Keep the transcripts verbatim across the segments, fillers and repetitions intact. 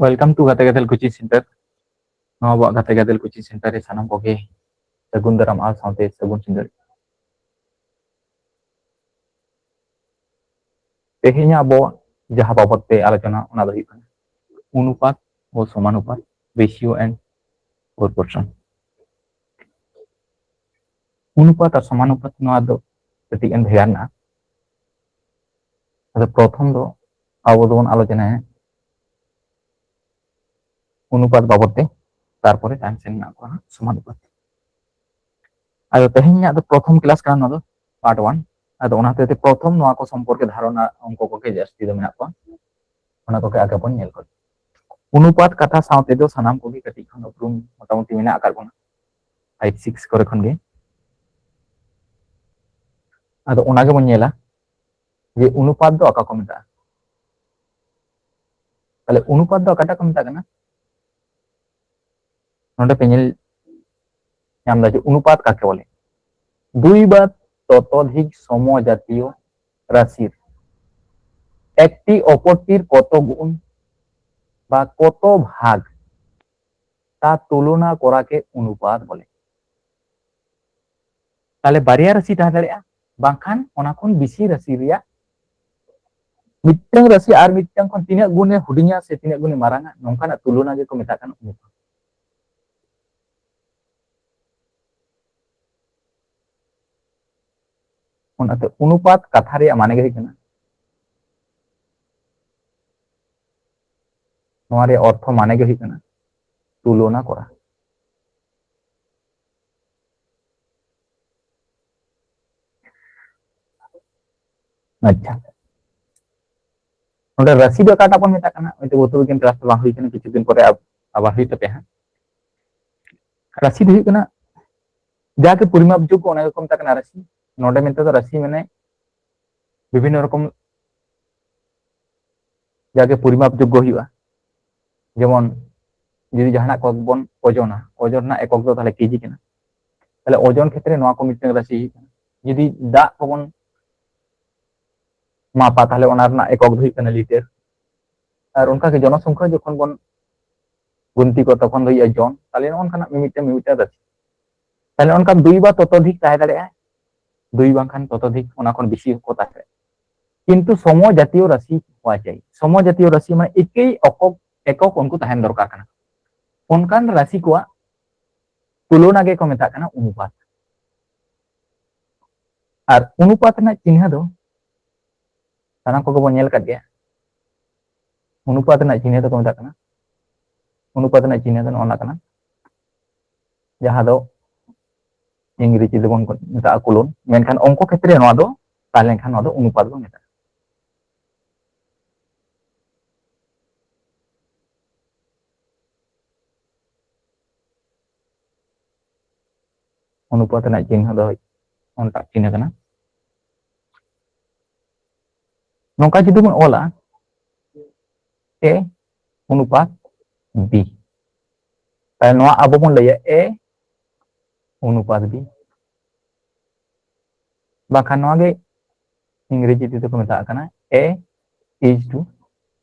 Welcome to Gate Gadel Coaching Center. ᱱᱚᱣᱟ ᱟᱵᱚᱣᱟᱜ Gate Gadel Coaching Center ᱨᱮ ᱥᱟᱱᱟᱢ ᱠᱚᱜᱮ ᱥᱟᱹᱜᱩᱱ ᱫᱟᱨᱟᱢ ᱟᱨ ᱥᱟᱶᱛᱮ ᱥᱟᱹᱜᱩᱱ ᱥᱤᱸᱜᱟᱹᱲ᱾ ᱛᱮᱦᱮᱧ ᱟᱵᱚ ᱡᱟᱦᱟᱸ ᱵᱟᱵᱚᱫ ᱛᱮ ᱟᱞᱳᱪᱚᱱᱟ, ᱚᱱᱟ ᱫᱚ ᱦᱩᱭᱩᱜ ᱠᱟᱱᱟ ᱚᱱᱩᱯᱟᱛ ᱚ ᱥᱚᱢᱟᱱᱩᱯᱟᱛ, ratio and proportion᱾ ᱚᱱᱩᱯᱟᱛ ᱟᱨ ᱥᱚᱢᱟᱱᱩᱯᱟᱛ, ᱱᱚᱣᱟ ᱫᱚ ᱠᱟᱹᱴᱤᱡ ᱜᱟᱱ ᱵᱷᱮᱜᱟᱨ ᱢᱮᱱᱟᱜᱼᱟ᱾ ᱟᱫᱚ ᱯᱨᱚᱛᱷᱚᱢ ᱫᱚ ᱟᱵᱚ ᱫᱚᱵᱚᱱ ᱟᱞᱳᱪᱚᱱᱟᱭᱟ ᱚᱱᱩᱯᱟᱛ ᱵᱟᱵᱚᱫ ᱛᱮ, ᱛᱟᱨᱯᱚᱨᱮ ᱛᱟᱭᱚᱢ ᱥᱮᱱ ᱢᱮᱱᱟᱜ ᱠᱚᱣᱟ ᱦᱟᱸᱜ ᱥᱚᱢᱟᱱᱩᱯᱟᱛ᱾ ᱟᱫᱚ ᱛᱮᱦᱮᱧᱟᱜ ᱫᱚ ᱯᱨᱚᱛᱷᱚᱢ ᱠᱞᱟᱥ ᱠᱟᱱᱟ ᱱᱚᱣᱟ ᱫᱚ, ᱯᱟᱨᱴ ᱚᱣᱟᱱ᱾ ᱟᱫᱚ ᱚᱱᱟ ᱦᱚᱛᱮᱡ ᱛᱮ ᱯᱨᱚᱛᱷᱚᱢ ᱱᱚᱣᱟ ᱠᱚ ᱥᱚᱢᱯᱚᱨᱠᱮ ᱫᱷᱟᱨᱚᱱᱟ ᱚᱝᱠᱚ ᱠᱚᱜᱮ ᱡᱟᱹᱥᱛᱤ ᱫᱚ ᱢᱮᱱᱟᱜ ᱠᱚᱣᱟ, ᱚᱱᱟ ᱠᱚᱜᱮ ᱟᱜᱮ ᱵᱚᱱ ᱧᱮᱞ ᱠᱚᱣᱟ᱾ ᱚᱱᱩᱯᱟᱛ ᱠᱟᱛᱷᱟ ᱥᱟᱶᱛᱮ ᱫᱚ ᱥᱟᱱᱟᱢ ᱠᱚᱜᱮ ᱠᱟᱹᱴᱤᱡ ᱠᱷᱚᱱ ᱩᱯᱨᱩᱢ ᱢᱚᱴᱟᱢᱩᱴᱤ ᱢᱮᱱᱟᱜ ᱟᱠᱟᱫ ᱵᱚᱱᱟ, ᱯᱷᱟᱭᱤᱵᱷ ᱥᱤᱠᱥ ᱠᱚᱨᱮ ᱠᱷᱚᱱ ᱜᱮ᱾ ᱟᱫᱚ ᱚᱱᱟ ᱜᱮᱵᱚᱱ ᱧᱮᱞᱟ ᱡᱮ ᱚᱱᱩᱯᱟᱛ ᱫᱚ ᱚᱠᱟ ᱠᱚ ᱢᱮᱛᱟᱜᱼᱟ᱾ ᱛᱟᱦᱞᱮ ᱚᱱᱩᱯᱟᱛ ᱫᱚ ᱚᱠᱟᱴᱟᱜ ᱠᱚ ᱢᱮᱛᱟᱜ ᱠᱟᱱᱟ? ᱱᱚᱰᱮ ᱯᱮ ᱧᱮᱞ ᱧᱟᱢ ᱮᱫᱟ ᱡᱮ ᱚᱱᱩᱯᱟᱛ ᱠᱟᱠᱮ ᱵᱚᱞᱮ, দুই বা ততোধিক সমজাতীয় রাশির একটি অপরটির কত গুণ বা কত ভাগ, তা তুলনা করাকে অনুপাত বলে। ᱛᱟᱦᱞᱮ ᱵᱟᱨᱭᱟ ᱨᱟᱥᱤ ᱛᱟᱦᱮᱸ ᱫᱟᱲᱮᱭᱟᱜᱼᱟ, ᱵᱟᱝᱠᱷᱟᱱ ᱚᱱᱟ ᱠᱷᱚᱱ ᱵᱮᱥᱤ ᱨᱟᱥᱤ ᱨᱮᱭᱟᱜ ᱢᱤᱫᱴᱟᱝ ᱨᱟᱥᱤ ᱟᱨ ᱢᱤᱫᱴᱟᱝ ᱠᱷᱚᱱ ᱛᱤᱱᱟᱹᱜ ᱜᱩᱱᱮ ᱦᱩᱰᱤᱧᱟ ᱥᱮ ᱛᱤᱱᱟᱹᱜ ᱜᱩᱱᱮ ᱢᱟᱨᱟᱝᱟ, ᱱᱚᱝᱠᱟᱱᱟᱜ ᱛᱩᱞᱚᱱᱟ ᱜᱮᱠᱚ ᱢᱮᱛᱟᱜ ᱠᱟᱱᱟ ᱚᱱᱩᱯᱟᱛ᱾ ᱚᱱᱟᱛᱮ ᱚᱱᱩᱯᱟᱛ ᱠᱟᱛᱷᱟ ᱨᱮᱭᱟᱜ ᱢᱟᱱᱮ ᱜᱮ ᱦᱩᱭᱩᱜ ᱠᱟᱱᱟ, ᱱᱚᱣᱟ ᱨᱮᱭᱟᱜ ᱚᱨᱛᱷᱚ ᱢᱟᱱᱮ ᱜᱮ ᱦᱩᱭᱩᱜ ᱠᱟᱱᱟ ᱛᱩᱞᱚᱱᱟ ᱠᱚᱨᱟ᱾ ᱟᱪᱪᱷᱟ, ᱱᱚᱰᱮ ᱨᱟᱥᱤ ᱫᱚ ᱚᱠᱟᱴᱟᱜ ᱵᱚᱱ ᱢᱮᱛᱟᱜ ᱠᱟᱱᱟ? ᱦᱚᱭᱛᱳ ᱵᱷᱳᱣᱛᱚ ᱵᱤᱜᱽᱜᱟᱱ ᱠᱞᱟᱥ ᱫᱚ ᱵᱟᱝ ᱦᱩᱭ ᱠᱟᱱᱟ, ᱠᱤᱪᱷᱩ ᱫᱤᱱ ᱯᱚᱨᱮ ᱟᱵ-, ᱟᱵᱟᱨ ᱦᱩᱭᱩᱜ ᱛᱟᱯᱮᱭᱟ ᱦᱟᱸᱜ᱾ ᱨᱟᱥᱤ ᱫᱚ ᱦᱩᱭᱩᱜ ᱠᱟᱱᱟ ᱡᱟᱜᱮ ᱯᱚᱨᱤᱢᱟᱯ ᱡᱳᱜᱽ, ᱚᱱᱟ ᱜᱮᱠᱚ ᱢᱮᱛᱟᱜ ᱠᱟᱱᱟ ᱨᱟᱥᱤ᱾ ᱱᱚᱰᱮ ᱢᱮᱱᱛᱮ ᱫᱚ ᱨᱟᱥᱤ ᱢᱟᱱᱮ ᱵᱤᱵᱷᱤᱱᱱᱚ ᱨᱚᱠᱚᱢ ᱡᱟᱜᱮ ᱯᱚᱨᱤᱢᱟᱯ ᱡᱳᱜᱽᱜᱚ ᱦᱩᱭᱩᱜᱼᱟ᱾ ᱡᱮᱢᱚᱱ ᱡᱩᱫᱤ ᱡᱟᱦᱟᱱᱟᱜ ᱠᱚ ᱵᱚᱱ ᱳᱡᱚᱱᱟ, ᱳᱡᱚᱱ ᱨᱮᱱᱟᱜ ᱮᱠᱚᱠ ᱫᱚ ᱛᱟᱦᱞᱮ ᱠᱮᱡᱤ ᱠᱟᱱᱟ᱾ ᱛᱟᱦᱞᱮ ᱳᱡᱚᱱ ᱠᱷᱮᱛᱨᱮ ᱱᱚᱣᱟ ᱠᱚ ᱢᱤᱫᱴᱟᱝ ᱨᱟᱥᱤ ᱦᱩᱭᱩᱜ ᱠᱟᱱᱟ᱾ ᱡᱩᱫᱤ ᱫᱟᱜ ᱠᱚᱵᱚᱱ ᱢᱟᱯᱟ, ᱛᱟᱦᱞᱮ ᱚᱱᱟ ᱨᱮᱱᱟᱜ ᱮᱠᱚᱠ ᱫᱚ ᱦᱩᱭᱩᱜ ᱠᱟᱱᱟ ᱞᱤᱴᱟᱨ᱾ ᱟᱨ ᱚᱱᱠᱟᱜᱮ ᱡᱚᱱᱚᱥᱚᱝᱠᱷᱟ ᱡᱚᱠᱷᱚᱱ ᱵᱚᱱ ᱜᱩᱱᱛᱤ ᱠᱚ, ᱛᱚᱠᱷᱚᱱ ᱫᱚ ᱦᱩᱭᱩᱜᱼᱟ ᱡᱚᱱ᱾ ᱛᱟᱦᱞᱮ ᱱᱚᱜᱼᱚ ᱱᱚᱝᱠᱟᱱᱟᱜ ᱢᱤᱢᱤᱫᱴᱟᱝ ᱢᱤᱢᱤᱫᱴᱟᱝ ᱨᱟᱥᱤ᱾ ᱛᱟᱦᱞᱮ ᱚᱱᱠᱟ ᱫᱩᱭ ᱵᱟ ᱛᱚᱛᱚᱫᱷᱤᱠ ᱛᱟᱦᱮᱸ ᱫᱟᱲᱮᱭᱟᱜᱼᱟ, ᱫᱩᱭ ᱵᱟᱝᱠᱷᱟᱱ ᱛᱚᱛᱚᱫᱷᱤᱠ, ᱚᱱᱟ ᱠᱷᱚᱱ ᱵᱮᱥᱤ ᱦᱚᱸᱠᱚ ᱛᱟᱦᱮᱸ ᱫᱟᱲᱮᱭᱟᱜᱼᱟ᱾ ᱠᱤᱱᱛᱩ ᱥᱚᱢᱚ ᱡᱟᱛᱤᱭᱚ ᱨᱟᱥᱤ ᱦᱚᱣᱟ ᱪᱟᱭ᱾ ᱥᱚᱢᱚ ᱡᱟᱛᱤᱭᱚ ᱨᱟᱥᱤ ᱢᱟᱱᱮ ᱮᱠᱮᱭ ᱚᱠᱚᱠ, ᱮᱠᱚᱠ ᱩᱱᱠᱩ ᱛᱟᱦᱮᱱ ᱫᱚᱨᱠᱟᱨ ᱠᱟᱱᱟ᱾ ᱚᱱᱠᱟᱱ ᱨᱟᱥᱤ ᱠᱚᱣᱟᱜ ᱛᱩᱞᱚᱱᱟ ᱜᱮᱠᱚ ᱢᱮᱛᱟᱜ ᱠᱟᱱᱟ ᱚᱱᱩᱯᱟᱛ᱾ ᱟᱨ ᱚᱱᱩᱯᱟᱛ ᱨᱮᱱᱟᱜ ᱪᱤᱱᱦᱟᱹ ᱫᱚ ᱥᱟᱱᱟᱢ ᱠᱚᱜᱮ ᱵᱚᱱ ᱧᱮᱞ ᱟᱠᱟᱫ ᱜᱮᱭᱟ᱾ ᱚᱱᱩᱯᱟᱛ ᱨᱮᱱᱟᱜ ᱪᱤᱱᱦᱟᱹ ᱫᱚᱠᱚ ᱢᱮᱛᱟᱜ ᱠᱟᱱᱟ, ᱚᱱᱩᱯᱟᱛ ᱨᱮᱱᱟᱜ ᱪᱤᱱᱦᱟᱹ ᱫᱚ ᱱᱚᱜᱼᱚ ᱱᱟ ᱠᱟᱱᱟ, ᱡᱟᱦᱟᱸ ᱫᱚ ᱤᱝᱨᱮᱡᱤ ᱛᱮᱵᱚᱱ ᱢᱮᱛᱟᱜᱼᱟ ᱠᱳᱞᱚᱱ, ᱢᱮᱱᱠᱷᱟᱱ ᱚᱝᱠᱚ ᱠᱷᱮᱛᱨᱮ ᱱᱚᱣᱟ ᱫᱚ ᱛᱟᱦᱮᱸ ᱞᱮᱱᱠᱷᱟᱱ ᱱᱚᱣᱟ ᱫᱚ ᱚᱱᱩᱯᱟᱛ ᱵᱚᱱ ᱢᱮᱛᱟᱜᱼᱟ᱾ ᱚᱱᱩᱯᱟᱛ ᱨᱮᱱᱟᱜ ᱪᱤᱱᱦᱟᱹ ᱫᱚ ᱚᱱᱴᱟᱜ ᱪᱤᱱᱦᱟᱹ ᱠᱟᱱᱟ᱾ ᱱᱚᱝᱠᱟ ᱡᱩᱫᱤ ᱵᱚᱱ ᱚᱞᱟ, A ᱚᱱᱩᱯᱟᱛ B, ᱛᱟᱦᱞᱮ ᱱᱚᱣᱟ ᱟᱵᱚ ᱵᱚᱱ ᱞᱟᱹᱭᱟ A ᱚᱱᱩᱯᱟᱛ B᱾ ᱵᱟᱝᱠᱷᱟᱱ ᱱᱚᱣᱟ ᱜᱮ ᱤᱝᱨᱮᱡᱤ ᱛᱮᱫᱚ ᱠᱚ ᱢᱮᱛᱟᱜ ᱠᱟᱱᱟ A is to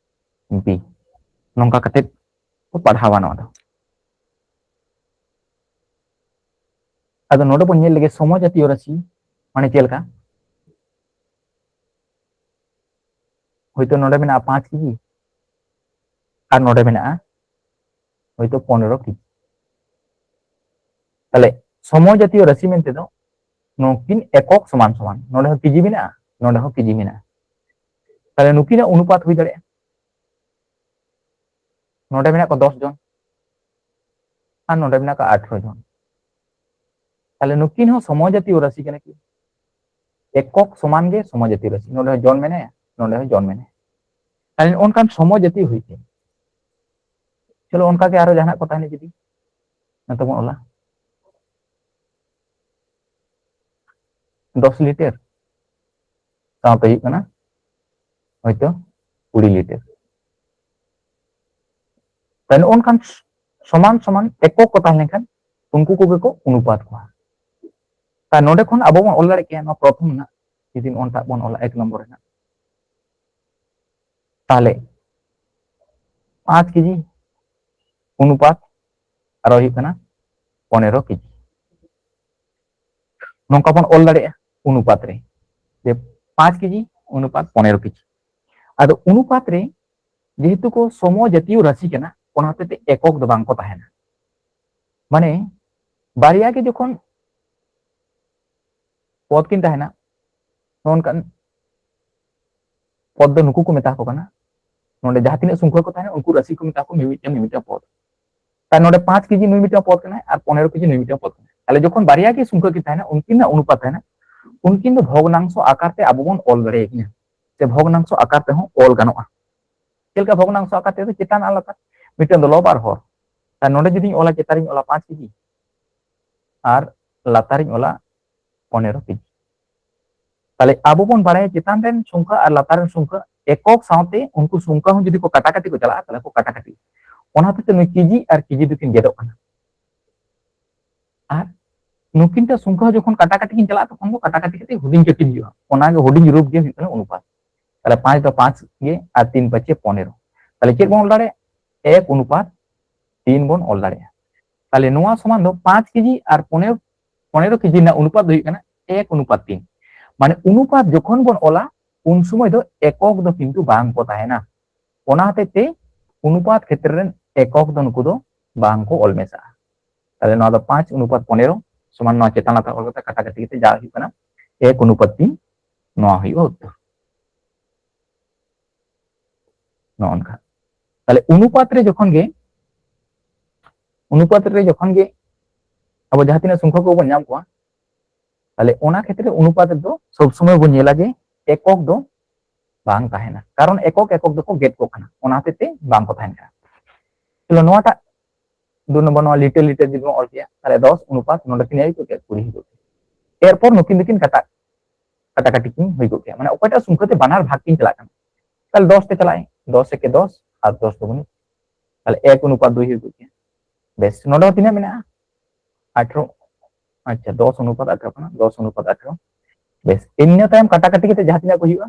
B᱾ ᱱᱚᱝᱠᱟ ᱠᱟᱛᱮ ᱠᱚ ᱯᱟᱲᱦᱟᱣᱟ ᱱᱚᱣᱟ ᱫᱚ᱾ ᱟᱫᱚ ᱱᱚᱰᱮ ᱵᱚᱱ ᱧᱮᱞ ᱞᱮᱜᱮ ᱥᱚᱢᱚᱡᱟᱛᱤᱭᱚ ᱨᱟᱥᱤ ᱢᱟᱱᱮ ᱪᱮᱫ ᱞᱮᱠᱟ? ᱦᱚᱭᱛᱳ ᱱᱚᱰᱮ ᱢᱮᱱᱟᱜᱼᱟ ᱯᱟᱸᱪ ᱠᱮᱡᱤ ᱟᱨ ᱱᱚᱰᱮ ᱢᱮᱱᱟᱜᱼᱟ ᱦᱚᱭᱛᱳ ᱯᱚᱱᱮᱨᱚ ᱠᱮᱡᱤ᱾ ᱛᱟᱦᱞᱮ ᱥᱚᱢᱚᱡᱟᱛᱤᱭᱚ ᱨᱟᱥᱤ ᱢᱮᱱᱛᱮ ᱫᱚ ᱱᱩᱠᱤᱱ ᱮᱠᱚᱠ ᱥᱚᱢᱟᱱ ᱥᱚᱢᱟᱱ, ᱱᱚᱰᱮ ᱦᱚᱸ ᱠᱮᱡᱤ ᱢᱮᱱᱟᱜᱼᱟ, ᱱᱚᱰᱮ ᱦᱚᱸ ᱠᱮᱡᱤ ᱢᱮᱱᱟᱜᱼᱟ᱾ ᱛᱟᱦᱞᱮ ᱱᱩᱠᱤᱱᱟᱜ ᱚᱱᱩᱯᱟᱛ ᱦᱩᱭ ᱫᱟᱲᱮᱭᱟᱜᱼᱟ, ᱱᱚᱰᱮ ᱢᱮᱱᱟᱜ ᱠᱚᱣᱟ ᱫᱚᱥ ᱡᱚᱱ ᱟᱨ ᱱᱚᱰᱮ ᱢᱮᱱᱟᱜ ᱠᱚᱣᱟ ᱟᱴᱷᱨᱚ ᱡᱚᱱ᱾ ᱛᱟᱦᱞᱮ ᱱᱩᱠᱤᱱ ᱦᱚᱸ ᱥᱚᱢᱚᱡᱟᱛᱤᱭᱚ ᱨᱟᱥᱤ ᱠᱟᱱᱟ ᱠᱤᱱ, ᱮᱠᱚᱠ ᱥᱚᱢᱟᱱ ᱜᱮ ᱥᱚᱢᱚᱡᱟᱛᱤᱭᱚ ᱨᱟᱥᱤ, ᱱᱚᱰᱮ ᱦᱚᱸ ᱡᱚᱱ ᱢᱮᱱᱟᱭᱟ, ᱱᱚᱰᱮ ᱦᱚᱸ ᱡᱚᱱ ᱢᱮᱱᱟᱭᱟ᱾ ᱛᱟᱦᱞᱮ ᱚᱱᱠᱟᱱ ᱥᱚᱢᱚᱡᱟᱛᱤᱭᱚ ᱦᱩᱭ ᱠᱤᱱ᱾ ᱪᱚᱞᱚ ᱚᱱᱠᱟ ᱜᱮ ᱟᱨᱚ ᱡᱟᱦᱟᱱᱟᱜ ᱠᱚ ᱛᱟᱦᱮᱱᱟ ᱡᱩᱫᱤ, ᱱᱚᱛᱮ ᱵᱚᱱ ᱚᱞᱟ᱾ ᱫᱚᱥ ᱞᱤᱴᱟᱨ ᱥᱟᱶᱛᱮ ᱦᱩᱭᱩᱜ ᱠᱟᱱᱟ ᱦᱚᱭᱛᱳ ᱠᱩᱲᱤ ᱞᱤᱴᱟᱨ᱾ ᱛᱟᱦᱞᱮ ᱱᱚᱜᱼᱚ ᱱᱚᱝᱠᱟᱱ ᱥᱚᱢᱟᱱ ᱥᱚᱢᱟᱱ ᱮᱠᱚᱠ ᱠᱚ ᱛᱟᱦᱮᱸ ᱞᱮᱱᱠᱷᱟᱱ ᱩᱱᱠᱩ ᱠᱚᱜᱮ ᱠᱚ ᱚᱱᱩᱯᱟᱛ ᱠᱚᱣᱟ᱾ ᱟᱨ ᱱᱚᱰᱮ ᱠᱷᱚᱱ ᱟᱵᱚ ᱵᱚᱱ ᱚᱞ ᱫᱟᱲᱮᱭᱟᱜ ᱠᱮᱭᱟ ᱱᱚᱣᱟ ᱯᱨᱚᱛᱷᱚᱢ ᱨᱮᱱᱟᱜ, ᱡᱩᱫᱤ ᱱᱚᱜᱼᱚ ᱱᱚᱣᱟ ᱵᱚᱱ ᱚᱞᱟ ᱮᱠ ᱱᱚᱢᱵᱚᱨ ᱨᱮᱱᱟᱜ, ᱛᱟᱦᱞᱮ ᱯᱟᱸᱪ ᱠᱮᱡᱤ ᱚᱱᱩᱯᱟᱛ, ᱟᱨᱚ ᱦᱩᱭᱩᱜ ᱠᱟᱱᱟ ᱯᱚᱱᱮᱨᱚ ᱠᱮᱡᱤ᱾ ᱱᱚᱝᱠᱟ ᱵᱚᱱ ᱚᱞ ᱫᱟᱲᱮᱭᱟᱜᱼᱟ ᱚᱱᱩᱯᱟᱛ ᱨᱮ, ᱡᱮ ᱯᱟᱸᱪ ᱠᱮᱡᱤ ᱚᱱᱩᱯᱟᱛ ᱯᱚᱱᱮᱨᱚ ᱠᱮᱡᱤ᱾ ᱟᱫᱚ ᱚᱱᱩᱯᱟᱛ ᱨᱮ ᱡᱮᱦᱮᱛᱩ ᱠᱚ ᱥᱚᱢᱚ ᱡᱟᱛᱤᱭᱚ ᱨᱟᱥᱤ ᱠᱟᱱᱟ, ᱚᱱᱟ ᱦᱚᱛᱮᱡ ᱛᱮ ᱮᱠᱚᱠ ᱫᱚ ᱵᱟᱝ ᱠᱚ ᱛᱟᱦᱮᱱᱟ᱾ ᱢᱟᱱᱮ ᱵᱟᱨᱭᱟ ᱜᱮ ᱡᱚᱠᱷᱚᱱ ᱯᱚᱫ ᱠᱤᱱ ᱛᱟᱦᱮᱱᱟ, ᱱᱚᱝᱠᱟᱱ ᱯᱚᱫ ᱫᱚ ᱱᱩᱠᱩ ᱠᱚ ᱢᱮᱛᱟ ᱠᱚ ᱠᱟᱱᱟ᱾ ᱱᱚᱰᱮ ᱡᱟᱦᱟᱸ ᱛᱤᱱᱟᱹᱜ ᱥᱚᱝᱠᱷᱟ ᱠᱚ ᱛᱟᱦᱮᱱᱟ, ᱩᱱᱠᱩ ᱨᱟᱥᱤ ᱠᱚ ᱢᱮᱛᱟ ᱠᱚ ᱢᱤᱢᱤᱫᱴᱟᱝ ᱢᱤᱢᱤᱫᱴᱟᱝ ᱯᱚᱫ᱾ ᱛᱟᱦᱞᱮ ᱱᱚᱰᱮ ᱯᱟᱸᱪ ᱠᱮᱡᱤ ᱱᱩᱭ ᱢᱤᱫᱴᱟᱝ ᱯᱚᱫ ᱠᱟᱱᱟᱭ ᱟᱨ ᱯᱚᱱᱮᱨᱚ ᱠᱮᱡᱤ ᱱᱩᱭ ᱢᱤᱫᱴᱟᱝ ᱯᱚᱫ ᱠᱟᱱᱟᱭ᱾ ᱛᱟᱦᱞᱮ ᱡᱚᱠᱷᱚᱱ ᱵᱟᱨᱭᱟ ᱜᱮ ᱥᱚᱝᱠᱷᱟ ᱠᱤᱱ ᱛᱟᱦᱮᱱᱟ, ᱩᱱᱠᱤᱱᱟᱜ ᱚᱱᱩᱯᱟᱛ ᱛᱟᱦᱮᱱᱟ, ᱩᱱᱠᱤᱱ ᱫᱚ ᱵᱷᱚᱜᱽᱱᱟᱝᱥᱚ ᱟᱠᱟᱨ ᱛᱮ ᱟᱵᱚ ᱵᱚᱱ ᱚᱞ ᱫᱟᱲᱮᱭᱟᱠᱤᱱᱟ, ᱥᱮ ᱵᱷᱚᱜᱽᱱᱟᱝᱥᱚ ᱟᱠᱟᱨ ᱛᱮᱦᱚᱸ ᱚᱞ ᱜᱟᱱᱚᱜᱼᱟ᱾ ᱪᱮᱫ ᱞᱮᱠᱟ ᱵᱷᱚᱜᱽᱱᱟᱝᱥᱚ ᱟᱠᱟᱨ ᱛᱮᱫᱚ ᱪᱮᱛᱟᱱ ᱟᱨ ᱞᱟᱛᱟᱨ, ᱢᱤᱫᱴᱟᱝ ᱫᱚ ᱞᱚᱵ ᱟᱨ ᱦᱚᱨ᱾ ᱟᱨ ᱱᱚᱰᱮ ᱡᱩᱫᱤᱧ ᱚᱞᱟ, ᱪᱮᱛᱟᱱ ᱨᱤᱧ ᱚᱞᱟ ᱯᱟᱸᱪ ᱠᱮᱡᱤ ᱟᱨ ᱞᱟᱛᱟᱨ ᱨᱤᱧ ᱚᱞᱟ ᱯᱚᱱᱮᱨᱚ ᱠᱮᱡᱤ, ᱛᱟᱦᱞᱮ ᱟᱵᱚ ᱵᱚᱱ ᱵᱟᱲᱟᱭᱟ ᱪᱮᱛᱟᱱ ᱨᱮᱱ ᱥᱚᱝᱠᱷᱟ ᱟᱨ ᱞᱟᱛᱟᱨ ᱨᱮᱱ ᱥᱚᱝᱠᱷᱟ ᱮᱠᱚᱠ ᱥᱟᱶᱛᱮ ᱩᱱᱠᱩ ᱥᱚᱝᱠᱷᱟ ᱦᱚᱸ ᱡᱩᱫᱤ ᱠᱚ ᱠᱟᱴᱟᱠᱟᱴᱤ ᱠᱚ ᱪᱟᱞᱟᱜᱼᱟ, ᱛᱟᱦᱞᱮ ᱠᱚ ᱠᱟᱴᱟᱠᱟᱴᱤ᱾ ᱚᱱᱟ ᱦᱚᱛᱮᱡ ᱛᱮ ᱱᱩᱭ ᱠᱮᱡᱤ ᱟᱨ ᱠᱮᱡᱤ ᱫᱚᱠᱤᱱ ᱜᱮᱫᱚᱜ ᱠᱟᱱᱟ᱾ ᱟᱨ ᱱᱩᱠᱤᱱ ᱴᱟᱜ ᱥᱚᱝᱠᱷᱟ ᱦᱚᱸ ᱡᱚᱠᱷᱚᱱ ᱠᱟᱴᱟᱠᱟᱴᱤ ᱠᱤᱱ ᱪᱟᱞᱟᱜᱼᱟ, ᱛᱚᱠᱷᱚᱱ ᱫᱚ ᱠᱟᱴᱟᱠᱟᱴᱤ ᱠᱟᱛᱮ ᱦᱩᱰᱤᱧ ᱠᱟᱹᱴᱤᱡ ᱦᱩᱭᱩᱜᱼᱟ᱾ ᱚᱱᱟᱜᱮ ᱦᱩᱰᱤᱧ ᱨᱩᱯ ᱜᱮ ᱦᱩᱭᱩᱜ ᱠᱟᱱᱟ ᱚᱱᱩᱯᱟᱛ᱾ ᱛᱟᱦᱞᱮ ᱯᱟᱸᱪ ᱫᱚ ᱯᱟᱸᱪ ᱜᱮ ᱟᱨ ᱛᱤᱱ ᱯᱟᱸᱪᱮ ᱯᱚᱱᱮᱨᱚ᱾ ᱛᱟᱦᱞᱮ ᱪᱮᱫ ᱵᱚᱱ ᱚᱞ ᱫᱟᱲᱮᱭᱟᱜᱼᱟ? ᱮᱠ ᱚᱱᱩᱯᱟᱛ ᱛᱤᱱ ᱵᱚᱱ ᱚᱞ ᱫᱟᱲᱮᱭᱟᱜᱼᱟ᱾ ᱛᱟᱦᱞᱮ ᱱᱚᱣᱟ ᱥᱚᱢᱟᱱ ᱫᱚ ᱯᱟᱸᱪ ᱠᱮᱡᱤ ᱟᱨ ᱯᱚᱱᱮᱨᱚ, ᱯᱚᱱᱮᱨᱚ ᱠᱮᱡᱤ ᱨᱮᱱᱟᱜ ᱚᱱᱩᱯᱟᱛ ᱫᱚ ᱦᱩᱭᱩᱜ ᱠᱟᱱᱟ ᱮᱠ ᱚᱱᱩᱯᱟᱛ ᱛᱤᱱ᱾ ᱢᱟᱱᱮ ᱚᱱᱩᱯᱟᱛ ᱡᱚᱠᱷᱚᱱ ᱵᱚᱱ ᱚᱞᱟ, ᱩᱱ ᱥᱚᱢᱚᱭ ᱫᱚ ᱮᱠᱚᱠ ᱫᱚ ᱠᱤᱱᱛᱩ ᱵᱟᱝ ᱠᱚ ᱛᱟᱦᱮᱱᱟ᱾ ᱚᱱᱟ ᱦᱚᱛᱮᱡ ᱛᱮ ᱚᱱᱩᱯᱟᱛ ᱠᱷᱮᱛᱨᱮ ᱨᱮᱱ ᱮᱠᱚᱠ ᱫᱚ ᱱᱩᱠᱩ ᱫᱚ ᱵᱟᱝ ᱠᱚ ᱚᱞ ᱢᱮᱥᱟᱜᱼᱟ᱾ ᱛᱟᱦᱞᱮ ᱱᱚᱣᱟ ᱫᱚ ᱯᱟᱸᱪ ᱚᱱᱩᱯᱟᱛ ᱯᱚᱱᱮᱨᱚ ᱥᱚᱢᱟᱱ ᱱᱚᱣᱟ ᱪᱮᱛᱟᱱ ᱞᱟᱛᱟᱨ ᱚᱞ ᱠᱟᱛᱮ ᱠᱟᱴᱟᱠᱟᱴᱤ ᱠᱟᱛᱮ ᱡᱟ ᱦᱩᱭᱩᱜ ᱠᱟᱱᱟ ᱮᱠ ᱚᱱᱩᱯᱟᱛ ᱛᱤᱱ, ᱱᱚᱣᱟ ᱦᱩᱭᱩᱜᱼᱟ ᱩᱛᱛᱚᱨ᱾ ᱱᱚᱜᱼᱚ ᱱᱚᱝᱠᱟ᱾ ᱛᱟᱦᱞᱮ ᱚᱱᱩᱯᱟᱛ ᱨᱮ ᱡᱚᱠᱷᱚᱱ ᱜᱮ, ᱚᱱᱩᱯᱟᱛ ᱨᱮ ᱡᱚᱠᱷᱚᱱ ᱜᱮ ᱟᱵᱚ ᱡᱟᱦᱟᱸ ᱛᱤᱱᱟᱹᱜ ᱥᱚᱝᱠᱷᱚᱠ ᱠᱚᱵᱚᱱ ᱧᱟᱢ ᱠᱚᱣᱟ, ᱛᱟᱦᱞᱮ ᱚᱱᱟ ᱠᱷᱮᱛᱨᱮ ᱚᱱᱩᱯᱟᱛ ᱨᱮᱫᱚ ᱥᱚᱵ ᱥᱚᱢᱚᱭ ᱵᱚᱱ ᱧᱮᱞᱟ ᱡᱮ ᱮᱠᱚᱠ ᱫᱚ ᱵᱟᱝ ᱛᱟᱦᱮᱱᱟ, ᱠᱟᱨᱚᱱ ᱮᱠᱚᱠ ᱮᱠᱚᱠ ᱫᱚᱠᱚ ᱜᱮᱫ ᱠᱚᱜ ᱠᱟᱱᱟ, ᱚᱱᱟ ᱦᱚᱛᱮᱡ ᱛᱮ ᱵᱟᱝ ᱠᱚ ᱛᱟᱦᱮᱱ ᱠᱟᱱᱟ᱾ ᱛᱟᱦᱞᱮ ᱱᱚᱣᱟᱴᱟᱜ ᱫᱩ ᱱᱚᱢᱵᱚᱨ, ᱱᱚᱣᱟ ᱞᱤᱴᱟᱹ ᱞᱤᱴᱟᱹ ᱡᱩᱫᱤ ᱵᱚᱱ ᱚᱞ ᱠᱮᱭᱟ, ᱛᱟᱦᱞᱮ ᱫᱚᱥ ᱚᱱᱩᱯᱟᱛ ᱱᱚᱰᱮ ᱛᱤᱱᱟᱹᱜ ᱦᱩᱭ ᱠᱚᱜ ᱠᱮᱭᱟ? ᱠᱩᱲᱤ ᱦᱩᱭ ᱠᱚᱜ ᱠᱮᱭᱟ᱾ ᱮᱨᱯᱚᱨ ᱱᱩᱠᱤᱱ ᱫᱚᱠᱤᱱ ᱠᱟᱴᱟ, ᱠᱟᱴᱟᱠᱟᱴᱤ ᱠᱤᱱ ᱦᱩᱭ ᱠᱚᱜ ᱠᱮᱭᱟ, ᱢᱟᱱᱮ ᱚᱠᱚᱭᱴᱟᱜ ᱥᱚᱝᱠᱷᱟ ᱛᱮ ᱵᱟᱱᱟᱨ ᱵᱷᱟᱜᱽ ᱠᱤᱱ ᱪᱟᱞᱟᱜ ᱠᱟᱱᱟ᱾ ᱛᱟᱦᱞᱮ ᱫᱚᱥ ᱛᱮ ᱪᱟᱞᱟᱜ ᱟᱭ, ᱫᱚᱥ ᱮᱠᱮ ᱫᱚᱥ ᱟᱨ ᱫᱚᱥ ᱫᱩᱜᱩᱱᱤ, ᱛᱟᱦᱞᱮ ᱮᱠ ᱚᱱᱩᱯᱟᱛ ᱫᱩᱭ ᱦᱩᱭ ᱠᱚᱜ ᱠᱮᱭᱟ᱾ ᱵᱮᱥ, ᱱᱚᱰᱮ ᱦᱚᱸ ᱛᱤᱱᱟᱹᱜ ᱢᱮᱱᱟᱜᱼᱟ? ᱟᱴᱷᱨᱚ᱾ ᱟᱪᱪᱷᱟ, ᱫᱚᱥ ᱚᱱᱩᱯᱟᱛ ᱟᱴᱷᱨᱚ ᱠᱟᱱᱟ, ᱫᱚᱥ ᱚᱱᱩᱯᱟᱛ ᱟᱴᱷᱨᱚ᱾ ᱵᱮᱥ, ᱤᱱᱟᱹ ᱛᱟᱭᱚᱢ ᱠᱟᱴᱟᱠᱟᱴᱤ ᱠᱟᱛᱮ ᱡᱟᱦᱟᱸ ᱛᱤᱱᱟᱹᱜ ᱠᱚ ᱦᱩᱭᱩᱜᱼᱟ,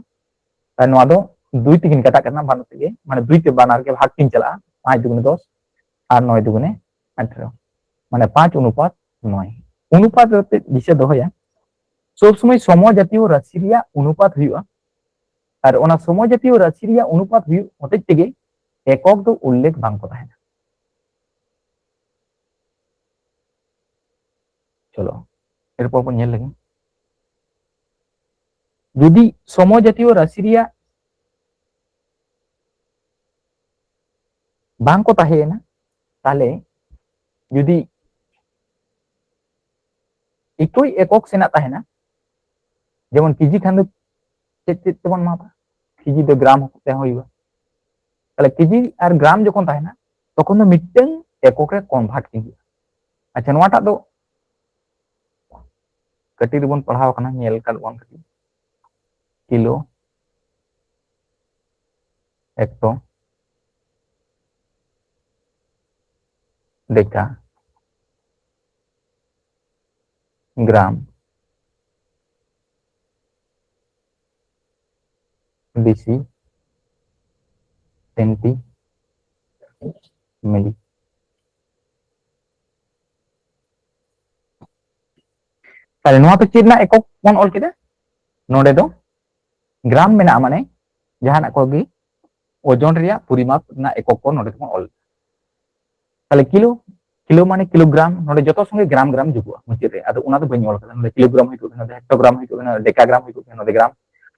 ᱛᱟᱦᱞᱮ ᱱᱚᱣᱟ ᱫᱚ ᱫᱩᱭ ᱛᱮᱠᱤᱱ ᱠᱟᱴᱟᱜ ᱠᱟᱱᱟ, ᱵᱟᱱᱟᱨ ᱛᱮᱜᱮ, ᱢᱟᱱᱮ ᱫᱩᱭ ᱛᱮ ᱵᱟᱱᱟᱨ ᱜᱮ ᱵᱷᱟᱜᱽ ᱠᱤᱱ ᱪᱟᱞᱟᱜᱼᱟ, ᱯᱟᱸᱪ ᱫᱩᱜᱩᱱᱮ ᱫᱚᱥ ᱟᱨ ᱱᱚᱭ ᱫᱩᱜᱩᱱᱮ ᱟᱴᱷᱨᱚ, ᱢᱟᱱᱮ ᱯᱟᱸᱪ ᱚᱱᱩᱯᱟᱛ ᱱᱚᱭ᱾ ᱚᱱᱩᱯᱟᱛ ᱨᱮ ᱫᱤᱥᱟᱹ ᱫᱚᱦᱚᱭᱟ, ᱥᱚᱵ ᱥᱚᱢᱚᱭ ᱥᱚᱢᱚᱡᱟᱛᱤᱭᱚ ᱨᱟᱥᱤ ᱨᱮᱭᱟᱜ ᱚᱱᱩᱯᱟᱛ ᱦᱩᱭᱩᱜᱼᱟ, ᱟᱨ ᱚᱱᱟ ᱥᱚᱢᱚᱡᱟᱛᱤᱭᱚ ᱨᱟᱥᱤ ᱨᱮᱭᱟᱜ ᱚᱱᱩᱯᱟᱛ ᱦᱩᱭᱩᱜ ᱦᱚᱛᱮᱡ ᱛᱮᱜᱮ ᱮᱠᱚᱠ ᱫᱚ ᱩᱞᱞᱮᱠᱷ ᱵᱟᱝ ᱠᱚ ᱛᱟᱦᱮᱱᱟ᱾ ᱪᱚᱞᱚ, ᱮᱨᱯᱚᱨ ᱵᱚᱱ ᱧᱮᱞ ᱞᱮᱜᱮ, ᱡᱩᱫᱤ ᱥᱚᱢᱚᱡᱟᱛᱤᱭᱚ ᱨᱟᱥᱤ ᱨᱮᱭᱟᱜ ᱵᱟᱝ ᱠᱚ ᱛᱟᱦᱮᱸᱭᱮᱱᱟ, ᱛᱟᱦᱞᱮ ᱡᱩᱫᱤ ᱮᱠᱳᱭ ᱮᱠᱚᱠ ᱥᱮᱱᱟᱜ ᱛᱟᱦᱮᱱᱟ, ᱡᱮᱢᱚᱱ ᱠᱮᱡᱤ ᱠᱷᱟᱱ ᱫᱚ ᱪᱮᱫ ᱪᱮᱫ ᱛᱮᱵᱚᱱ ᱢᱟᱯᱟ? ᱠᱮᱡᱤ ᱫᱚ ᱜᱨᱟᱢ ᱛᱮᱦᱚᱸ ᱦᱩᱭᱩᱜᱼᱟ᱾ ᱛᱟᱦᱞᱮ ᱠᱮᱡᱤ ᱟᱨ ᱜᱨᱟᱢ ᱡᱚᱠᱷᱚᱱ ᱛᱟᱦᱮᱱᱟ, ᱛᱚᱠᱷᱚᱱ ᱫᱚ ᱢᱤᱫᱴᱟᱝ ᱮᱠᱚᱠ ᱨᱮ ᱠᱚᱱᱵᱷᱟᱨᱴ ᱠᱤᱱ ᱦᱩᱭᱩᱜᱼᱟ᱾ ᱟᱪᱪᱷᱟ, ᱱᱚᱣᱟᱴᱟᱜ ᱫᱚ ᱠᱟᱹᱴᱤᱡ ᱨᱮᱵᱚᱱ ᱯᱟᱲᱦᱟᱣ ᱟᱠᱟᱱᱟ, ᱧᱮᱞ ᱠᱟᱫ ᱵᱚᱱ ᱠᱟᱹᱴᱤᱡ, ᱠᱤᱞᱳ, ᱮᱠᱴᱚ, ᱰᱮᱠᱟ, ᱜᱨᱟᱢ, ᱰᱤᱥᱤ, ᱥᱮᱱᱴᱤ, ᱢᱤᱞᱤ᱾ ᱛᱟᱦᱞᱮ ᱱᱚᱣᱟ ᱫᱚ ᱪᱮᱫ ᱨᱮᱱᱟᱜ ᱮᱠᱚᱠ ᱵᱚᱱ ᱚᱞ ᱠᱮᱫᱟ? ᱱᱚᱰᱮ ᱫᱚ ᱜᱨᱟᱢ ᱢᱮᱱᱟᱜᱼᱟ, ᱢᱟᱱᱮ ᱡᱟᱦᱟᱱᱟᱜ ᱠᱚᱜᱮ ᱳᱡᱚᱱ ᱨᱮᱭᱟᱜ ᱯᱚᱨᱤᱢᱟᱯ ᱨᱮᱱᱟᱜ ᱮᱠᱚᱠ ᱠᱚ ᱱᱚᱰᱮ ᱫᱚᱵᱚᱱ ᱚᱞ᱾ ᱛᱟᱦᱞᱮ ᱠᱤᱞᱳ, ᱠᱤᱞᱳ ᱢᱟᱱᱮ ᱠᱤᱞᱳᱜᱨᱟᱢ, ᱱᱚᱰᱮ ᱡᱚᱛᱚ ᱥᱚᱸᱜᱮ ᱜᱨᱟᱢ ᱜᱨᱟᱢ ᱡᱩᱜᱩᱜᱼᱟ ᱢᱩᱪᱟᱹᱫ ᱨᱮ, ᱟᱫᱚ ᱚᱱᱟ ᱫᱚ ᱵᱟᱹᱧ ᱚᱞ ᱠᱟᱫᱟ᱾ ᱱᱚᱰᱮ ᱠᱤᱞᱳᱜᱨᱟᱢ ᱦᱩᱭ ᱠᱚᱜ ᱠᱟᱱᱟ, ᱱᱚᱰᱮ ᱦᱮᱠᱴᱳᱜᱨᱟᱢ ᱦᱩᱭ ᱠᱚᱜ ᱠᱟᱱᱟ, ᱱᱚᱰᱮ ᱰᱮᱠᱟᱜᱨᱟᱢ ᱦᱩᱭ ᱠᱚᱜ ᱠᱟᱱᱟ, ᱱᱚᱰᱮ ᱜᱨᱟᱢ,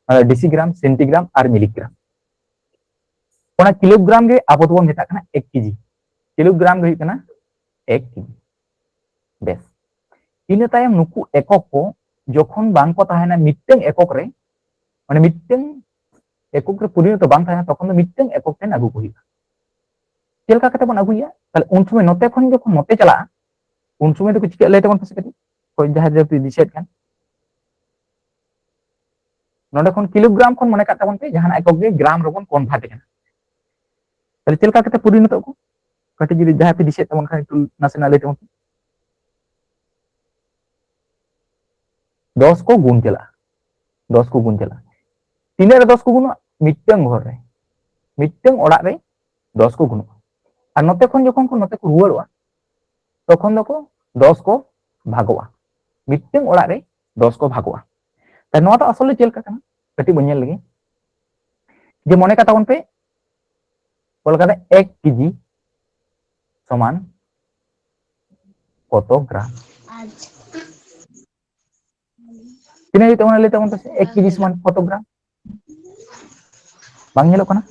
ᱱᱚᱰᱮ ᱰᱤᱥᱤᱜᱨᱟᱢ, ᱥᱮᱱᱴᱤᱜᱨᱟᱢ ᱟᱨ ᱢᱤᱞᱤᱜᱨᱟᱢ᱾ ᱚᱱᱟ ᱠᱤᱞᱳᱜᱨᱟᱢ ᱜᱮ ᱟᱵᱚ ᱫᱚᱵᱚᱱ ᱢᱮᱛᱟᱜ ᱠᱟᱱᱟ ᱮᱠ ᱠᱮᱡᱤ᱾ ᱠᱤᱞᱳᱜᱨᱟᱢ ᱜᱮ ᱦᱩᱭᱩᱜ ᱠᱟᱱᱟ ᱮᱠ ᱠᱮᱡᱤ᱾ ᱵᱮᱥ, ᱤᱱᱟᱹ ᱛᱟᱭᱚᱢ ᱱᱩᱠᱩ ᱮᱠᱚᱠ ᱠᱚ ᱡᱚᱠᱷᱚᱱ ᱵᱟᱝ ᱠᱚ ᱛᱟᱦᱮᱱᱟ ᱢᱤᱫᱴᱟᱝ ᱮᱠᱚᱠ ᱨᱮ, ᱢᱟᱱᱮ ᱢᱤᱫᱴᱟᱝ ᱮᱠᱚᱠ ᱨᱮ ᱯᱚᱨᱤᱱᱚᱛ ᱵᱟᱝ ᱛᱟᱦᱮᱱᱟ, ᱛᱚᱠᱷᱚᱱ ᱫᱚ ᱢᱤᱫᱴᱟᱝ ᱮᱠᱚᱠ ᱴᱷᱮᱱ ᱟᱹᱜᱩ ᱠᱚ ᱦᱩᱭᱩᱜᱼᱟ᱾ ᱪᱮᱫ ᱞᱮᱠᱟ ᱠᱟᱛᱮ ᱵᱚᱱ ᱟᱹᱜᱩᱭᱟ? ᱛᱟᱦᱞᱮ ᱩᱱ ᱥᱚᱢᱚᱭ ᱱᱚᱛᱮ ᱠᱷᱚᱱ ᱡᱚᱠᱷᱚᱱ ᱱᱚᱛᱮ ᱪᱟᱞᱟᱜᱼᱟ, ᱩᱱ ᱥᱚᱢᱚᱭ ᱫᱚᱠᱚ ᱪᱤᱠᱟᱹᱜ ᱞᱟᱹᱭ ᱛᱟᱵᱚᱱ ᱯᱮᱥᱮ ᱠᱟᱹᱴᱤᱡ, ᱚᱠᱚᱭ ᱡᱟᱦᱟᱸᱭ ᱡᱩᱫᱤ ᱫᱤᱥᱟᱹᱭᱮᱫ ᱠᱷᱟᱱ᱾ ᱱᱚᱰᱮ ᱠᱷᱚᱱ ᱠᱤᱞᱳᱜᱨᱟᱢ ᱠᱷᱚᱱ ᱢᱚᱱᱮ ᱠᱟᱜ ᱛᱟᱵᱚᱱ ᱯᱮ ᱡᱟᱦᱟᱱᱟᱜ ᱮᱠᱚᱠ ᱜᱮ ᱜᱨᱟᱢ ᱨᱮᱵᱚᱱ ᱠᱚᱱᱵᱷᱟᱨᱴ ᱠᱟᱱᱟ᱾ ᱛᱟᱦᱞᱮ ᱪᱮᱫ ᱞᱮᱠᱟ ᱠᱟᱛᱮ ᱯᱚᱨᱤᱱᱚᱛᱚᱜ ᱠᱚ? ᱠᱟᱹᱴᱤᱡ ᱡᱩᱫᱤ ᱡᱟᱦᱟᱸᱭ ᱯᱮ ᱫᱤᱥᱟᱹᱭᱮᱫ ᱛᱟᱵᱚᱱ ᱠᱷᱟᱱ ᱮᱠᱴᱩ ᱱᱟᱥᱮᱱᱟᱜ ᱞᱟᱹᱭ ᱛᱟᱵᱚᱱ ᱯᱮ᱾ ᱫᱚᱥ ᱠᱚ ᱜᱩᱱ ᱪᱟᱞᱟᱜᱼᱟ, ᱫᱚᱥ ᱠᱚ ᱜᱩᱱ ᱪᱟᱞᱟᱜᱼᱟ᱾ ᱛᱤᱱᱟᱹᱜ ᱨᱮ ᱫᱚᱥ ᱠᱚ ᱜᱩᱱᱚᱜᱼᱟ? ᱢᱤᱫᱴᱟᱝ ᱜᱷᱚᱨ ᱨᱮ, ᱢᱤᱫᱴᱟᱝ ᱚᱲᱟᱜ ᱨᱮ ᱫᱚᱥ ᱠᱚ ᱜᱩᱱᱩᱜᱼᱟ᱾ ᱟᱨ ᱱᱚᱛᱮ ᱠᱷᱚᱱ ᱡᱚᱠᱷᱚᱱ ᱠᱚ ᱱᱚᱛᱮ ᱠᱚ ᱨᱩᱣᱟᱹᱲᱚᱜᱼᱟ, ᱛᱚᱠᱷᱚᱱ ᱫᱚᱠᱚ ᱫᱚᱥ ᱠᱚ ᱵᱷᱟᱜᱚᱜᱼᱟ᱾ ᱢᱤᱫᱴᱟᱝ ᱚᱲᱟᱜ ᱨᱮ ᱫᱚᱥ ᱠᱚ ᱵᱷᱟᱜᱚᱜᱼᱟ᱾ ᱛᱟᱦᱞᱮ ᱱᱚᱣᱟ ᱫᱚ ᱟᱥᱚᱞᱮ ᱪᱮᱫ ᱞᱮᱠᱟ ᱠᱟᱱᱟ, ᱠᱟᱹᱴᱤᱡ ᱵᱚᱱ ᱧᱮᱞ ᱞᱮᱜᱮ᱾ ᱡᱮ ᱢᱚᱱᱮ ᱠᱟᱜ ᱛᱟᱵᱚᱱ ᱯᱮ, ᱚᱞ ᱠᱟᱫᱟ ᱮᱠ ᱠᱮᱡᱤ ᱥᱚᱢᱟᱱ ᱠᱚᱛᱚ ᱜᱨᱟᱢ? ᱛᱤᱱᱟᱹᱜ ᱦᱩᱭᱩᱜ ᱛᱟᱵᱚᱱᱟ, ᱞᱟᱹᱭ ᱛᱟᱵᱚᱱ ᱯᱮᱥᱮ, ᱮᱠ ᱠᱮᱡᱤ ᱥᱚᱢᱟᱱ ᱠᱚᱛᱚ ᱜᱨᱟᱢ? ᱵᱟᱝ ᱧᱮᱞᱚᱜ ᱠᱟᱱᱟ?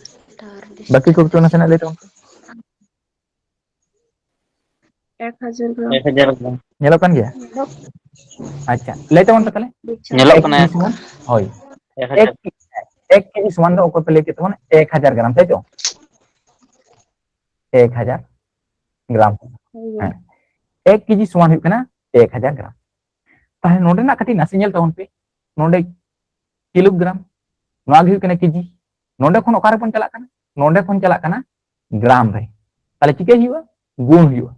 ᱵᱟᱹᱠᱤ ᱠᱚ ᱱᱟᱥᱮᱱᱟᱜ ᱞᱟᱹᱭ ᱛᱟᱵᱚᱱ ᱯᱮ᱾ ᱮᱠ ᱦᱟᱡᱟᱨ ᱜᱨᱟᱢ᱾ ᱮᱠ ᱦᱟᱡᱟᱨ ᱜᱨᱟᱢ᱾ ᱧᱮᱞᱚᱜ ᱠᱟᱱ ᱜᱮᱭᱟ? ᱟᱪᱪᱷᱟ, ᱞᱟᱹᱭ ᱛᱟᱵᱚᱱ ᱯᱮ ᱛᱟᱦᱞᱮ᱾ ᱧᱮᱞᱚᱜ ᱮᱠ ᱠᱟᱱᱟ ᱠᱮᱡᱤ ᱮᱠ᱾ ᱥᱚᱢᱟᱱ, ᱦᱳᱭ, ᱮᱠ ᱦᱟᱡᱟᱨ᱾ ᱮᱠ, ᱮᱠ ᱠᱮᱡᱤ ᱥᱚᱢᱟᱱ ᱫᱚ ᱚᱠᱚᱭ ᱯᱮ ᱞᱟᱹᱭ ᱠᱮᱫ ᱛᱟᱵᱚᱱᱟ? ᱮᱠ ᱦᱟᱡᱟᱨ ᱜᱨᱟᱢ, ᱛᱟᱭ ᱛᱚ? ᱮᱠ ᱦᱟᱡᱟᱨ ᱜᱨᱟᱢ᱾ ᱦᱳᱭ᱾ ᱦᱮᱸ, ᱮᱠ ᱠᱮᱡᱤ ᱥᱚᱢᱟᱱ ᱦᱩᱭᱩᱜ ᱠᱟᱱᱟ ᱮᱠ ᱦᱟᱡᱟᱨ ᱜᱨᱟᱢ᱾ ᱛᱟᱦᱞᱮ ᱱᱚᱰᱮᱱᱟᱜ ᱠᱟᱹᱴᱤᱡ ᱱᱟᱥᱮ ᱧᱮᱞ ᱛᱟᱵᱚᱱ ᱯᱮ, ᱱᱚᱰᱮ ᱠᱤᱞᱳᱜᱨᱟᱢ, ᱱᱚᱣᱟ ᱜᱮ ᱦᱩᱭᱩᱜ ᱠᱟᱱᱟ ᱠᱮᱡᱤ᱾ ᱱᱚᱰᱮ ᱠᱷᱚᱱ ᱚᱠᱟ ᱨᱮᱵᱚᱱ ᱪᱟᱞᱟᱜ ᱠᱟᱱᱟ? ᱱᱚᱰᱮ ᱠᱷᱚᱱ ᱪᱟᱞᱟᱜ ᱠᱟᱱᱟ ᱜᱨᱟᱢ ᱨᱮ᱾ ᱛᱟᱦᱞᱮ ᱪᱤᱠᱟᱹᱭ ᱦᱩᱭᱩᱜᱼᱟ? ᱜᱩᱱ ᱦᱩᱭᱩᱜᱼᱟ᱾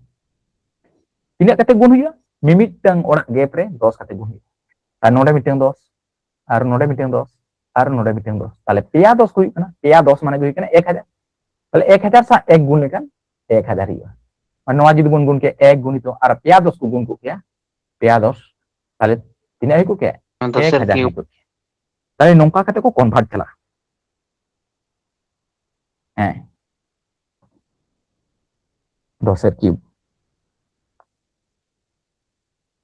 ᱛᱤᱱᱟᱹᱜ ᱠᱟᱛᱮ ᱜᱩᱱ ᱦᱩᱭᱩᱜᱼᱟ? ᱢᱤᱢᱤᱫᱴᱟᱝ ᱚᱲᱟᱜ ᱜᱮᱯ ᱨᱮ ᱫᱚᱥ ᱠᱟᱛᱮ ᱜᱩᱱ ᱦᱩᱭᱩᱜᱼᱟ᱾ ᱟᱨ ᱱᱚᱰᱮ ᱢᱤᱫᱴᱟᱝ ᱫᱚᱥ, ᱟᱨ ᱱᱚᱰᱮ ᱢᱤᱫᱴᱟᱝ ᱫᱚᱥ, ᱟᱨ ᱱᱚᱰᱮ ᱢᱤᱫᱴᱟᱝ ᱫᱚᱥ᱾ ᱛᱟᱦᱞᱮ ᱯᱮᱭᱟ ᱫᱚᱥ ᱠᱚ ᱦᱩᱭᱩᱜ ᱠᱟᱱᱟ, ᱯᱮᱭᱟ ᱫᱚᱥ ᱢᱟᱱᱮ ᱫᱚ ᱦᱩᱭᱩᱜ ᱠᱟᱱᱟ ᱮᱠ ᱦᱟᱡᱟᱨ᱾ ᱛᱟᱦᱞᱮ ᱮᱠ ᱦᱟᱡᱟᱨ ᱥᱟᱶ ᱮᱠ ᱜᱩᱱ ᱞᱮᱠᱷᱟᱱ ᱮᱠ ᱦᱟᱡᱟᱨ ᱦᱩᱭᱩᱜᱼᱟ᱾ ᱟᱨ ᱱᱚᱣᱟ ᱡᱩᱫᱤ ᱵᱚᱱ ᱜᱩᱱ ᱠᱮᱭᱟ ᱮᱠ ᱜᱩᱱᱤᱛᱚ ᱟᱨ ᱯᱮᱭᱟ ᱫᱚᱥ ᱠᱚ ᱜᱩᱱ ᱠᱚᱜ ᱠᱮᱭᱟ, ᱯᱮᱭᱟ ᱫᱚᱥ, ᱛᱟᱦᱞᱮ ᱛᱤᱱᱟᱹᱜ ᱦᱩᱭ ᱠᱚᱜ ᱠᱮᱭᱟ? ᱚᱱᱟ ᱫᱚ ᱮᱠ ᱦᱟᱡᱟᱨ ᱥᱮᱨ ᱦᱩᱭ ᱠᱚᱜ ᱠᱮᱭᱟ᱾ ᱛᱟᱦᱞᱮ ᱱᱚᱝᱠᱟ ᱠᱟᱛᱮ ᱠᱚ ᱠᱚᱱᱵᱷᱟᱨᱴ ᱪᱟᱞᱟᱜᱼᱟ᱾ ᱦᱮᱸ, ᱫᱚᱥᱮᱨ ᱠᱤᱭᱩᱵ᱾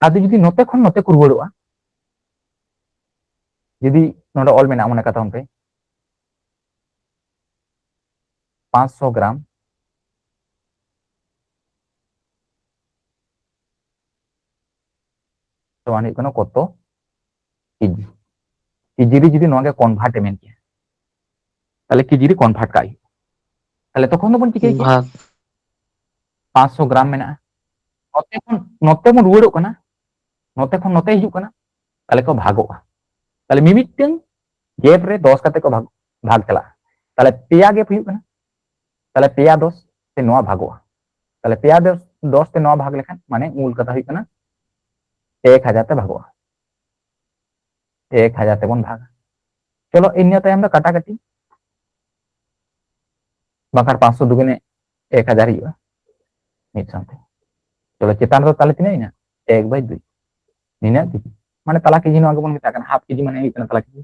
ᱟᱫᱚ ᱡᱩᱫᱤ ᱱᱚᱛᱮ ᱠᱷᱚᱱ ᱱᱚᱛᱮ ᱠᱚ ᱨᱩᱣᱟᱹᱲᱚᱜᱼᱟ, ᱡᱩᱫᱤ ᱱᱚᱰᱮ ᱚᱞ ᱢᱮᱱᱟᱜᱼᱟ, ᱢᱚᱱᱮ ᱠᱟᱛᱟᱢ ᱯᱮ, ᱯᱟᱸᱪᱥᱚ ᱜᱨᱟᱢ ᱥᱚᱢᱟᱱ ᱦᱩᱭᱩᱜ ᱠᱟᱱᱟ ᱠᱚᱛᱚ? ᱠᱮᱡᱤ᱾ ᱠᱮᱡᱤ ᱨᱮ ᱡᱩᱫᱤ ᱱᱚᱣᱟ ᱜᱮ ᱠᱚᱱᱵᱷᱟᱨᱴ ᱮ ᱢᱮᱱ ᱠᱮᱭᱟ, ᱛᱟᱦᱞᱮ ᱠᱮᱡᱤ ᱨᱮ ᱠᱚᱱᱵᱷᱟᱨᱴ ᱠᱟᱜ ᱦᱩᱭᱩᱜᱼᱟ᱾ ᱛᱟᱦᱞᱮ ᱛᱚᱠᱷᱚᱱ ᱫᱚᱵᱚᱱ ᱪᱤᱠᱟᱹᱭ ᱠᱮᱭᱟ? ᱵᱷᱟᱜᱽ᱾ ᱯᱟᱸᱪᱥᱚ ᱜᱨᱟᱢ ᱢᱮᱱᱟᱜᱼᱟ, ᱱᱚᱛᱮ ᱠᱷᱚᱱ ᱱᱚᱛᱮ ᱵᱚᱱ ᱨᱩᱣᱟᱹᱲᱚᱜ ᱠᱟᱱᱟ, ᱱᱚᱛᱮ ᱠᱷᱚᱱ ᱱᱚᱛᱮ ᱦᱤᱡᱩᱜ ᱠᱟᱱᱟ, ᱛᱟᱦᱞᱮ ᱠᱚ ᱵᱷᱟᱜᱚᱜᱼᱟ᱾ ᱛᱟᱦᱞᱮ ᱢᱤᱢᱤᱫᱴᱟᱝ ᱜᱮᱯ ᱨᱮ ᱫᱚᱥ ᱠᱟᱛᱮ ᱠᱚ ᱵᱷᱟᱜᱽ, ᱵᱷᱟᱜᱽ ᱪᱟᱞᱟᱜᱼᱟ᱾ ᱛᱟᱦᱞᱮ ᱯᱮᱭᱟ ᱜᱮᱯ ᱦᱩᱭᱩᱜ ᱠᱟᱱᱟ, ᱛᱟᱦᱞᱮ ᱯᱮᱭᱟ ᱫᱚᱥ ᱛᱮ ᱱᱚᱣᱟ ᱵᱷᱟᱜᱚᱜᱼᱟ, ᱛᱟᱦᱞᱮ ᱯᱮᱭᱟ ᱫᱚᱥ, ᱫᱚᱥ ᱛᱮ ᱱᱚᱣᱟ ᱵᱷᱟᱜᱽ ᱞᱮᱠᱷᱟᱱ, ᱢᱟᱱᱮ ᱢᱩᱞ ᱠᱟᱛᱷᱟ ᱦᱩᱭᱩᱜ ᱠᱟᱱᱟ ᱮᱠ ᱦᱟᱡᱟᱨ ᱛᱮ ᱵᱷᱟᱜᱚᱜᱼᱟ, ᱮᱠ ᱦᱟᱡᱟᱨ ᱛᱮᱵᱚᱱ ᱵᱷᱟᱜᱟ᱾ ᱪᱚᱞᱚ, ᱤᱱᱟᱹ ᱛᱟᱭᱚᱢ ᱫᱚ ᱠᱟᱴᱟᱠᱟᱴᱤ, ᱵᱟᱝᱠᱷᱟᱱ ᱯᱟᱸᱪᱥᱚ ᱫᱩᱜᱩᱱᱮ ᱮᱠ ᱦᱟᱡᱟᱨ ᱦᱩᱭᱩᱜᱼᱟ ᱢᱤᱫ ᱥᱟᱶᱛᱮ᱾ ᱪᱚᱞᱚ, ᱪᱮᱛᱟᱱ ᱨᱮᱫᱚ ᱛᱟᱦᱞᱮ ᱛᱤᱱᱟᱹᱜ ᱦᱩᱭᱱᱟ? ᱮᱠ ᱵᱟᱭ ᱫᱩᱭ, ᱱᱤᱱᱟᱹᱜ ᱠᱮᱡᱤ᱾ ᱢᱟᱱᱮ ᱛᱟᱞᱟ ᱠᱮᱡᱤ ᱱᱚᱣᱟ ᱜᱮᱵᱚᱱ ᱢᱮᱛᱟᱜ ᱠᱟᱱᱟ, ᱦᱟᱯ ᱠᱮᱡᱤ ᱢᱟᱱᱮ ᱦᱩᱭᱩᱜ ᱠᱟᱱᱟ ᱛᱟᱞᱟ ᱠᱮᱡᱤ᱾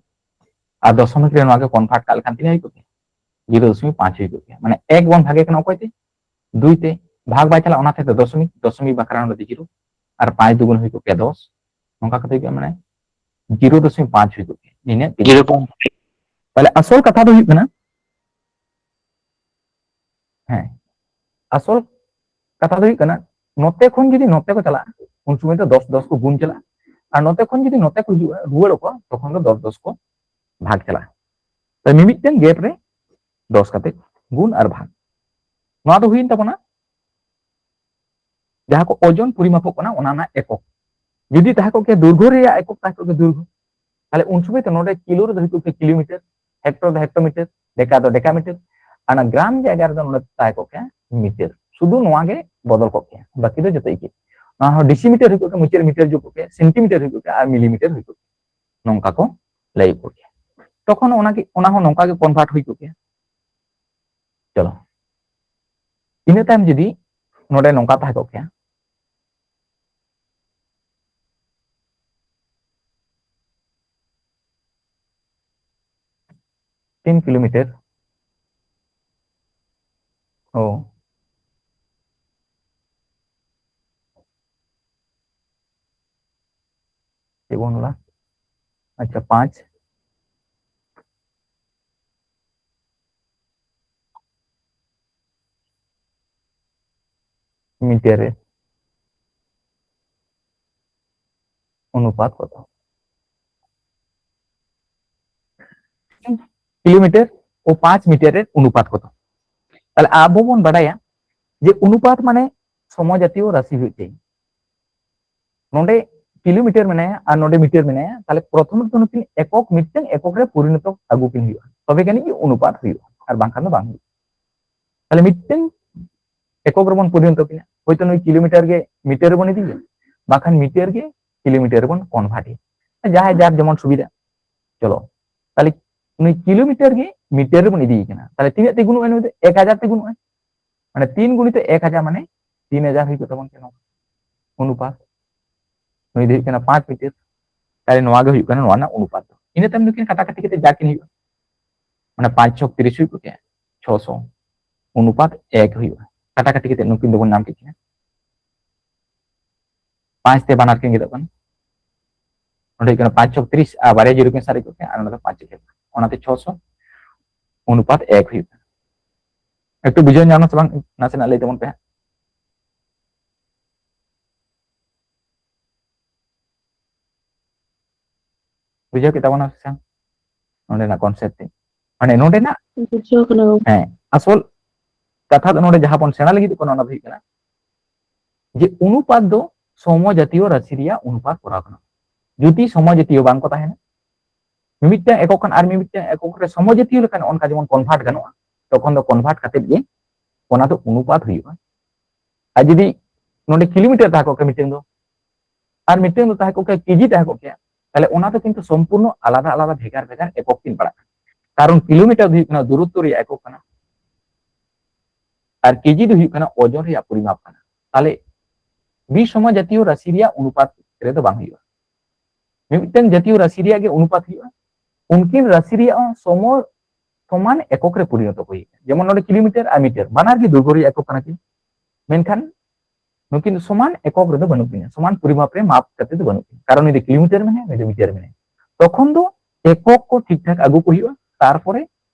ᱟᱨ ᱫᱚᱥᱚᱢᱤᱠ ᱨᱮ ᱱᱚᱣᱟ ᱜᱮ ᱠᱚᱱᱵᱷᱟᱨᱴ ᱠᱟᱜ ᱞᱮᱠᱷᱟᱱ ᱛᱤᱱᱟᱹᱜ ᱦᱩᱭ ᱠᱚᱜ ᱠᱮᱭᱟ? ᱡᱤᱨᱳ ᱫᱚᱥᱚᱢᱤᱠ ᱯᱟᱸᱪ ᱦᱩᱭ ᱠᱚᱜ ᱠᱮᱭᱟ᱾ ᱢᱟᱱᱮ ᱮᱠ ᱵᱚᱱ ᱵᱷᱟᱜᱮ ᱠᱟᱱᱟ ᱚᱠᱚᱭ ᱛᱮ? ᱫᱩᱭ ᱛᱮ᱾ ᱵᱷᱟᱜᱽ ᱵᱟᱭ ᱪᱟᱞᱟᱜ, ᱚᱱᱟ ᱛᱮᱫᱚ ᱫᱚᱥᱚᱢᱤᱠ, ᱫᱚᱥᱚᱢᱤᱠ ᱵᱟᱠᱷᱨᱟ ᱱᱚᱰᱮ ᱫᱚ ᱡᱤᱨᱳ, ᱟᱨ ᱯᱟᱸᱪ ᱫᱩᱜᱩᱱ ᱦᱩᱭ ᱠᱚᱜ ᱠᱮᱭᱟ ᱫᱚᱥ, ᱱᱚᱝᱠᱟ ᱠᱟᱛᱮ ᱦᱩᱭᱩᱜ ᱠᱮᱭᱟ, ᱢᱟᱱᱮ ᱡᱤᱨᱳ ᱫᱚᱥᱚᱢᱤᱠ ᱯᱟᱸᱪ ᱦᱩᱭ ᱠᱚᱜ ᱠᱮᱭᱟ᱾ ᱱᱤᱱᱟᱹᱜ ᱜᱮ᱾ Zero point. ᱛᱟᱦᱞᱮ ᱟᱥᱚᱞ ᱠᱟᱛᱷᱟ ᱫᱚ ᱦᱩᱭᱩᱜ ᱠᱟᱱᱟ, ᱦᱮᱸ, ᱟᱥᱚᱞ ᱠᱟᱛᱷᱟ ᱫᱚ ᱦᱩᱭᱩᱜ ᱠᱟᱱᱟ, ᱱᱚᱛᱮ ᱠᱷᱚᱱ ᱡᱩᱫᱤ ᱱᱚᱛᱮ ᱠᱚ ᱪᱟᱞᱟᱜᱼᱟ, ᱩᱱ ᱥᱚᱢᱚᱭ ᱫᱚ ᱫᱚᱥ ᱫᱚᱥ ᱠᱚ ᱜᱩᱱ ᱪᱟᱞᱟᱜᱼᱟ, ᱟᱨ ᱱᱚᱛᱮ ᱠᱷᱚᱱ ᱡᱩᱫᱤ ᱱᱚᱛᱮ ᱠᱚ ᱦᱤᱡᱩᱜᱼᱟ, ᱨᱩᱣᱟᱹᱲ ᱟᱠᱚ, ᱛᱚᱠᱷᱚᱱ ᱫᱚ ᱫᱚᱥ ᱫᱚᱥ ᱠᱚ ᱵᱷᱟᱜᱽ ᱪᱟᱞᱟᱜᱼᱟ᱾ ᱛᱟᱦᱞᱮ ᱢᱤᱢᱤᱫᱴᱟᱝ ᱜᱮᱯ ᱨᱮ ᱫᱚᱥ ᱠᱟᱛᱮ ᱜᱩᱱ ᱟᱨ ᱵᱷᱟᱜᱽ᱾ ᱱᱚᱣᱟ ᱫᱚ ᱦᱩᱭᱮᱱ ᱛᱟᱵᱚᱱᱟ ᱡᱟᱦᱟᱸ ᱠᱚ ᱳᱡᱚᱱ ᱯᱚᱨᱤᱢᱟᱯᱚᱜ ᱠᱟᱱᱟ, ᱚᱱᱟ ᱨᱮᱱᱟᱜ ᱮᱠᱚᱠ᱾ ᱡᱩᱫᱤ ᱛᱟᱦᱮᱸ ᱠᱚᱜ ᱠᱮᱭᱟ ᱫᱩᱨᱜᱷᱚ ᱨᱮᱭᱟᱜ ᱮᱠᱚᱠ, ᱛᱟᱦᱮᱸ ᱠᱚᱜ ᱠᱮᱭᱟ ᱫᱩᱨᱜᱷᱚ, ᱛᱟᱦᱞᱮ ᱩᱱ ᱥᱚᱢᱚᱭ ᱛᱚ ᱱᱚᱰᱮ ᱠᱤᱞᱳ ᱨᱮᱫᱚ ᱦᱩᱭ ᱠᱚᱜ ᱠᱮᱭᱟ ᱠᱤᱞᱳᱢᱤᱴᱟᱨ, ᱦᱮᱠᱴᱚᱨ ᱫᱚ ᱦᱮᱠᱴᱳᱢᱤᱴᱟᱨ, ᱰᱮᱠᱟ ᱫᱚ ᱰᱮᱠᱟᱢᱤᱴᱟᱨ, ᱟᱨ ᱚᱱᱟ ᱜᱨᱟᱢ ᱡᱟᱭᱜᱟ ᱨᱮᱫᱚ ᱱᱚᱰᱮ ᱛᱟᱦᱮᱸ ᱠᱚᱜ ᱠᱮᱭᱟ ᱢᱤᱴᱟᱨ᱾ ᱥᱩᱫᱷᱩ ᱱᱚᱣᱟ ᱜᱮ ᱵᱚᱫᱚᱞ ᱠᱚᱜ ᱠᱮᱭᱟ, ᱵᱟᱹᱠᱤ ᱫᱚ ᱡᱚᱛᱚ ᱮᱠᱤ᱾ ᱱᱚᱣᱟ ᱦᱚᱸ ᱰᱮᱥᱤᱢᱤᱴᱟᱨ ᱦᱩᱭ ᱠᱚᱜ ᱠᱮᱭᱟ, ᱢᱩᱪᱟᱹᱫ ᱢᱤᱴᱟᱨ ᱦᱩᱭ ᱠᱚᱜ ᱠᱮᱭᱟ, ᱥᱮᱱᱴᱤᱢᱤᱴᱟᱨ ᱦᱩᱭ ᱠᱚᱜ ᱠᱮᱭᱟ, ᱟᱨ ᱢᱤᱞᱤᱢᱤᱴᱟᱨ ᱦᱩᱭ ᱠᱚᱜ ᱠᱮᱭᱟ᱾ ᱱᱚᱝᱠᱟ ᱠᱚ ᱞᱟᱹᱭ ᱠᱚᱜ ᱠᱮᱭᱟ᱾ ᱛᱚᱠᱷᱚᱱ ᱚᱱᱟ ᱜᱮ, ᱚᱱᱟ ᱦᱚᱸ ᱱᱚᱝᱠᱟ ᱜᱮ ᱠᱚᱱᱵᱷᱟᱨᱴ ᱦᱩᱭ ᱠᱚᱜ ᱠᱮᱭᱟ᱾ ᱪᱚᱞᱚ, ᱤᱱᱟᱹ ᱛᱟᱭᱚᱢ ᱡᱩᱫᱤ ᱱᱚᱰᱮ ᱱᱚᱝᱠᱟ ᱛᱟᱦᱮᱸ ᱠᱚᱜ ᱠᱮᱭᱟ, ᱛᱤᱱ ᱠᱤᱞᱳᱢᱤᱴᱟᱨ, ᱚ, ᱪᱮᱫ ᱵᱚᱱ ᱚᱞᱟ? ᱟᱪᱪᱷᱟ, ᱯᱟᱸᱪ ᱢᱤᱴᱟᱨ ᱨᱮ ᱚᱱᱩᱯᱟᱛ ᱠᱚᱛᱚ? ᱠᱤᱞᱳᱢᱤᱴᱟᱨ ᱳ ᱯᱟᱸᱪ ᱢᱤᱴᱟᱨ ᱨᱮ ᱚᱱᱩᱯᱟᱛ ᱠᱚᱛᱚ? ᱛᱟᱦᱞᱮ ᱟᱵᱚ ᱵᱚᱱ ᱵᱟᱰᱟᱭᱟ ᱡᱮ ᱚᱱᱩᱯᱟᱛ ᱢᱟᱱᱮ ᱥᱚᱢᱚᱡᱟᱛᱤᱭᱚ ᱨᱟᱥᱤ ᱦᱩᱭᱩᱜ ᱪᱟᱭ᱾ ᱱᱚᱰᱮ ᱠᱤᱞᱳᱢᱤᱴᱟᱨ ᱢᱮᱱᱟᱭᱟ ᱟᱨ ᱱᱚᱰᱮ ᱢᱤᱴᱟᱨ ᱢᱮᱱᱟᱭᱟ, ᱛᱟᱦᱞᱮ ᱯᱨᱚᱛᱷᱚᱢ ᱨᱮᱫᱚ ᱱᱩᱠᱤᱱ ᱮᱠᱚᱠ, ᱢᱤᱫᱴᱟᱝ ᱮᱠᱚᱠ ᱨᱮ ᱯᱚᱨᱤᱱᱚᱛᱚ ᱟᱹᱜᱩ ᱠᱤᱱ ᱦᱩᱭᱩᱜᱼᱟ, ᱛᱚᱵᱮ ᱡᱟᱹᱱᱤᱡ ᱜᱮ ᱚᱱᱩᱯᱟᱛ ᱦᱩᱭᱩᱜᱼᱟ, ᱟᱨ ᱵᱟᱝᱠᱷᱟᱱ ᱫᱚ ᱵᱟᱝ ᱦᱩᱭᱩᱜᱼᱟ᱾ ᱛᱟᱦᱞᱮ ᱢᱤᱫᱴᱟᱝ ᱮᱠᱚᱠ ᱨᱮᱵᱚᱱ ᱯᱚᱨᱤᱱᱚᱛᱚ ᱠᱤᱱᱟ, ᱦᱚᱭᱛᱳ ᱱᱩᱭ ᱠᱤᱞᱳᱢᱤᱴᱟᱨ ᱜᱮ ᱢᱤᱴᱟᱨ ᱨᱮᱵᱚᱱ ᱤᱫᱤᱭᱟ, ᱵᱟᱝᱠᱷᱟᱱ ᱢᱤᱴᱟᱨ ᱜᱮ ᱠᱤᱞᱳᱢᱤᱴᱟᱨ ᱨᱮᱵᱚᱱ ᱠᱚᱱᱵᱷᱟᱨᱴ ᱮᱭᱟ, ᱡᱟᱦᱟᱸᱭ ᱡᱟᱨ ᱡᱮᱢᱚᱱ ᱥᱩᱵᱤᱫᱷᱟ᱾ ᱪᱚᱞᱚ, ᱛᱟᱦᱞᱮ ᱩᱱᱤ ᱠᱤᱞᱳᱢᱤᱴᱟᱨ ᱜᱮ ᱢᱤᱴᱟᱨ ᱨᱮᱵᱚᱱ ᱤᱫᱤᱭᱮ ᱠᱟᱱᱟ᱾ ᱛᱟᱦᱞᱮ ᱛᱤᱱᱟᱹᱜ ᱛᱮ ᱜᱩᱱᱩᱜᱼᱟ ᱱᱩᱭ ᱫᱚ? ᱮᱠ ᱦᱟᱡᱟᱨ ᱛᱮ ᱜᱩᱱᱩᱜᱼᱟ᱾ ᱢᱟᱱᱮ ᱛᱤᱱ ᱜᱩᱱᱤᱛᱚ ᱮᱠ ᱦᱟᱡᱟᱨ ᱢᱟᱱᱮ ᱛᱤᱱ ᱦᱟᱡᱟᱨ ᱦᱩᱭ ᱠᱚᱜ ᱛᱟᱵᱚᱱ ᱠᱮᱭᱟ ᱱᱚᱣᱟ ᱚᱱᱩᱯᱟᱛ᱾ ᱱᱩᱭ ᱫᱚ ᱦᱩᱭᱩᱜ ᱠᱟᱱᱟ ᱯᱟᱸᱪ ᱢᱤᱴᱟᱨ᱾ ᱛᱟᱦᱞᱮ ᱱᱚᱣᱟ ᱜᱮ ᱦᱩᱭᱩᱜ ᱠᱟᱱᱟ ᱱᱚᱣᱟ ᱨᱮᱱᱟᱜ ᱚᱱᱩᱯᱟᱛ ᱫᱚ᱾ ᱤᱱᱟᱹ ᱛᱟᱭᱚᱢ ᱱᱩᱠᱤᱱ ᱠᱟᱴᱟᱠᱟᱴᱤ ᱠᱟᱛᱮ ᱡᱟ ᱠᱤᱱ ᱦᱩᱭᱩᱜᱼᱟ, ᱢᱟᱱᱮ ᱯᱟᱸᱪ ᱪᱷᱚᱠ ᱛᱤᱨᱤᱥ ᱦᱩᱭ ᱠᱚᱜ ᱠᱮᱭᱟ, ᱪᱷᱚᱥᱚ ᱚᱱᱩᱯᱟᱛ ᱮᱠ ᱦᱩᱭᱩᱜᱼᱟ᱾ ᱠᱟᱴᱟᱠᱟᱴᱤ ᱠᱟᱛᱮ ᱱᱩᱠᱤᱱ ᱫᱚᱵᱚᱱ ᱧᱟᱢ ᱠᱮᱫ ᱠᱤᱱᱟ᱾ ᱯᱟᱸᱪ ᱛᱮ ᱵᱟᱱᱟᱨ ᱠᱤᱱ ᱜᱮᱫᱚᱜ ᱠᱟᱱᱟ᱾ ᱱᱚᱰᱮ ᱦᱩᱭᱩᱜ ᱠᱟᱱᱟ ᱯᱟᱸᱪ ᱪᱷᱚᱠ ᱛᱤᱨᱤᱥ ᱟᱨ ᱵᱟᱨᱭᱟ ᱡᱤᱨᱳ ᱠᱤᱱ ᱥᱟᱨᱮᱡ ᱠᱚᱜ ᱠᱮᱭᱟ ᱟᱨ ᱱᱚᱰᱮ ᱫᱚ ᱯᱟᱸᱪ ᱮ ᱠᱷᱮᱞ ᱠᱟᱱᱟ᱾ ᱚᱱᱟᱛᱮ ᱪᱷᱚᱥᱚ ᱚᱱᱩᱯᱟᱛ ᱮᱠ ᱦᱩᱭᱩᱜ ᱠᱟᱱᱟ᱾ ᱮᱠᱴᱩ ᱵᱩᱡᱷᱟᱹᱣ ᱧᱟᱢ ᱱᱟ ᱥᱮ ᱵᱟᱝ? ᱱᱟᱥᱮᱱᱟᱜ ᱞᱟᱹᱭ ᱛᱟᱵᱚᱱ ᱯᱮ ᱦᱟᱸᱜ᱾ ᱵᱩᱡᱷᱟᱹᱣ ᱠᱮᱫ ᱛᱟᱵᱚᱱᱟ ᱥᱮ ᱵᱟᱝ ᱱᱚᱸᱰᱮᱱᱟᱜ ᱠᱚᱱᱥᱮᱯᱴ ᱛᱮ? ᱢᱟᱱᱮ ᱱᱚᱸᱰᱮᱱᱟᱜ ᱵᱩᱡᱷᱟᱹᱣ ᱠᱟᱱᱟ ᱜᱚᱢᱠᱮ᱾ ᱦᱮᱸ, ᱟᱥᱚᱞ ᱠᱟᱛᱷᱟ ᱫᱚ ᱱᱚᱸᱰᱮ ᱡᱟᱦᱟᱸ ᱵᱚᱱ ᱥᱮᱬᱟ ᱞᱟᱹᱜᱤᱫ ᱠᱟᱱᱟ ᱚᱱᱟ ᱫᱚ ᱦᱩᱭᱩᱜ ᱠᱟᱱᱟ ᱡᱮ ᱚᱱᱩᱯᱟᱛ ᱫᱚ ᱥᱚᱢᱚᱡᱟᱛᱤᱭᱚ ᱨᱟᱥᱤ ᱨᱮᱭᱟᱜ ᱚᱱᱩᱯᱟᱛ ᱠᱚᱨᱟᱣ ᱠᱟᱱᱟ᱾ ᱡᱩᱫᱤ ᱥᱚᱢᱚᱡᱟᱛᱤᱭᱚ ᱵᱟᱝ ᱠᱚ ᱛᱟᱦᱮᱱᱟ, ᱢᱤᱢᱤᱫᱴᱟᱝ ᱮᱠᱚᱠ ᱠᱷᱚᱱ ᱟᱨ ᱢᱤᱢᱤᱫᱴᱟᱝ ᱮᱠᱚᱠ ᱨᱮ ᱥᱚᱢᱚᱡᱟᱛᱤᱭᱚ ᱞᱮᱠᱟᱱ ᱚᱱᱠᱟ ᱡᱮᱢᱚᱱ ᱠᱚᱱᱵᱷᱟᱨᱴ ᱜᱟᱱᱚᱜᱼᱟ, ᱛᱚᱠᱷᱚᱱ ᱫᱚ ᱠᱚᱱᱵᱷᱟᱨᱴ ᱠᱟᱛᱮᱫ ᱜᱮ ᱚᱱᱟ ᱫᱚ ᱚᱱᱩᱯᱟᱛ ᱦᱩᱭᱩᱜᱼᱟ᱾ ᱟᱨ ᱡᱩᱫᱤ ᱱᱚᱰᱮ ᱠᱤᱞᱳᱢᱤᱴᱟᱨ ᱛᱟᱦᱮᱸ ᱠᱚᱜ ᱠᱮᱭᱟ ᱢᱤᱫᱴᱟᱝ ᱫᱚ, ᱟᱨ ᱢᱤᱫᱴᱟᱝ ᱫᱚ ᱛᱟᱦᱮᱸ ᱠᱚᱜ ᱠᱮᱭᱟ, ᱠᱮᱡᱤ ᱛᱟᱦᱮᱸ ᱠᱚᱜ ᱠᱮᱭᱟ, ᱛᱟᱦᱞᱮ ᱚᱱᱟ ᱫᱚ ᱠᱤᱱᱛᱩ ᱥᱚᱢᱯᱩᱨᱱᱚ ᱟᱞᱟᱫᱟ ᱟᱞᱟᱫᱟ ᱵᱷᱮᱜᱟᱨ ᱵᱷᱮᱜᱟᱨ ᱮᱠᱚᱠ ᱠᱤᱱ ᱯᱟᱲᱟᱜ ᱠᱟᱱᱟ᱾ ᱠᱟᱨᱚᱱ ᱠᱤᱞᱳᱢᱤᱴᱟᱨ ᱫᱚ ᱦᱩᱭᱩᱜ ᱠᱟᱱᱟ ᱫᱩᱨᱚᱛᱛᱚ ᱨᱮᱭᱟᱜ ᱮᱠᱚᱠ ᱠᱟᱱᱟ, ᱟᱨ ᱠᱮᱡᱤ ᱫᱚ ᱦᱩᱭᱩᱜ ᱠᱟᱱᱟ ᱳᱡᱚᱱ ᱨᱮᱭᱟᱜ ᱯᱚᱨᱤᱢᱟᱯ ᱠᱟᱱᱟ᱾ ᱛᱟᱦᱞᱮ ᱵᱤᱥᱚᱢᱚ ᱡᱟᱛᱤᱭᱚ ᱨᱟᱥᱤ ᱨᱮᱭᱟᱜ ᱚᱱᱩᱯᱟᱛ ᱨᱮᱫᱚ ᱵᱟᱝ ᱦᱩᱭᱩᱜᱼᱟ᱾ ᱢᱤᱢᱤᱫᱴᱟᱝ ᱡᱟᱛᱤᱭᱚ ᱨᱟᱥᱤ ᱨᱮᱭᱟᱜ ᱜᱮ ᱚᱱᱩᱯᱟᱛ ᱦᱩᱭᱩᱜᱼᱟ᱾ ᱩᱱᱠᱤᱱ ᱨᱟᱥᱤ ᱨᱮᱭᱟᱜ ᱦᱚᱸ ᱥᱚᱢᱚ-, ᱥᱚᱢᱟᱱ ᱮᱠᱚᱠ ᱨᱮ ᱯᱚᱨᱤᱱᱚᱛᱚ ᱠᱚ ᱦᱩᱭᱩᱜᱼᱟ᱾ ᱡᱮᱢᱚᱱ ᱱᱚᱰᱮ ᱠᱤᱞᱳᱢᱤᱴᱟᱨ ᱟᱨ ᱢᱤᱴᱟᱨ ᱵᱟᱱᱟᱨ ᱜᱮ ᱫᱩᱨᱜᱷᱚ ᱨᱮᱭᱟᱜ ᱮᱠᱚᱠ ᱠᱟᱱᱟ ᱠᱤᱱ, ᱢᱮᱱᱠᱷᱟᱱ ᱱᱩᱠᱤᱱ ᱫᱚ ᱥᱚᱢᱟᱱ ᱮᱠᱚᱠ ᱨᱮᱫᱚ ᱵᱟᱹᱱᱩᱜ ᱠᱤᱱᱟ, ᱥᱚᱢᱟᱱ ᱯᱚᱨᱤᱢᱟᱯ ᱨᱮ ᱢᱟᱯ ᱠᱟᱛᱮ ᱫᱚ ᱵᱟᱹᱱᱩᱜ ᱠᱤᱱᱟ, ᱠᱟᱨᱚᱱ ᱱᱩᱭ ᱫᱚ ᱠᱤᱞᱳᱢᱤᱴᱟᱨ ᱢᱮᱱᱟᱭᱟ, ᱱᱩᱭ ᱫᱚ ᱢᱤᱴᱟᱨ ᱢᱮᱱᱟᱭᱟ᱾ ᱛᱚᱠᱷᱚᱱ ᱫᱚ ᱮᱠᱚᱠ ᱠᱚ ᱴᱷᱤᱠ ᱴᱷᱟᱠ ᱟᱹᱜᱩ ᱠᱚ ᱦᱩᱭᱩᱜᱼᱟ, ᱛᱟᱨᱯᱚᱨᱮ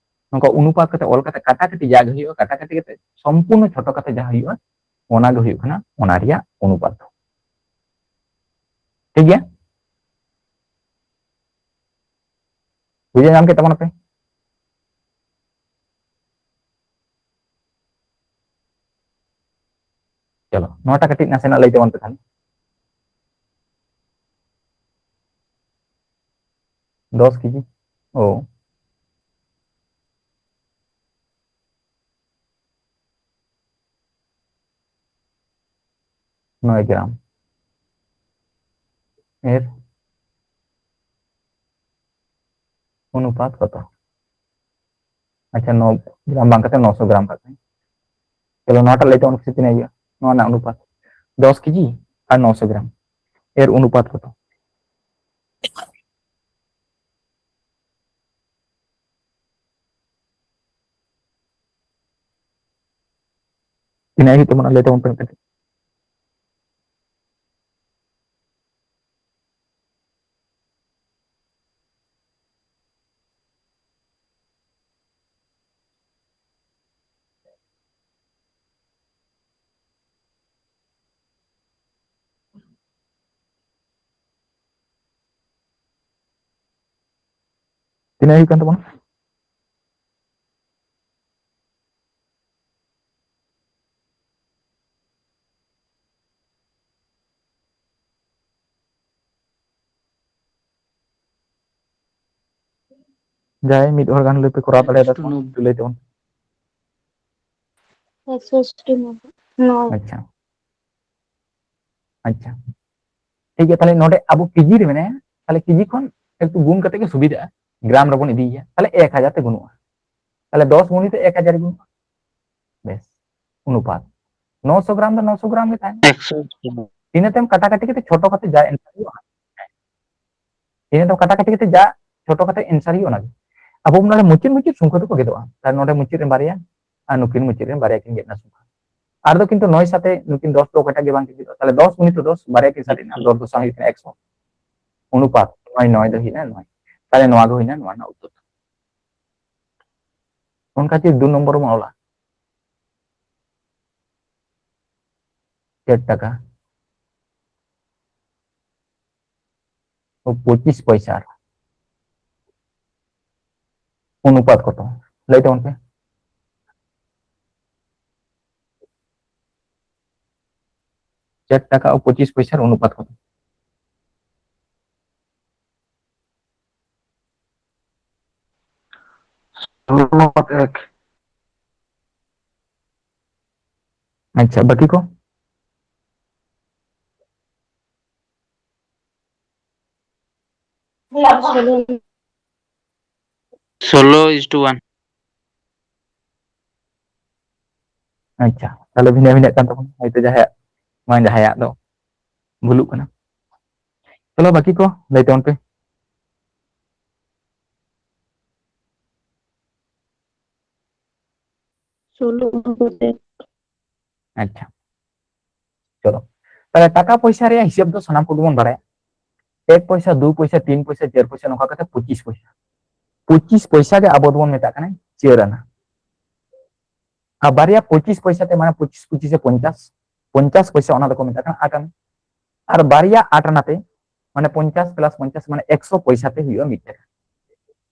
ᱱᱚᱝᱠᱟ ᱚᱱᱩᱯᱟᱛ ᱠᱟᱛᱮ ᱚᱞ ᱠᱟᱛᱮ ᱠᱟᱴᱟᱠᱟᱴᱤ ᱡᱟᱜᱮ ᱦᱩᱭᱩᱜᱼᱟ, ᱠᱟᱴᱟᱠᱟᱴᱤ ᱠᱟᱛᱮ ᱥᱚᱢᱯᱩᱨᱱᱚ ᱪᱷᱚᱴᱚ ᱠᱟᱛᱮ ᱡᱟᱦᱟᱸ ᱦᱩᱭᱩᱜᱼᱟ, ᱚᱱᱟ ᱜᱮ ᱦᱩᱭᱩᱜ ᱠᱟᱱᱟ ᱚᱱᱟ ᱨᱮᱭᱟᱜ ᱚᱱᱩᱯᱟᱛ ᱫᱚ᱾ ᱴᱷᱤᱠ ᱜᱮᱭᱟ? ᱵᱩᱡᱷᱟᱹᱣ ᱧᱟᱢ ᱠᱮᱫ ᱛᱟᱵᱚᱱᱟᱯᱮ? ᱪᱚᱞᱚ, ᱱᱚᱣᱟᱴᱟᱜ ᱠᱟᱹᱴᱤᱡ ᱱᱟᱥᱮᱱᱟᱜ ᱞᱟᱹᱭ ᱛᱟᱵᱚᱱ ᱯᱮ ᱠᱷᱟᱱ᱾ ᱫᱚᱥ ᱠᱮᱡᱤ᱾ ᱳ᱾ ᱱᱚᱭ ᱜᱨᱟᱢ ᱮᱨ ᱚᱱᱩᱯᱟᱛ ᱠᱚᱛᱚ? ᱟᱪᱪᱷᱟ, ᱱᱚ ᱜᱨᱟᱢ ᱵᱟᱝ ᱠᱟᱛᱮ ᱱᱚᱥᱚ ᱜᱨᱟᱢ ᱠᱟᱜ ᱠᱟᱱᱟ᱾ ᱪᱚᱞᱚ, ᱱᱚᱣᱟᱴᱟᱜ ᱞᱟᱹᱭ ᱛᱟᱵᱚᱱ ᱯᱮᱥᱮ ᱛᱤᱱᱟᱹᱜ ᱦᱩᱭᱩᱜᱼᱟ? ᱱᱚᱣᱟ ᱨᱮᱱᱟᱜ ᱚᱱᱩᱯᱟᱛ, ᱫᱚᱥ ᱠᱮᱡᱤ ᱟᱨ ᱱᱚᱥᱚ ᱜᱨᱟᱢ ᱮᱨ ᱚᱱᱩᱯᱟᱛ ᱠᱚᱫᱚ? ᱛᱤᱱᱟᱹᱜ ᱦᱩᱭᱩᱜ ᱛᱟᱵᱚᱱᱟ, ᱞᱟᱹᱭ ᱛᱟᱵᱚᱱ ᱯᱮ ᱠᱟᱹᱴᱤᱡ᱾ ᱛᱤᱱᱟᱹᱜ ᱦᱩᱭᱩᱜ ᱠᱟᱱ ᱛᱟᱵᱚᱱᱟ? ᱡᱟᱦᱟᱸᱭ ᱢᱤᱫ ᱦᱚᱲ ᱜᱟᱱ ᱞᱟᱹᱭ ᱯᱮ, ᱠᱚᱨᱟᱣ ᱫᱟᱲᱮᱭᱟᱫᱟ ᱠᱚ, ᱞᱟᱹᱭ ᱛᱟᱵᱚᱱ᱾ ᱮᱠᱥᱚ ᱟᱥᱤ ᱱᱚ᱾ ᱟᱪᱪᱷᱟ, ᱟᱪᱪᱷᱟ, ᱴᱷᱤᱠ ᱜᱮᱭᱟ᱾ ᱛᱟᱦᱞᱮ ᱱᱚᱰᱮ ᱟᱵᱚ ᱠᱮᱡᱤ ᱨᱮ ᱢᱮᱱᱟᱭᱟ, ᱛᱟᱦᱞᱮ ᱠᱮᱡᱤ ᱠᱷᱚᱱ ᱮᱠᱴᱩ ᱜᱩᱱ ᱠᱟᱛᱮ ᱜᱮ ᱥᱩᱵᱤᱫᱷᱟᱜᱼᱟ, ᱜᱨᱟᱢ ᱨᱮᱵᱚᱱ ᱤᱫᱤᱭᱮᱭᱟ, ᱛᱟᱦᱞᱮ ᱮᱠ ᱦᱟᱡᱟᱨ ᱛᱮ ᱜᱩᱱᱩᱜᱼᱟ᱾ ᱛᱟᱦᱞᱮ ᱫᱚᱥ ᱜᱩᱱᱤᱛᱚ ᱮᱠ ᱦᱟᱡᱟᱨ ᱜᱩᱱᱩᱜᱼᱟ᱾ ᱵᱮᱥ, ᱚᱱᱩᱯᱟᱛ ᱱᱚᱥᱚ ᱜᱨᱟᱢ ᱫᱚ ᱱᱚᱥᱚ ᱜᱨᱟᱢ ᱜᱮ ᱛᱟᱦᱮᱱᱟ᱾ ᱮᱠᱥᱚ᱾ ᱤᱱᱟᱹ ᱛᱟᱭᱚᱢ ᱠᱟᱴᱟ ᱠᱟᱴᱤ ᱠᱟᱛᱮ ᱪᱷᱳᱴᱳ ᱠᱟᱛᱮ ᱡᱟ ᱮᱱᱥᱟᱨ ᱦᱩᱭᱩᱜᱼᱟ, ᱤᱱᱟᱹ ᱫᱚ ᱠᱟᱴᱟ ᱠᱟᱴᱤ ᱠᱟᱛᱮ ᱡᱟ ᱪᱷᱳᱴᱳ ᱠᱟᱛᱮ ᱮᱱᱥᱟᱨ ᱦᱩᱭᱩᱜᱼᱟ ᱚᱱᱟᱜᱮ᱾ ᱟᱵᱚ ᱱᱚᱰᱮ ᱢᱩᱪᱟᱹᱫ ᱢᱩᱪᱟᱹᱫ ᱥᱚᱝᱠᱷᱟ ᱫᱚᱠᱚ ᱜᱮᱫᱚᱜᱼᱟ᱾ ᱛᱟᱦᱞᱮ ᱱᱚᱰᱮ ᱢᱩᱪᱟᱹᱫ ᱨᱮ ᱵᱟᱨᱭᱟ ᱟᱨ ᱱᱩᱠᱤᱱ ᱢᱩᱪᱟᱹᱫ ᱨᱮ ᱵᱟᱨᱭᱟ ᱠᱤᱱ ᱜᱮᱫ ᱮᱱᱟ ᱥᱚᱝᱠᱷᱟ᱾ ᱟᱨ ᱫᱚ ᱠᱤᱱᱛᱩ ᱱᱚᱭ ᱥᱟᱛᱮ ᱱᱩᱠᱤᱱ ᱫᱚᱥ ᱫᱚ ᱚᱠᱟᱴᱟᱜ ᱜᱮ ᱵᱟᱝ ᱠᱤᱱ ᱜᱮᱫᱚᱜᱼᱟ᱾ ᱛᱟᱦᱞᱮ ᱫᱚᱥ ᱜᱩᱱᱤᱛᱚ ᱫᱚᱥ, ᱵᱟᱨᱭᱟ ᱠᱤᱱ ᱥᱟᱨᱮᱡ ᱮᱱᱟ, ᱫᱚᱥ ᱫᱚᱥᱟ ᱦᱩᱭᱩᱜ ᱠᱟᱱᱟ ᱮᱠᱥᱚ᱾ ᱚᱱᱩᱯᱟᱛ ᱱᱚᱭ, ᱱᱚᱭ ᱫᱚ ᱦᱩᱭᱱᱟ ᱱᱚᱭ᱾ ᱛᱟᱦᱞᱮ ᱱᱚᱣᱟ ᱜᱮ ᱦᱩᱭᱱᱟ ᱱᱚᱣᱟ ᱨᱮᱱᱟᱜ ᱩᱛᱛᱚᱨ᱾ ᱚᱱᱠᱟ ᱡᱩᱫᱤ ᱫᱩ ᱱᱚᱢᱵᱚᱨ ᱵᱚᱱ ᱚᱞᱟ, ᱪᱟᱨ ᱴᱟᱠᱟ ᱯᱚᱸᱪᱤᱥ ᱯᱚᱭᱥᱟ ᱚᱱᱩᱯᱟᱛ ᱠᱚᱛᱚ? ᱞᱟᱹᱭ ᱛᱟᱵᱚᱱ ᱯᱮ᱾ ᱪᱟᱨ ᱴᱟᱠᱟ ᱟᱨ ᱯᱚᱸᱪᱤᱥ ᱯᱚᱭᱥᱟ ᱚᱱᱩᱯᱟᱛ ᱠᱚᱛᱚ? ᱚᱱᱩᱯᱟᱛ ᱮᱠ᱾ ᱟᱪᱪᱷᱟ, ᱵᱟᱹᱠᱤ ᱠᱚ? ᱥᱳᱞᱳ is to one. ᱟᱪᱪᱷᱟ, ᱛᱟᱦᱞᱮ ᱵᱷᱤᱱᱟᱹ ᱵᱷᱤᱱᱟᱹᱜ ᱠᱟᱱ ᱛᱟᱵᱚᱱᱟ ᱦᱚᱭᱛᱳ, ᱡᱟᱦᱟᱸᱭᱟᱜ ᱵᱟᱝ ᱡᱟᱦᱟᱸᱭᱟᱜ ᱫᱚ ᱵᱷᱩᱞᱩᱜ ᱠᱟᱱᱟ᱾ ᱪᱚᱞᱚ ᱵᱟᱹᱠᱤ ᱠᱚ ᱞᱟᱹᱭ ᱛᱟᱵᱚᱱ ᱯᱮ᱾ ᱥᱳᱞᱳ ᱩᱱᱩᱯᱟᱛ ᱮᱠ᱾ ᱟᱪᱪᱷᱟ, ᱪᱚᱞᱚ, ᱛᱟᱦᱞᱮ ᱴᱟᱠᱟ ᱯᱚᱭᱥᱟ ᱨᱮᱭᱟᱜ ᱦᱤᱥᱟᱹᱵ ᱫᱚ ᱥᱟᱱᱟᱢ ᱠᱚᱜᱮ ᱵᱚᱱ ᱵᱟᱲᱟᱭᱟ, ᱮᱠ ᱯᱚᱭᱥᱟ, ᱫᱩ ᱯᱚᱭᱥᱟ, ᱛᱤᱱ ᱯᱚᱭᱥᱟ, ᱪᱟᱨ ᱯᱚᱭᱥᱟ, ᱱᱚᱝᱠᱟ ᱠᱟᱛᱮ ᱯᱚᱸᱪᱤᱥ ᱯᱚᱭᱥᱟ᱾ ᱯᱚᱸᱪᱤᱥ ᱯᱚᱭᱥᱟ ᱜᱮ ᱟᱵᱚ ᱫᱚᱵᱚᱱ ᱢᱮᱛᱟᱜ ᱠᱟᱱᱟ ᱪᱟᱨ ᱟᱱᱟ᱾ ᱟᱨ ᱵᱟᱨᱭᱟ ᱯᱚᱸᱪᱤᱥ ᱯᱚᱭᱥᱟ ᱛᱮ, ᱢᱟᱱᱮ ᱯᱚᱸᱪᱤᱥ ᱯᱚᱸᱪᱤᱥ ᱮ ᱯᱚᱧᱪᱟᱥ, ᱯᱚᱧᱪᱟᱥ ᱯᱚᱭᱥᱟ, ᱚᱱᱟ ᱫᱚᱠᱚ ᱢᱮᱛᱟᱜ ᱠᱟᱱᱟ ᱟᱴ ᱟᱱᱟ᱾ ᱟᱨ ᱵᱟᱨᱭᱟ ᱟᱴ ᱟᱱᱟ ᱛᱮ, ᱢᱟᱱᱮ ᱯᱚᱧᱪᱟᱥ ᱯᱞᱟᱥ ᱯᱚᱧᱪᱟᱥ, ᱢᱟᱱᱮ ᱮᱠᱥᱚ ᱯᱚᱭᱥᱟ ᱛᱮ ᱦᱩᱭᱩᱜᱼᱟ ᱢᱤᱫ ᱴᱟᱠᱟ᱾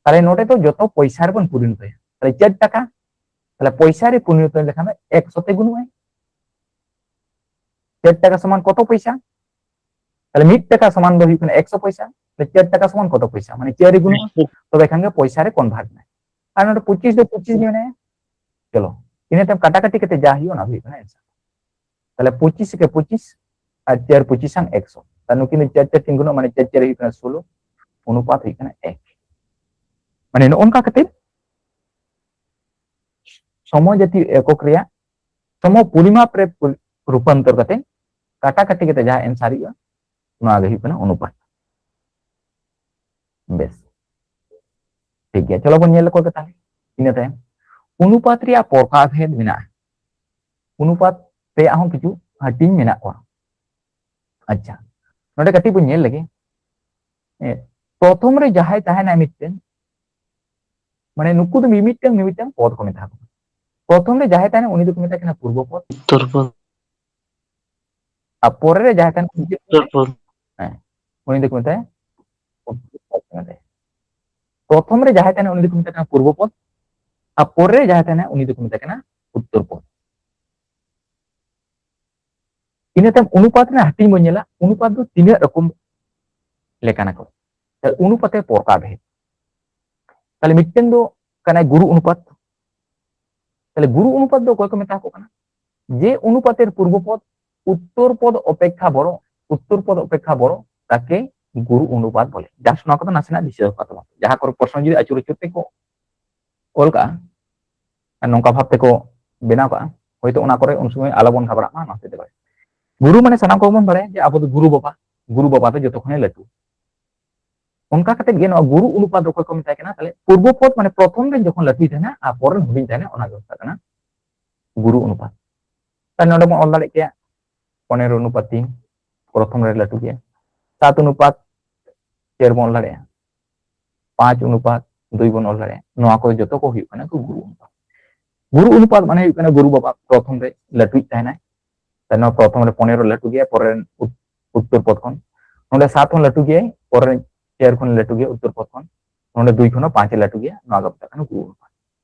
ᱛᱟᱦᱞᱮ ᱱᱚᱰᱮ ᱫᱚ ᱡᱚᱛᱚ ᱯᱚᱭᱥᱟ ᱨᱮᱵᱚᱱ ᱯᱚᱨᱤᱱᱚᱛᱚᱭᱟ᱾ ᱛᱟᱦᱞᱮ ᱪᱟᱨ ᱴᱟᱠᱟ, ᱛᱟᱦᱞᱮ ᱯᱚᱭᱥᱟ ᱨᱮ ᱯᱚᱨᱤᱱᱚᱛᱚ ᱞᱮᱠᱷᱟᱱ ᱫᱚ ᱮᱠᱥᱚ ᱛᱮ ᱜᱩᱱᱚᱜᱼᱟᱭ᱾ ᱪᱟᱨ ᱴᱟᱠᱟ ᱥᱚᱢᱟᱱ ᱠᱚᱛᱚ ᱯᱚᱭᱥᱟ? ᱛᱟᱦᱞᱮ ᱢᱤᱫ ᱴᱟᱠᱟ ᱥᱚᱢᱟᱱ ᱫᱚ ᱦᱩᱭᱩᱜ ᱠᱟᱱᱟ ᱮᱠᱥᱚ ᱯᱚᱭᱥᱟ, ᱛᱟᱦᱞᱮ ᱪᱟᱨ ᱴᱟᱠᱟ ᱥᱚᱢᱟᱱ ᱠᱚᱛᱚ ᱯᱚᱭᱥᱟ? ᱢᱟᱱᱮ ᱪᱟᱨ ᱨᱮ ᱜᱩᱱᱚᱜᱼᱟ, ᱛᱚᱵᱮ ᱠᱷᱟᱱ ᱜᱮ ᱯᱚᱭᱥᱟ ᱨᱮ ᱠᱚᱱᱵᱷᱟᱨᱴ ᱮᱱᱟ᱾ ᱟᱨ ᱱᱚᱰᱮ ᱯᱚᱸᱪᱤᱥ ᱫᱚ ᱯᱚᱸᱪᱤᱥ ᱜᱮ ᱢᱮᱱᱟᱭᱟ᱾ ᱪᱚᱞᱚ, ᱤᱱᱟᱹ ᱛᱟᱭᱚᱢ ᱠᱟᱴᱟᱠᱟᱴᱤ ᱠᱟᱛᱮ ᱡᱟ ᱦᱩᱭᱩᱜᱼᱟ, ᱚᱱᱟ ᱦᱩᱭᱩᱜ ᱠᱟᱱᱟ ᱮᱱᱥᱟᱨ᱾ ᱛᱟᱦᱞᱮ ᱯᱚᱸᱪᱤᱥ ᱮᱠᱮ ᱯᱚᱸᱪᱤᱥ ᱟᱨ ᱪᱟᱨ ᱯᱚᱸᱪᱤᱥ ᱟᱝ ᱮᱠᱥᱚ, ᱛᱟᱦᱞᱮ ᱱᱩᱠᱤᱱ ᱫᱚ ᱪᱟᱨ ᱪᱟᱨ ᱛᱤᱱ ᱜᱩᱱᱚᱜ, ᱢᱟᱱᱮ ᱪᱟᱨ ᱪᱟᱨ ᱦᱩᱭᱩᱜ ᱠᱟᱱᱟ ᱥᱳᱞᱳ, ᱚᱱᱩᱯᱟᱛ ᱦᱩᱭᱩᱜ ᱠᱟᱱᱟ ᱮᱠ᱾ ᱢᱟᱱᱮ ᱱᱚᱜᱼᱚ ᱱᱚᱝᱠᱟ ᱠᱟᱛᱮ ᱥᱚᱢᱚ ᱡᱟᱛᱤᱭᱚ ᱮᱠᱚᱠ ᱨᱮᱭᱟᱜ ᱥᱚᱢᱚ ᱯᱚᱨᱤᱢᱟᱯ ᱨᱮ ᱯᱚ-, ᱨᱩᱯᱟᱱᱛᱚᱨ ᱠᱟᱛᱮ ᱠᱟᱴᱟᱠᱟᱴᱤ ᱠᱟᱛᱮ ᱡᱟᱦᱟᱸ ᱮᱱᱥᱟᱨ ᱦᱩᱭᱩᱜᱼᱟ, ᱱᱚᱣᱟ ᱜᱮ ᱦᱩᱭᱩᱜ ᱠᱟᱱᱟ ᱚᱱᱩᱯᱟᱛ᱾ ᱵᱮᱥ, ᱴᱷᱤᱠ ᱜᱮᱭᱟ, ᱪᱚᱞᱚ ᱵᱚᱱ ᱧᱮᱞ ᱞᱮᱠᱚ ᱜᱮ ᱛᱟᱦᱞᱮ᱾ ᱤᱱᱟᱹ ᱛᱟᱭᱚᱢ ᱚᱱᱩᱯᱟᱛ ᱨᱮᱭᱟᱜ ᱯᱨᱚᱠᱟᱨ ᱵᱷᱮᱫ ᱢᱮᱱᱟᱜᱼᱟ᱾ ᱚᱱᱩᱯᱟᱛ ᱨᱮᱭᱟᱜ ᱦᱚᱸ ᱠᱤᱪᱷᱩ ᱦᱟᱹᱴᱤᱧ ᱢᱮᱱᱟᱜ ᱠᱚᱣᱟ᱾ ᱟᱪᱪᱷᱟ, ᱱᱚᱰᱮ ᱠᱟᱹᱴᱤᱡ ᱵᱚᱱ ᱧᱮᱞ ᱞᱮᱜᱮ᱾ ᱮ, ᱯᱨᱚᱛᱷᱚᱢ ᱨᱮ ᱡᱟᱦᱟᱸᱭ ᱛᱟᱦᱮᱱᱟᱭ ᱢᱤᱫᱴᱮᱱ, ᱢᱟᱱᱮ ᱱᱩᱠᱩ ᱫᱚ ᱢᱤᱢᱤᱫᱴᱟᱝ ᱢᱤᱢᱤᱫᱴᱟᱝ ᱯᱚᱫ ᱠᱚ ᱢᱮᱛᱟ ᱠᱚ ᱠᱟᱱᱟ᱾ ᱯᱨᱚᱛᱷᱚᱢ ᱨᱮ ᱡᱟᱦᱟᱸᱭ ᱛᱟᱦᱮᱱᱟ ᱩᱱᱤ ᱫᱚᱠᱚ ᱢᱮᱛᱟᱭ ᱠᱟᱱᱟ ᱯᱩᱨᱵᱚ ᱯᱚᱫ, ᱩᱛᱛᱚᱨ ᱯᱚᱫ᱾ ᱟᱨ ᱯᱚᱨᱮ ᱨᱮ ᱡᱟᱦᱟᱸᱭ ᱛᱟᱦᱮᱱᱟ ᱩᱱᱤ ᱫᱚᱠᱚ ᱩᱛᱛᱚᱨ ᱯᱚᱫ᱾ ᱦᱮᱸ, ᱩᱱᱤ ᱫᱚᱠᱚ ᱢᱮᱛᱟᱭᱟ ᱩᱛᱛᱚᱨ ᱯᱚᱫ ᱠᱚ ᱢᱮᱛᱟᱭᱟ᱾ ᱯᱨᱚᱛᱷᱚᱢ ᱨᱮ ᱡᱟᱦᱟᱸᱭ ᱛᱟᱦᱮᱱᱟ ᱩᱱᱤ ᱫᱚᱠᱚ ᱢᱮᱛᱟᱭ ᱠᱟᱱᱟ ᱯᱩᱨᱵᱚ ᱯᱚᱫ, ᱟᱨ ᱯᱚᱨᱮ ᱨᱮ ᱡᱟᱦᱟᱸᱭ ᱛᱟᱦᱮᱱᱟ ᱩᱱᱤ ᱫᱚᱠᱚ ᱢᱮᱛᱟᱭ ᱠᱟᱱᱟ ᱩᱛᱛᱚᱨ ᱯᱚᱫ᱾ ᱤᱱᱟᱹ ᱛᱟᱭᱚᱢ ᱚᱱᱩᱯᱟᱛ ᱨᱮᱱᱟᱜ ᱦᱟᱹᱴᱤᱧ ᱵᱚᱱ ᱧᱮᱞᱟ, ᱚᱱᱩᱯᱟᱛ ᱫᱚ ᱛᱤᱱᱟᱹᱜ ᱨᱚᱠᱚᱢ ᱞᱮᱠᱟᱱᱟ ᱠᱚ᱾ ᱛᱟᱦᱞᱮ ᱚᱱᱩᱯᱟᱛᱮ ᱯᱨᱚᱠᱟᱨ ᱵᱷᱮᱫ᱾ ᱛᱟᱦᱞᱮ ᱢᱤᱫᱴᱮᱱ ᱫᱚ ᱠᱟᱱᱟᱭ ᱜᱩᱨᱩ ᱚᱱᱩᱯᱟᱛ᱾ ᱛᱟᱦᱞᱮ ᱜᱩᱨᱩ ᱚᱱᱩᱯᱟᱛ ᱫᱚ ᱚᱠᱚᱭ ᱠᱚ ᱢᱮᱛᱟ ᱠᱚ ᱠᱟᱱᱟ? যে অনুপাতের পূর্বপদ উত্তর পদ অপেক্ষা বড়, উত্তর পদ অপেক্ষা বড়, তাকে গুরু অনুপাত বলে। জাস্ট ᱱᱚᱣᱟ ᱠᱚᱫᱚ ᱱᱟᱥᱮᱱᱟᱜ ᱫᱤᱥᱟᱹ ᱠᱟᱜ ᱛᱟᱵᱚᱱ ᱯᱮ, ᱡᱟᱦᱟᱸ ᱠᱚᱨᱮ ᱯᱨᱚᱥᱱᱚ ᱡᱩᱫᱤ ᱟᱹᱪᱩᱨ ᱟᱹᱪᱩᱨ ᱛᱮᱠᱚ ᱚᱞ ᱠᱟᱜᱼᱟ, ᱟᱨ ᱱᱚᱝᱠᱟ ᱵᱷᱟᱵ ᱛᱮᱠᱚ ᱵᱮᱱᱟᱣ ᱠᱟᱜᱼᱟ, ᱦᱚᱭᱛᱳ ᱚᱱᱟ ᱠᱚᱨᱮ ᱩᱱ ᱥᱚᱢᱚᱭ ᱟᱞᱚᱵᱚᱱ ᱜᱷᱟᱵᱲᱟᱜ ᱢᱟ, ᱚᱱᱟ ᱦᱚᱛᱮᱡ ᱛᱮ ᱵᱟᱲᱟᱭ᱾ ᱜᱩᱨᱩ ᱢᱟᱱᱮ ᱥᱟᱱᱟᱢ ᱠᱚᱵᱚᱱ ᱵᱟᱲᱟᱭᱟ ᱡᱮ ᱟᱵᱚ ᱫᱚ ᱜᱩᱨᱩ ᱵᱟᱵᱟ, ᱜᱩᱨᱩ ᱵᱟᱵᱟ ᱫᱚ ᱡᱚᱛᱚ ᱠᱷᱚᱱᱮ ᱞᱟᱹᱴᱩ᱾ ᱚᱱᱠᱟ ᱠᱟᱛᱮ ᱜᱮ ᱱᱚᱣᱟ ᱜᱩᱨᱩ ᱚᱱᱩᱯᱟᱛ ᱫᱚ ᱚᱠᱚᱭ ᱠᱚ ᱢᱮᱛᱟᱭ ᱠᱟᱱᱟ? ᱛᱟᱦᱞᱮ ᱯᱩᱨᱵᱚ ᱯᱚᱫ ᱢᱟᱱᱮ ᱯᱨᱚᱛᱷᱚᱢ ᱨᱮ ᱡᱚᱠᱷᱚᱱ ᱞᱟᱹᱴᱩᱭ ᱛᱟᱦᱮᱱᱟ ᱟᱨ ᱯᱚᱨᱮ ᱦᱩᱰᱤᱧ ᱛᱟᱦᱮᱱᱟ, ᱚᱱᱟ ᱜᱮ ᱢᱮᱛᱟᱜ ᱠᱟᱱᱟ ᱜᱩᱨᱩ ᱚᱱᱩᱯᱟᱛ᱾ ᱛᱟᱦᱞᱮ ᱱᱚᱰᱮ ᱵᱚᱱ ᱚᱞ ᱫᱟᱲᱮᱭᱟᱜ ᱠᱮᱭᱟ ᱯᱚᱱᱮᱨᱚ ᱚᱱᱩᱯᱟᱛ ᱛᱤᱱ, ᱯᱨᱚᱛᱷᱚᱢ ᱨᱮ ᱞᱟᱹᱴᱩ ᱜᱮᱭᱟ, ᱥᱟᱛ ᱚᱱᱩᱯᱟᱛ ᱪᱟᱨ ᱵᱚᱱ ᱚᱞ ᱫᱟᱲᱮᱭᱟᱜᱼᱟ, ᱯᱟᱸᱪ ᱚᱱᱩᱯᱟᱛ ᱫᱩᱭ ᱵᱚᱱ ᱚᱞ ᱫᱟᱲᱮᱭᱟᱜᱼᱟ᱾ ᱱᱚᱣᱟ ᱠᱚ ᱡᱚᱛᱚ ᱠᱚ ᱦᱩᱭᱩᱜ ᱠᱟᱱᱟ ᱜᱩᱨᱩ ᱚᱱᱩᱯᱟᱛ᱾ ᱜᱩᱨᱩ ᱚᱱᱩᱯᱟᱛ ᱢᱟᱱᱮ ᱦᱩᱭᱩᱜ ᱠᱟᱱᱟ ᱜᱩᱨᱩ ᱵᱟᱵᱟ ᱯᱨᱚᱛᱷᱚᱢ ᱨᱮ ᱞᱟᱹᱴᱩᱭᱤᱡ ᱛᱟᱦᱮᱱᱟᱭ᱾ ᱛᱟᱦᱞᱮ ᱱᱚᱣᱟ ᱯᱨᱚᱛᱷᱚᱢ ᱨᱮ ᱯᱚᱱᱮᱨᱚ ᱞᱟᱹᱴᱩ ᱜᱮᱭᱟ, ᱯᱚᱨᱮ ᱨᱮᱱ ᱩᱛ-, ᱩᱛᱛᱚᱨ ᱯᱚᱫ ᱠᱷᱚᱱ᱾ ᱱᱚᱰᱮ ᱥᱟᱛ ᱦᱚᱸ ᱞᱟᱹᱴᱩ ᱜᱮᱭᱟᱭ, ᱯᱚᱨᱮ ᱨᱮᱱ ᱪᱟᱨ ᱠᱷᱚᱱ ᱞᱟᱹᱴᱩ ᱜᱮᱭᱟ ᱩᱛᱛᱚᱨ ᱯᱚᱫ ᱠᱷᱚᱱ᱾ ᱱᱚᱰᱮ ᱫᱩᱭ ᱠᱷᱚᱱ ᱦᱚᱸ ᱯᱟᱸᱪ ᱮ ᱞᱟᱹᱴᱩ ᱜᱮᱭᱟ, ᱱᱚᱣᱟ ᱜᱮ ᱢᱮᱛᱟᱜ ᱠᱟᱱᱟ ᱜᱩᱨᱩ ᱚᱱᱩᱯᱟᱛ᱾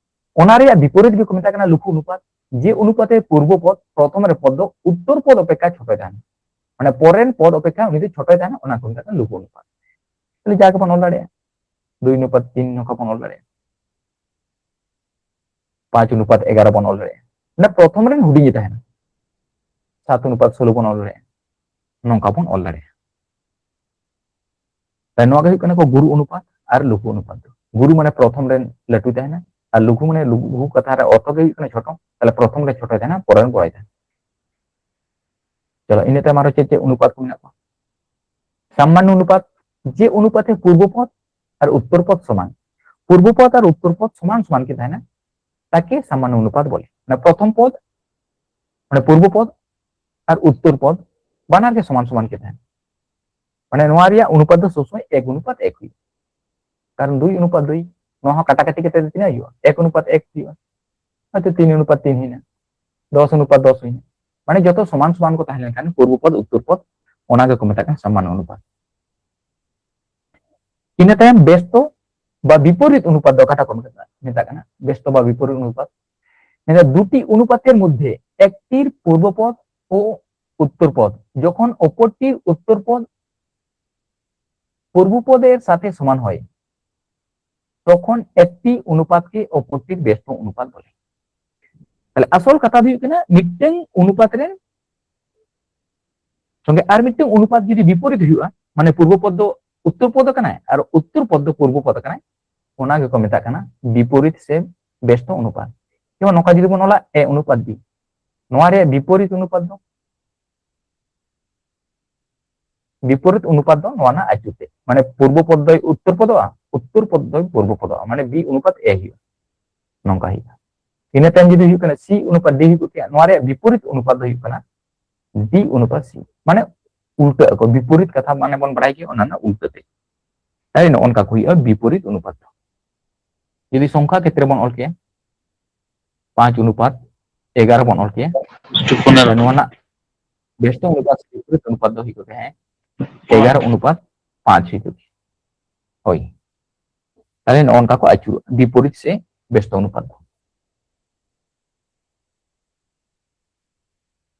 ᱚᱱᱟ ᱨᱮᱭᱟᱜ ᱵᱤᱯᱚᱨᱤᱛ ᱜᱮᱠᱚ ᱢᱮᱛᱟᱜ ᱠᱟᱱᱟ ᱞᱩᱜᱷᱩ ᱚᱱᱩᱯᱟᱛ, ᱡᱮ ᱚᱱᱩᱯᱟᱛᱮ ᱯᱩᱨᱵᱚ ᱯᱚᱫ ᱯᱨᱚᱛᱷᱚᱢ ᱨᱮ ᱯᱚᱫ ᱫᱚ ᱩᱛᱛᱚᱨ ᱯᱚᱫ ᱚᱯᱮᱠᱠᱷᱟ ᱪᱷᱳᱴᱚᱭ ᱛᱟᱦᱮᱱᱟ, ᱢᱟᱱᱮ ᱯᱚᱨᱮᱱ ᱯᱚᱫ ᱚᱯᱮᱠᱠᱷᱟ ᱩᱱᱤ ᱫᱚ ᱪᱷᱳᱴᱚᱭ ᱛᱟᱦᱮᱱᱟ, ᱚᱱᱟ ᱠᱚ ᱢᱮᱛᱟᱜ ᱠᱟᱱᱟ ᱞᱩᱜᱷᱩ ᱚᱱᱩᱯᱟᱛ᱾ ᱛᱟᱦᱞᱮ ᱡᱟ ᱜᱮᱵᱚᱱ ᱚᱞ ᱫᱟᱲᱮᱭᱟᱜᱼᱟ, ᱫᱩᱭ ᱚᱱᱩᱯᱟᱛ ᱛᱤᱱ ᱱᱚᱝᱠᱟ ᱵᱚᱱ ᱚᱞ ᱫᱟᱲᱮᱭᱟᱜᱼᱟ, ᱯᱟᱸᱪ ᱚᱱᱩᱯᱟᱛ ᱮᱜᱟᱨᱚ ᱵᱚᱱ ᱚᱞ ᱫᱟᱲᱮᱭᱟᱜᱼᱟ, ᱢᱟᱱᱮ ᱯᱨᱚᱛᱷᱚᱢ ᱨᱮᱱ ᱦᱩᱰᱤᱧ ᱮ ᱛᱟᱦᱮᱱᱟ, ᱥᱟᱛ ᱚᱱᱩᱯᱟᱛ ᱥᱳᱞᱳ ᱵᱚᱱ ᱚᱞ ᱫᱟᱲᱮᱭᱟᱜᱼᱟ, ᱱᱚᱝᱠᱟ ᱵᱚᱱ ᱚᱞ ᱫᱟᱲᱮᱭᱟᱜᱼᱟ᱾ ᱛᱟᱦᱞᱮ ᱱᱚᱣᱟ ᱜᱮ ᱦᱩᱭᱩᱜ ᱠᱟᱱᱟ ᱠᱚ ᱜᱩᱨᱩ ᱚᱱᱩᱯᱟᱛ ᱟᱨ ᱞᱩᱜᱷᱩ ᱚᱱᱩᱯᱟᱛ ᱫᱚ᱾ ᱜᱩᱨᱩ ᱢᱟᱱᱮ ᱯᱨᱚᱛᱷᱚᱢ ᱨᱮᱱ ᱞᱟᱹᱴᱩᱭ ᱛᱟᱦᱮᱱᱟ, ᱟᱨ ᱞᱩᱜᱷᱩ ᱢᱟᱱᱮ ᱞᱩᱜᱷᱩ ᱠᱟᱛᱷᱟ ᱨᱮ ᱚᱨᱛᱷᱚ ᱜᱮ ᱦᱩᱭᱩᱜ ᱠᱟᱱᱟ ᱪᱷᱳᱴᱚ, ᱛᱟᱦᱞᱮ ᱯᱨᱚᱛᱷᱚᱢ ᱨᱮ ᱪᱷᱳᱴᱚᱭ ᱛᱟᱦᱮᱱᱟ, ᱯᱚᱨᱮ ᱨᱮᱱ ᱵᱚᱲᱚᱭ ᱛᱟᱦᱮᱱᱟ᱾ ᱪᱚᱞᱚ, ᱤᱱᱟᱹ ᱛᱟᱭᱚᱢ ᱟᱨᱚ ᱪᱮᱫ ᱪᱮᱫ ᱚᱱᱩᱯᱟᱛ ᱠᱚ ᱢᱮᱱᱟᱜ ᱠᱚᱣᱟ? ᱥᱟᱢᱟᱱᱱᱚ ᱚᱱᱩᱯᱟᱛ, ᱡᱮ ᱚᱱᱩᱯᱟᱛᱮ ᱯᱩᱨᱵᱚ ᱯᱚᱫ ᱟᱨ ᱩᱛᱛᱚᱨ ᱯᱚᱫ ᱥᱚᱢᱟᱱ, ᱯᱩᱨᱵᱚ ᱯᱚᱫ ᱟᱨ ᱩᱛᱛᱚᱨ ᱯᱚᱫ ᱥᱚᱢᱟᱱ ᱥᱚᱢᱟᱱ ᱠᱤᱱ ᱛᱟᱦᱮᱱᱟ, ᱛᱟᱠᱮ ᱥᱟᱢᱟᱱᱱᱚ ᱚᱱᱩᱯᱟᱛ ᱵᱚᱞᱮ᱾ ᱢᱟᱱᱮ ᱯᱨᱚᱛᱷᱚᱢ ᱯᱚᱫ, ᱢᱟᱱᱮ ᱯᱩᱨᱵᱚ ᱯᱚᱫ ᱟᱨ ᱩᱛᱛᱚᱨ ᱯᱚᱫ ᱵᱟᱱᱟᱨ ᱜᱮ ᱥᱚᱢᱟᱱ ᱥᱚᱢᱟᱱ ᱠᱤᱱ ᱛᱟᱦᱮᱱᱟ᱾ ᱢᱟᱱᱮ ᱱᱚᱣᱟ ᱨᱮᱭᱟᱜ ᱚᱱᱩᱯᱟᱛ ᱫᱚ ᱥᱚᱵ ᱥᱚᱢᱚᱭ ᱮᱠ ᱚᱱᱩᱯᱟᱛ ᱮᱠ ᱦᱩᱭᱩᱜᱼᱟ, ᱠᱟᱨᱚᱱ ᱫᱩᱭ ᱚᱱᱩᱯᱟᱛ ᱫᱩᱭ, ᱱᱚᱣᱟ ᱦᱚᱸ ᱠᱟᱴᱟᱠᱟᱴᱤ ᱠᱟᱛᱮ ᱫᱚ ᱛᱤᱱᱟᱹᱜ ᱦᱩᱭᱩᱜᱼᱟ? ᱮᱠ ᱚᱱᱩᱯᱟᱛ ᱮᱠ ᱦᱩᱭᱩᱜᱼᱟ, ᱦᱚᱭᱛᱳ ᱛᱤᱱ ᱚᱱᱩᱯᱟᱛ ᱛᱤᱱ ᱦᱩᱭᱱᱟ, ᱫᱚᱥ ᱚᱱᱩᱯᱟᱛ ᱫᱚᱥ ᱦᱩᱭᱱᱟ᱾ ᱢᱟᱱᱮ ᱡᱚᱛᱚ ᱥᱚᱢᱟᱱ ᱥᱚᱢᱟᱱ ᱠᱚ ᱛᱟᱦᱮᱸ ᱞᱮᱱᱠᱷᱟᱱ ᱯᱩᱨᱵᱚ ᱯᱚᱫ ᱩᱛᱛᱚᱨ ᱯᱚᱫ, ᱚᱱᱟ ᱜᱮᱠᱚ ᱢᱮᱛᱟᱜ ᱠᱟᱱᱟ ᱥᱟᱢᱟᱱᱱᱚ ᱚᱱᱩᱯᱟᱛ᱾ ᱤᱱᱟᱹ ᱛᱟᱭᱚᱢ ᱵᱮᱥᱛᱚ ᱵᱟ ᱵᱤᱯᱚᱨᱤᱛ ᱚᱱᱩᱯᱟᱛ ᱫᱚ ᱚᱠᱟᱴᱟᱜ ᱠᱚ ᱢᱮᱛᱟᱜ ᱠᱟᱱᱟ? ᱵᱮᱥᱛᱚ ᱵᱟ ᱵᱤᱯᱚᱨᱤᱛ ᱚᱱᱩᱯᱟᱛ᱾ ᱢᱮᱱᱫᱟ, দুটি অনুপাতের মধ্যে একটির পূর্বপদ ও উত্তরপদ যখন অপরটির উত্তরপদ পূর্বপদের সাথে সমান হয়, তখন একটি অনুপাতকে অপরটির ব্যস্ত অনুপাত বলে। তাহলে আসল কথা ᱫᱚ ᱦᱩᱭᱩᱜ ᱠᱟᱱᱟ, ᱢᱤᱫᱴᱟᱝ ᱚᱱᱩᱯᱟᱛ ᱨᱮᱱ ᱥᱚᱸᱜᱮ ᱟᱨ ᱢᱤᱫᱴᱟᱝ ᱚᱱᱩᱯᱟᱛ ᱡᱩᱫᱤ ᱵᱤᱯᱚᱨᱤᱛ ᱦᱩᱭᱩᱜᱼᱟ, ᱢᱟᱱᱮ ᱯᱩᱨᱵᱚ ᱯᱚᱫ ᱫᱚ ᱩᱛᱛᱚᱨ ᱯᱚᱫ ᱠᱟᱱᱟᱭ ᱟᱨ ᱩᱛᱛᱚᱨ ᱯᱚᱫ ᱫᱚ ᱯᱩᱨᱵᱚ ᱯᱚᱫ ᱠᱟᱱᱟᱭ, ᱚᱱᱟ ᱜᱮᱠᱚ ᱢᱮᱛᱟᱜ ᱠᱟᱱᱟ ᱵᱤᱯᱚᱨᱤᱛ ᱥᱮ ᱵᱮᱥᱛᱚ ᱚᱱᱩᱯᱟᱛ᱾ ᱡᱮᱢᱚᱱ ᱱᱚᱝᱠᱟ ᱡᱩᱫᱤ ᱵᱚᱱ ᱚᱞᱟ, ᱮ ᱚᱱᱩᱯᱟᱛ ᱵᱤ, ᱱᱚᱣᱟ ᱨᱮᱭᱟᱜ ᱵᱤᱯᱚᱨᱤᱛ ᱚᱱᱩᱯᱟᱛ ᱫᱚ, ᱵᱤᱯᱚᱨᱤᱛ ᱚᱱᱩᱯᱟᱛ ᱫᱚ ᱱᱚᱣᱟ ᱨᱮᱱᱟᱜ ᱟᱹᱪᱩᱨ ᱛᱮ, ᱢᱟᱱᱮ ᱯᱩᱨᱵᱚ ᱯᱚᱫ ᱫᱚᱭ ᱩᱛᱛᱚᱨ ᱯᱚᱫᱚᱜᱼᱟ, ᱩᱛᱛᱚᱨ ᱯᱚᱫ ᱫᱚᱭ ᱯᱩᱨᱵᱚ ᱯᱚᱫᱚᱜᱼᱟ, ᱢᱟᱱᱮ ᱵᱤ ᱚᱱᱩᱯᱟᱛ ᱮ ᱦᱩᱭᱩᱜᱼᱟ, ᱱᱚᱝᱠᱟ ᱦᱩᱭᱩᱜᱼᱟ᱾ ᱤᱱᱟᱹ ᱛᱟᱭᱚᱢ ᱡᱩᱫᱤ ᱦᱩᱭᱩᱜ ᱠᱟᱱᱟ ᱥᱤ ᱚᱱᱩᱯᱟᱛ ᱰᱤ ᱦᱩᱭᱩᱜ ᱠᱮᱭᱟ, ᱱᱚᱣᱟ ᱨᱮᱭᱟᱜ ᱵᱤᱯᱚᱨᱤᱛ ᱚᱱᱩᱯᱟᱛ ᱫᱚ ᱦᱩᱭᱩᱜ ᱠᱟᱱᱟ ᱰᱤ ᱚᱱᱩᱯᱟᱛ ᱥᱤ, ᱢᱟᱱᱮ ᱩᱞᱴᱟᱹᱜ ᱟᱠᱚ, ᱵᱤᱯᱚᱨᱤᱛ ᱠᱟᱛᱷᱟ ᱢᱟᱱᱮ ᱵᱚᱱ ᱵᱟᱲᱟᱭ ᱜᱮᱭᱟ, ᱚᱱᱟ ᱨᱮᱱᱟᱜ ᱩᱞᱴᱟᱹ ᱛᱮ᱾ ᱛᱟᱦᱞᱮ ᱱᱚᱜᱼᱚ ᱱᱚᱝᱠᱟ ᱠᱚ ᱦᱩᱭᱩᱜᱼᱟ ᱵᱤᱯᱚᱨᱤᱛ ᱚᱱᱩᱯᱟᱛ ᱫᱚ᱾ ᱡᱩᱫᱤ ᱥᱚᱝᱠᱷᱟ ᱠᱷᱮᱛᱨᱮ ᱵᱚᱱ ᱚᱞ ᱠᱮᱭᱟ, ᱯᱟᱸᱪ ᱚᱱᱩᱯᱟᱛ ᱮᱜᱟᱨᱚ ᱵᱚᱱ ᱚᱞ ᱠᱮᱭᱟ, ᱛᱟᱦᱞᱮ ᱱᱚᱣᱟ ᱨᱮᱱᱟᱜ ᱵᱮᱥᱛᱚ ᱚᱱᱩᱯᱟᱛ ᱥᱮ ᱵᱤᱯᱚᱨᱤᱛ ᱚᱱᱩᱯᱟᱛ ᱫᱚ ᱦᱩᱭᱩᱜ ᱠᱟᱱᱟ ᱦᱮᱸ ᱮᱜᱟᱨᱚ ᱚᱱᱩᱯᱟᱛ ᱯᱟᱸᱪ ᱦᱩᱭᱩᱜ ᱠᱟᱱᱟ᱾ ᱦᱳᱭ, ᱛᱟᱦᱞᱮ ᱱᱚᱜᱼᱚ ᱱᱚᱝᱠᱟ ᱠᱚ ᱟᱹᱪᱩᱨᱚᱜᱼᱟ ᱵᱤᱯᱚᱨᱤᱛ ᱥᱮ ᱵᱮᱥᱛᱚ ᱚᱱᱩᱯᱟᱛ ᱫᱚ᱾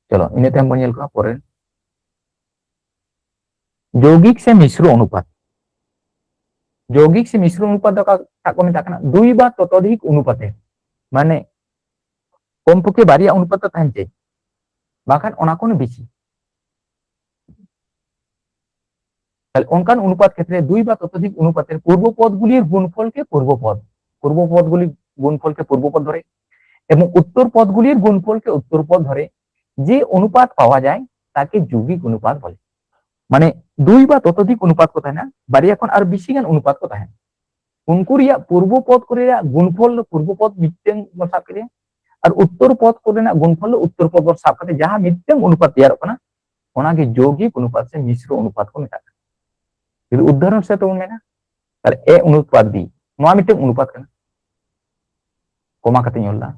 ᱪᱚᱞᱚ, ᱤᱱᱟᱹ ᱛᱟᱭᱚᱢ ᱵᱚᱱ ᱧᱮᱞ ᱠᱚᱣᱟ ᱯᱚᱨᱮ ᱡᱳᱜᱤᱠ ᱥᱮ ᱢᱤᱥᱨᱚ ᱚᱱᱩᱯᱟᱛ᱾ ᱡᱳᱜᱤᱠ ᱥᱮ ᱢᱤᱥᱨᱚ ᱚᱱᱩᱯᱟᱛ ᱫᱚ ᱚᱠᱟᱴᱟᱜ ᱠᱚ ᱢᱮᱛᱟᱜ ᱠᱟᱱᱟ? ᱫᱩᱭ ᱵᱟ ᱛᱚᱛᱚᱫᱷᱤᱠ ᱚᱱᱩᱯᱟᱛᱮ, ᱢᱟᱱᱮ ᱠᱚᱢ ᱯᱚᱠᱠᱷᱮ ᱵᱟᱨᱭᱟ ᱚᱱᱩᱯᱟᱛ ᱫᱚ ᱛᱟᱦᱮᱱ ᱪᱟᱹᱭ, ᱵᱟᱝᱠᱷᱟᱱ ᱚᱱᱟ ᱠᱷᱚᱱ ᱵᱮᱥᱤ᱾ ᱛᱟᱦᱞᱮ ᱚᱱᱠᱟᱱ ᱚᱱᱩᱯᱟᱛ ᱠᱷᱮᱛᱨᱮ ᱫᱩᱭ ᱵᱟ ᱛᱚᱛᱚᱫᱷᱤᱠ ᱚᱱᱩᱯᱟᱛᱮᱨ ᱯᱩᱨᱵᱚ ᱯᱚᱫ ᱜᱩᱞᱤᱨ ᱜᱩᱱᱯᱷᱚᱞ ᱠᱮ ᱯᱩᱨᱵᱚ ᱯᱚᱫ, ᱯᱩᱨᱵᱚ ᱯᱚᱫ ᱜᱩᱞᱤ ᱜᱩᱱᱯᱷᱚᱞ ᱠᱮ ᱯᱩᱨᱵᱚ ᱯᱚᱫ ᱫᱷᱚᱨᱮ এবং উত্তর পদগুলির গুণফলকে উত্তর পদ ধরে যে অনুপাত পাওয়া যায় তাকে যৌগিক অনুপাত বলে। মানে দুই বা ততোধিক অনুপাত ᱠᱚ ᱛᱟᱦᱮᱱᱟ, ᱵᱟᱨᱭᱟ ᱠᱷᱚᱱ ᱟᱨ ᱵᱮᱥᱤ ᱜᱟᱱ ᱚᱱᱩᱯᱟᱛ ᱠᱚ ᱛᱟᱦᱮᱱᱟ᱾ ᱩᱱᱠᱩ ᱨᱮᱭᱟᱜ ᱯᱩᱨᱵᱚ ᱯᱚᱫ ᱠᱚᱨᱮᱱᱟᱜ ᱜᱩᱱᱯᱷᱚᱞ ᱫᱚ ᱯᱩᱨᱵᱚ ᱯᱚᱫ ᱢᱤᱫᱴᱟᱝ ᱵᱚᱱ ᱥᱟᱵ ᱠᱮᱫᱮᱭᱟ, ᱟᱨ ᱩᱛᱛᱚᱨ ᱯᱚᱫ ᱠᱚᱨᱮᱱᱟᱜ ᱜᱩᱱᱯᱷᱚᱞ ᱫᱚ ᱩᱛᱛᱚᱨ ᱯᱚᱫ ᱵᱚᱱ ᱥᱟᱵ ᱠᱟᱛᱮ ᱡᱟᱦᱟᱸ ᱢᱤᱫᱴᱟᱝ ᱚᱱᱩᱯᱟᱛ ᱛᱮᱭᱟᱨᱚᱜ ᱠᱟᱱᱟ, ᱚᱱᱟᱜᱮ ᱡᱳᱜᱤᱠ ᱚᱱᱩᱯᱟᱛ ᱥᱮ ᱢᱤᱥᱨᱚ ᱚᱱᱩᱯᱟᱛ ᱠᱚ ᱢᱮᱛᱟᱜ ᱠᱟᱱᱟ᱾ ᱡᱩᱫᱤ ᱩᱫᱟᱦᱚᱨᱚᱱ ᱥᱮᱫ ᱛᱮᱵᱚᱱ ᱢᱮᱱᱟ, ᱛᱟᱦᱞᱮ ᱮ ᱚᱱᱩᱯᱟᱛ ᱵᱤ, ᱱᱚᱣᱟ ᱢᱤᱫᱴᱟᱝ ᱚᱱᱩᱯᱟᱛ ᱠᱟᱱᱟ, ᱠᱚᱢᱟ ᱠᱟᱛᱮᱧ ᱚᱞ ᱫᱟ᱾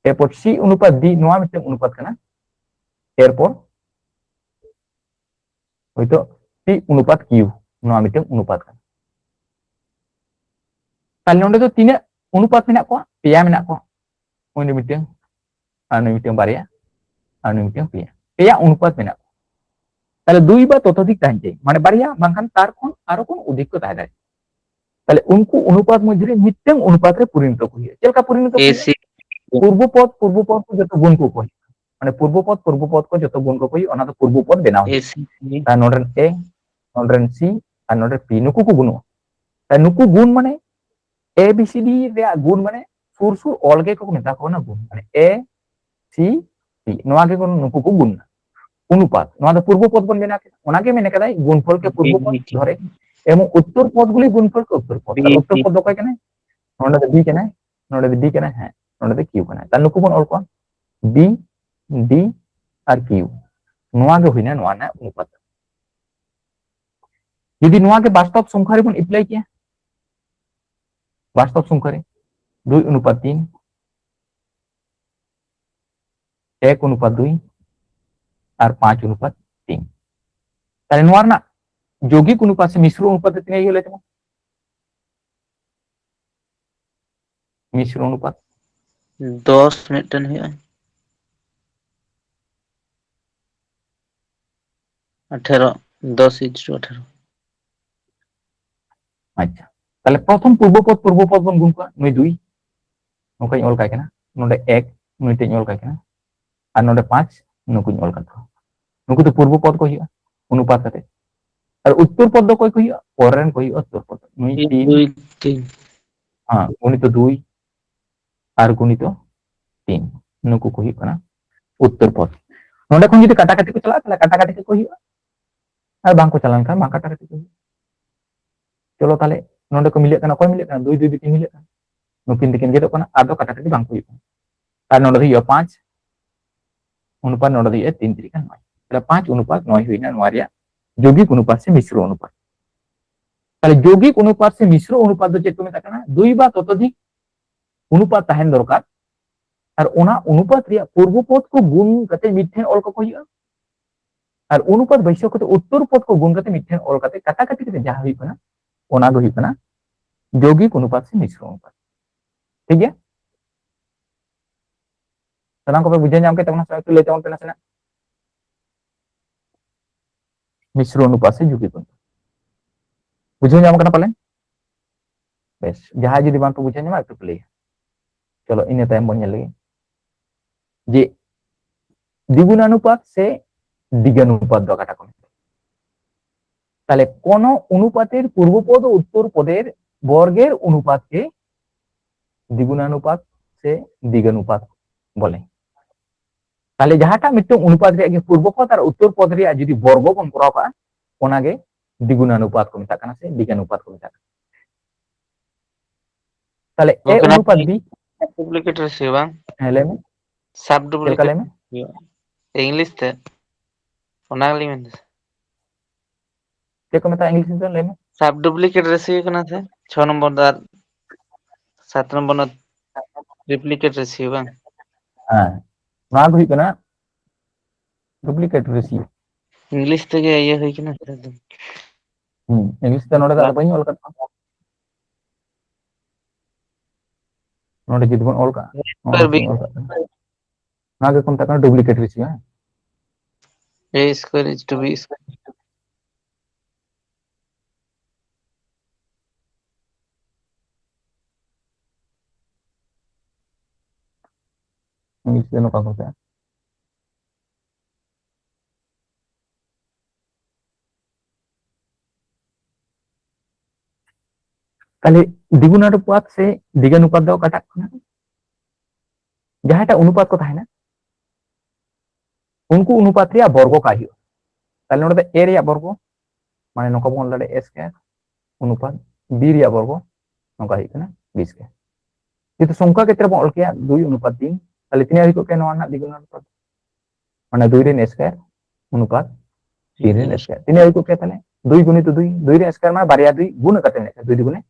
ᱮᱨᱯᱚᱨ ᱥᱤ ᱚᱱᱩᱯᱟᱛ ᱰᱤ, ᱱᱚᱣᱟ ᱢᱤᱫᱴᱟᱝ ᱚᱱᱩᱯᱟᱛ ᱠᱟᱱᱟ᱾ ᱮᱨᱯᱚᱨ ᱦᱚᱭᱛᱳ ᱯᱤ ᱚᱱᱩᱯᱟᱛ ᱠᱤᱭᱩ, ᱱᱚᱣᱟ ᱢᱤᱫᱴᱟᱝ ᱚᱱᱩᱯᱟᱛ ᱠᱟᱱᱟ᱾ ᱛᱟᱦᱞᱮ ᱱᱚᱰᱮ ᱫᱚ ᱛᱤᱱᱟᱹᱜ ᱚᱱᱩᱯᱟᱛ ᱢᱮᱱᱟᱜ ᱠᱚᱣᱟ? ᱯᱮᱭᱟ ᱢᱮᱱᱟᱜ ᱠᱚᱣᱟ᱾ ᱩᱱᱤ ᱢᱤᱫᱴᱟᱝ, ᱟᱨ ᱱᱩᱭ ᱢᱤᱫᱴᱟᱝ ᱵᱟᱨᱭᱟ, ᱟᱨ ᱱᱩᱭ ᱢᱤᱫᱴᱟᱝ ᱯᱮᱭᱟ᱾ ᱯᱮᱭᱟ ᱚᱱᱩᱯᱟᱛ ᱢᱮᱱᱟᱜ ᱠᱚᱣᱟ᱾ ᱛᱟᱦᱞᱮ ᱫᱩᱭ ᱵᱟ ᱛᱚᱛᱚᱫᱷᱤᱠ ᱛᱟᱦᱮᱱ ᱪᱟᱹᱭ, ᱢᱟᱱᱮ ᱵᱟᱨᱭᱟ ᱵᱟᱝᱠᱷᱟᱱ ᱛᱟᱨ ᱠᱷᱚᱱ ᱟᱨᱚ ᱠᱚᱱᱚ ᱚᱫᱷᱤᱠ ᱠᱚ ᱛᱟᱦᱮᱸ ᱫᱟᱲᱮᱭᱟᱜᱼᱟ᱾ ᱛᱟᱦᱞᱮ ᱩᱱᱠᱩ ᱚᱱᱩᱯᱟᱛ ᱢᱚᱫᱽᱫᱷᱮ ᱨᱮ ᱢᱤᱫᱴᱟᱝ ᱚᱱᱩᱯᱟᱛ ᱨᱮ ᱯᱚᱨᱤᱱᱚᱛ ᱠᱚ ᱦᱩᱭᱩᱜᱼᱟ᱾ ᱪᱮᱫ ᱞᱮᱠᱟ ᱯᱚᱨᱤᱱᱚᱛ ᱠᱚ ᱦᱩᱭᱩᱜᱼᱟ? ᱮᱥᱤ᱾ ᱯᱩᱨᱵᱚ ᱯᱚᱫ, ᱯᱩᱨᱵᱚ ᱯᱚᱫ ᱠᱚ ᱡᱚᱛᱚ ᱜᱩᱱ ᱠᱚ ᱦᱩᱭᱩᱜᱼᱟ, ᱢᱟᱱᱮ ᱯᱩᱨᱵᱚ ᱯᱚᱫ, ᱯᱩᱨᱵᱚ ᱯᱚᱫ ᱠᱚ ᱡᱚᱛᱚ ᱜᱩᱱ ᱠᱚ ᱦᱩᱭᱩᱜᱼᱟ, ᱚᱱᱟ ᱫᱚ ᱯᱩᱨᱵᱚ ᱯᱚᱫ ᱵᱮᱱᱟᱣ ᱦᱩᱭᱩᱜᱼᱟ᱾ ᱮᱥᱤ᱾ ᱛᱟᱦᱞᱮ ᱱᱚᱰᱮ ᱨᱮᱱ ᱮ, ᱱᱚᱰᱮ ᱨᱮᱱ ᱥᱤ, ᱟᱨ ᱱᱚᱰᱮ ᱯᱤ, ᱱᱩᱠᱩ ᱠᱚ ᱜᱩᱱᱚᱜᱼᱟ᱾ ᱛᱟᱦᱞᱮ ᱱᱩᱠᱩ ᱜᱩᱱ ᱢᱟᱱᱮ ᱮ ᱵᱤ ᱥᱤ ᱰᱤ ᱨᱮᱭᱟᱜ ᱜᱩᱱ ᱢᱟᱱᱮ ᱥᱩᱨ ᱥᱩᱨ ᱚᱞ ᱜᱮ ᱠᱚ ᱢᱮᱛᱟ ᱠᱚ ᱠᱟᱱᱟ ᱜᱩᱱ, ᱢᱟᱱᱮ ᱮ C, P, ᱱᱚᱣᱟ ᱜᱮ ᱱᱩᱠᱩ ᱠᱚ ᱜᱩᱱᱟ᱾ ᱚᱱᱩᱯᱟᱛ, ᱱᱚᱣᱟ ᱫᱚ ᱯᱩᱨᱵᱚ ᱯᱚᱫ ᱵᱚᱱ ᱵᱮᱱᱟᱣ ᱠᱮᱫᱟ, ᱚᱱᱟ ᱜᱮ ᱢᱮᱱ ᱠᱟᱫᱟᱭ ᱜᱩᱱᱯᱷᱚᱞ ᱠᱮ ᱯᱩᱨᱵᱚ ᱯᱚᱫ ᱫᱷᱚᱨᱮ, ᱮᱵᱚᱝ ᱩᱛᱛᱚᱨ ᱯᱚᱫ ᱜᱩᱞᱤ ᱜᱩᱱᱯᱷᱚᱞ ᱠᱮ ᱩᱛᱛᱚᱨ ᱯᱚᱫ᱾ ᱛᱟᱦᱞᱮ ᱩᱛᱛᱚᱨ ᱯᱚᱫ ᱫᱚ ᱚᱠᱚᱭ ᱠᱟᱱᱟᱭ? ᱱᱚᱰᱮ ᱫᱚ B ᱠᱟᱱᱟᱭ, ᱱᱚᱰᱮ ᱫᱚ D ᱠᱟᱱᱟᱭ, ᱦᱮᱸ, ᱱᱚᱰᱮ ᱫᱚ Q ᱠᱟᱱᱟᱭ᱾ ᱛᱟᱦᱞᱮ ᱱᱩᱠᱩ ᱵᱚᱱ ᱚᱞ ᱠᱚᱣᱟ, B, D ᱟᱨ Q᱾ ᱱᱚᱣᱟ ᱜᱮ ᱦᱩᱭᱱᱟ ᱱᱚᱣᱟ ᱨᱮᱱᱟᱜ ᱚᱱᱩᱯᱟᱛ᱾ ᱡᱩᱫᱤ ᱱᱚᱣᱟ ᱜᱮ ᱵᱟᱥᱛᱚᱵ ᱥᱚᱝᱠᱷᱟ ᱨᱮᱵᱚᱱ ᱮᱯᱞᱟᱭ ᱠᱮᱭᱟ, ᱵᱟᱥᱛᱚᱵ ᱥᱚᱝᱠᱷᱟ ᱨᱮ ᱫᱩᱭ ᱚᱱᱩᱯᱟᱛ ᱛᱤᱱ, ᱮᱠ ᱚᱱᱩᱯᱟᱛ ᱫᱩᱭ ᱟᱨ ᱯᱟᱸᱪ ᱚᱱᱩᱯᱟᱛ ᱛᱤᱱ, ᱛᱟᱦᱞᱮ ᱱᱚᱣᱟ ᱨᱮᱱᱟᱜ ᱡᱳᱜᱤᱠ ᱚᱱᱩᱯᱟᱛ ᱥᱮ ᱢᱤᱥᱨᱚ ᱚᱱᱩᱯᱟᱛ ᱫᱚ ᱛᱤᱱᱟᱹᱜ ᱦᱩᱭᱩᱜᱼᱟ, ᱞᱟᱹᱭ ᱛᱟᱵᱚᱱ? ᱢᱤᱥᱨᱚ ᱚᱱᱩᱯᱟᱛ ᱫᱚᱥ ᱢᱤᱫᱴᱮᱱ ᱦᱩᱭᱩᱜᱼᱟ, ᱟᱴᱷᱮᱨᱚ, ᱫᱚᱥ into ᱟᱴᱷᱮᱨᱚ᱾ ᱟᱪᱪᱷᱟ, ᱛᱟᱦᱞᱮ ᱯᱨᱚᱛᱷᱚᱢ ᱯᱩᱨᱵᱚ ᱯᱚᱫ, ᱯᱩᱨᱵᱚ ᱯᱚᱫ ᱵᱚᱱ ᱜᱩᱱ ᱠᱚᱣᱟ, ᱱᱩᱭ ᱫᱩᱭ, ᱱᱚᱝᱠᱟᱧ ᱚᱞ ᱠᱟᱭ ᱠᱟᱱᱟ, ᱱᱚᱰᱮ ᱮᱠ, ᱱᱩᱭ ᱴᱷᱮᱡ ᱤᱧ ᱚᱞ ᱠᱟᱭ ᱠᱟᱱᱟ, ᱟᱨ ᱱᱚᱰᱮ ᱯᱟᱸᱪ, ᱱᱩᱠᱩᱧ ᱚᱞ ᱠᱟᱫ ᱠᱚᱣᱟ᱾ ᱱᱩᱠᱩ ᱫᱚ ᱯᱩᱨᱵᱚ ᱯᱚᱫ ᱠᱚ ᱦᱩᱭᱩᱜᱼᱟ, ᱚᱱᱩᱯᱟᱛ ᱠᱟᱛᱮ᱾ ᱟᱨ ᱩᱛᱛᱚᱨ ᱯᱚᱫ ᱫᱚ ᱚᱠᱚᱭ ᱠᱚ ᱦᱩᱭᱩᱜᱼᱟ? ᱯᱚᱨᱮ ᱨᱮᱱ ᱠᱚ ᱦᱩᱭᱩᱜᱼᱟ ᱩᱛᱛᱚᱨ ᱯᱚᱫ᱾ ᱱᱩᱭ ᱢᱤᱫ, ᱛᱤᱱ, ᱫᱩᱭ, ᱛᱤᱱ᱾ ᱦᱮᱸ, ᱩᱱᱤ ᱫᱚ ᱫᱩᱭ, ᱟᱨ ᱜᱩᱱᱤᱛᱚ ᱛᱤᱱ, ᱱᱩᱠᱩ ᱠᱚ ᱦᱩᱭᱩᱜ ᱠᱟᱱᱟ ᱩᱛᱛᱚᱨ ᱯᱚᱫ᱾ ᱱᱚᱰᱮ ᱠᱷᱚᱱ ᱡᱩᱫᱤ ᱠᱟᱴᱟᱠᱟᱴᱤ ᱠᱚ ᱪᱟᱞᱟᱜᱼᱟ, ᱛᱟᱦᱞᱮ ᱠᱟᱴᱟᱠᱟᱴᱤ ᱠᱚ ᱦᱩᱭᱩᱜᱼᱟ, ᱟᱨ ᱵᱟᱝ ᱠᱚ ᱪᱟᱞᱟᱣ ᱞᱮᱱᱠᱷᱟᱱ ᱵᱟᱝ ᱠᱟᱴᱟᱠᱟᱴᱤ ᱠᱚ ᱦᱩᱭᱩᱜᱼᱟ᱾ ᱪᱚᱞᱚ ᱛᱟᱦᱞᱮ ᱱᱚᱰᱮ ᱠᱚ ᱢᱤᱞᱟᱹᱜ ᱠᱟᱱᱟ, ᱚᱠᱚᱭ ᱢᱤᱞᱟᱹᱜ ᱠᱟᱱᱟ? ᱫᱩᱭ ᱫᱩᱭ ᱫᱩᱭ ᱠᱤᱱ ᱢᱤᱞᱟᱹᱜ ᱠᱟᱱᱟ, ᱱᱩᱠᱤᱱ ᱛᱤᱠᱤᱱ ᱜᱮᱫᱚᱜ ᱠᱟᱱᱟ, ᱟᱫᱚ ᱠᱟᱴᱟᱠᱟᱴᱤ ᱵᱟᱝ ᱠᱚ ᱦᱩᱭᱩᱜ ᱠᱟᱱᱟ᱾ ᱟᱨ ᱱᱚᱰᱮ ᱫᱚ ᱦᱩᱭᱩᱜᱼᱟ ᱯᱟᱸᱪ ᱚᱱᱩᱯᱟᱛ, ᱱᱚᱰᱮ ᱫᱚ ᱦᱩᱭᱩᱜᱼᱟ ᱛᱤᱱ ᱛᱤᱨᱤᱠᱟ ᱱᱚᱭ, ᱛᱟᱦᱞᱮ ᱯᱟᱸᱪ ᱚᱱᱩᱯᱟᱛ ᱱᱚᱭ ᱦᱩᱭᱱᱟ ᱱᱚᱣᱟ ᱨᱮᱭᱟᱜ ᱡᱳᱜᱤᱠ ᱚᱱᱩᱯᱟᱛ ᱥᱮ ᱢᱤᱥᱨᱚ ᱚᱱᱩᱯᱟᱛ᱾ ᱛᱟᱦᱞᱮ ᱡᱳᱜᱤᱠ ᱚᱱᱩᱯᱟᱛ ᱥᱮ ᱢᱤᱥᱨᱚ ᱚᱱᱩᱯᱟᱛ ᱫᱚ ᱪᱮᱫ ᱠᱚ ᱢᱮᱛᱟᱜ ᱠᱟᱱᱟ? ᱫᱩᱭ ᱵᱟ ᱛᱚᱛᱚᱫᱷᱤᱠ ᱚᱱᱩᱯᱟᱛ ᱛᱟᱦᱮᱱ ᱫᱚᱨᱠᱟᱨ, ᱟᱨ ᱚᱱᱟ ᱚᱱᱩᱯᱟᱛ ᱨᱮᱭᱟᱜ ᱯᱩᱨᱵᱚ ᱯᱚᱫ ᱠᱚ ᱜᱩᱱ ᱠᱟᱛᱮ ᱢᱤᱫ ᱴᱷᱮᱱ ᱚᱞ ᱠᱟᱠᱚ ᱦᱩᱭᱩᱜᱼᱟ, ᱟᱨ ᱚᱱᱩᱯᱟᱛ ᱵᱟᱹᱭᱥᱟᱹᱣ ᱠᱟᱛᱮ ᱩᱛᱛᱚᱨ ᱯᱚᱫ ᱠᱚ ᱜᱩᱱ ᱠᱟᱛᱮ ᱢᱤᱫ ᱴᱷᱮᱱ ᱚᱞ ᱠᱟᱛᱮ ᱠᱟᱴᱟᱠᱟᱴᱤ ᱠᱟᱛᱮ ᱡᱟᱦᱟᱸ ᱦᱩᱭᱩᱜ ᱠᱟᱱᱟ, ᱚᱱᱟ ᱫᱚ ᱦᱩᱭᱩᱜ ᱠᱟᱱᱟ ᱡᱳᱜᱤᱠ ᱚᱱᱩᱯᱟᱛ ᱥᱮ ᱢᱤᱥᱨᱚ ᱚᱱᱩᱯᱟᱛ᱾ ᱴᱷᱤᱠ ᱜᱮᱭᱟ? ᱥᱟᱱᱟᱢ ᱠᱚᱯᱮ ᱵᱩᱡᱷᱟᱹᱣ ᱧᱟᱢ ᱠᱮᱫ ᱛᱟᱵᱚᱱᱟ ᱥᱮ? ᱮᱠᱴᱩ ᱞᱟᱹᱭ ᱛᱟᱵᱚᱱ ᱯᱮ ᱱᱟᱥᱮᱱᱟᱜ᱾ ᱢᱤᱥᱨᱚ ᱚᱱᱩᱯᱟᱛ ᱥᱮ ᱡᱳᱜᱤᱠ ᱚᱱᱩᱯᱟᱛ ᱵᱩᱡᱷᱟᱹᱣ ᱧᱟᱢ ᱠᱟᱱᱟ ᱯᱟᱞᱮᱱ? ᱵᱮᱥ, ᱡᱟᱦᱟᱸᱭ ᱡᱩᱫᱤ ᱵᱟᱝ ᱯᱮ ᱵᱩᱡᱷᱟᱹᱣ ᱧᱟᱢᱟ, ᱮᱠᱴᱩ ᱯᱮ ᱞᱟᱹᱭᱟ᱾ ᱪᱚᱞᱚ, ᱤᱱᱟᱹ ᱛᱟᱭᱚᱢ ᱵᱚᱱ ᱧᱮᱞ ᱞᱮᱜᱮ ᱡᱮ ᱫᱤᱜᱩᱱᱟᱱᱩᱯᱟᱛ ᱥᱮ ᱫᱤᱜᱟᱱᱩᱯᱟᱛ ᱫᱚ ᱚᱠᱟᱴᱟᱜ ᱠᱚ ᱢᱮᱛᱟᱜᱼᱟ? তাহলে কোন অনুপাতের পূর্বপদ ও উত্তর পদের বর্গের অনুপাতকে দ্বিগুণানুপাত সে দ্বিগানুপাত বলে। ᱛᱟᱦᱞᱮ ᱡᱟᱦᱟᱸᱴᱟᱜ ᱢᱤᱫᱴᱟᱝ ᱚᱱᱩᱯᱟᱛ ᱨᱮᱭᱟᱜ ᱜᱮ ᱯᱩᱨᱵᱚ ᱯᱚᱫ ᱟᱨ ᱩᱛᱛᱚᱨ ᱯᱚᱫ ᱨᱮᱭᱟᱜ ᱡᱩᱫᱤ ᱵᱚᱨᱜᱚ ᱵᱚᱱ ᱠᱚᱨᱟᱣ ᱠᱟᱜᱼᱟ, ᱚᱱᱟᱜᱮ ᱫᱤᱜᱩᱱᱟᱱᱩᱯᱟᱛ ᱠᱚ ᱢᱮᱛᱟᱜ ᱠᱟᱱᱟ ᱥᱮ ᱫᱤᱜᱟᱱᱩᱯᱟᱛ ᱠᱚ ᱢᱮᱛᱟᱜ ᱠᱟᱱᱟ᱾ ᱛᱟᱦᱞᱮ A ᱜᱚᱝᱠᱮ, ᱚᱱᱩᱯᱟᱛ B᱾ Sub duplicate ratio ᱵᱟᱝ? ᱦᱮᱸ, ᱞᱟᱹᱭ ᱢᱮ᱾ Sub ᱪᱮᱫ ᱞᱮᱠᱟ? Duplicate ᱞᱟᱹᱭ ᱢᱮ᱾ Ratio, English ᱛᱮ, ᱚᱱᱟ ᱜᱮᱞᱤᱧ ᱢᱮᱱᱫᱟ᱾ ᱪᱮᱫ ᱠᱚ ᱢᱮᱛᱟᱜᱼᱟ English ᱛᱮ? ᱞᱟᱹᱭ ᱢᱮ᱾ Sub duplicate ratio ᱠᱟᱱᱟ ᱥᱮ? ᱪᱷᱚ ᱱᱚᱢᱵᱚᱨ ᱫᱚ ᱟᱨ ᱥᱟᱛ ᱱᱚᱢᱵᱚᱨ ᱫᱚ duplicate ratio ᱵᱟᱝ? ᱦᱮᱸ, ᱱᱚᱣᱟ ᱫᱚ ᱦᱩᱭᱩᱜ ᱠᱟᱱᱟ duplicate ratio᱾ English ᱛᱮᱜᱮ ᱤᱭᱟᱹ ᱦᱩᱭ ᱠᱟᱱᱟ᱾ ᱦᱩᱸ, English ᱛᱮ ᱱᱚᱰᱮ ᱫᱚ ᱟᱫᱚ ᱵᱟᱹᱧ ᱚᱞ ᱠᱟᱫᱟ᱾ ᱱᱚᱰᱮ ᱡᱩᱫᱤ ᱵᱚᱱ ᱚᱞ ᱠᱟᱜᱼᱟ, ᱱᱚᱣᱟ ᱵᱤᱱ ᱚᱞ ᱠᱟᱜ ᱠᱟᱱᱟ᱾ ᱱᱚᱣᱟ ᱜᱮᱠᱚ ᱢᱮᱛᱟᱜ ᱠᱟᱱᱟ duplicate ratio, ᱦᱮᱸ? A square is to B square. English ᱛᱮ ᱱᱚᱝᱠᱟ ᱠᱚ ᱢᱮᱛᱟᱜᱼᱟ᱾ ᱛᱟᱦᱞᱮ ᱫᱤᱜᱩᱱᱟᱱᱩᱯᱟᱛ ᱥᱮ ᱫᱤᱜᱟᱱᱩᱯᱟᱛ ᱫᱚ ᱚᱠᱟᱴᱟᱜ ᱠᱟᱱᱟ? ᱡᱟᱦᱟᱸᱭᱴᱟᱜ ᱚᱱᱩᱯᱟᱛ ᱠᱚ ᱛᱟᱦᱮᱱᱟ, ᱩᱱᱠᱩ ᱚᱱᱩᱯᱟᱛ ᱨᱮᱭᱟᱜ ᱵᱚᱨᱜᱚ ᱠᱟᱜ ᱦᱩᱭᱩᱜᱼᱟ᱾ ᱛᱟᱦᱞᱮ ᱱᱚᱰᱮ ᱫᱚ A ᱨᱮᱭᱟᱜ ᱵᱚᱨᱜᱚ, ᱢᱟᱱᱮ ᱱᱚᱝᱠᱟ ᱵᱚᱱ ᱚᱞ ᱫᱟᱲᱮᱭᱟᱜᱼᱟ A square ᱚᱱᱩᱯᱟᱛ B ᱨᱮᱭᱟᱜ ᱵᱚᱨᱜᱚ, ᱱᱚᱝᱠᱟ ᱦᱩᱭᱩᱜ ᱠᱟᱱᱟ B square᱾ ᱡᱮᱦᱮᱛᱩ ᱥᱚᱝᱠᱷᱟ ᱠᱷᱮᱛᱨᱮ ᱵᱚᱱ ᱚᱞ ᱠᱮᱭᱟ ᱫᱩᱭ ᱚᱱᱩᱯᱟᱛ ᱛᱤᱱ, ᱛᱟᱦᱞᱮ ᱛᱤᱱᱟᱹᱜ ᱦᱩᱭ ᱠᱚᱜ ᱠᱮᱭᱟ ᱱᱚᱣᱟ ᱨᱮᱱᱟᱜ ᱫᱤᱜᱩᱱ ᱚᱱᱩᱯᱟᱛ? ᱢᱟᱱᱮ ᱫᱩᱭ ᱨᱮᱱ square ᱚᱱᱩᱯᱟᱛ ᱛᱤᱱ ᱨᱮᱱ square᱾ ᱛᱤᱱᱟᱹᱜ ᱦᱩᱭ ᱠᱚᱜ ᱠᱮᱭᱟ ᱛᱟᱦᱞᱮ? ᱫᱩᱭ ᱜᱩᱱᱤᱛᱚ ᱫᱩᱭ, ᱫᱩᱭ ᱨᱮᱱ square ᱢᱟᱱᱮ ᱵᱟᱨᱭᱟ ᱫᱩᱭ ᱜᱩᱱ ᱠᱟᱛᱮ ᱢᱮᱱᱟᱜ ᱠᱷᱟᱱ ᱫᱩᱭ ᱫᱩᱜᱩᱱᱮ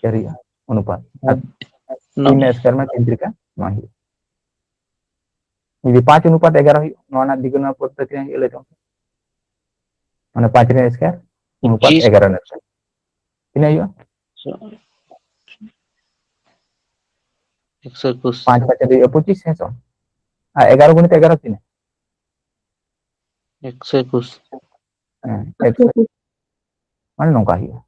ᱪᱟᱨ ᱦᱩᱭᱩᱜᱼᱟ ᱚᱱᱩᱯᱟᱛ᱾ ᱟᱨ ᱛᱤᱱ ᱨᱮᱱ square ᱢᱟᱱᱮ ᱛᱤᱱ ᱛᱨᱤᱠᱟ ᱱᱚᱣᱟ ᱦᱩᱭᱩᱜᱼᱟ᱾ ᱡᱩᱫᱤ ᱯᱟᱸᱪ ᱚᱱᱩᱯᱟᱛ ᱮᱜᱟᱨᱚ ᱦᱩᱭᱩᱜ, ᱱᱚᱣᱟ ᱨᱮᱱᱟᱜ ᱫᱤᱜᱩᱱ ᱚᱱᱩᱯᱟᱛ ᱫᱚ ᱛᱤᱱᱟᱹᱜ ᱦᱩᱭᱩᱜᱼᱟ ᱞᱟᱹᱭ ᱛᱟᱵᱚᱱ ᱯᱮ? ᱢᱟᱱᱮ ᱯᱟᱸᱪ ᱨᱮᱱ square ᱚᱱᱩᱯᱟᱛ ᱯᱚᱸᱪᱤᱥ᱾ ᱮᱜᱟᱨᱚ ᱨᱮᱱ square᱾ ᱛᱤᱱᱟᱹᱜ ᱦᱩᱭᱩᱜᱼᱟ? ᱮᱠᱥᱚ ᱮᱠᱩᱥ᱾ ᱯᱟᱸᱪ ᱯᱟᱸᱪ ᱦᱩᱭᱩᱜᱼᱟ ᱯᱚᱸᱪᱤᱥ, ᱦᱮᱸ ᱥᱮ? ᱟᱨ ᱮᱜᱟᱨᱚ ᱜᱩᱱᱤᱛ ᱮᱜᱟᱨᱚ ᱛᱤᱱᱟᱹᱜ? ᱮᱠᱥᱚ ᱮᱠᱩᱥ᱾ ᱦᱮᱸ, ᱮᱠᱥᱚ᱾ ᱢᱟᱱᱮ ᱱᱚᱝᱠᱟ ᱦᱩᱭᱩᱜᱼᱟ᱾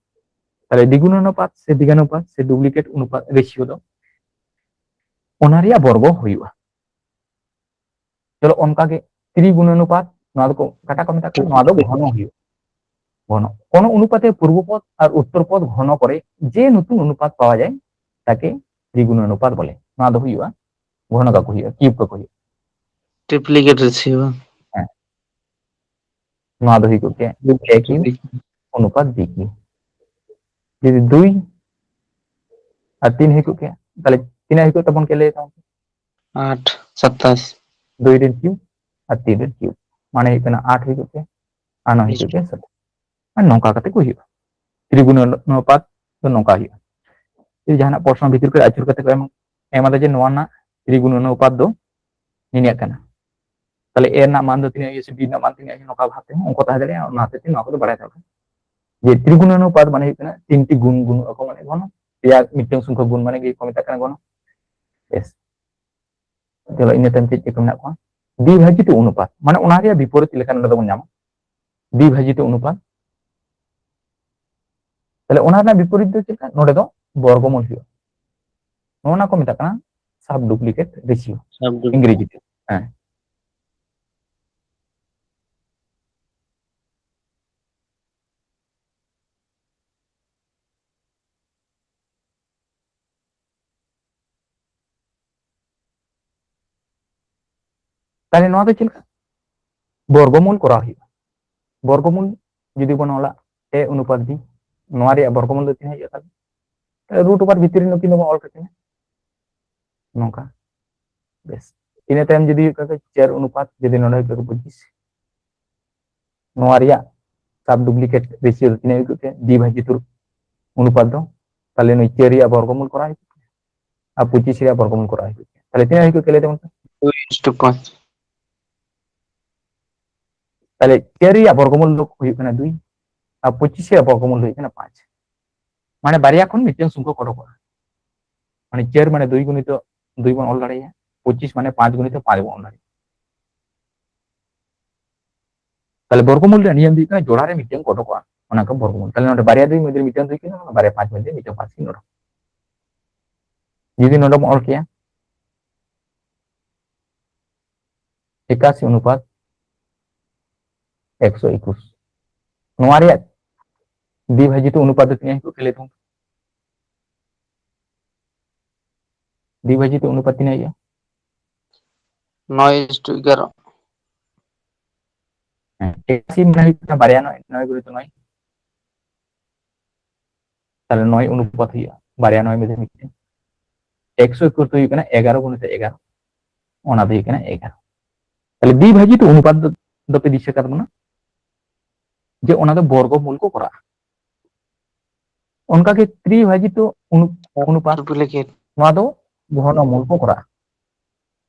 ᱛᱟᱦᱞᱮ ᱫᱤᱜᱩᱱ ᱚᱱᱩᱯᱟᱛ ᱥᱮ ᱫᱤᱜᱟᱱᱩᱯᱟᱛ ᱥᱮ duplicate ᱚᱱᱩᱯᱟᱛ ratio ᱫᱚ ᱚᱱᱟ ᱨᱮᱭᱟᱜ ᱵᱚᱨᱜᱚ ᱦᱩᱭᱩᱜᱼᱟ᱾ ᱪᱚᱞᱚ ᱚᱱᱠᱟ ᱜᱮ ᱛᱨᱤᱜᱩᱱ ᱚᱱᱩᱯᱟᱛ, ᱱᱚᱣᱟ ᱫᱚᱠᱚ ᱚᱠᱟᱴᱟᱜ ᱠᱚ ᱢᱮᱛᱟᱜ ᱠᱟᱱᱟ? ᱱᱚᱣᱟ ᱫᱚ ᱜᱷᱚᱱᱚ ᱦᱩᱭᱩᱜᱼᱟ᱾ ᱜᱷᱚᱱᱚ, ᱠᱳᱱᱳ ᱚᱱᱩᱯᱟᱛᱮ ᱯᱩᱨᱵᱚ ᱯᱚᱫ ᱟᱨ ᱩᱛᱛᱚᱨ ᱯᱚᱫ ᱜᱷᱚᱱᱚ ᱠᱚᱨᱮ ᱡᱮ ᱱᱚᱛᱩᱱ ᱚᱱᱩᱯᱟᱛ ᱯᱟᱣᱟ ᱡᱟᱭ, ᱛᱟᱠᱮ ᱛᱨᱤᱜᱩᱱ ᱚᱱᱩᱯᱟᱛ ᱵᱚᱞᱮ᱾ ᱱᱚᱣᱟ ᱫᱚ ᱦᱩᱭᱩᱜᱼᱟ, ᱜᱷᱚᱱᱚ ᱠᱟᱠᱚ ᱦᱩᱭᱩᱜᱼᱟ, cube ᱠᱟᱠᱚ ᱦᱩᱭᱩᱜᱼᱟ᱾ Triplicate ratio. ᱱᱚᱣᱟ ᱫᱚ ᱦᱩᱭᱩᱜ ᱠᱮᱭᱟ ᱮ ᱠᱤᱭᱩ ᱚᱱᱩᱯᱟᱛ ᱵᱤ ᱠᱤᱭᱩ᱾ ᱡᱩᱫᱤ ᱫᱩᱭ ᱟᱨ ᱛᱤᱱ ᱦᱩᱭᱩᱜ ᱠᱮᱭᱟ, ᱛᱟᱦᱞᱮ ᱛᱤᱱᱟᱹᱜ ᱦᱩᱭᱩᱜ ᱛᱟᱵᱚᱱ ᱠᱮᱭᱟ ᱞᱟᱹᱭ ᱛᱟᱵᱚᱱ ᱯᱮ? ᱟᱴ ᱥᱟᱛᱟᱥ᱾ ᱫᱩᱭ ᱨᱮᱱ ᱠᱤᱭᱩ ᱟᱨ ᱛᱤᱱ ᱨᱮᱱ ᱠᱤᱭᱩ, ᱢᱟᱱᱮ ᱦᱩᱭᱩᱜ ᱠᱟᱱᱟ ᱟᱴ ᱦᱩᱭᱩᱜ ᱠᱮᱭᱟ ᱟᱨ ᱱᱚ ᱦᱩᱭᱩᱜ ᱠᱮᱭᱟ ᱥᱟᱛᱟᱥ᱾ ᱟᱨ ᱱᱚᱝᱠᱟ ᱠᱟᱛᱮ ᱠᱚ ᱦᱩᱭᱩᱜᱼᱟ᱾ ᱛᱨᱤᱜᱩᱱ ᱚᱱᱩᱯᱟᱛ ᱫᱚ ᱱᱚᱝᱠᱟ ᱦᱩᱭᱩᱜᱼᱟ᱾ ᱡᱩᱫᱤ ᱡᱟᱦᱟᱱᱟᱜ ᱯᱨᱚᱥᱱᱚ ᱵᱷᱤᱛᱤᱨ ᱠᱚᱨᱮ ᱟᱹᱪᱩᱨ ᱠᱟᱛᱮ ᱠᱚ ᱮᱢ ᱮᱢᱟᱫᱟ ᱡᱮ ᱱᱚᱣᱟ ᱨᱮᱱᱟᱜ ᱛᱨᱤᱜᱩᱱ ᱚᱱᱩᱯᱟᱛ ᱫᱚ ᱱᱤᱱᱟᱹᱜ ᱠᱟᱱᱟ, ᱛᱟᱦᱞᱮ ᱮ ᱨᱮᱱᱟᱜ ᱢᱟᱱ ᱫᱚ ᱛᱤᱱᱟᱹᱜ ᱦᱩᱭᱩᱜᱼᱟ ᱥᱮ ᱵᱤ ᱨᱮᱱᱟᱜ ᱢᱟᱱ ᱛᱤᱱᱟᱹᱜ ᱦᱩᱭᱩᱜᱼᱟ, ᱱᱚᱝᱠᱟ ᱵᱷᱟᱵᱛᱮ ᱦᱚᱸ ᱚᱝᱠᱚ ᱛᱟᱦᱮᱸ ᱫᱟᱲᱮᱭᱟᱜᱼᱟ᱾ ᱚᱱᱟ ᱦᱚᱛᱮᱡ ᱛᱮ ᱱᱚᱣᱟ ᱠᱚᱫᱚ ᱵᱟᱲᱟᱭ ᱫᱚᱨᱠᱟᱨ᱾ ᱡᱮ ᱛᱨᱤᱜᱩᱱ ᱚᱱᱩᱯᱟᱛ ᱢᱟᱱᱮ ᱦᱩᱭᱩᱜ ᱠᱟᱱᱟ ᱛᱤᱱᱴᱤ ᱜᱩᱱ ᱜᱩᱱᱚᱜ ᱟᱠᱚ, ᱢᱟᱱᱮ ᱜᱚᱱᱚ ᱯᱮᱭᱟ ᱢᱤᱫᱴᱟᱝ ᱥᱚᱝᱠᱷᱟ ᱜᱩᱱ ᱢᱟᱱᱮ ᱜᱮ ᱠᱚ ᱢᱮᱛᱟᱜ ᱠᱟᱱᱟ ᱜᱚᱱᱚ᱾ ᱵᱮᱥ, ᱪᱚᱞᱚ ᱤᱱᱟᱹ ᱛᱟᱭᱚᱢ ᱪᱮᱫ ᱪᱮᱫ ᱠᱚ ᱢᱮᱱᱟᱜ ᱠᱚᱣᱟ? ᱫᱤᱵᱷᱟᱡᱤᱛ ᱚᱱᱩᱯᱟᱛ, ᱢᱟᱱᱮ ᱚᱱᱟ ᱨᱮᱭᱟᱜ ᱵᱤᱯᱚᱨᱤᱛ ᱞᱮᱠᱟ ᱱᱚᱰᱮ ᱫᱚᱵᱚᱱ ᱧᱟᱢᱟ᱾ ᱫᱤᱵᱷᱟᱡᱤᱛ ᱚᱱᱩᱯᱟᱛ, ᱛᱟᱦᱞᱮ ᱚᱱᱟ ᱨᱮᱱᱟᱜ ᱵᱤᱯᱚᱨᱤᱛ ᱫᱚ ᱪᱮᱫ ᱞᱮᱠᱟ? ᱱᱚᱰᱮ ᱫᱚ ᱵᱚᱨᱜᱚᱢᱩᱞ ᱦᱩᱭᱩᱜᱼᱟ᱾ ᱱᱚᱜᱼᱚ ᱱᱟ ᱠᱚ ᱢᱮᱛᱟᱜ ᱠᱟᱱᱟ sub duplicate ratio ᱤᱝᱨᱮᱡᱤ ᱛᱮ᱾ ᱦᱮᱸ, ᱛᱟᱦᱞᱮ ᱱᱚᱣᱟ ᱫᱚ ᱪᱮᱫ ᱞᱮᱠᱟ? ᱵᱚᱨᱜᱚᱢᱩᱞ ᱠᱚᱨᱟᱣ ᱦᱩᱭᱩᱜᱼᱟ᱾ ᱵᱚᱨᱜᱚᱢᱩᱞ ᱡᱩᱫᱤ ᱵᱚᱱ ᱚᱞᱟ ᱮ ᱚᱱᱩᱯᱟᱛ ᱵᱤ, ᱱᱚᱣᱟ ᱨᱮᱭᱟᱜ ᱵᱚᱨᱜᱚᱢᱩᱞ ᱫᱚ ᱛᱤᱱᱟᱹᱜ ᱦᱩᱭᱩᱜᱼᱟ? ᱛᱟᱦᱞᱮ ᱨᱩᱴ ᱳᱵᱷᱟᱨ ᱵᱷᱤᱛᱤᱨ ᱨᱮ ᱱᱩᱠᱤᱱ ᱫᱚᱵᱚᱱ ᱚᱞ ᱠᱟᱠᱤᱱᱟ ᱱᱚᱝᱠᱟ᱾ ᱵᱮᱥ, ᱤᱱᱟᱹ ᱛᱟᱭᱚᱢ ᱡᱩᱫᱤ ᱦᱩᱭᱩᱜ ᱠᱟᱱ ᱠᱷᱟᱡ ᱪᱟᱨ ᱚᱱᱩᱯᱟᱛ, ᱡᱩᱫᱤ ᱱᱚᱰᱮ ᱦᱩᱭᱩᱜ ᱠᱟᱱ ᱯᱚᱸᱪᱤᱥ, ᱱᱚᱣᱟ ᱨᱮᱭᱟᱜ sub duplicate ratio ᱫᱚ ᱛᱤᱱᱟᱹᱜ ᱦᱩᱭᱩᱜ ᱠᱟᱱᱟ? ᱫᱤ ᱵᱷᱟᱡᱤᱛ ᱚᱱᱩᱯᱟᱛ ᱫᱚ, ᱛᱟᱦᱞᱮ ᱱᱩᱭ ᱪᱟᱨ ᱨᱮᱭᱟᱜ ᱵᱚᱨᱜᱚᱢᱩᱞ ᱠᱚᱨᱟᱣ ᱦᱩᱭᱩᱜ ᱠᱟᱱᱟ ᱟᱨ ᱯᱚᱸᱪᱤᱥ ᱨᱮᱭᱟᱜ ᱵᱚᱨᱜᱚᱢᱩᱞ ᱠᱚᱨᱟᱣ ᱦᱩᱭᱩᱜ ᱠᱟᱱᱟ᱾ ᱛᱟᱦᱞᱮ ᱛᱤᱱᱟᱹᱜ ᱦᱩᱭᱩᱜ ᱠᱟᱱᱟ ᱞᱟᱹᱭ ᱛᱟᱵᱚᱱ ᱯᱮ? ᱫᱩᱭ ᱤᱥᱴᱩ ᱯᱟᱸᱪ᱾ ᱛᱟᱦᱞᱮ ᱪᱟᱨ ᱨᱮᱭᱟᱜ ᱵᱚᱨᱜᱚᱢᱩᱞ ᱫᱚ ᱦᱩᱭᱩᱜ ᱠᱟᱱᱟ ᱫᱩᱭ ᱟᱨ ᱯᱚᱸᱪᱤᱥ ᱨᱮᱭᱟᱜ ᱵᱚᱨᱜᱚᱢᱩᱞ ᱫᱚ ᱦᱩᱭᱩᱜ ᱠᱟᱱᱟ ᱯᱟᱸᱪ᱾ ᱢᱟᱱᱮ ᱵᱟᱨᱭᱟ ᱠᱷᱚᱱ ᱢᱤᱫᱴᱟᱝ ᱥᱚᱝᱠᱷᱚᱠ ᱚᱰᱚᱠᱚᱜᱼᱟ᱾ ᱢᱟᱱᱮ ᱪᱟᱨ ᱢᱟᱱᱮ ᱫᱩᱭ ᱜᱩᱱᱤᱛᱚ ᱫᱩᱭ ᱵᱚᱱ ᱚᱞ ᱫᱟᱲᱮᱭᱟᱜᱼᱟ, ᱯᱚᱸᱪᱤᱥ ᱢᱟᱱᱮ ᱯᱟᱸᱪ ᱜᱩᱱᱤᱛᱚ ᱯᱟᱸᱪ ᱵᱚᱱ ᱚᱞ ᱫᱟᱲᱮᱭᱟᱜᱼᱟ᱾ ᱛᱟᱦᱞᱮ ᱵᱚᱨᱜᱚᱢᱩᱞ ᱨᱮᱭᱟᱜ ᱱᱤᱭᱚᱢ ᱫᱚ ᱦᱩᱭᱩᱜ ᱠᱟᱱᱟ ᱡᱚᱲᱟ ᱨᱮ ᱢᱤᱫᱴᱟᱝ ᱠᱚ ᱚᱰᱚᱠᱚᱜᱼᱟ, ᱚᱱᱟ ᱠᱚ ᱵᱚᱨᱜᱚᱢᱩᱞ᱾ ᱛᱟᱦᱞᱮ ᱱᱚᱰᱮ ᱵᱟᱨᱭᱟ ᱫᱩᱭ ᱢᱚᱫᱽᱫᱷᱮ ᱨᱮ ᱢᱤᱫᱴᱟᱝ ᱫᱩᱭ ᱠᱤᱱ ᱚᱰᱚᱠᱚᱜᱼᱟ, ᱵᱟᱨᱭᱟ ᱯᱟᱸᱪ ᱢᱚᱫᱽᱫᱷᱮ ᱨᱮ ᱢᱤᱫᱴᱟᱝ ᱯᱟᱸᱪ ᱠᱤᱱ ᱚᱰᱚᱠᱚᱜᱼᱟ᱾ ᱡᱩᱫᱤ ᱱᱚᱰᱮ ᱵᱚᱱ ᱚᱞ ᱠᱮᱭᱟ ᱮᱠᱟᱥᱤ ᱚᱱᱩᱯᱟᱛ ᱮᱠᱥᱚ ᱮᱠᱩᱥ, ᱱᱚᱣᱟ ᱨᱮᱭᱟᱜ ᱫᱤᱵᱷᱟᱡᱤᱛ ᱚᱱᱩᱯᱟᱛ ᱫᱚ ᱛᱤᱱᱟᱹᱜ ᱦᱩᱭᱩᱜᱼᱟ ᱞᱟᱹᱭ ᱛᱟᱵᱚᱱ? ᱫᱤᱵᱷᱟᱡᱤᱛ ᱚᱱᱩᱯᱟᱛ ᱛᱤᱱᱟᱹᱜ ᱦᱩᱭᱩᱜᱼᱟ? ᱱᱚᱭ ᱤᱥᱴᱩ ᱮᱜᱟᱨᱚ᱾ ᱦᱮᱸ, ᱮᱠᱟᱥᱤ ᱢᱟᱱᱮ ᱦᱩᱭᱩᱜ ᱠᱟᱱᱟ ᱵᱟᱨᱭᱟ ᱱᱚᱭ, ᱱᱚᱭ ᱜᱩᱱᱤᱛᱚ ᱱᱚᱭ᱾ ᱛᱟᱦᱞᱮ ᱱᱚᱭ ᱚᱱᱩᱯᱟᱛ ᱦᱩᱭᱩᱜᱼᱟ, ᱵᱟᱨᱭᱟ ᱱᱚᱭ ᱢᱤᱫᱴᱮᱱ ᱢᱤᱫᱴᱮᱱ᱾ ᱮᱠᱥᱚ ᱮᱠᱩᱥ ᱫᱚ ᱦᱩᱭᱩᱜ ᱠᱟᱱᱟ ᱮᱜᱟᱨᱚ ᱜᱩᱱᱤᱛᱚ ᱮᱜᱟᱨᱚ, ᱚᱱᱟ ᱫᱚ ᱦᱩᱭᱩᱜ ᱠᱟᱱᱟ ᱮᱜᱟᱨᱚ᱾ ᱛᱟᱦᱞᱮ ᱫᱤ ᱵᱷᱟᱡᱤᱛ ᱚᱱᱩᱯᱟᱛ ᱫᱚ, ᱫᱚᱯᱮ ᱫᱤᱥᱟᱹ ᱠᱟᱫ ᱵᱚᱱᱟ ᱡᱮ ᱚᱱᱟ ᱫᱚ ᱵᱚᱨᱜᱚ ᱢᱩᱞ ᱠᱚ ᱠᱚᱨᱟᱜᱼᱟ᱾ ᱚᱱᱠᱟᱜᱮ ᱛᱨᱤ ᱵᱷᱟᱡᱤᱛ ᱚᱱᱩ-, ᱚᱱᱩᱯᱟᱛ, ᱴᱨᱤᱯᱞᱤᱠᱮᱴ᱾ ᱱᱚᱣᱟ ᱫᱚ ᱜᱷᱚᱱᱚ ᱢᱩᱞ ᱠᱚ ᱠᱚᱨᱟᱜᱼᱟ᱾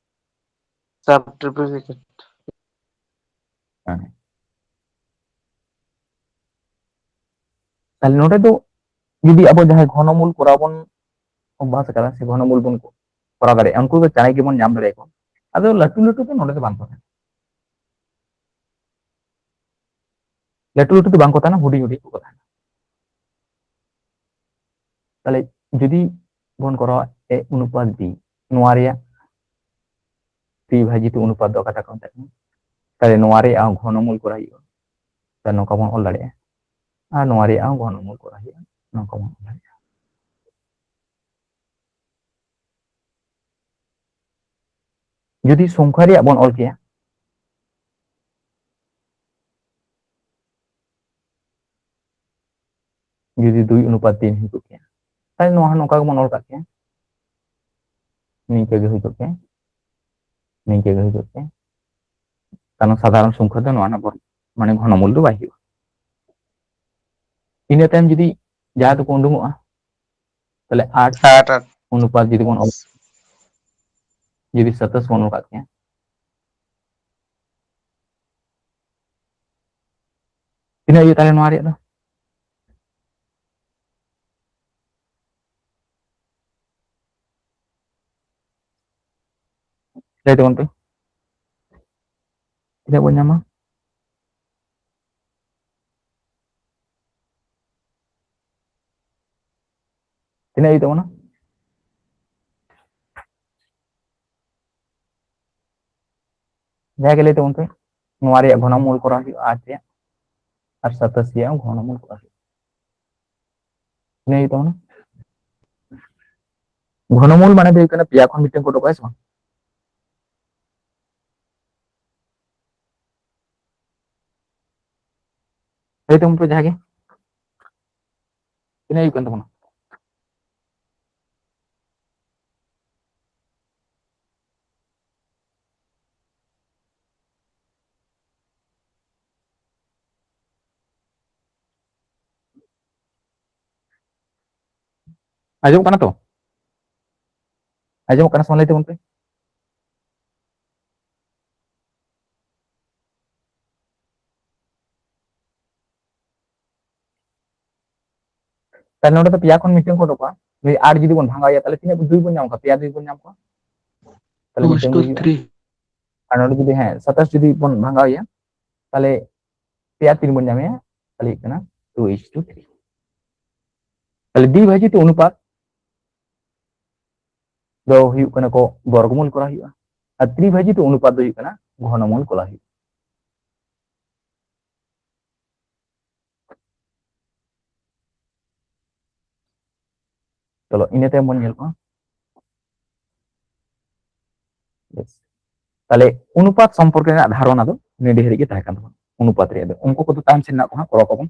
ᱥᱟᱵ ᱴᱨᱤᱯᱞᱤᱠᱮᱴ᱾ ᱦᱮᱸ᱾ ᱛᱟᱦᱞᱮ ᱱᱚᱰᱮ ᱫᱚ ᱡᱩᱫᱤ ᱟᱵᱚ ᱡᱟᱦᱟᱸᱭ ᱜᱷᱚᱱᱚ ᱢᱩᱞ ᱠᱚᱨᱟᱣ ᱵᱚᱱ ᱚᱵᱷᱟᱥ ᱟᱠᱟᱫᱟ ᱥᱮ ᱜᱷᱚᱱᱚ ᱢᱩᱞ ᱵᱚᱱ ᱠᱚᱨᱟᱣ ᱫᱟᱲᱮᱭᱟᱜᱼᱟ, ᱩᱱᱠᱩ ᱫᱚ ᱪᱟᱬᱮ ᱜᱮᱵᱚᱱ ᱧᱟᱢ ᱫᱟᱲᱮᱭᱟᱠᱚᱣᱟ᱾ ᱟᱫᱚ ᱞᱟᱹᱴᱩ ᱞᱟᱹᱴᱩ ᱫᱚ ᱱᱚᱰᱮ ᱫᱚ ᱵᱟᱝ ᱠᱚ ᱛᱟᱦᱮᱱᱟ, ᱞᱟᱹᱴᱩ ᱞᱟᱹᱴᱩ ᱫᱚ ᱵᱟᱝ ᱠᱚ ᱛᱟᱦᱮᱱᱟ, ᱦᱩᱰᱤᱧ ᱦᱩᱰᱤᱧ ᱠᱚ ᱛᱟᱦᱮᱱᱟ᱾ ᱛᱟᱦᱞᱮ ᱡᱩᱫᱤ ᱵᱚᱱ ᱠᱚᱨᱟᱣᱟ ᱮ ᱚᱱᱩᱯᱟᱛ ᱵᱤ, ᱱᱚᱣᱟ ᱨᱮᱭᱟᱜ ᱛᱨᱤᱵᱷᱟᱡᱤᱛ ᱚᱱᱩᱯᱟᱛ ᱫᱚ ᱚᱠᱟᱴᱟᱜ ᱠᱚ ᱢᱮᱛᱟᱜ ᱠᱟᱱᱟ? ᱛᱟᱦᱞᱮ ᱱᱚᱣᱟ ᱨᱮᱭᱟᱜ ᱦᱚᱸ ᱜᱷᱚᱱᱚ ᱢᱩᱞ ᱠᱚᱨᱟᱣ ᱦᱩᱭᱩᱜᱼᱟ, ᱛᱟᱦᱞᱮ ᱱᱚᱝᱠᱟ ᱵᱚᱱ ᱚᱞ ᱫᱟᱲᱮᱭᱟᱜᱼᱟ᱾ ᱟᱨ ᱱᱚᱣᱟ ᱨᱮᱭᱟᱜ ᱦᱚᱸ ᱜᱷᱚᱱᱚ ᱢᱩᱞ ᱠᱚᱨᱟᱣ ᱦᱩᱭᱩᱜᱼᱟ, ᱱᱚᱝᱠᱟ ᱵᱚᱱ ᱚᱞ ᱫᱟᱲᱮᱭᱟᱜᱼᱟ᱾ ᱡᱩᱫᱤ ᱥᱚᱝᱠᱷᱟ ᱨᱮᱭᱟᱜ ᱵᱚᱱ ᱚᱞ ᱠᱮᱭᱟ, ᱡᱩᱫᱤ ᱫᱩᱭ ᱚᱱᱩᱯᱟᱛ ᱛᱤᱱ ᱦᱩᱭ ᱠᱚᱜ ᱠᱮᱭᱟ, ᱛᱟᱦᱞᱮ ᱱᱚᱣᱟ ᱦᱚᱸ ᱱᱚᱝᱠᱟ ᱜᱮᱵᱚᱱ ᱚᱞ ᱠᱟᱜ ᱠᱮᱭᱟ, ᱱᱤᱝᱠᱟᱹ ᱜᱮ ᱦᱩᱭ ᱠᱚᱜ ᱠᱮᱭᱟ, ᱱᱤᱝᱠᱟᱹ ᱜᱮ ᱦᱩᱭ ᱠᱚᱜ ᱠᱮᱭᱟ᱾ ᱠᱟᱨᱚᱱ ᱥᱟᱫᱷᱟᱨᱚᱱ ᱥᱚᱝᱠᱷᱟ ᱫᱚ ᱱᱚᱣᱟ ᱨᱮᱱᱟᱜ ᱵᱚᱨ-, ᱢᱟᱱᱮ ᱜᱷᱚᱱᱚᱢᱩᱞ ᱫᱚ ᱵᱟᱭ ᱦᱩᱭᱩᱜᱼᱟ᱾ ᱤᱱᱟᱹ ᱛᱟᱭᱚᱢ ᱡᱩᱫᱤ ᱡᱟᱦᱟᱸ ᱫᱚᱠᱚ ᱩᱰᱩᱝᱚᱜᱼᱟ, ᱛᱟᱦᱞᱮ ᱟᱴ ᱟᱴ, ᱟᱴ᱾ ᱚᱱᱩᱯᱟᱛ ᱡᱩᱫᱤ ᱵᱚᱱ ᱚᱞ, ᱡᱩᱫᱤ ᱥᱟᱛᱟᱥ ᱵᱚᱱ ᱚᱞ ᱠᱟᱜ ᱠᱮᱭᱟ, ᱛᱤᱱᱟᱹᱜ ᱦᱩᱭᱩᱜ ᱛᱟᱞᱮ ᱱᱚᱣᱟ ᱨᱮᱭᱟᱜ ᱫᱚ? ᱞᱟᱹᱭ ᱛᱟᱵᱚᱱ ᱯᱮ, ᱛᱤᱱᱟᱹᱜ ᱵᱚᱱ ᱧᱟᱢᱟ? ᱛᱤᱱᱟᱹᱜ ᱦᱩᱭᱩᱜ ᱛᱟᱵᱚᱱᱟ? ᱡᱟᱦᱟᱸᱭ ᱜᱮ ᱞᱟᱹᱭ ᱛᱟᱵᱚᱱ ᱯᱮ, ᱱᱚᱣᱟ ᱨᱮᱭᱟᱜ ᱜᱷᱚᱱᱚᱢᱩᱞ ᱠᱚᱨᱟᱣ ᱦᱩᱭᱩᱜᱼᱟ ᱟᱴ ᱨᱮᱭᱟᱜ, ᱟᱨ ᱥᱟᱛᱟᱥᱤ ᱨᱮᱭᱟᱜ ᱦᱚᱸ ᱜᱷᱚᱱᱚᱢᱩᱞ ᱠᱚᱨᱟᱣ ᱦᱩᱭᱩᱜᱼᱟ᱾ ᱤᱱᱟᱹ ᱦᱩᱭᱩᱜ ᱛᱟᱵᱚᱱᱟ᱾ ᱜᱷᱚᱱᱚᱢᱩᱞ ᱢᱟᱱᱮ ᱫᱚ ᱦᱩᱭᱩᱜ ᱠᱟᱱᱟ ᱯᱮᱭᱟ ᱠᱷᱚᱱ ᱢᱤᱫᱴᱮᱱ ᱠᱚ ᱩᱰᱩᱠᱚᱜᱼᱟ, ᱦᱮᱸ ᱥᱮ ᱵᱟᱝ? ᱞᱟᱹᱭ ᱛᱟᱵᱚᱱ ᱯᱮ ᱡᱟᱦᱟᱸ ᱜᱮ᱾ ᱛᱤᱱᱟᱹᱜ ᱦᱩᱭᱩᱜ ᱠᱟᱱ ᱛᱟᱵᱚᱱᱟ? ᱟᱸᱡᱚᱢᱚᱜ ᱠᱟᱱᱟ ᱛᱚ? ᱟᱸᱡᱚᱢᱚᱜ ᱠᱟᱱᱟ ᱥᱮ ᱵᱟᱝ? ᱞᱟᱹᱭ ᱛᱟᱵᱚᱱ ᱯᱮ᱾ ᱛᱟᱦᱞᱮ ᱱᱚᱰᱮ ᱫᱚ ᱯᱮᱭᱟ ᱠᱷᱚᱱ ᱢᱤᱫᱴᱟᱝ ᱠᱚ ᱩᱰᱩᱠᱚᱜᱼᱟ᱾ ᱡᱩᱫᱤ ᱟᱴ ᱡᱩᱫᱤ ᱵᱚᱱ ᱵᱷᱟᱜᱟᱣ ᱮᱭᱟ, ᱛᱟᱦᱞᱮ ᱛᱤᱱᱟᱹᱜ ᱫᱩᱭ ᱵᱚᱱ ᱧᱟᱢ ᱠᱚᱣᱟ? ᱯᱮᱭᱟ ᱫᱩᱭ ᱵᱚᱱ ᱧᱟᱢ ᱠᱚᱣᱟ᱾ ᱛᱟᱦᱞᱮ two ᱢᱤᱫᱴᱟᱝ ᱫᱩᱭ ᱦᱩᱭᱩᱜᱼᱟ᱾ Three. ᱟᱨ ᱱᱚᱰᱮ ᱡᱩᱫᱤ, ᱦᱮᱸ, ᱥᱟᱛᱟᱥ ᱡᱩᱫᱤ ᱵᱚᱱ ᱵᱷᱟᱜᱟᱣ ᱮᱭᱟ, ᱛᱟᱦᱞᱮ ᱯᱮᱭᱟ ᱛᱤᱱ ᱵᱚᱱ ᱧᱟᱢᱮᱭᱟ, ᱛᱟᱦᱞᱮ ᱦᱩᱭᱩᱜ ᱠᱟᱱᱟ two is to three. ᱛᱟᱦᱞᱮ ᱫᱤ ᱵᱷᱟᱹᱡᱤᱛ ᱚᱱᱩᱯᱟᱛ ᱫᱚ ᱦᱩᱭᱩᱜ ᱠᱟᱱᱟ ᱠᱚ ᱵᱚᱨᱜᱚᱢᱩᱞ ᱠᱚᱨᱟᱣ ᱦᱩᱭᱩᱜᱼᱟ, ᱟᱨ ᱛᱨᱤᱵᱷᱟᱹᱡᱤᱛ ᱚᱱᱩᱯᱟᱛ ᱫᱚ ᱦᱩᱭᱩᱜ ᱠᱟᱱᱟ ᱜᱷᱚᱱᱚᱢᱩᱞ ᱠᱚᱨᱟᱣ ᱦᱩᱭᱩᱜᱼᱟ᱾ ᱪᱚᱞᱚ, ᱤᱱᱟᱹ ᱛᱟᱭᱚᱢ ᱵᱚᱱ ᱧᱮᱞ ᱠᱚᱣᱟ᱾ ᱵᱮᱥ᱾ ᱛᱟᱦᱞᱮ ᱚᱱᱩᱯᱟᱛ ᱥᱚᱢᱯᱚᱨᱠᱮ ᱨᱮᱱᱟᱜ ᱫᱷᱟᱨᱚᱱᱟ ᱫᱚ ᱱᱚᱰᱮ ᱦᱟᱹᱨᱤᱡ ᱜᱮ ᱛᱟᱦᱮᱸ ᱠᱟᱱ ᱛᱟᱵᱚᱱᱟ᱾ ᱚᱱᱩᱯᱟᱛ ᱨᱮᱭᱟᱜ ᱫᱚ ᱩᱱᱠᱩ ᱠᱚᱫᱚ ᱛᱟᱭᱚᱢ ᱥᱮᱫ ᱨᱮᱱᱟᱜ ᱠᱚ ᱦᱟᱸᱜ ᱠᱚᱨᱟᱣ ᱠᱟᱵᱚᱱ᱾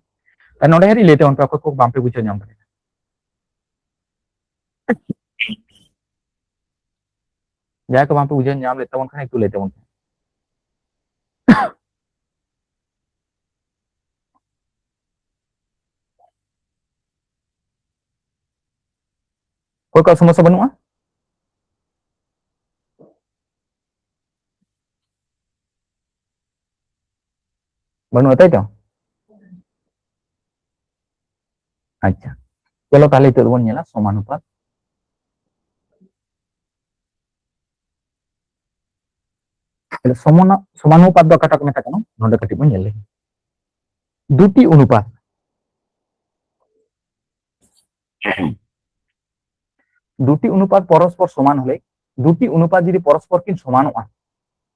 ᱛᱟᱦᱞᱮ ᱱᱚᱰᱮ ᱦᱟᱹᱨᱤᱡ ᱞᱟᱹᱭ ᱛᱟᱵᱚᱱ ᱯᱮ, ᱚᱠᱚᱭ ᱠᱚ ᱵᱟᱝᱯᱮ ᱵᱩᱡᱷᱟᱹᱣ ᱧᱟᱢ ᱫᱟᱲᱮᱭᱟᱜᱼᱟ᱾ ᱡᱟᱦᱟᱸᱭ ᱠᱚ ᱵᱟᱝᱯᱮ ᱵᱩᱡᱷᱟᱹᱣ ᱧᱟᱢ ᱞᱮᱫ ᱛᱟᱵᱚᱱ ᱠᱷᱟᱱ ᱮᱠᱴᱩ ᱞᱟᱹᱭ ᱛᱟᱵᱚᱱ ᱯᱮ᱾ ᱚᱠᱚᱭ ᱠᱚᱣᱟᱜ ᱥᱚᱢᱚᱥᱥᱟ ᱵᱟᱹᱱᱩᱜᱼᱟ? ᱵᱟᱹᱱᱩᱜᱼᱟ, ᱛᱟᱭ ᱛᱚ? ᱟᱪᱪᱷᱟ, ᱪᱚᱞᱚ ᱛᱟᱦᱞᱮ ᱱᱤᱛᱚᱜ ᱫᱚᱵᱚᱱ ᱧᱮᱞᱟ ᱥᱚᱢᱟᱱᱩᱯᱟᱛ᱾ ᱛᱟᱦᱞᱮ ᱥᱚᱢᱟᱱᱟ-, ᱥᱚᱢᱟᱱᱩᱯᱟᱛ ᱫᱚ ᱚᱠᱟᱴᱟᱜ ᱠᱚ ᱢᱮᱛᱟᱜ ᱠᱟᱱᱟ, ᱱᱚᱰᱮ ᱠᱟᱹᱴᱤᱡ ᱵᱚᱱ ᱧᱮᱞ ᱞᱮᱜᱮ᱾ ᱫᱩᱴᱤ ᱚᱱᱩᱯᱟᱛ, দুটি অনুপাত পরস্পর সমান হলে, দুটি অনুপাত যদি পরস্পর ᱠᱤᱱ ᱥᱚᱢᱟᱱᱚᱜᱼᱟ,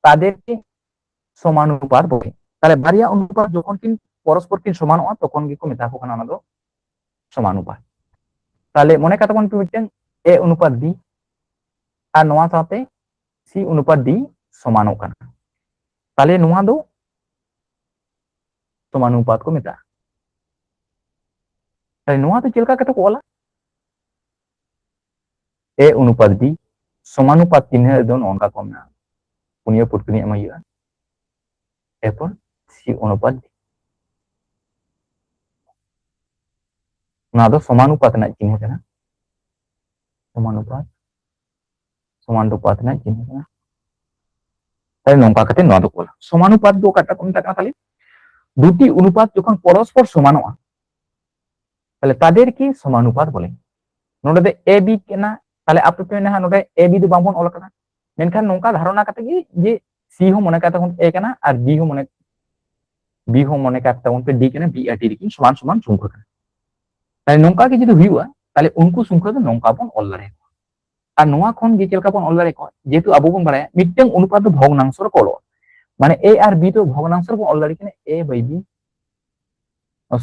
ᱛᱟদেরকে সমানুপাত বলে। ᱛᱟᱦᱞᱮ ᱵᱟᱨᱭᱟ ᱚᱱᱩᱯᱟᱛ ᱡᱚᱠᱷᱚᱱ ᱠᱤᱱ ᱯᱚᱨᱚᱥᱯᱚᱨ ᱠᱤᱱ ᱥᱚᱢᱟᱱᱚᱜᱼᱟ, ᱛᱚᱠᱷᱚᱱ ᱜᱮᱠᱚ ᱢᱮᱛᱟ ᱠᱚ ᱠᱟᱱᱟ ᱚᱱᱟ ᱫᱚ ᱥᱚᱢᱟᱱᱩᱯᱟᱛ᱾ ᱛᱟᱦᱞᱮ ᱢᱚᱱᱮ ᱠᱟᱜ ᱛᱟᱵᱚᱱ ᱯᱮ ᱢᱤᱫᱴᱟᱝ A ᱚᱱᱩᱯᱟᱛ B ᱟᱨ ᱱᱚᱣᱟ ᱥᱟᱶᱛᱮ C ᱚᱱᱩᱯᱟᱛ D ᱥᱚᱢᱟᱱᱚᱜ ᱠᱟᱱᱟ, ᱛᱟᱦᱞᱮ ᱱᱚᱣᱟ ᱫᱚ ᱥᱚᱢᱟᱱᱩᱯᱟᱛ ᱠᱚ ᱢᱮᱛᱟᱜᱼᱟ᱾ ᱛᱟᱦᱞᱮ ᱱᱚᱣᱟ ᱫᱚ ᱪᱮᱫ ᱞᱮᱠᱟ ᱠᱟᱛᱮ ᱠᱚ ᱚᱞᱟ? A ᱚᱱᱩᱯᱟᱛ D ᱥᱚᱢᱟᱱᱩᱯᱟᱛ ᱪᱤᱱᱦᱟᱹ ᱨᱮᱫᱚ ᱱᱚᱜᱼᱚ ᱱᱚᱝᱠᱟ ᱠᱚ ᱢᱮᱱᱟᱜᱼᱟ, ᱯᱩᱱᱭᱟᱹ ᱯᱩᱴᱠᱟᱹᱱᱤ ᱮᱢ ᱦᱩᱭᱩᱜᱼᱟ, ᱮᱨᱯᱚᱨ C ᱚᱱᱩᱯᱟᱛ D᱾ ᱱᱚᱣᱟ ᱫᱚ ᱥᱚᱢᱟᱱᱩᱯᱟᱛ ᱨᱮᱱᱟᱜ ᱪᱤᱱᱦᱟᱹ ᱠᱟᱱᱟ, ᱥᱚᱢᱟᱱᱩᱯᱟᱛ, ᱥᱚᱢᱟᱱᱩᱯᱟᱛ ᱨᱮᱱᱟᱜ ᱪᱤᱱᱦᱟᱹ ᱠᱟᱱᱟ᱾ ᱛᱟᱦᱞᱮ ᱱᱚᱝᱠᱟ ᱠᱟᱛᱮ ᱱᱚᱣᱟ ᱫᱚ ᱚᱞᱟ᱾ ᱥᱚᱢᱟᱱᱩᱯᱟᱛ ᱫᱚ ᱚᱠᱟᱴᱟᱜ ᱠᱚ ᱢᱮᱛᱟᱜ ᱠᱟᱱᱟ? ᱛᱟᱦᱞᱮ ᱫᱩᱴᱤ ᱚᱱᱩᱯᱟᱛ ᱡᱚᱠᱷᱚᱱ ᱯᱚᱨᱚᱥᱯᱚᱨ ᱥᱚᱢᱟᱱᱚᱜᱼᱟ, ᱛᱟᱦᱞᱮ ᱛᱟᱫᱮᱨ ᱠᱤ ᱥᱚᱢᱟᱱᱩᱯᱟᱛ ᱵᱚᱞᱮ᱾ ᱱᱚᱰᱮ ᱫᱚ A B ᱠᱟᱱᱟ, ᱛᱟᱦᱞᱮ ᱟᱯᱮ ᱯᱮ ᱢᱮᱱᱟ ᱦᱟᱸᱜ ᱱᱚᱰᱮ A B ᱫᱚ ᱵᱟᱝᱵᱚᱱ ᱚᱞ ᱠᱟᱫᱟ, ᱢᱮᱱᱠᱷᱟᱱ ᱱᱚᱝᱠᱟ ᱫᱷᱟᱨᱚᱱᱟ ᱠᱟᱛᱮ ᱜᱮ ᱡᱮ C ᱦᱚᱸ ᱢᱚᱱᱮ ᱠᱟᱜ ᱛᱟᱵᱚᱱ A ᱠᱟᱱᱟ ᱟᱨ B ᱦᱚᱸ ᱢᱚᱱᱮ, B ᱦᱚᱸ ᱢᱚᱱᱮ ᱠᱟᱜ ᱛᱟᱵᱚᱱ ᱯᱮ D ᱠᱟᱱᱟ, B ᱟᱨ D ᱫᱚᱠᱤᱱ ᱥᱚᱢᱟᱱ ᱥᱚᱢᱟᱱ ᱥᱚᱝᱠᱷᱟ ᱠᱟᱱᱟ᱾ ᱛᱟᱦᱞᱮ ᱱᱚᱝᱠᱟ ᱜᱮ ᱡᱩᱫᱤ ᱦᱩᱭᱩᱜᱼᱟ, ᱛᱟᱦᱞᱮ ᱩᱱᱠᱩ ᱥᱚᱝᱠᱷᱟ ᱫᱚ ᱱᱚᱝᱠᱟ ᱵᱚᱱ ᱚᱞ ᱫᱟᱲᱮᱭᱟᱠᱚᱣᱟ᱾ ᱟᱨ ᱱᱚᱣᱟ ᱠᱷᱚᱱ ᱜᱮ ᱪᱮᱫ ᱞᱮᱠᱟ ᱵᱚᱱ ᱚᱞ ᱫᱟᱲᱮᱭᱟᱠᱚᱣᱟ? ᱡᱮᱦᱮᱛᱩ ᱟᱵᱚ ᱵᱚᱱ ᱵᱟᱲᱟᱭᱟ ᱢᱤᱫᱴᱟᱝ ᱚᱱᱩᱯᱟᱛ ᱫᱚ ᱵᱷᱚᱜᱽᱱᱟᱝᱥᱚ ᱨᱮᱠᱚ ᱚᱞᱚᱜᱼᱟ, ᱢᱟᱱᱮ A ᱟᱨ B ᱫᱚ ᱵᱷᱚᱜᱽᱱᱟᱝᱥᱚ ᱨᱮᱵᱚᱱ ᱚᱞ ᱫᱟᱲᱮ ᱠᱤᱱᱟ, A by B᱾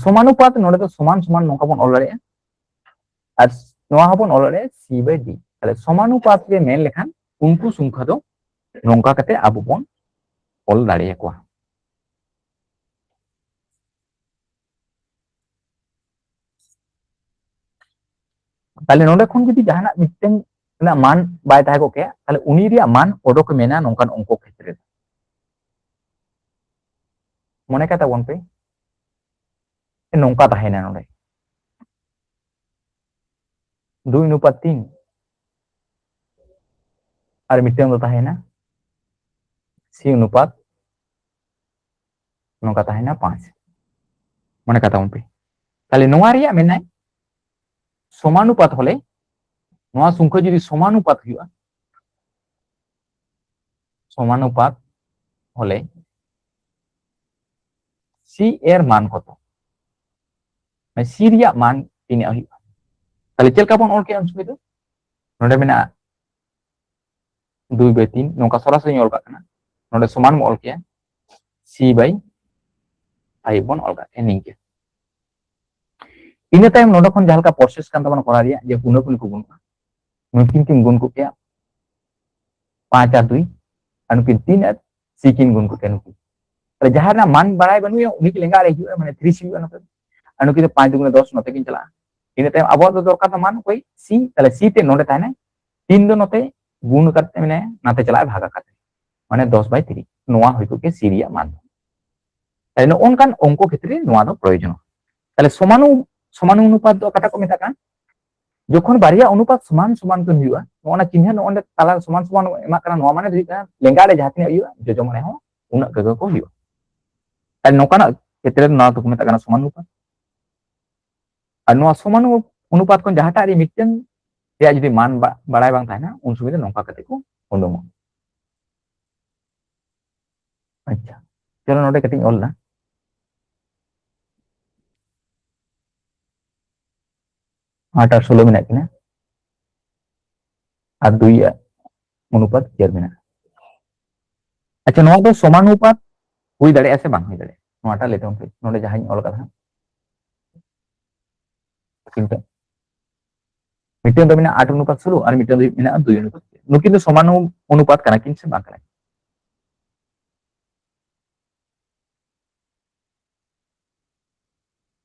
ᱥᱚᱢᱟᱱᱩᱯᱟᱛ ᱱᱚᱰᱮ ᱫᱚ ᱥᱚᱢᱟᱱ ᱥᱚᱢᱟᱱ ᱱᱚᱝᱠᱟ ᱵᱚᱱ ᱚᱞ ᱫᱟᱲᱮᱭᱟᱜᱼᱟ, ᱟᱨ ᱱᱚᱣᱟ ᱦᱚᱸᱵᱚᱱ ᱚᱞ ᱫᱟᱲᱮᱭᱟᱜᱼᱟ C by D᱾ ᱛᱟᱦᱞᱮ ᱥᱚᱢᱟᱱᱩᱯᱟᱛ ᱨᱮ ᱢᱮᱱ ᱞᱮᱠᱷᱟᱱ ᱩᱱᱠᱩ ᱥᱚᱝᱠᱷᱟ ᱫᱚ ᱱᱚᱝᱠᱟ ᱠᱟᱛᱮ ᱟᱵᱚ ᱵᱚᱱ ᱚᱞ ᱫᱟᱲᱮᱭᱟᱠᱚᱣᱟ᱾ ᱛᱟᱦᱞᱮ ᱱᱚᱰᱮ ᱠᱷᱚᱱ ᱡᱩᱫᱤ ᱡᱟᱦᱟᱱᱟᱜ ᱢᱤᱫᱴᱟᱝ ᱨᱮᱱᱟᱜ ᱢᱟᱱ ᱵᱟᱭ ᱛᱟᱦᱮᱸ ᱠᱚᱜ ᱠᱮᱭᱟ, ᱛᱟᱦᱞᱮ ᱩᱱᱤ ᱨᱮᱭᱟᱜ ᱢᱟᱱ ᱚᱰᱚᱠ ᱢᱮᱱᱟ ᱱᱚᱝᱠᱟᱱ ᱚᱝᱠᱚ ᱠᱷᱮᱛᱨᱮ ᱨᱮ᱾ ᱢᱚᱱᱮ ᱠᱟᱜ ᱛᱟᱵᱚᱱ ᱯᱮ, ᱱᱚᱝᱠᱟ ᱛᱟᱦᱮᱸᱭᱮᱱᱟ ᱱᱚᱰᱮ ᱫᱩᱭ ᱚᱱᱩᱯᱟᱛ ᱛᱤᱱ, ᱟᱨ ᱢᱤᱫᱴᱟᱝ ᱫᱚ ᱛᱟᱦᱮᱸᱭᱮᱱᱟ C ᱚᱱᱩᱯᱟᱛ, ᱱᱚᱝᱠᱟ ᱛᱟᱦᱮᱸᱭᱮᱱᱟ ᱯᱟᱸᱪ᱾ ᱢᱚᱱᱮ ᱠᱟᱜ ᱛᱟᱵᱚᱱ ᱯᱮ, ᱛᱟᱦᱞᱮ ᱱᱚᱣᱟ ᱨᱮᱭᱟᱜ ᱢᱮᱱᱟᱭ ᱥᱚᱢᱟᱱᱩᱯᱟᱛ ᱦᱚᱞᱮ, ᱱᱚᱣᱟ ᱥᱚᱝᱠᱷᱟ ᱡᱩᱫᱤ ᱥᱚᱢᱟᱱᱩᱯᱟᱛ ᱦᱩᱭᱩᱜᱼᱟ, ᱥᱚᱢᱟᱱᱩᱯᱟᱛ ᱦᱚᱞᱮ C ᱮᱨ ᱢᱟᱱ ᱠᱚᱛᱚ, ᱢᱟᱱᱮ C ᱨᱮᱭᱟᱜ ᱢᱟᱱ ᱛᱤᱱᱟᱹᱜ ᱦᱩᱭᱩᱜᱼᱟ? ᱛᱟᱦᱞᱮ ᱪᱮᱫ ᱞᱮᱠᱟ ᱵᱚᱱ ᱚᱞ ᱠᱮᱭᱟ ᱩᱱ ᱥᱚᱢᱚᱭ ᱫᱚ? ᱱᱚᱰᱮ ᱢᱮᱱᱟᱜᱼᱟ ᱫᱩᱭ by ᱛᱤᱱ, ᱱᱚᱝᱠᱟ ᱥᱚᱨᱟᱥᱚᱨᱤ ᱚᱞ ᱠᱟᱜ ᱠᱟᱱᱟ, ᱱᱚᱰᱮ ᱥᱚᱢᱟᱱ ᱵᱚᱱ ᱚᱞ ᱠᱮᱭᱟ C by five ᱵᱚᱱ ᱚᱞ ᱠᱟᱜ ᱠᱮᱭᱟ ᱱᱤᱝᱠᱟᱹ᱾ ᱤᱱᱟᱹ ᱛᱟᱭᱚᱢ ᱱᱚᱰᱮ ᱠᱷᱚᱱ ᱡᱟᱦᱟᱸ ᱞᱮᱠᱟ process ᱠᱟᱱ ᱛᱟᱵᱚᱱᱟ ᱠᱚᱨᱟᱣ ᱨᱮᱭᱟᱜ, ᱡᱮ ᱜᱩᱱᱟᱹ ᱠᱚ ᱱᱩᱠᱩ ᱵᱟᱹᱱᱩᱜᱼᱟ, ᱱᱩᱠᱤᱱ ᱠᱤᱱ ᱜᱩᱱ ᱠᱚ ᱠᱮᱭᱟ ᱯᱟᱸᱪ ᱟᱨ ᱫᱩᱭ, ᱟᱨ ᱱᱩᱠᱤᱱ ᱛᱤᱱ ᱟᱨ C ᱠᱤᱱ ᱜᱩᱱ ᱠᱚ ᱠᱮᱭᱟ ᱱᱩᱠᱤᱱ᱾ ᱛᱟᱦᱞᱮ ᱡᱟᱦᱟᱸ ᱨᱮᱱᱟᱜ ᱢᱟᱱ ᱵᱟᱲᱟᱭ ᱵᱟᱹᱱᱩᱜᱼᱟ ᱩᱱᱤ ᱜᱮ ᱞᱮᱸᱜᱟ ᱨᱮ ᱦᱤᱡᱩᱜᱼᱟ, ᱢᱟᱱᱮ ᱛᱤᱨᱤᱥ ᱦᱩᱭᱩᱜᱼᱟ ᱱᱚᱛᱮ᱾ ᱟᱨ ᱱᱩᱠᱤᱱ ᱫᱚ ᱯᱟᱸᱪ ᱫᱩᱜᱩᱱᱮ ᱫᱚᱥ ᱱᱚᱛᱮ ᱠᱤᱱ ᱪᱟᱞᱟᱜᱼᱟ᱾ ᱤᱱᱟᱹ ᱛᱟᱭᱚᱢ ᱟᱵᱚᱣᱟᱜ ᱫᱚ ᱫᱚᱨᱠᱟᱨ ᱫᱚ ᱢᱟᱱ ᱚᱠᱚᱭ? ᱥᱤ, ᱛᱟᱦᱞᱮ ᱥᱤ ᱛᱮ ᱱᱚᱰᱮ ᱛᱟᱦᱮᱱᱟᱭ, ᱛᱤᱱ ᱫᱚ ᱱᱚᱛᱮ ᱜᱩᱱ ᱠᱟᱛᱮ ᱢᱮᱱᱟᱭᱟ, ᱱᱟᱛᱮ ᱪᱟᱞᱟᱜᱼᱟᱭ ᱵᱷᱟᱜᱟ ᱠᱟᱛᱮ, ᱢᱟᱱᱮ ᱫᱚᱥ by three, ᱱᱚᱣᱟ ᱦᱩᱭ ᱠᱚᱜ ᱜᱮ ᱥᱤ ᱨᱮᱭᱟᱜ ᱢᱟᱱ ᱫᱚ᱾ ᱛᱟᱦᱞᱮ ᱱᱚᱜᱼᱚ ᱱᱚᱝᱠᱟᱱ ᱚᱝᱠᱚ ᱠᱷᱮᱛᱨᱮ ᱱᱚᱣᱟ ᱫᱚ ᱯᱨᱚᱭᱳᱡᱚᱱ᱾ ᱛᱟᱦᱞᱮ ᱥᱚᱢᱟᱱᱩ-, ᱥᱚᱢᱟᱱᱩᱱᱩᱯᱟᱛ ᱫᱚ ᱚᱠᱟᱴᱟᱜ ᱠᱚ ᱢᱮᱛᱟᱜ ᱠᱟᱱ? ᱡᱚᱠᱷᱚᱱ ᱵᱟᱨᱭᱟ ᱚᱱᱩᱯᱟᱛ ᱥᱚᱢᱟᱱ ᱥᱚᱢᱟᱱ ᱠᱤᱱ ᱦᱩᱭᱩᱜᱼᱟ, ᱱᱚᱜᱼᱚ ᱱᱟ ᱪᱤᱱᱦᱟᱹ ᱱᱚᱜᱼᱚ ᱱᱚᱰᱮ ᱛᱟᱞᱟ ᱥᱚᱢᱟᱱ ᱥᱚᱢᱟᱱ ᱮᱢᱟᱜ ᱠᱟᱱᱟ, ᱱᱚᱣᱟ ᱢᱟᱱᱮ ᱫᱚ ᱦᱩᱭᱩᱜ ᱠᱟᱱᱟ ᱞᱮᱸᱜᱟ ᱨᱮ ᱡᱟᱦᱟᱸ ᱛᱤᱱᱟᱹᱜ ᱦᱩᱭᱩᱜᱼᱟ, ᱡᱚᱡᱚᱢ ᱨᱮᱦᱚᱸ ᱩᱱᱟᱹᱜ ᱜᱮ ᱠᱚ ᱦᱩᱭᱩᱜᱼᱟ᱾ ᱛᱟᱦᱞᱮ ᱱᱚᱝᱠᱟᱱᱟᱜ ᱠᱷᱮᱛᱨᱮ ᱫᱚ ᱱᱚᱣᱟ ᱫᱚᱠᱚ ᱢᱮᱛᱟᱜ ᱠᱟᱱᱟ ᱥᱚᱢᱟᱱᱩᱯᱟᱛ᱾ ᱟᱨ ᱱᱚᱣᱟ ᱥᱚᱢᱟᱱᱩ-, ᱚᱱᱩᱯᱟᱛ ᱠᱷᱚᱱ ᱡᱟᱦᱟᱸᱴᱟᱜ ᱨᱮ ᱢᱤᱫᱴᱟᱝ ᱨᱮᱭᱟᱜ ᱡᱩᱫᱤ ᱢᱟᱱ ᱵᱟ-, ᱵᱟᱲᱟᱭ ᱵᱟᱝ ᱛᱟᱦᱮᱱᱟ, ᱩᱱ ᱥᱚᱢᱚᱭ ᱫᱚ ᱱᱚᱝᱠᱟ ᱠᱟᱛᱮ ᱠᱚ ᱩᱰᱩᱝᱚᱜᱼᱟ᱾ ᱟᱪᱪᱷᱟ, ᱪᱚᱞᱚ ᱱᱚᱰᱮ ᱠᱟᱹᱴᱤᱡ ᱤᱧ ᱚᱞ ᱮᱫᱟ᱾ ᱟᱴ ᱟᱨ ᱥᱳᱞᱳ ᱢᱮᱱᱟᱜ ᱠᱤᱱᱟ, ᱟᱨ ᱫᱩᱭ ᱟᱜ ᱚᱱᱩᱯᱟᱛ ᱪᱟᱨ ᱢᱮᱱᱟᱜᱼᱟ᱾ ᱟᱪᱪᱷᱟ, ᱱᱚᱣᱟ ᱫᱚ ᱥᱚᱢᱟᱱᱩᱯᱟᱛ ᱦᱩᱭ ᱫᱟᱲᱮᱭᱟᱜᱼᱟ ᱥᱮ ᱵᱟᱝ ᱦᱩᱭ ᱫᱟᱲᱮᱭᱟᱜᱼᱟ? ᱱᱚᱣᱟᱴᱟᱜ ᱞᱟᱹᱭ ᱛᱟᱵᱚᱱ ᱯᱮ, ᱱᱚᱰᱮ ᱡᱟᱦᱟᱸᱧ ᱚᱞ ᱟᱠᱟᱫᱟ ᱦᱟᱸᱜ᱾ ᱪᱤᱱᱛᱟᱹ᱾ ᱢᱤᱫᱴᱟᱝ ᱫᱚ ᱢᱮᱱᱟᱜᱼᱟ ᱟᱴ ᱚᱱᱩᱯᱟᱛ ᱥᱳᱞᱳ ᱟᱨ ᱢᱤᱫᱴᱟᱝ ᱫᱚ ᱢᱮᱱᱟᱜᱼᱟ ᱫᱩᱭ ᱚᱱᱩᱯᱟᱛ᱾ ᱱᱩᱠᱤᱱ ᱫᱚ ᱥᱚᱢᱟᱱᱩ-, ᱚᱱᱩᱯᱟᱛ ᱠᱟᱱᱟ ᱠᱤᱱ ᱥᱮ ᱵᱟᱝ ᱠᱟᱱᱟ ᱠᱤᱱ?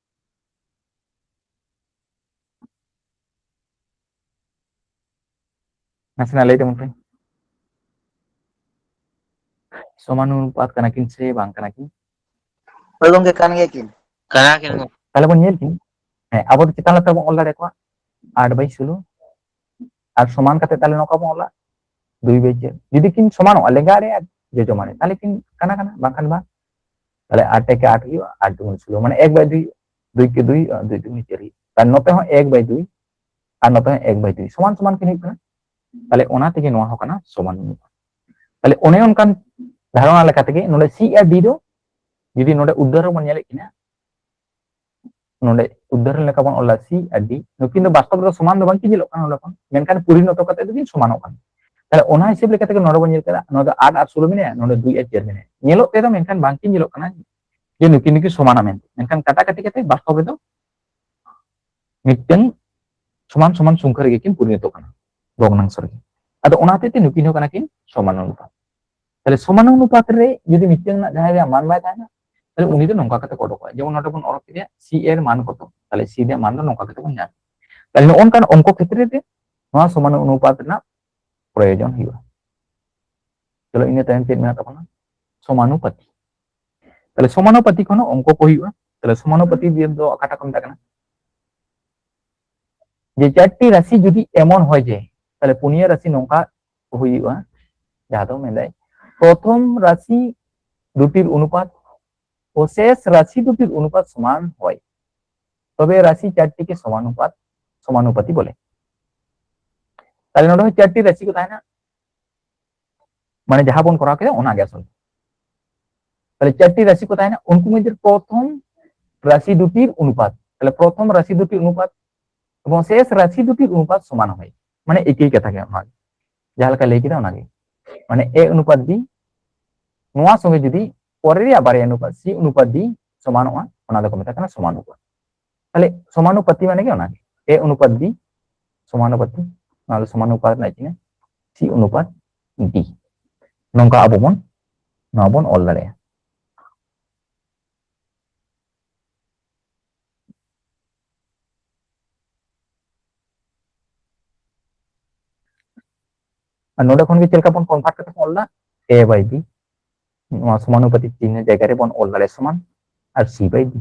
ᱱᱟᱥᱮᱱᱟᱜ ᱞᱟᱹᱭ ᱛᱟᱵᱚᱱ ᱯᱮ᱾ ᱥᱚᱢᱟᱱᱩᱯᱟᱛ ᱠᱟᱱᱟ ᱠᱤᱱ ᱥᱮ ᱵᱟᱝ ᱠᱟᱱᱟ ᱠᱤᱱ? ᱦᱳᱭ ᱜᱚᱝᱠᱮ, ᱠᱟᱱ ᱜᱮᱭᱟ ᱠᱤᱱ᱾ ᱠᱟᱱᱟ ᱠᱤᱱ ᱜᱚᱝᱠᱮ᱾ ᱛᱟᱦᱞᱮ ᱵᱚᱱ ᱧᱮᱞ ᱠᱤᱱ᱾ ᱦᱮᱸ, ᱟᱵᱚ ᱫᱚ ᱪᱮᱛᱟᱱ ᱞᱟᱛᱟᱨ ᱵᱚᱱ ᱚᱞ ᱫᱟᱲᱮ ᱠᱚᱣᱟ, ᱟᱴ by ᱥᱳᱞᱳ᱾ ᱟᱨ ᱥᱚᱢᱟᱱ ᱠᱟᱛᱮ ᱛᱟᱦᱞᱮ ᱱᱚᱝᱠᱟ ᱵᱚᱱ ᱚᱞᱟ, ᱫᱩᱭ by ᱪᱟᱨ᱾ ᱡᱩᱫᱤ ᱠᱤᱱ ᱥᱚᱢᱟᱱᱚᱜᱼᱟ, ᱞᱮᱸᱜᱟ ᱨᱮ ᱟᱨ ᱡᱚᱡᱚᱢ ᱨᱮ, ᱛᱟᱦᱞᱮ ᱠᱤᱱ ᱠᱟᱱᱟ ᱠᱟᱱᱟ, ᱵᱟᱝᱠᱷᱟᱱ ᱵᱟᱝ᱾ ᱛᱟᱦᱞᱮ ᱟᱴ ᱮᱠᱮ ᱟᱴ ᱦᱩᱭᱩᱜᱼᱟ, ᱟᱴ ᱫᱩᱜᱩᱱᱮ ᱥᱳᱞᱳ, ᱢᱟᱱᱮ ᱮᱠ by ᱫᱩᱭ, ᱫᱩᱭ ᱮᱠᱮ ᱫᱩᱭ ᱦᱩᱭᱩᱜᱼᱟ, ᱫᱩᱭ ᱫᱩᱜᱩᱱᱮ ᱪᱟᱨ ᱦᱩᱭᱩᱜᱼᱟ᱾ ᱟᱨ ᱱᱚᱛᱮ ᱦᱚᱸ ᱮᱠ by ᱫᱩᱭ, ᱟᱨ ᱱᱚᱛᱮ ᱦᱚᱸ ᱮᱠ by ᱫᱩᱭ, ᱥᱚᱢᱟᱱ ᱥᱚᱢᱟᱱ ᱠᱤᱱ ᱦᱩᱭᱩᱜ ᱠᱟᱱᱟ᱾ ᱛᱟᱦᱞᱮ ᱚᱱᱟ ᱛᱮᱜᱮ ᱱᱚᱣᱟ ᱦᱚᱸ ᱠᱟᱱᱟ ᱥᱚᱢᱟᱱ ᱚᱱᱩᱯᱟᱛ᱾ ᱛᱟᱦᱞᱮ ᱚᱱᱮ ᱚᱱᱠᱟᱱ ᱫᱷᱟᱨᱚᱱᱟ ᱞᱮᱠᱟ ᱛᱮᱜᱮ ᱱᱚᱰᱮ ᱥᱤ ᱟᱨ ᱰᱤ ᱫᱚ ᱡᱩᱫᱤ ᱱᱚᱰᱮ ᱩᱫᱽᱫᱷᱟᱨ ᱨᱮᱵᱚᱱ ᱧᱮᱞᱮᱫ ᱠᱤᱱᱟ, ᱱᱚᱰᱮ ᱩᱫᱽᱫᱟᱦᱚᱨᱚᱱ ᱞᱮᱠᱟ ᱵᱚᱱ ᱚᱞᱟ ᱥᱤ ᱟᱨ ᱰᱤ, ᱱᱩᱠᱤᱱ ᱫᱚ ᱵᱟᱥᱛᱚᱵ ᱨᱮᱫᱚ ᱥᱚᱢᱟᱱ ᱫᱚ ᱵᱟᱝᱠᱤᱱ ᱧᱮᱞᱚᱜ ᱠᱟᱱᱟ ᱱᱚᱰᱮ ᱠᱷᱚᱱ, ᱢᱮᱱᱠᱷᱟᱱ ᱯᱚᱨᱤᱱᱚᱛᱚ ᱠᱟᱛᱮ ᱫᱚᱠᱤᱱ ᱥᱚᱢᱟᱱᱚᱜ ᱠᱟᱱᱟ᱾ ᱛᱟᱦᱞᱮ ᱚᱱᱟ ᱦᱤᱥᱟᱹᱵ ᱞᱮᱠᱟ ᱛᱮᱜᱮ ᱱᱚᱰᱮ ᱵᱚᱱ ᱧᱮᱞ ᱠᱮᱫᱟ, ᱱᱚᱰᱮ ᱟᱴ ᱟᱨ ᱥᱳᱞᱳ ᱢᱮᱱᱟᱭᱟ, ᱱᱚᱰᱮ ᱫᱩᱭ ᱟᱨ ᱪᱟᱨ ᱢᱮᱱᱟᱭᱟ, ᱧᱮᱞᱚᱜ ᱛᱮᱫᱚ ᱢᱮᱱᱠᱷᱟᱱ ᱵᱟᱝᱠᱤᱱ ᱧᱮᱞᱚᱜ ᱠᱟᱱᱟ ᱡᱮ ᱱᱩᱠᱤᱱ ᱫᱚᱠᱤᱱ ᱥᱚᱢᱟᱱᱟ ᱢᱮᱱᱛᱮ, ᱢᱮᱱᱠᱷᱟᱱ ᱠᱟᱴᱟᱠᱟᱴᱤ ᱠᱟᱛᱮ ᱵᱟᱥᱛᱚᱵ ᱨᱮᱫᱚ ᱢᱤᱫᱴᱟᱝ ᱥᱚᱢᱟᱱ ᱥᱚᱢᱟᱱ ᱥᱚᱝᱠᱷᱟ ᱨᱮᱜᱮ ᱠᱤᱱ ᱯᱚᱨᱤᱱᱚᱛᱚᱜ ᱠᱟᱱᱟ, ᱵᱷᱚᱜᱽᱱᱟᱝᱥᱚ ᱨᱮᱜᱮ᱾ ᱟᱫᱚ ᱚᱱᱟ ᱦᱚᱛᱮᱡ ᱛᱮ ᱱᱩᱠᱤᱱ ᱦᱚᱸ ᱠᱟᱱᱟ ᱠᱤᱱ ᱥᱚᱢᱟᱱᱩᱱᱩᱯᱟᱛ᱾ ᱛᱟᱦᱞᱮ ᱥᱚᱢᱟᱱᱩᱱᱩᱯᱟᱛ ᱨᱮ ᱡᱩᱫᱤ ᱢᱤᱫᱴᱟᱝ ᱨᱮᱱᱟᱜ ᱡᱟᱦᱟᱸᱭ ᱨᱮᱭᱟᱜ ᱢᱟᱱ ᱵᱟᱭ ᱛᱟᱦᱮᱱᱟ, ᱛᱟᱦᱞᱮ ᱩᱱᱤ ᱫᱚ ᱱᱚᱝᱠᱟ ᱠᱟᱛᱮ ᱠᱚ ᱚᱰᱚᱠᱚᱜᱼᱟ᱾ ᱡᱮᱢᱚᱱ ᱱᱚᱰᱮ ᱵᱚᱱ ᱚᱰᱚᱠ ᱠᱮᱫᱮᱭᱟ, ᱥᱤ ᱮ ᱮᱨ ᱢᱟᱱ ᱠᱚᱛᱚ, ᱛᱟᱦᱞᱮ ᱥᱤ ᱨᱮᱭᱟᱜ ᱢᱟᱱ ᱫᱚ ᱱᱚᱝᱠᱟ ᱠᱟᱛᱮ ᱵᱚᱱ ᱧᱟᱢᱟ᱾ ᱛᱟᱦᱞᱮ ᱱᱚᱜᱼᱚ ᱱᱚᱝᱠᱟᱱ ᱚᱝᱠᱚ ᱠᱷᱮᱛᱨᱮ ᱨᱮ ᱱᱚᱣᱟ ᱥᱚᱢᱟᱱᱩᱯᱟᱛ ᱨᱮᱱᱟᱜ ᱯᱨᱚᱭᱳᱡᱚᱱ ᱦᱩᱭᱩᱜᱼᱟ᱾ ᱪᱚᱞᱚ, ᱤᱱᱟᱹ ᱛᱟᱭᱚᱢ ᱪᱮᱫ ᱢᱮᱱᱟᱜ ᱛᱟᱵᱚᱱᱟ? ᱥᱚᱢᱟᱱᱩᱯᱟᱛᱤ᱾ ᱛᱟᱦᱞᱮ ᱥᱚᱢᱟᱱᱩᱯᱟᱛᱤ ᱠᱷᱚᱱ ᱚᱝᱠᱚ ᱠᱚ ᱦᱩᱭᱩᱜᱼᱟ᱾ ᱛᱟᱦᱞᱮ ᱥᱚᱢᱟᱱᱩᱯᱟᱛᱤ ᱫᱚ ᱚᱠᱟᱴᱟᱜ ᱠᱚ ᱢᱮᱛᱟᱜ ᱠᱟᱱᱟ? ᱡᱮ ᱪᱟᱨᱴᱤ ᱨᱟᱥᱤ ᱡᱩᱫᱤ ᱮᱢᱚᱱ ᱦᱚᱭ ᱡᱮ, ᱛᱟᱦᱞᱮ ᱯᱩᱱᱭᱟᱹ ᱨᱟᱥᱤ ᱱᱚᱝᱠᱟ ᱦᱩᱭᱩᱜᱼᱟ, ᱡᱟᱦᱟᱸ ᱫᱚ ᱢᱮᱱᱫᱟᱭ ᱯᱨᱚᱛᱷᱚᱢ ᱨᱟᱥᱤ ᱫᱩᱴᱤᱨ ᱚᱱᱩᱯᱟᱛ ও শেষ রাশি দুটির অনুপাত সমান হয়, তবে রাশি চারটিকে সমানুপাত, সমানুপাতি বলে। তাহলে ᱱᱚᱰᱮ ᱦᱚᱸ ᱪᱟᱨᱴᱤ ᱨᱟᱥᱤ ᱠᱚ ᱛᱟᱦᱮᱱᱟ, ᱢᱟᱱᱮ ᱡᱟᱦᱟᱸ ᱵᱚᱱ ᱠᱚᱨᱟᱣ ᱠᱮᱫᱟ ᱚᱱᱟᱜᱮ ᱟᱥᱚᱞ᱾ ᱛᱟᱦᱞᱮ ᱪᱟᱨᱴᱤ ᱨᱟᱥᱤ ᱠᱚ ᱛᱟᱦᱮᱱᱟ, ᱩᱱᱠᱩ ᱢᱚᱫᱽᱫᱷᱮ ᱯᱨᱚᱛᱷᱚᱢ ᱨᱟᱥᱤ ᱫᱩᱴᱤᱨ ᱚᱱᱩᱯᱟᱛ, ᱛᱟᱦᱞᱮ ᱯᱨᱚᱛᱷᱚᱢ ᱨᱟᱥᱤ ᱫᱩᱴᱤᱨ ᱚᱱᱩᱯᱟᱛ এবং শেষ রাশি দুটির অনুপাত সমান হয়, মানে একই কথা ᱜᱮ, ᱚᱱᱟ ᱡᱟᱦᱟᱸ ᱞᱮᱠᱟ ᱞᱟᱹᱭ ᱠᱮᱫᱟ ᱚᱱᱟᱜᱮ, ᱢᱟᱱᱮ ᱮ ᱚᱱᱩᱯᱟᱛ ᱵᱤ, ᱱᱚᱣᱟ ᱥᱚᱸᱜᱮ ᱡᱩᱫᱤ ᱯᱚᱨᱮ ᱨᱮᱭᱟᱜ ᱵᱟᱨᱭᱟ ᱚᱱᱩᱯᱟᱛ ᱥᱤ ᱚᱱᱩᱯᱟᱛ ᱰᱤ ᱥᱚᱢᱟᱱᱚᱜᱼᱟ, ᱚᱱᱟ ᱫᱚᱠᱚ ᱢᱮᱛᱟᱜ ᱠᱟᱱᱟ ᱥᱚᱢᱟᱱᱩᱯᱟᱛ᱾ ᱛᱟᱦᱞᱮ ᱥᱚᱢᱟᱱᱩᱯᱟᱛᱤ ᱢᱟᱱᱮ ᱜᱮ ᱚᱱᱟᱜᱮ, ᱮ ᱚᱱᱩᱯᱟᱛ ᱵᱤ ᱥᱚᱢᱟᱱᱩᱯᱟᱛᱤ, ᱚᱱᱟ ᱫᱚ ᱥᱚᱢᱟᱱᱩᱯᱟᱛ ᱨᱮᱱᱟᱜ ᱪᱤᱱᱦᱟᱹ, ᱥᱤ ᱚᱱᱩᱯᱟᱛ ᱰᱤ᱾ ᱱᱚᱝᱠᱟ ᱟᱵᱚ ᱵᱚᱱ, ᱱᱚᱣᱟ ᱵᱚᱱ ᱚᱞ ᱫᱟᱲᱮᱭᱟᱜᱼᱟ᱾ ᱟᱨ ᱱᱚᱰᱮ ᱠᱷᱚᱱ ᱜᱮ ᱪᱮᱫ ᱞᱮᱠᱟ ᱵᱚᱱ convert ᱠᱟᱛᱮ ᱵᱚᱱ ᱚᱞ ᱫᱟ? A by B, ᱱᱚᱣᱟ ᱥᱚᱢᱟᱱᱩᱯᱟᱛᱤ ᱪᱤᱱᱦᱟᱹ ᱡᱟᱭᱜᱟ ᱨᱮᱵᱚᱱ ᱚᱞ ᱫᱟᱲᱮᱭᱟᱜᱼᱟ ᱥᱚᱢᱟᱱ, ᱟᱨ C by B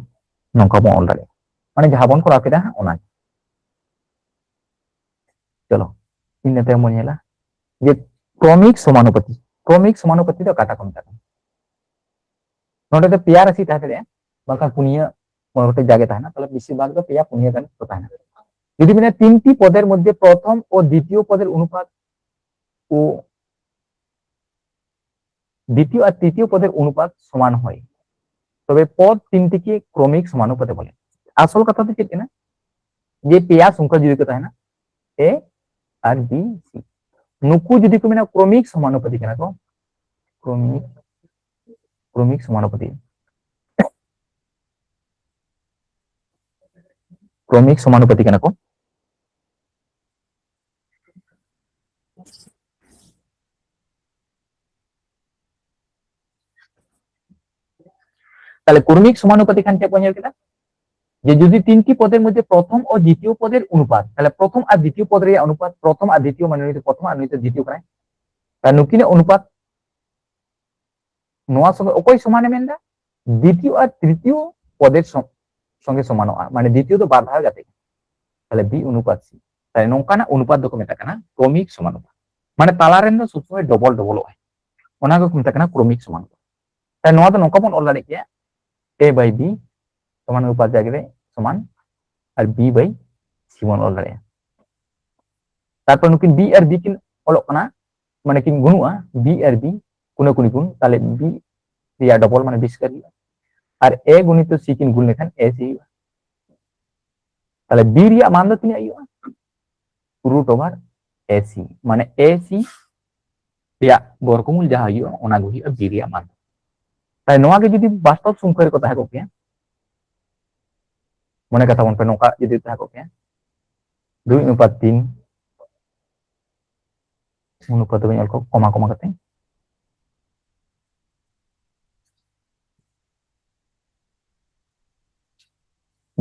ᱱᱚᱝᱠᱟ ᱵᱚᱱ ᱚᱞ ᱫᱟᱲᱮᱭᱟᱜᱼᱟ, ᱢᱟᱱᱮ ᱡᱟᱦᱟᱸ ᱵᱚᱱ ᱠᱚᱨᱟᱣ ᱠᱮᱫᱟ ᱚᱱᱟ᱾ ᱪᱚᱞᱚ, ᱤᱱᱟᱹ ᱛᱟᱭᱚᱢ ᱵᱚᱱ ᱧᱮᱞᱟ ᱡᱮ ᱠᱨᱚᱢᱤᱠ ᱥᱚᱢᱟᱱᱩᱯᱟᱛᱤ᱾ ᱠᱨᱚᱢᱤᱠ ᱥᱚᱢᱟᱱᱩᱯᱟᱛᱤ ᱫᱚ ᱚᱠᱟᱴᱟᱜ ᱠᱚ ᱢᱮᱛᱟᱜ ᱠᱟᱱᱟ? ᱱᱚᱰᱮ ᱫᱚ ᱯᱮᱭᱟ ᱨᱟᱥᱤ ᱛᱟᱦᱮᱸ ᱫᱟᱲᱮᱭᱟᱜᱼᱟ, ᱵᱟᱝᱠᱷᱟᱱ ᱯᱩᱱᱭᱟᱹ ᱢᱚᱬᱮ ᱜᱚᱴᱮᱡ ᱡᱟᱜᱮ ᱛᱟᱦᱮᱱᱟ, ᱛᱟᱦᱞᱮ ᱵᱮᱥᱤᱨ ᱵᱷᱟᱜᱽ ᱫᱚ ᱯᱮᱭᱟ ᱯᱩᱱᱭᱟᱹ ᱜᱟᱱ ᱠᱚ ᱛᱟᱦᱮᱱᱟ᱾ ᱡᱩᱫᱤ ᱢᱮᱱᱟ তিনটি পদের মধ্যে প্রথম ও দ্বিতীয় পদের অনুপাত ও দ্বিতীয় আর তৃতীয় পদের অনুপাত সমান হয়, তবে পদ তিনটিকে ক্রমিক সমানুপাতে বলে। ᱟᱥᱚᱞ ᱠᱟᱛᱷᱟ ᱫᱚ ᱪᱮᱫ ᱠᱟᱱᱟ? ᱡᱮ ᱯᱮᱭᱟ ᱥᱚᱝᱠᱷᱟ ᱡᱩᱫᱤ ᱠᱚ ᱛᱟᱦᱮᱱᱟ, A ᱟᱨ B C, ᱱᱩᱠᱩ ᱡᱩᱫᱤ ᱠᱚ ᱢᱮᱱᱟ ᱠᱨᱚᱢᱤᱠ ᱥᱚᱢᱟᱱᱩᱯᱟᱛᱤ ᱠᱟᱱᱟ ᱠᱚ, ᱠᱨᱚᱢᱤᱠ, ᱠᱨᱚᱢᱤᱠ ᱥᱚᱢᱟᱱᱩᱯᱟᱛᱤ, ᱠᱨᱚᱢᱤᱠ ᱥᱚᱢᱟᱱᱩᱯᱟᱛᱤ ᱠᱟᱱᱟ ᱠᱚ, ᱛᱟᱦᱞᱮ ᱠᱨᱚᱢᱤᱠ ᱥᱚᱢᱟᱱᱩᱯᱟᱛᱤ ᱠᱷᱟᱱ ᱪᱮᱫ ᱵᱚᱱ ᱧᱮᱞ ᱠᱮᱫᱟ? ᱡᱮ ᱡᱩᱫᱤ ᱛᱤᱱᱴᱤ ᱯᱚᱫᱮᱨ ᱢᱚᱫᱽᱫᱷᱮ ᱯᱨᱚᱛᱷᱚᱢ ᱟᱨ ᱫᱤᱛᱤᱭᱚ ᱯᱚᱫᱮᱨ ᱚᱱᱩᱯᱟᱛ, ᱛᱟᱦᱞᱮ ᱯᱨᱚᱛᱷᱚᱢ ᱟᱨ ᱫᱤᱛᱤᱭᱚ ᱯᱚᱫ ᱨᱮᱭᱟᱜ ᱚᱱᱩᱯᱟᱛ, ᱯᱨᱚᱛᱷᱚᱢ ᱟᱨ ᱫᱤᱛᱤᱭᱚ ᱢᱟᱱᱮ ᱱᱩᱭ ᱫᱚ ᱯᱨᱚᱛᱷᱚᱢ ᱟᱨ ᱱᱩᱭ ᱫᱚ ᱫᱤᱛᱤᱭᱚ ᱠᱟᱱᱟᱭ᱾ ᱛᱟᱦᱞᱮ ᱱᱩᱠᱤᱱᱟᱜ ᱚᱱᱩᱯᱟᱛ ᱱᱚᱣᱟ ᱥᱚᱸᱜᱮ ᱚᱠᱚᱭ ᱥᱚᱢᱟᱱᱮ ᱢᱮᱱᱫᱟ? ᱫᱤᱛᱤᱭᱚ ᱟᱨ ᱛᱨᱤᱛᱤᱭᱚ ᱯᱚᱫᱮᱨ ᱥᱚ-, ᱥᱚᱸᱜᱮ ᱥᱚᱢᱟᱱᱚᱜᱼᱟ, ᱢᱟᱱᱮ ᱫᱤᱛᱤᱭᱚ ᱫᱚ ᱵᱟᱨ ᱫᱷᱟᱣ ᱜᱟᱛᱮ᱾ ᱛᱟᱦᱞᱮ ᱵᱤ ᱚᱱᱩᱯᱟᱛ ᱥᱤ᱾ ᱛᱟᱦᱞᱮ ᱱᱚᱝᱠᱟᱱᱟᱜ ᱚᱱᱩᱯᱟᱛ ᱫᱚᱠᱚ ᱢᱮᱛᱟᱜ ᱠᱟᱱᱟ ᱠᱨᱚᱢᱤᱠ ᱥᱚᱢᱟᱱᱩᱯᱟᱛ᱾ ᱢᱟᱱᱮ ᱛᱟᱞᱟ ᱨᱮᱱ ᱫᱚ ᱥᱚᱵ ᱥᱚᱢᱚᱭ ᱰᱚᱵᱚᱞ ᱰᱚᱵᱚᱞᱚᱜ ᱟᱭ, ᱚᱱᱟ ᱜᱮᱠᱚ ᱢᱮᱛᱟᱜ ᱠᱟᱱᱟ ᱠᱨᱚᱢᱤᱠ ᱥᱚᱢᱟᱱᱩᱯᱟᱛ᱾ ᱛᱟᱦᱞᱮ ᱱᱚᱣᱟ ᱫᱚ ᱱᱚᱝᱠᱟ ᱵᱚᱱ ᱚᱞ ᱫᱟᱲᱮᱭᱟᱜ ᱜᱮᱭᱟ, ᱮ ᱵᱟᱭ ᱵᱤ ᱥᱚᱢᱟᱱᱩᱯᱟᱛ ᱡᱟᱭᱜᱟ ᱨᱮ ᱥᱚᱢᱟᱱ ᱟᱨ ᱵᱤ ᱵᱟᱭ ᱥᱤ ᱵᱚᱱ ᱚᱞ ᱫᱟᱲᱮᱭᱟᱜᱼᱟ᱾ ᱛᱟᱨᱯᱚᱨ ᱱᱩᱠᱤᱱ ᱵᱤ ᱟᱨ ᱵᱤ ᱠᱤᱱ ᱚᱞᱚᱜ ᱠᱟᱱᱟ, ᱢᱟᱱᱮ ᱠᱤᱱ ᱜᱩᱱᱩᱜᱼᱟ, ᱵᱤ ᱟᱨ ᱵᱤ ᱠᱩᱱᱟᱹ ᱠᱩᱱᱤ ᱜᱩᱱ, ᱛᱟᱦᱞᱮ ᱵᱤ ᱨᱮᱭᱟᱜ ᱰᱚᱵᱚᱞ ᱢᱟᱱᱮ ᱵᱤ ᱥᱠᱚᱭᱟᱨ ᱦᱩᱭᱩᱜᱼᱟ᱾ ᱟᱨ ᱮ ᱜᱩᱱᱤᱛᱚ ᱥᱤ ᱠᱤᱱ ᱜᱩᱱ ᱞᱮᱠᱷᱟᱱ ᱮ ᱥᱤ ᱦᱩᱭᱩᱜᱼᱟ᱾ ᱛᱟᱦᱞᱮ ᱵᱤ ᱨᱮᱭᱟᱜ ᱢᱟᱱ ᱫᱚ ᱛᱤᱱᱟᱹᱜ ᱦᱩᱭᱩᱜᱼᱟ? ᱨᱩᱴ ᱳᱵᱷᱟᱨ ᱮ ᱥᱤ, ᱢᱟᱱᱮ ᱮ ᱥᱤ ᱨᱮᱭᱟᱜ ᱵᱚᱨᱜᱚᱢᱩᱞ ᱡᱟᱦᱟᱸ ᱦᱩᱭᱩᱜᱼᱟ, ᱚᱱᱟ ᱜᱮ ᱦᱩᱭᱩᱜᱼᱟ ᱵᱤ ᱨᱮᱭᱟᱜ ᱢᱟᱱ᱾ ᱛᱟᱦᱞᱮ ᱱᱚᱣᱟ ᱜᱮ ᱡᱩᱫᱤ ᱵᱟᱥᱛᱚᱵ ᱥᱚᱝᱠᱷᱟ ᱨᱮᱠᱚ ᱛᱟᱦᱮᱸ ᱠᱚᱜ ᱠᱮᱭᱟ, ᱢᱚᱱᱮ ᱠᱟᱛᱷᱟ ᱵᱚᱱ ᱯᱮ ᱱᱚᱝᱠᱟ ᱡᱩᱫᱤ ᱛᱟᱦᱮᱸ ᱠᱚᱜ ᱠᱮᱭᱟ, ᱫᱩᱭ ᱚᱱᱩᱯᱟᱛ ᱛᱤᱱ, ᱚᱱᱩᱯᱟᱛ ᱫᱚ ᱵᱟᱹᱧ ᱚᱞ ᱠᱚ, ᱠᱚᱢᱟ ᱠᱚᱢᱟ ᱠᱟᱛᱮ,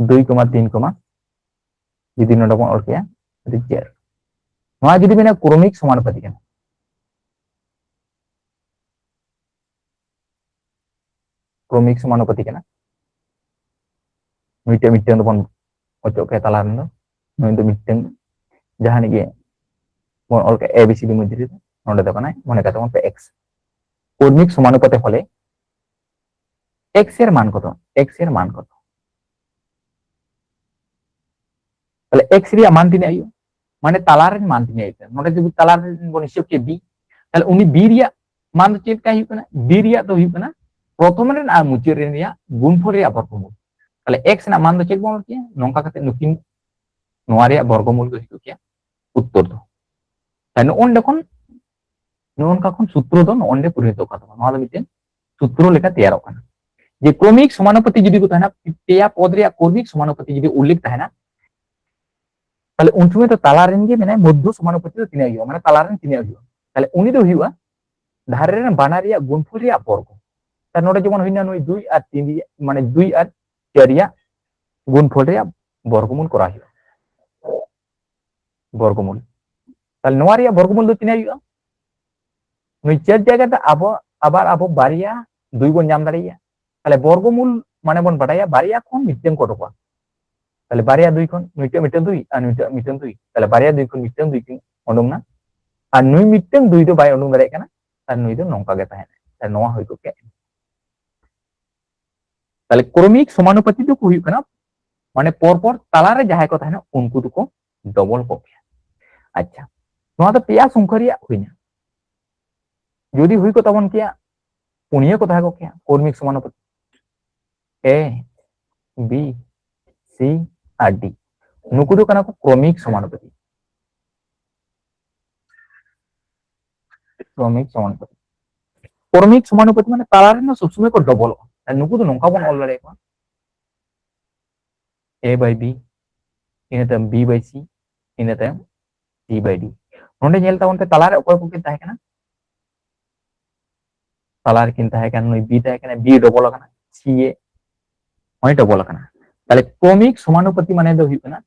ᱫᱩᱭ ᱠᱚᱢᱟ ᱛᱤᱱ ᱠᱚᱢᱟ, ᱡᱩᱫᱤ ᱱᱚᱰᱮ ᱵᱚᱱ ᱚᱞ ᱠᱮᱭᱟ, ᱟᱹᱰᱤ ᱪᱮᱦᱨᱟ᱾ ᱱᱚᱣᱟ ᱡᱩᱫᱤ ᱢᱮᱱᱟ ᱠᱨᱚᱢᱤᱠ ᱥᱚᱢᱟᱱᱩᱯᱟᱛᱤ ᱠᱟᱱᱟ, ᱠᱨᱚᱢᱤᱠ ᱥᱚᱢᱟᱱᱩᱯᱟᱛᱤ ᱠᱟᱱᱟ᱾ ᱱᱩᱭᱴᱟᱜ ᱢᱤᱫᱴᱟᱝ ᱫᱚᱵᱚᱱ ᱚᱪᱚᱜ ᱠᱟᱭᱟ ᱛᱟᱞᱟ ᱨᱮᱱ ᱫᱚ, ᱱᱩᱭ ᱫᱚ ᱢᱤᱫᱴᱟᱝ ᱡᱟᱦᱟᱱᱤᱡ ᱜᱮ ᱵᱚᱱ ᱚᱞ ᱠᱟᱜ ᱮ ᱵᱤ ᱥᱤ ᱰᱤ ᱢᱚᱫᱽᱫᱷᱮ ᱨᱮ, ᱱᱚᱰᱮ ᱫᱚ ᱠᱟᱱᱟᱭ, ᱢᱚᱱᱮ ᱠᱟᱛᱮ ᱵᱚᱱ ᱯᱮ ᱮᱠᱥ᱾ ᱠᱨᱚᱢᱤᱠ ᱥᱚᱢᱟᱱᱩᱯᱟᱛᱮ ᱦᱚᱞᱮ ᱮᱠᱥ ᱮᱨ ᱢᱟᱱ ᱠᱚᱫᱚ, ᱮᱠᱥ ᱮᱨ ᱢᱟᱱ ᱠᱚᱫᱚ, ᱛᱟᱦᱞᱮ ᱮᱠᱥ ᱨᱮᱭᱟᱜ ᱢᱟᱱ ᱛᱤᱱᱟᱹᱜ ᱦᱩᱭᱩᱜᱼᱟ? ᱢᱟᱱᱮ ᱛᱟᱞᱟ ᱨᱮᱱ ᱢᱟᱱ ᱛᱤᱱᱟᱹᱜ ᱦᱩᱭᱩᱜ ᱠᱟᱱᱟ? ᱱᱚᱰᱮ ᱡᱩᱫᱤ ᱛᱟᱞᱟ ᱨᱮᱱ ᱵᱚᱱ ᱦᱤᱥᱟᱹᱵ ᱠᱮᱭᱟ ᱵᱤ, ᱛᱟᱦᱞᱮ ᱩᱱᱤ ᱵᱤ ᱨᱮᱭᱟᱜ ᱢᱟᱱ ᱫᱚ ᱪᱮᱫ ᱞᱮᱠᱟ ᱦᱩᱭᱩᱜ ᱠᱟᱱᱟ? ᱵᱤ ᱨᱮᱭᱟᱜ ᱫᱚ ᱦᱩᱭᱩᱜ ᱠᱟᱱᱟ ᱯᱨᱚᱛᱷᱚᱢ ᱨᱮᱱ ᱟᱨ ᱢᱩᱪᱟᱹᱫ ᱨᱮᱱ ᱨᱮᱭᱟᱜ ᱜᱩᱱᱯᱷᱚᱞ ᱨᱮᱭᱟᱜ ᱵᱚᱨᱜᱚᱢᱩᱞ᱾ ᱛᱟᱦᱞᱮ ᱮᱠᱥ ᱨᱮᱱᱟᱜ ᱢᱟᱱ ᱫᱚ ᱪᱮᱫ ᱵᱚᱱ ᱚᱞ ᱠᱮᱭᱟ? ᱱᱚᱝᱠᱟ ᱠᱟᱛᱮ ᱱᱩᱠᱤᱱ ᱱᱚᱣᱟ ᱨᱮᱭᱟᱜ ᱵᱚᱨᱜᱚᱢᱩᱞ ᱜᱮ ᱦᱩᱭᱩᱜ ᱠᱮᱭᱟ ᱩᱛᱛᱚᱨ ᱫᱚ᱾ ᱛᱟᱦᱞᱮ ᱱᱚᱜᱼᱚ ᱱᱚᱰᱮ ᱠᱷᱚᱱ, ᱱᱚᱜᱼᱚ ᱱᱚᱝᱠᱟ ᱠᱷᱚᱱ ᱥᱩᱛᱨᱚ ᱫᱚ ᱱᱚᱜᱼᱚ ᱱᱚᱰᱮ ᱯᱚᱨᱤᱱᱚᱛᱚᱜ ᱠᱟᱱ ᱛᱟᱵᱚᱱᱟ᱾ ᱱᱚᱣᱟ ᱫᱚ ᱢᱤᱫᱴᱮᱱ ᱥᱩᱛᱨᱚ ᱞᱮᱠᱟ ᱛᱮᱭᱟᱨᱚᱜ ᱠᱟᱱᱟ᱾ ᱡᱮ ᱠᱨᱚᱢᱤᱠ ᱥᱚᱢᱟᱱᱩᱯᱟᱛᱤ ᱡᱩᱫᱤ ᱠᱚ ᱛᱟᱦᱮᱱᱟ, ᱯᱮᱭᱟ ᱯᱚᱫ ᱨᱮᱭᱟᱜ ᱠᱨᱚᱢᱤᱠ ᱥᱚᱢᱟᱱᱩᱯᱟᱛᱤ ᱡᱩᱫᱤ ᱩᱞᱞᱮᱠᱷ ᱛᱟᱦᱮᱱᱟ, ᱛᱟᱦᱞᱮ ᱩᱱ ᱥᱚᱢᱚᱭ ᱫᱚ ᱛᱟᱞᱟ ᱨᱮᱱ ᱜᱮ ᱢᱮᱱᱟᱭ ᱢᱚᱫᱽᱫᱷᱚ ᱥᱚᱢᱟᱱᱩᱯᱟᱛᱤ ᱫᱚ ᱛᱤᱱᱟᱹᱜ ᱦᱩᱭᱩᱜᱼᱟ? ᱢᱟᱱᱮ ᱛᱟᱞᱟ ᱨᱮᱱ ᱛᱤᱱᱟᱹᱜ ᱦᱩᱭᱩᱜᱼᱟ? ᱛᱟᱦᱞᱮ ᱩᱱᱤ ᱫᱚ ᱦᱩᱭᱩᱜᱼᱟ ᱫᱷᱟᱨᱮ ᱨᱮᱱ ᱵᱟᱱᱟᱨ ᱨᱮᱭᱟᱜ ᱜᱩᱱᱯᱷᱚᱞ ᱨᱮᱭᱟᱜ ᱵᱚᱨᱜᱚ᱾ ᱛᱟᱦᱞᱮ ᱱᱚᱰᱮ ᱡᱮᱢᱚᱱ ᱦᱩᱭᱱᱟ ᱱᱩᱭ ᱫᱩᱭ ᱟᱨ ᱛᱤᱱ ᱨᱮᱭᱟᱜ, ᱢᱟᱱᱮ ᱫᱩᱭ ᱟᱨ ᱪᱟᱨ ᱨᱮᱭᱟᱜ ᱜᱩᱱᱯᱷᱚᱞ ᱨᱮᱭᱟᱜ ᱵᱚᱨᱜᱚᱢᱩᱞ ᱠᱚᱨᱟᱣ ᱦᱩᱭᱩᱜᱼᱟ᱾ ᱵᱚᱨᱜᱚᱢᱩᱞ, ᱛᱟᱦᱞᱮ ᱱᱚᱣᱟ ᱨᱮᱭᱟᱜ ᱵᱚᱨᱜᱚᱢᱩᱞ ᱫᱚ ᱛᱤᱱᱟᱹᱜ ᱦᱩᱭᱩᱜᱼᱟ? ᱱᱩᱭ ᱪᱟᱨ ᱡᱟᱭᱜᱟ ᱨᱮ ᱟᱵᱚ ᱟᱵᱟᱨ ᱟᱵᱚ ᱵᱟᱨᱭᱟ ᱫᱩᱭ ᱵᱚᱱ ᱧᱟᱢ ᱫᱟᱲᱮᱭᱟᱜᱼᱟ᱾ ᱛᱟᱦᱞᱮ ᱵᱚᱨᱜᱚᱢᱩᱞ ᱢᱟᱱᱮ ᱵᱚᱱ ᱵᱟᱰᱟᱭᱟ ᱵᱟᱨᱭᱟ ᱠᱷᱚᱱ ᱢᱤᱫᱴᱟᱝ ᱠᱚ ᱚᱰᱚᱠᱚᱜᱼᱟ᱾ ᱛᱟᱦᱞᱮ ᱵᱟᱨᱭᱟ ᱫᱩᱭ ᱠᱷᱚᱱ ᱱᱩᱭᱴᱟᱜ ᱢᱤᱫᱴᱟᱝ ᱫᱩᱭ ᱟᱨ ᱱᱩᱭᱴᱟᱜ ᱢᱤᱫᱴᱟᱝ ᱫᱩᱭ, ᱛᱟᱦᱞᱮ ᱵᱟᱨᱭᱟ ᱫᱩᱭ ᱠᱷᱚᱱ ᱢᱤᱫᱴᱟᱝ ᱫᱩᱭ ᱠᱤᱱ ᱩᱰᱩᱝ ᱱᱟ, ᱟᱨ ᱱᱩᱭ ᱢᱤᱫᱴᱟᱝ ᱫᱩᱭ ᱫᱚ ᱵᱟᱭ ᱩᱰᱩᱝ ᱫᱟᱲᱮᱭᱟᱜ ᱠᱟᱱᱟ, ᱟᱨ ᱱᱩᱭ ᱫᱚ ᱱᱚᱝᱠᱟ ᱜᱮ ᱛᱟᱦᱮᱱᱟ᱾ ᱛᱟᱦᱞᱮ ᱱᱚᱣᱟ ᱦᱩᱭ ᱠᱚᱜ ᱠᱮᱭᱟ᱾ ᱛᱟᱦᱞᱮ ᱠᱨᱚᱢᱤᱠ ᱥᱚᱢᱟᱱᱩᱯᱟᱛᱤ ᱫᱚᱠᱚ ᱦᱩᱭᱩᱜ ᱠᱟᱱᱟ, ᱢᱟᱱᱮ ᱯᱚᱨ ᱯᱚᱨ ᱛᱟᱞᱟᱨᱮ ᱡᱟᱦᱟᱸᱭ ᱠᱚ ᱛᱟᱦᱮᱱᱟ ᱩᱱᱠᱩ ᱫᱚᱠᱚ ᱰᱚᱵᱚᱞ ᱠᱚᱜ ᱜᱮᱭᱟ᱾ ᱟᱪᱪᱷᱟ, ᱱᱚᱣᱟ ᱫᱚ ᱯᱮᱭᱟ ᱥᱚᱝᱠᱷᱟ ᱨᱮᱭᱟᱜ ᱦᱩᱭᱱᱟ᱾ ᱡᱩᱫᱤ ᱦᱩᱭ ᱠᱚᱜ ᱛᱟᱵᱚᱱ ᱠᱮᱭᱟ, ᱯᱩᱱᱭᱟᱹ ᱠᱚ ᱛᱟᱦᱮᱸ ᱠᱚᱜ ᱠᱮᱭᱟ ᱠᱨᱚᱢᱤᱠ ᱥᱚᱢᱟᱱᱩᱯᱟᱛᱤ, ᱮ, ᱵᱤ, ᱥᱤ ᱟᱨ ᱰᱤ, ᱱᱩᱠᱩ ᱫᱚ ᱠᱟᱱᱟ ᱠᱚ ᱠᱨᱚᱢᱤᱠ ᱥᱚᱢᱟᱱᱩᱯᱟᱛᱤ᱾ ᱠᱨᱚᱢᱤᱠ ᱥᱚᱢᱟᱱᱩᱯᱟᱛᱤ, ᱠᱨᱚᱢᱤᱠ ᱥᱚᱢᱟᱱᱩᱯᱟᱛᱤ ᱢᱟᱱᱮ ᱛᱟᱞᱟ ᱨᱮᱱ ᱫᱚ ᱥᱚᱵ ᱥᱚᱢᱚᱭ ᱠᱚ ᱰᱚᱵᱚᱞᱚᱜᱼᱟ᱾ ᱟᱨ ᱱᱩᱠᱩ ᱫᱚ ᱱᱚᱝᱠᱟ ᱵᱚᱱ ᱚᱞ ᱫᱟᱲᱮᱭᱟᱠᱚᱣᱟ, ᱮ ᱵᱟᱭ ᱵᱤ, ᱤᱱᱟᱹ ᱛᱟᱭᱚᱢ ᱵᱤ ᱵᱟᱭ ᱥᱤ, ᱤᱱᱟᱹ ᱛᱟᱭᱚᱢ ᱥᱤ ᱵᱟᱭ ᱰᱤ᱾ ᱱᱚᱰᱮ ᱧᱮᱞ ᱛᱟᱵᱚᱱ ᱯᱮ, ᱛᱟᱞᱟᱨᱮ ᱚᱠᱚᱭ ᱠᱚᱠᱤᱱ ᱛᱟᱦᱮᱸ ᱠᱟᱱᱟ? ᱛᱟᱞᱟ ᱨᱮᱠᱤᱱ ᱛᱟᱦᱮᱸ ᱠᱟᱱᱟ, ᱱᱩᱭ ᱵᱤ ᱛᱟᱦᱮᱸ ᱠᱟᱱᱟ, ᱵᱤ ᱰᱚᱵᱚᱞ ᱟᱠᱟᱱᱟ, ᱥᱤ ᱮ ᱦᱚᱸᱭ ᱰᱚᱵᱚᱞ ᱟᱠᱟᱱᱟ᱾ ᱛᱟᱦᱞᱮ ᱠᱨᱚᱢᱤᱠ ᱥᱚᱢᱟᱱᱩᱯᱟᱛᱤ ᱢᱟᱱᱮ ᱫᱚ ᱦᱩᱭᱩᱜ ᱠᱟᱱᱟ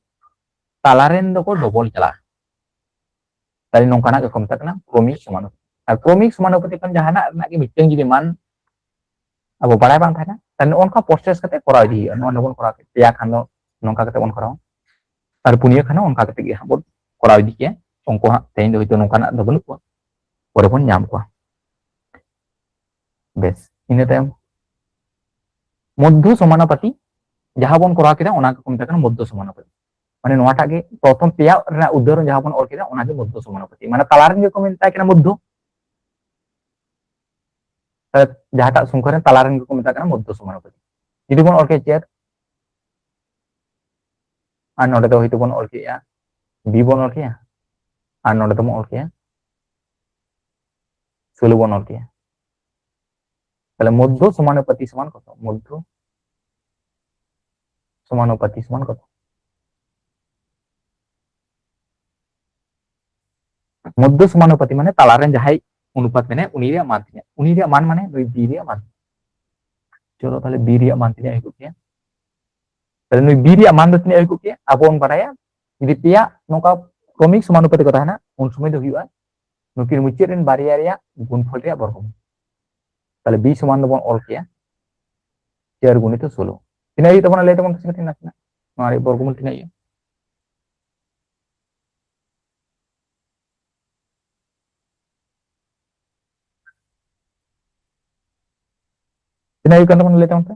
ᱛᱟᱞᱟᱨᱮᱱ ᱫᱚᱠᱚ ᱰᱚᱵᱚᱞ ᱪᱟᱞᱟᱜᱼᱟ᱾ ᱛᱟᱦᱞᱮ ᱱᱚᱝᱠᱟᱱᱟᱜ ᱜᱮᱠᱚ ᱢᱮᱛᱟᱜ ᱠᱟᱱᱟ ᱠᱨᱚᱢᱤᱠ ᱥᱚᱢᱟᱱᱩᱯᱟᱛᱤ᱾ ᱟᱨ ᱠᱨᱚᱢᱤᱠ ᱥᱚᱢᱟᱱᱩᱯᱟᱛᱤ ᱠᱷᱚᱱ ᱡᱟᱦᱟᱱᱟᱜ ᱨᱮᱱᱟᱜ ᱜᱮ ᱢᱤᱫᱴᱟᱝ ᱡᱩᱫᱤ ᱢᱟᱱ ᱟᱵᱚ ᱵᱟᱲᱟᱭ ᱵᱟᱝ ᱛᱟᱦᱮᱱᱟ, ᱛᱟᱦᱞᱮ ᱱᱚᱜᱼᱚ ᱱᱚᱝᱠᱟ ᱯᱨᱚᱥᱮᱥ ᱠᱟᱛᱮ ᱠᱚᱨᱟᱣ ᱤᱫᱤ ᱦᱩᱭᱩᱜᱼᱟ᱾ ᱱᱚᱣᱟ ᱵᱚᱱ ᱠᱚᱨᱟᱣ ᱠᱮᱫ, ᱯᱮᱭᱟ ᱠᱷᱟᱱ ᱫᱚ ᱱᱚᱝᱠᱟ ᱠᱟᱛᱮ ᱵᱚᱱ ᱠᱚᱨᱟᱣᱟ, ᱟᱨ ᱯᱩᱱᱭᱟᱹ ᱠᱷᱟᱱ ᱦᱚᱸ ᱚᱱᱠᱟ ᱠᱟᱛᱮ ᱜᱮ ᱦᱟᱸᱜ ᱵᱚᱱ ᱠᱚᱨᱟᱣ ᱤᱫᱤ ᱠᱮᱭᱟ᱾ ᱚᱝᱠᱚ ᱦᱟᱸᱜ ᱛᱮᱦᱮᱧ ᱫᱚ ᱦᱚᱭᱛᱳ ᱱᱚᱝᱠᱟᱱᱟᱜ ᱫᱚ ᱵᱟᱹᱱᱩᱜ ᱠᱚᱣᱟ, ᱯᱚᱨᱮ ᱵᱚᱱ ᱧᱟᱢ ᱠᱚᱣᱟ᱾ ᱵᱮᱥ, ᱤᱱᱟᱹ ᱛᱟᱭᱚᱢ ᱢᱚᱫᱽᱫᱷᱚ ᱥᱚᱢᱟᱱᱩᱯᱟᱛᱤ ᱡᱟᱦᱟᱸ ᱵᱚᱱ ᱠᱚᱨᱟᱣ ᱠᱮᱫᱟ, ᱚᱱᱟ ᱠᱚ ᱢᱮᱛᱟᱜ ᱠᱟᱱᱟ ᱢᱚᱫᱽᱫᱷᱚ ᱥᱚᱢᱟᱱᱩᱯᱟᱛᱤ᱾ ᱢᱟᱱᱮ ᱱᱚᱣᱟᱴᱟᱜ ᱜᱮ ᱯᱨᱚᱛᱷᱚᱢ ᱯᱮᱭᱟ ᱨᱮᱱᱟᱜ ᱩᱫᱟᱦᱚᱨᱚᱱ ᱡᱟᱦᱟᱸ ᱵᱚᱱ ᱚᱞ ᱠᱮᱫᱟ, ᱚᱱᱟ ᱜᱮ ᱢᱚᱫᱽᱫᱷᱚ ᱥᱚᱢᱟᱱᱩᱯᱟᱛᱤ᱾ ᱢᱟᱱᱮ ᱛᱟᱞᱟ ᱨᱮᱱ ᱜᱮᱠᱚ ᱢᱮᱛᱟᱭ ᱠᱟᱱᱟ ᱢᱚᱫᱽᱫᱷᱚ᱾ ᱛᱟᱦᱞᱮ ᱡᱟᱦᱟᱸᱴᱟᱜ ᱥᱚᱝᱠᱷᱟ ᱨᱮᱱ ᱛᱟᱞᱟ ᱨᱮᱱ ᱜᱮᱠᱚ ᱢᱮᱛᱟᱜ ᱠᱟᱱᱟ ᱢᱚᱫᱽᱫᱷᱚ ᱥᱚᱢᱟᱱᱩᱯᱟᱛᱤ᱾ ᱡᱩᱫᱤ ᱵᱚᱱ ᱚᱞ ᱠᱮᱭᱟ ᱪᱮᱫ, ᱟᱨ ᱱᱚᱰᱮ ᱫᱚ ᱦᱚᱭᱛᱳ ᱵᱚᱱ ᱚᱞ ᱠᱮᱜᱼᱟ ᱵᱤ ᱵᱚᱱ ᱚᱞ ᱠᱮᱭᱟ, ᱟᱨ ᱱᱚᱰᱮ ᱫᱚᱵᱚᱱ ᱚᱞ ᱠᱮᱭᱟ ᱥᱳᱞᱳ ᱵᱚᱱ ᱚᱞ ᱠᱮᱭᱟ᱾ ᱛᱟᱦᱞᱮ ᱢᱚᱫᱽᱫᱷᱚ ᱥᱚᱢᱟᱱᱩᱯᱟᱛᱤ ᱥᱚᱢᱟᱱ ᱠᱚᱛᱚ? ᱢᱚᱫᱽᱫᱷᱚ ᱥᱚᱢᱟᱱᱩᱯᱟᱛᱤ ᱥᱚᱢᱟᱱ ᱠᱚᱛᱚ? ᱢᱚᱫᱽᱫᱷᱚ ᱥᱚᱢᱟᱱᱩᱯᱟᱛᱤ ᱢᱟᱱᱮ ᱛᱟᱞᱟᱨᱮᱱ ᱡᱟᱦᱟᱸᱭ ᱚᱱᱩᱯᱟᱛ ᱢᱮᱱᱟᱭ, ᱩᱱᱤ ᱨᱮᱭᱟᱜ ᱢᱟᱱ ᱛᱤᱱᱟᱹᱜ? ᱩᱱᱤ ᱨᱮᱭᱟᱜ ᱢᱟᱱ ᱢᱟᱱᱮ ᱱᱩᱭ ᱵᱤ ᱨᱮᱭᱟᱜ ᱢᱟᱱ᱾ ᱪᱚᱞᱚ ᱛᱟᱦᱞᱮ ᱵᱤ ᱨᱮᱭᱟᱜ ᱢᱟᱱ ᱛᱤᱱᱟᱹᱜ ᱦᱩᱭ ᱠᱚᱜ ᱠᱮᱭᱟ? ᱛᱟᱦᱞᱮ ᱱᱩᱭ ᱵᱤ ᱨᱮᱭᱟᱜ ᱢᱟᱱ ᱫᱚ ᱛᱤᱱᱟᱹᱜ ᱦᱩᱭ ᱠᱚᱜ ᱠᱮᱭᱟ? ᱟᱵᱚ ᱵᱚᱱ ᱵᱟᱲᱟᱭᱟ ᱡᱩᱫᱤ ᱯᱮᱭᱟ ᱱᱚᱝᱠᱟ ᱠᱨᱚᱢᱤᱠ ᱥᱚᱢᱟᱱᱩᱯᱟᱛᱤ ᱠᱚ ᱛᱟᱦᱮᱱᱟ, ᱩᱱ ᱥᱚᱢᱚᱭ ᱫᱚ ᱦᱩᱭᱩᱜᱼᱟ ᱱᱩᱠᱤᱱ ᱢᱩᱪᱟᱹᱫ ᱨᱮᱱ ᱵᱟᱨᱭᱟ ᱨᱮᱭᱟᱜ ᱜᱩᱱᱯᱷᱚᱞ ᱨᱮᱭᱟᱜ ᱵᱚᱨᱜᱚᱢᱩᱞ᱾ ᱛᱟᱦᱞᱮ ᱵᱤ ᱥᱚᱢᱟᱱ ᱫᱚᱵᱚᱱ ᱚᱞ ᱠᱮᱭᱟ ᱪᱟᱨ ᱜᱩᱱᱤᱛᱚ ᱥᱳᱞᱳ᱾ ᱛᱤᱱᱟᱹᱜ ᱦᱩᱭᱩᱜ ᱛᱟᱵᱚᱱᱟ ᱞᱟᱹᱭ ᱛᱟᱵᱚᱱ ᱯᱮᱥᱮ ᱠᱟᱹᱴᱤᱡ ᱱᱟᱥᱮᱱᱟᱜ, ᱱᱚᱣᱟ ᱨᱮᱭᱟᱜ ᱵᱚᱨᱜᱚᱢᱩᱞ ᱛᱤᱱᱟᱹᱜ ᱦᱩᱭᱩᱜᱼᱟ? ᱛᱤᱱᱟᱹᱜ ᱦᱩᱭᱩᱜ ᱠᱟᱱ ᱛᱟᱵᱚᱱᱟ ᱞᱟᱹᱭ ᱛᱟᱵᱚᱱ ᱯᱮ?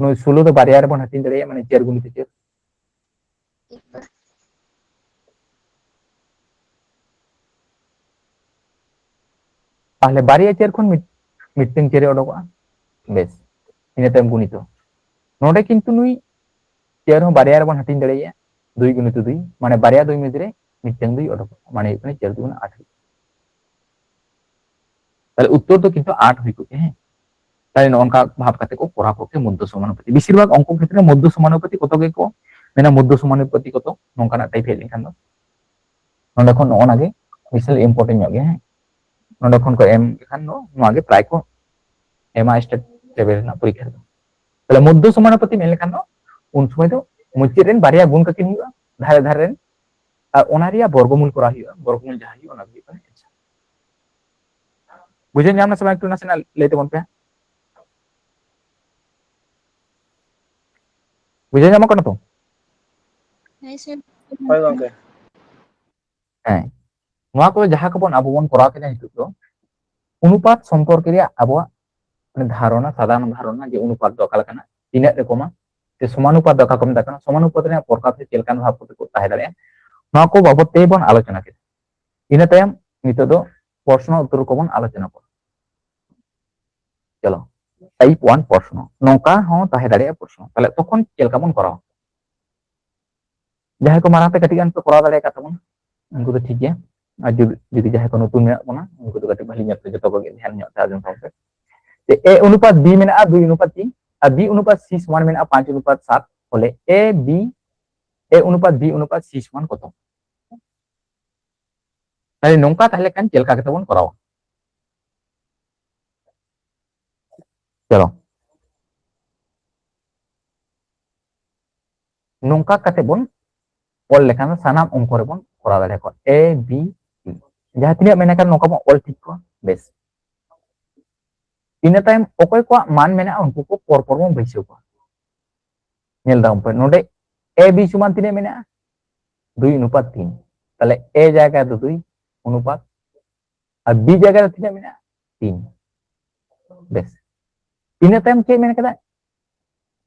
ᱱᱩᱭ ᱥᱳᱞᱳ ᱫᱚ ᱵᱟᱨᱭᱟ ᱨᱮᱵᱚᱱ ᱦᱟᱹᱴᱤᱧ ᱫᱟᱲᱮᱭᱟᱜᱼᱟ, ᱢᱟᱱᱮ ᱪᱟᱨ ᱜᱩᱱᱤᱛᱚ ᱪᱟᱨ᱾ ᱛᱟᱦᱞᱮ ᱵᱟᱨᱭᱟ ᱪᱟᱨ ᱠᱷᱚᱱ ᱢᱤᱫ-, ᱢᱤᱫᱴᱟᱝ ᱪᱟᱨ ᱮ ᱚᱰᱚᱠᱚᱜᱼᱟ᱾ ᱵᱮᱥ, ᱤᱱᱟᱹ ᱛᱟᱭᱚᱢ ᱜᱩᱱᱤᱛᱚ᱾ ᱱᱚᱰᱮ ᱠᱤᱱᱛᱩ ᱱᱩᱭ ᱪᱟᱨ ᱦᱚᱸ ᱵᱟᱨᱭᱟ ᱨᱮᱵᱚᱱ ᱦᱟᱹᱴᱤᱧ ᱫᱟᱲᱮᱭᱟᱜᱼᱟ, ᱫᱩᱭ ᱜᱩᱱᱤᱛᱚ ᱫᱩᱭ, ᱢᱟᱱᱮ ᱵᱟᱨᱭᱟ ᱫᱩᱭ ᱢᱚᱫᱽᱫᱷᱮ ᱨᱮ ᱢᱤᱫᱴᱟᱝ ᱫᱩᱭ ᱚᱰᱚᱠᱚᱜᱼᱟ, ᱢᱟᱱᱮ ᱦᱩᱭᱩᱜ ᱠᱟᱱᱟ ᱪᱟᱨ ᱫᱩᱜᱩᱱ ᱟᱴ ᱦᱩᱭᱩᱜᱼᱟ᱾ ᱛᱟᱦᱞᱮ ᱩᱛᱛᱚᱨ ᱫᱚ ᱠᱤᱱᱛᱩ ᱟᱴ ᱦᱩᱭ ᱠᱚᱜ ᱜᱮᱭᱟ, ᱦᱮᱸ᱾ ᱛᱟᱦᱞᱮ ᱱᱚᱜᱼᱚ ᱱᱚᱝᱠᱟ ᱵᱷᱟᱵ ᱠᱟᱛᱮ ᱠᱚ ᱠᱚᱨᱟᱣ ᱠᱚᱜ ᱜᱮᱭᱟ ᱢᱚᱫᱽᱫᱷᱚ ᱥᱚᱢᱟᱱᱩᱯᱟᱹᱛᱤ᱾ ᱵᱮᱥᱤᱨ ᱵᱷᱟᱜᱽ ᱚᱝᱠᱚ ᱠᱷᱮᱛᱨᱮ ᱢᱚᱫᱽᱫᱷᱚ ᱥᱚᱢᱟᱱᱩᱯᱟᱹᱛᱤ ᱠᱚᱛᱚ ᱜᱮᱠᱚ ᱢᱮᱱᱟ, ᱢᱚᱫᱽᱫᱷᱚ ᱥᱚᱢᱟᱱᱩᱯᱟᱹᱛᱤ ᱠᱚᱛᱚ ᱱᱚᱝᱠᱟᱱᱟᱜ ᱴᱟᱭᱤᱯ ᱦᱮᱡ ᱞᱮᱱᱠᱷᱟᱱ ᱫᱚ᱾ ᱱᱚᱰᱮ ᱠᱷᱚᱱ ᱱᱚᱜᱼᱚ ᱱᱟ ᱜᱮ ᱵᱤᱥᱟᱞ ᱤᱢᱯᱚᱨᱴᱮᱱᱴ ᱧᱚᱜ ᱜᱮᱭᱟ, ᱦᱮᱸ᱾ ᱱᱚᱰᱮ ᱠᱷᱚᱱ ᱠᱚ ᱮᱢ ᱞᱮᱠᱷᱟᱱ ᱫᱚ ᱱᱚᱣᱟ ᱜᱮ ᱯᱨᱟᱭ ᱠᱚ ᱮᱢᱟ ᱥᱴᱮᱴ ᱞᱮᱵᱮᱞ ᱨᱮᱱᱟᱜ ᱯᱚᱨᱤᱠᱠᱷᱟ ᱨᱮᱫᱚ᱾ ᱛᱟᱦᱞᱮ ᱢᱚᱫᱽᱫᱷᱚ ᱥᱚᱢᱟᱱᱩᱯᱟᱹᱛᱤ ᱢᱮᱱ ᱞᱮᱠᱷᱟᱱ ᱫᱚ ᱩᱱ ᱥᱚᱢᱚᱭ ᱫᱚ ᱢᱩᱪᱟᱹᱫ ᱨᱮᱱ ᱵᱟᱨᱭᱟ ᱜᱩᱱ ᱠᱟᱹᱠᱤᱱ ᱦᱩᱭᱩᱜᱼᱟ, ᱫᱷᱟᱨᱮ ᱫᱷᱟᱨᱮ ᱨᱮᱱ, ᱟᱨ ᱚᱱᱟ ᱨᱮᱭᱟᱜ ᱵᱚᱨᱜᱚᱢᱩᱞ ᱠᱚᱨᱟᱣ ᱦᱩᱭᱩᱜᱼᱟ, ᱵᱚᱨᱜᱚᱢᱩᱞ ᱡᱟᱦᱟᱸ ᱦᱩᱭᱩᱜᱼᱟ ᱚᱱᱟ ᱜᱮ ᱦᱩᱭᱩᱜ ᱠᱟᱱᱟ ᱮᱱᱥᱟᱨ᱾ ᱵᱩᱡᱷᱟᱹᱣ ᱧᱟᱢ ᱱᱟ ᱥᱮ ᱵᱟᱝ? ᱮᱠᱴᱩ ᱱᱟᱥᱮᱱᱟᱜ ᱞᱟᱹᱭ ᱛᱟᱵᱚᱱ ᱯᱮ᱾ ᱵᱩᱡᱷᱟᱹᱣ ᱧᱟᱢᱚᱜ ᱠᱟᱱᱟ ᱛᱚ? ᱦᱮᱸ ᱥᱮ᱾ ᱦᱳᱭ ᱜᱚᱝᱠᱮ᱾ ᱦᱮᱸ, ᱱᱚᱣᱟ ᱠᱚ ᱡᱟᱦᱟᱸ ᱠᱚᱵᱚᱱ ᱟᱵᱚ ᱵᱚᱱ ᱠᱚᱨᱟᱣ ᱠᱮᱫᱟ ᱱᱤᱛᱚᱜ ᱫᱚ, ᱚᱱᱩᱯᱟᱛ ᱥᱚᱢᱯᱚᱨᱠᱮ ᱨᱮᱭᱟᱜ ᱟᱵᱚᱣᱟᱜ ᱢᱟᱱᱮ ᱫᱷᱟᱨᱚᱱᱟ, ᱥᱟᱫᱷᱟᱨᱚᱱ ᱫᱷᱟᱨᱚᱱᱟ ᱡᱮ ᱚᱱᱩᱯᱟᱛ ᱫᱚ ᱚᱠᱟ ᱞᱮᱠᱟᱱᱟ, ᱛᱤᱱᱟᱹᱜ ᱨᱚᱠᱚᱢᱟ, ᱥᱮ ᱥᱚᱢᱟᱱᱩᱯᱟᱛ ᱫᱚ ᱚᱠᱟ ᱠᱚ ᱢᱮᱛᱟᱜ ᱠᱟᱱᱟ, ᱥᱚᱢᱟᱱᱩᱯᱟᱛ ᱨᱮᱭᱟᱜ ᱯᱨᱚᱠᱟᱨ ᱥᱮ ᱪᱮᱫ ᱞᱮᱠᱟᱱ ᱵᱷᱟᱵ ᱠᱚᱛᱮ ᱠᱚ ᱛᱟᱦᱮᱸ ᱫᱟᱲᱮᱭᱟᱜᱼᱟ, ᱱᱚᱣᱟ ᱠᱚ ᱵᱟᱵᱚᱛ ᱛᱮ ᱵᱚᱱ ᱟᱞᱳᱪᱚᱱᱟ ᱠᱮᱫᱟ᱾ ᱤᱱᱟᱹ ᱛᱟᱭᱚᱢ ᱱᱤᱛᱚᱜ ᱫᱚ ᱯᱨᱚᱥᱱᱚ ᱩᱛᱛᱚᱨ ᱠᱚᱵᱚᱱ ᱟᱞᱳᱪᱚᱱᱟ ᱠᱚᱣᱟ᱾ ᱪᱚᱞᱚ, ᱴᱟᱭᱤᱯ ᱚᱣᱟᱱ ᱯᱨᱚᱥᱱᱚ, ᱱᱚᱝᱠᱟ ᱦᱚᱸ ᱛᱟᱦᱮᱸ ᱫᱟᱲᱮᱭᱟᱜᱼᱟ ᱯᱨᱚᱥᱱᱚ᱾ ᱛᱟᱦᱞᱮ ᱛᱚᱠᱷᱚᱱ ᱪᱮᱫ ᱞᱮᱠᱟ ᱵᱚᱱ ᱠᱚᱨᱟᱣᱟ? ᱡᱟᱦᱟᱸᱭ ᱠᱚ ᱢᱟᱲᱟᱝ ᱛᱮ ᱠᱟᱹᱴᱤᱡ ᱜᱟᱱ ᱯᱮ ᱠᱚᱨᱟᱣ ᱫᱟᱲᱮ ᱟᱠᱟᱫ ᱛᱟᱵᱚᱱᱟ, ᱩᱱᱠᱩ ᱫᱚ ᱴᱷᱤᱠ ᱜᱮᱭᱟ, ᱟᱨ ᱡᱩᱫᱤ, ᱡᱩᱫᱤ ᱡᱟᱦᱟᱸᱭ ᱠᱚ ᱱᱚᱛᱩᱱ ᱢᱮᱱᱟᱜ ᱵᱚᱱᱟ, ᱩᱱᱠᱩ ᱫᱚ ᱠᱟᱹᱴᱤᱡ ᱵᱷᱟᱹᱞᱤ ᱧᱚᱜ ᱛᱮ ᱡᱚᱛᱚ ᱠᱚᱜᱮ ᱫᱷᱮᱭᱟᱱ ᱧᱚᱜ ᱛᱮ ᱟᱸᱡᱚᱢ ᱛᱟᱵᱚᱱ ᱯᱮ᱾ ᱡᱮ ᱮ ᱚᱱᱩᱯᱟᱛ ᱵᱤ ᱢᱮᱱᱟᱜᱼᱟ ᱫᱩᱭ ᱚᱱᱩᱯᱟᱛ ᱛᱤᱱ, ᱟᱨ ᱵᱤ ᱚᱱᱩᱯᱟᱛ ᱥᱤ ᱥᱚᱢᱟᱱ ᱢᱮᱱᱟᱜᱼᱟ ᱯᱟᱸᱪ ᱚᱱᱩᱯᱟᱛ ᱥᱟᱛ, ᱯᱷᱚᱞᱮ ᱮ ᱵᱤ, ᱮ ᱚᱱᱩᱯᱟᱛ ᱵᱤ ᱚᱱᱩᱯᱟᱛ ᱥᱤ ᱥᱚᱢᱟᱱ ᱠᱚᱛᱚ? ᱛᱟᱦᱞᱮ ᱱᱚᱝᱠᱟ ᱛᱟᱦᱞᱮ ᱠᱷᱟᱱ ᱪᱮᱫ ᱞᱮᱠᱟ ᱠᱟᱛᱮ ᱵᱚᱱ ᱠᱚᱨᱟᱣᱟ? ᱪᱚᱞᱚ, ᱱᱚᱝᱠᱟ ᱠᱟᱛᱮ ᱵᱚᱱ ᱚᱞ ᱞᱮᱠᱷᱟᱱ ᱫᱚ ᱥᱟᱱᱟᱢ ᱚᱝᱠᱚ ᱨᱮᱵᱚᱱ ᱠᱚᱨᱟᱣ ᱫᱟᱲᱮᱭᱟᱠᱚᱣᱟ, A B C᱾ ᱡᱟᱦᱟᱸ ᱛᱤᱱᱟᱹᱜ ᱢᱮᱱᱟᱜ ᱠᱟᱫ ᱱᱚᱝᱠᱟ ᱵᱚᱱ ᱚᱞ ᱴᱷᱤᱠ ᱠᱚᱣᱟ᱾ ᱵᱮᱥ, ᱤᱱᱟᱹ ᱛᱟᱭᱚᱢ ᱚᱠᱚᱭ ᱠᱚᱣᱟᱜ ᱢᱟᱱ ᱢᱮᱱᱟᱜᱼᱟ ᱩᱱᱠᱩ ᱠᱚ ᱯᱚᱨ ᱯᱚᱨ ᱵᱚᱱ ᱵᱟᱹᱭᱥᱟᱹᱣ ᱠᱚᱣᱟ᱾ ᱧᱮᱞ ᱫᱟᱵᱚᱱ ᱯᱮ, ᱱᱚᱰᱮ A B ᱥᱚᱢᱟᱱ ᱛᱤᱱᱟᱹᱜ ᱢᱮᱱᱟᱜᱼᱟ? ᱫᱩᱭ ᱚᱱᱩᱯᱟᱛ ᱛᱤᱱ᱾ ᱛᱟᱦᱞᱮ A ᱡᱟᱭᱜᱟ ᱨᱮᱫᱚ ᱫᱩᱭ ᱚᱱᱩᱯᱟᱛ, ᱟᱨ B ᱡᱟᱭᱜᱟ ᱨᱮ ᱛᱤᱱᱟᱹᱜ ᱢᱮᱱᱟᱜᱼᱟ? ᱛᱤᱱ᱾ ᱵᱮᱥ, ᱤᱱᱟᱹ ᱛᱟᱭᱚᱢ ᱪᱮᱫ ᱢᱮᱱ ᱠᱟᱫᱟ?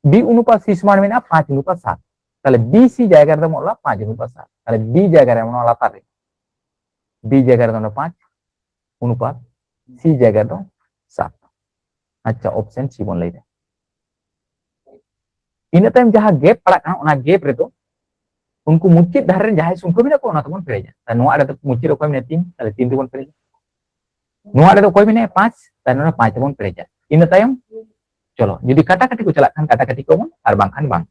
B ᱚᱱᱩᱯᱟᱛ C ᱥᱚᱢᱟᱱ ᱢᱮᱱᱟᱜᱼᱟ ᱯᱟᱸᱪ ᱚᱱᱩᱯᱟᱛ ᱥᱟᱛ᱾ ᱛᱟᱦᱞᱮ B C ᱡᱟᱭᱜᱟ ᱨᱮᱫᱚ ᱵᱚᱱ ᱚᱞᱟ ᱯᱟᱸᱪ ᱚᱱᱩᱯᱟᱛ ᱥᱟᱛ᱾ ᱛᱟᱦᱞᱮ B ᱡᱟᱭᱜᱟ ᱨᱮ ᱚᱱᱟ ᱞᱟᱛᱟᱨ ᱨᱮ, B ᱡᱟᱭᱜᱟ ᱨᱮᱫᱚ ᱚᱱᱟ ᱯᱟᱸᱪ ᱚᱱᱩᱯᱟᱛ, C ᱡᱟᱭᱜᱟ ᱨᱮᱫᱚ ᱥᱟᱛ᱾ ᱟᱪᱪᱷᱟ, ᱚᱯᱥᱮᱱ C ᱵᱚᱱ ᱞᱟᱹᱭ ᱫᱟ᱾ ᱤᱱᱟᱹ ᱛᱟᱭᱚᱢ ᱡᱟᱦᱟᱸ ᱜᱮᱯ ᱯᱟᱲᱟᱜ ᱠᱟᱱᱟ, ᱚᱱᱟ ᱜᱮᱯ ᱨᱮᱫᱚ ᱩᱱᱠᱩ ᱢᱩᱪᱟᱹᱫ ᱫᱷᱟᱨᱮ ᱨᱮ ᱡᱟᱦᱟᱸᱭ ᱥᱚᱝᱠᱷᱟ ᱢᱮᱱᱟᱜ ᱠᱚᱣᱟ, ᱚᱱᱟ ᱛᱮᱵᱚᱱ ᱯᱮᱨᱮᱡᱟ᱾ ᱛᱟᱦᱞᱮ ᱱᱚᱣᱟ ᱨᱮᱫᱚ ᱢᱩᱪᱟᱹᱫ ᱚᱠᱚᱭ ᱢᱮᱱᱟᱭᱟ? ᱛᱤᱱ, ᱛᱟᱦᱞᱮ ᱛᱤᱱ ᱛᱮᱵᱚᱱ ᱯᱮᱨᱮᱡᱟ᱾ ᱱᱚᱣᱟ ᱨᱮᱫᱚ ᱚᱠᱚᱭ ᱢᱮᱱᱟᱭᱟ? ᱯᱟᱸᱪ, ᱛᱟᱦᱞᱮ ᱱᱚᱰᱮ ᱯᱟᱸᱪ ᱛᱮᱵᱚᱱ ᱯᱮᱨᱮᱡᱟ᱾ ᱤᱱᱟᱹ ᱛᱟᱭᱚᱢ ᱪᱚᱞᱚ, ᱡᱩᱫᱤ ᱠᱟᱴᱟᱠᱟᱴᱤ ᱠᱚ ᱪᱟᱞᱟᱜ ᱠᱷᱟᱱ ᱠᱟᱴᱟᱠᱟᱴᱤ ᱠᱚᱵᱚᱱ, ᱟᱨ ᱵᱟᱝᱠᱷᱟᱱ ᱵᱟᱝ᱾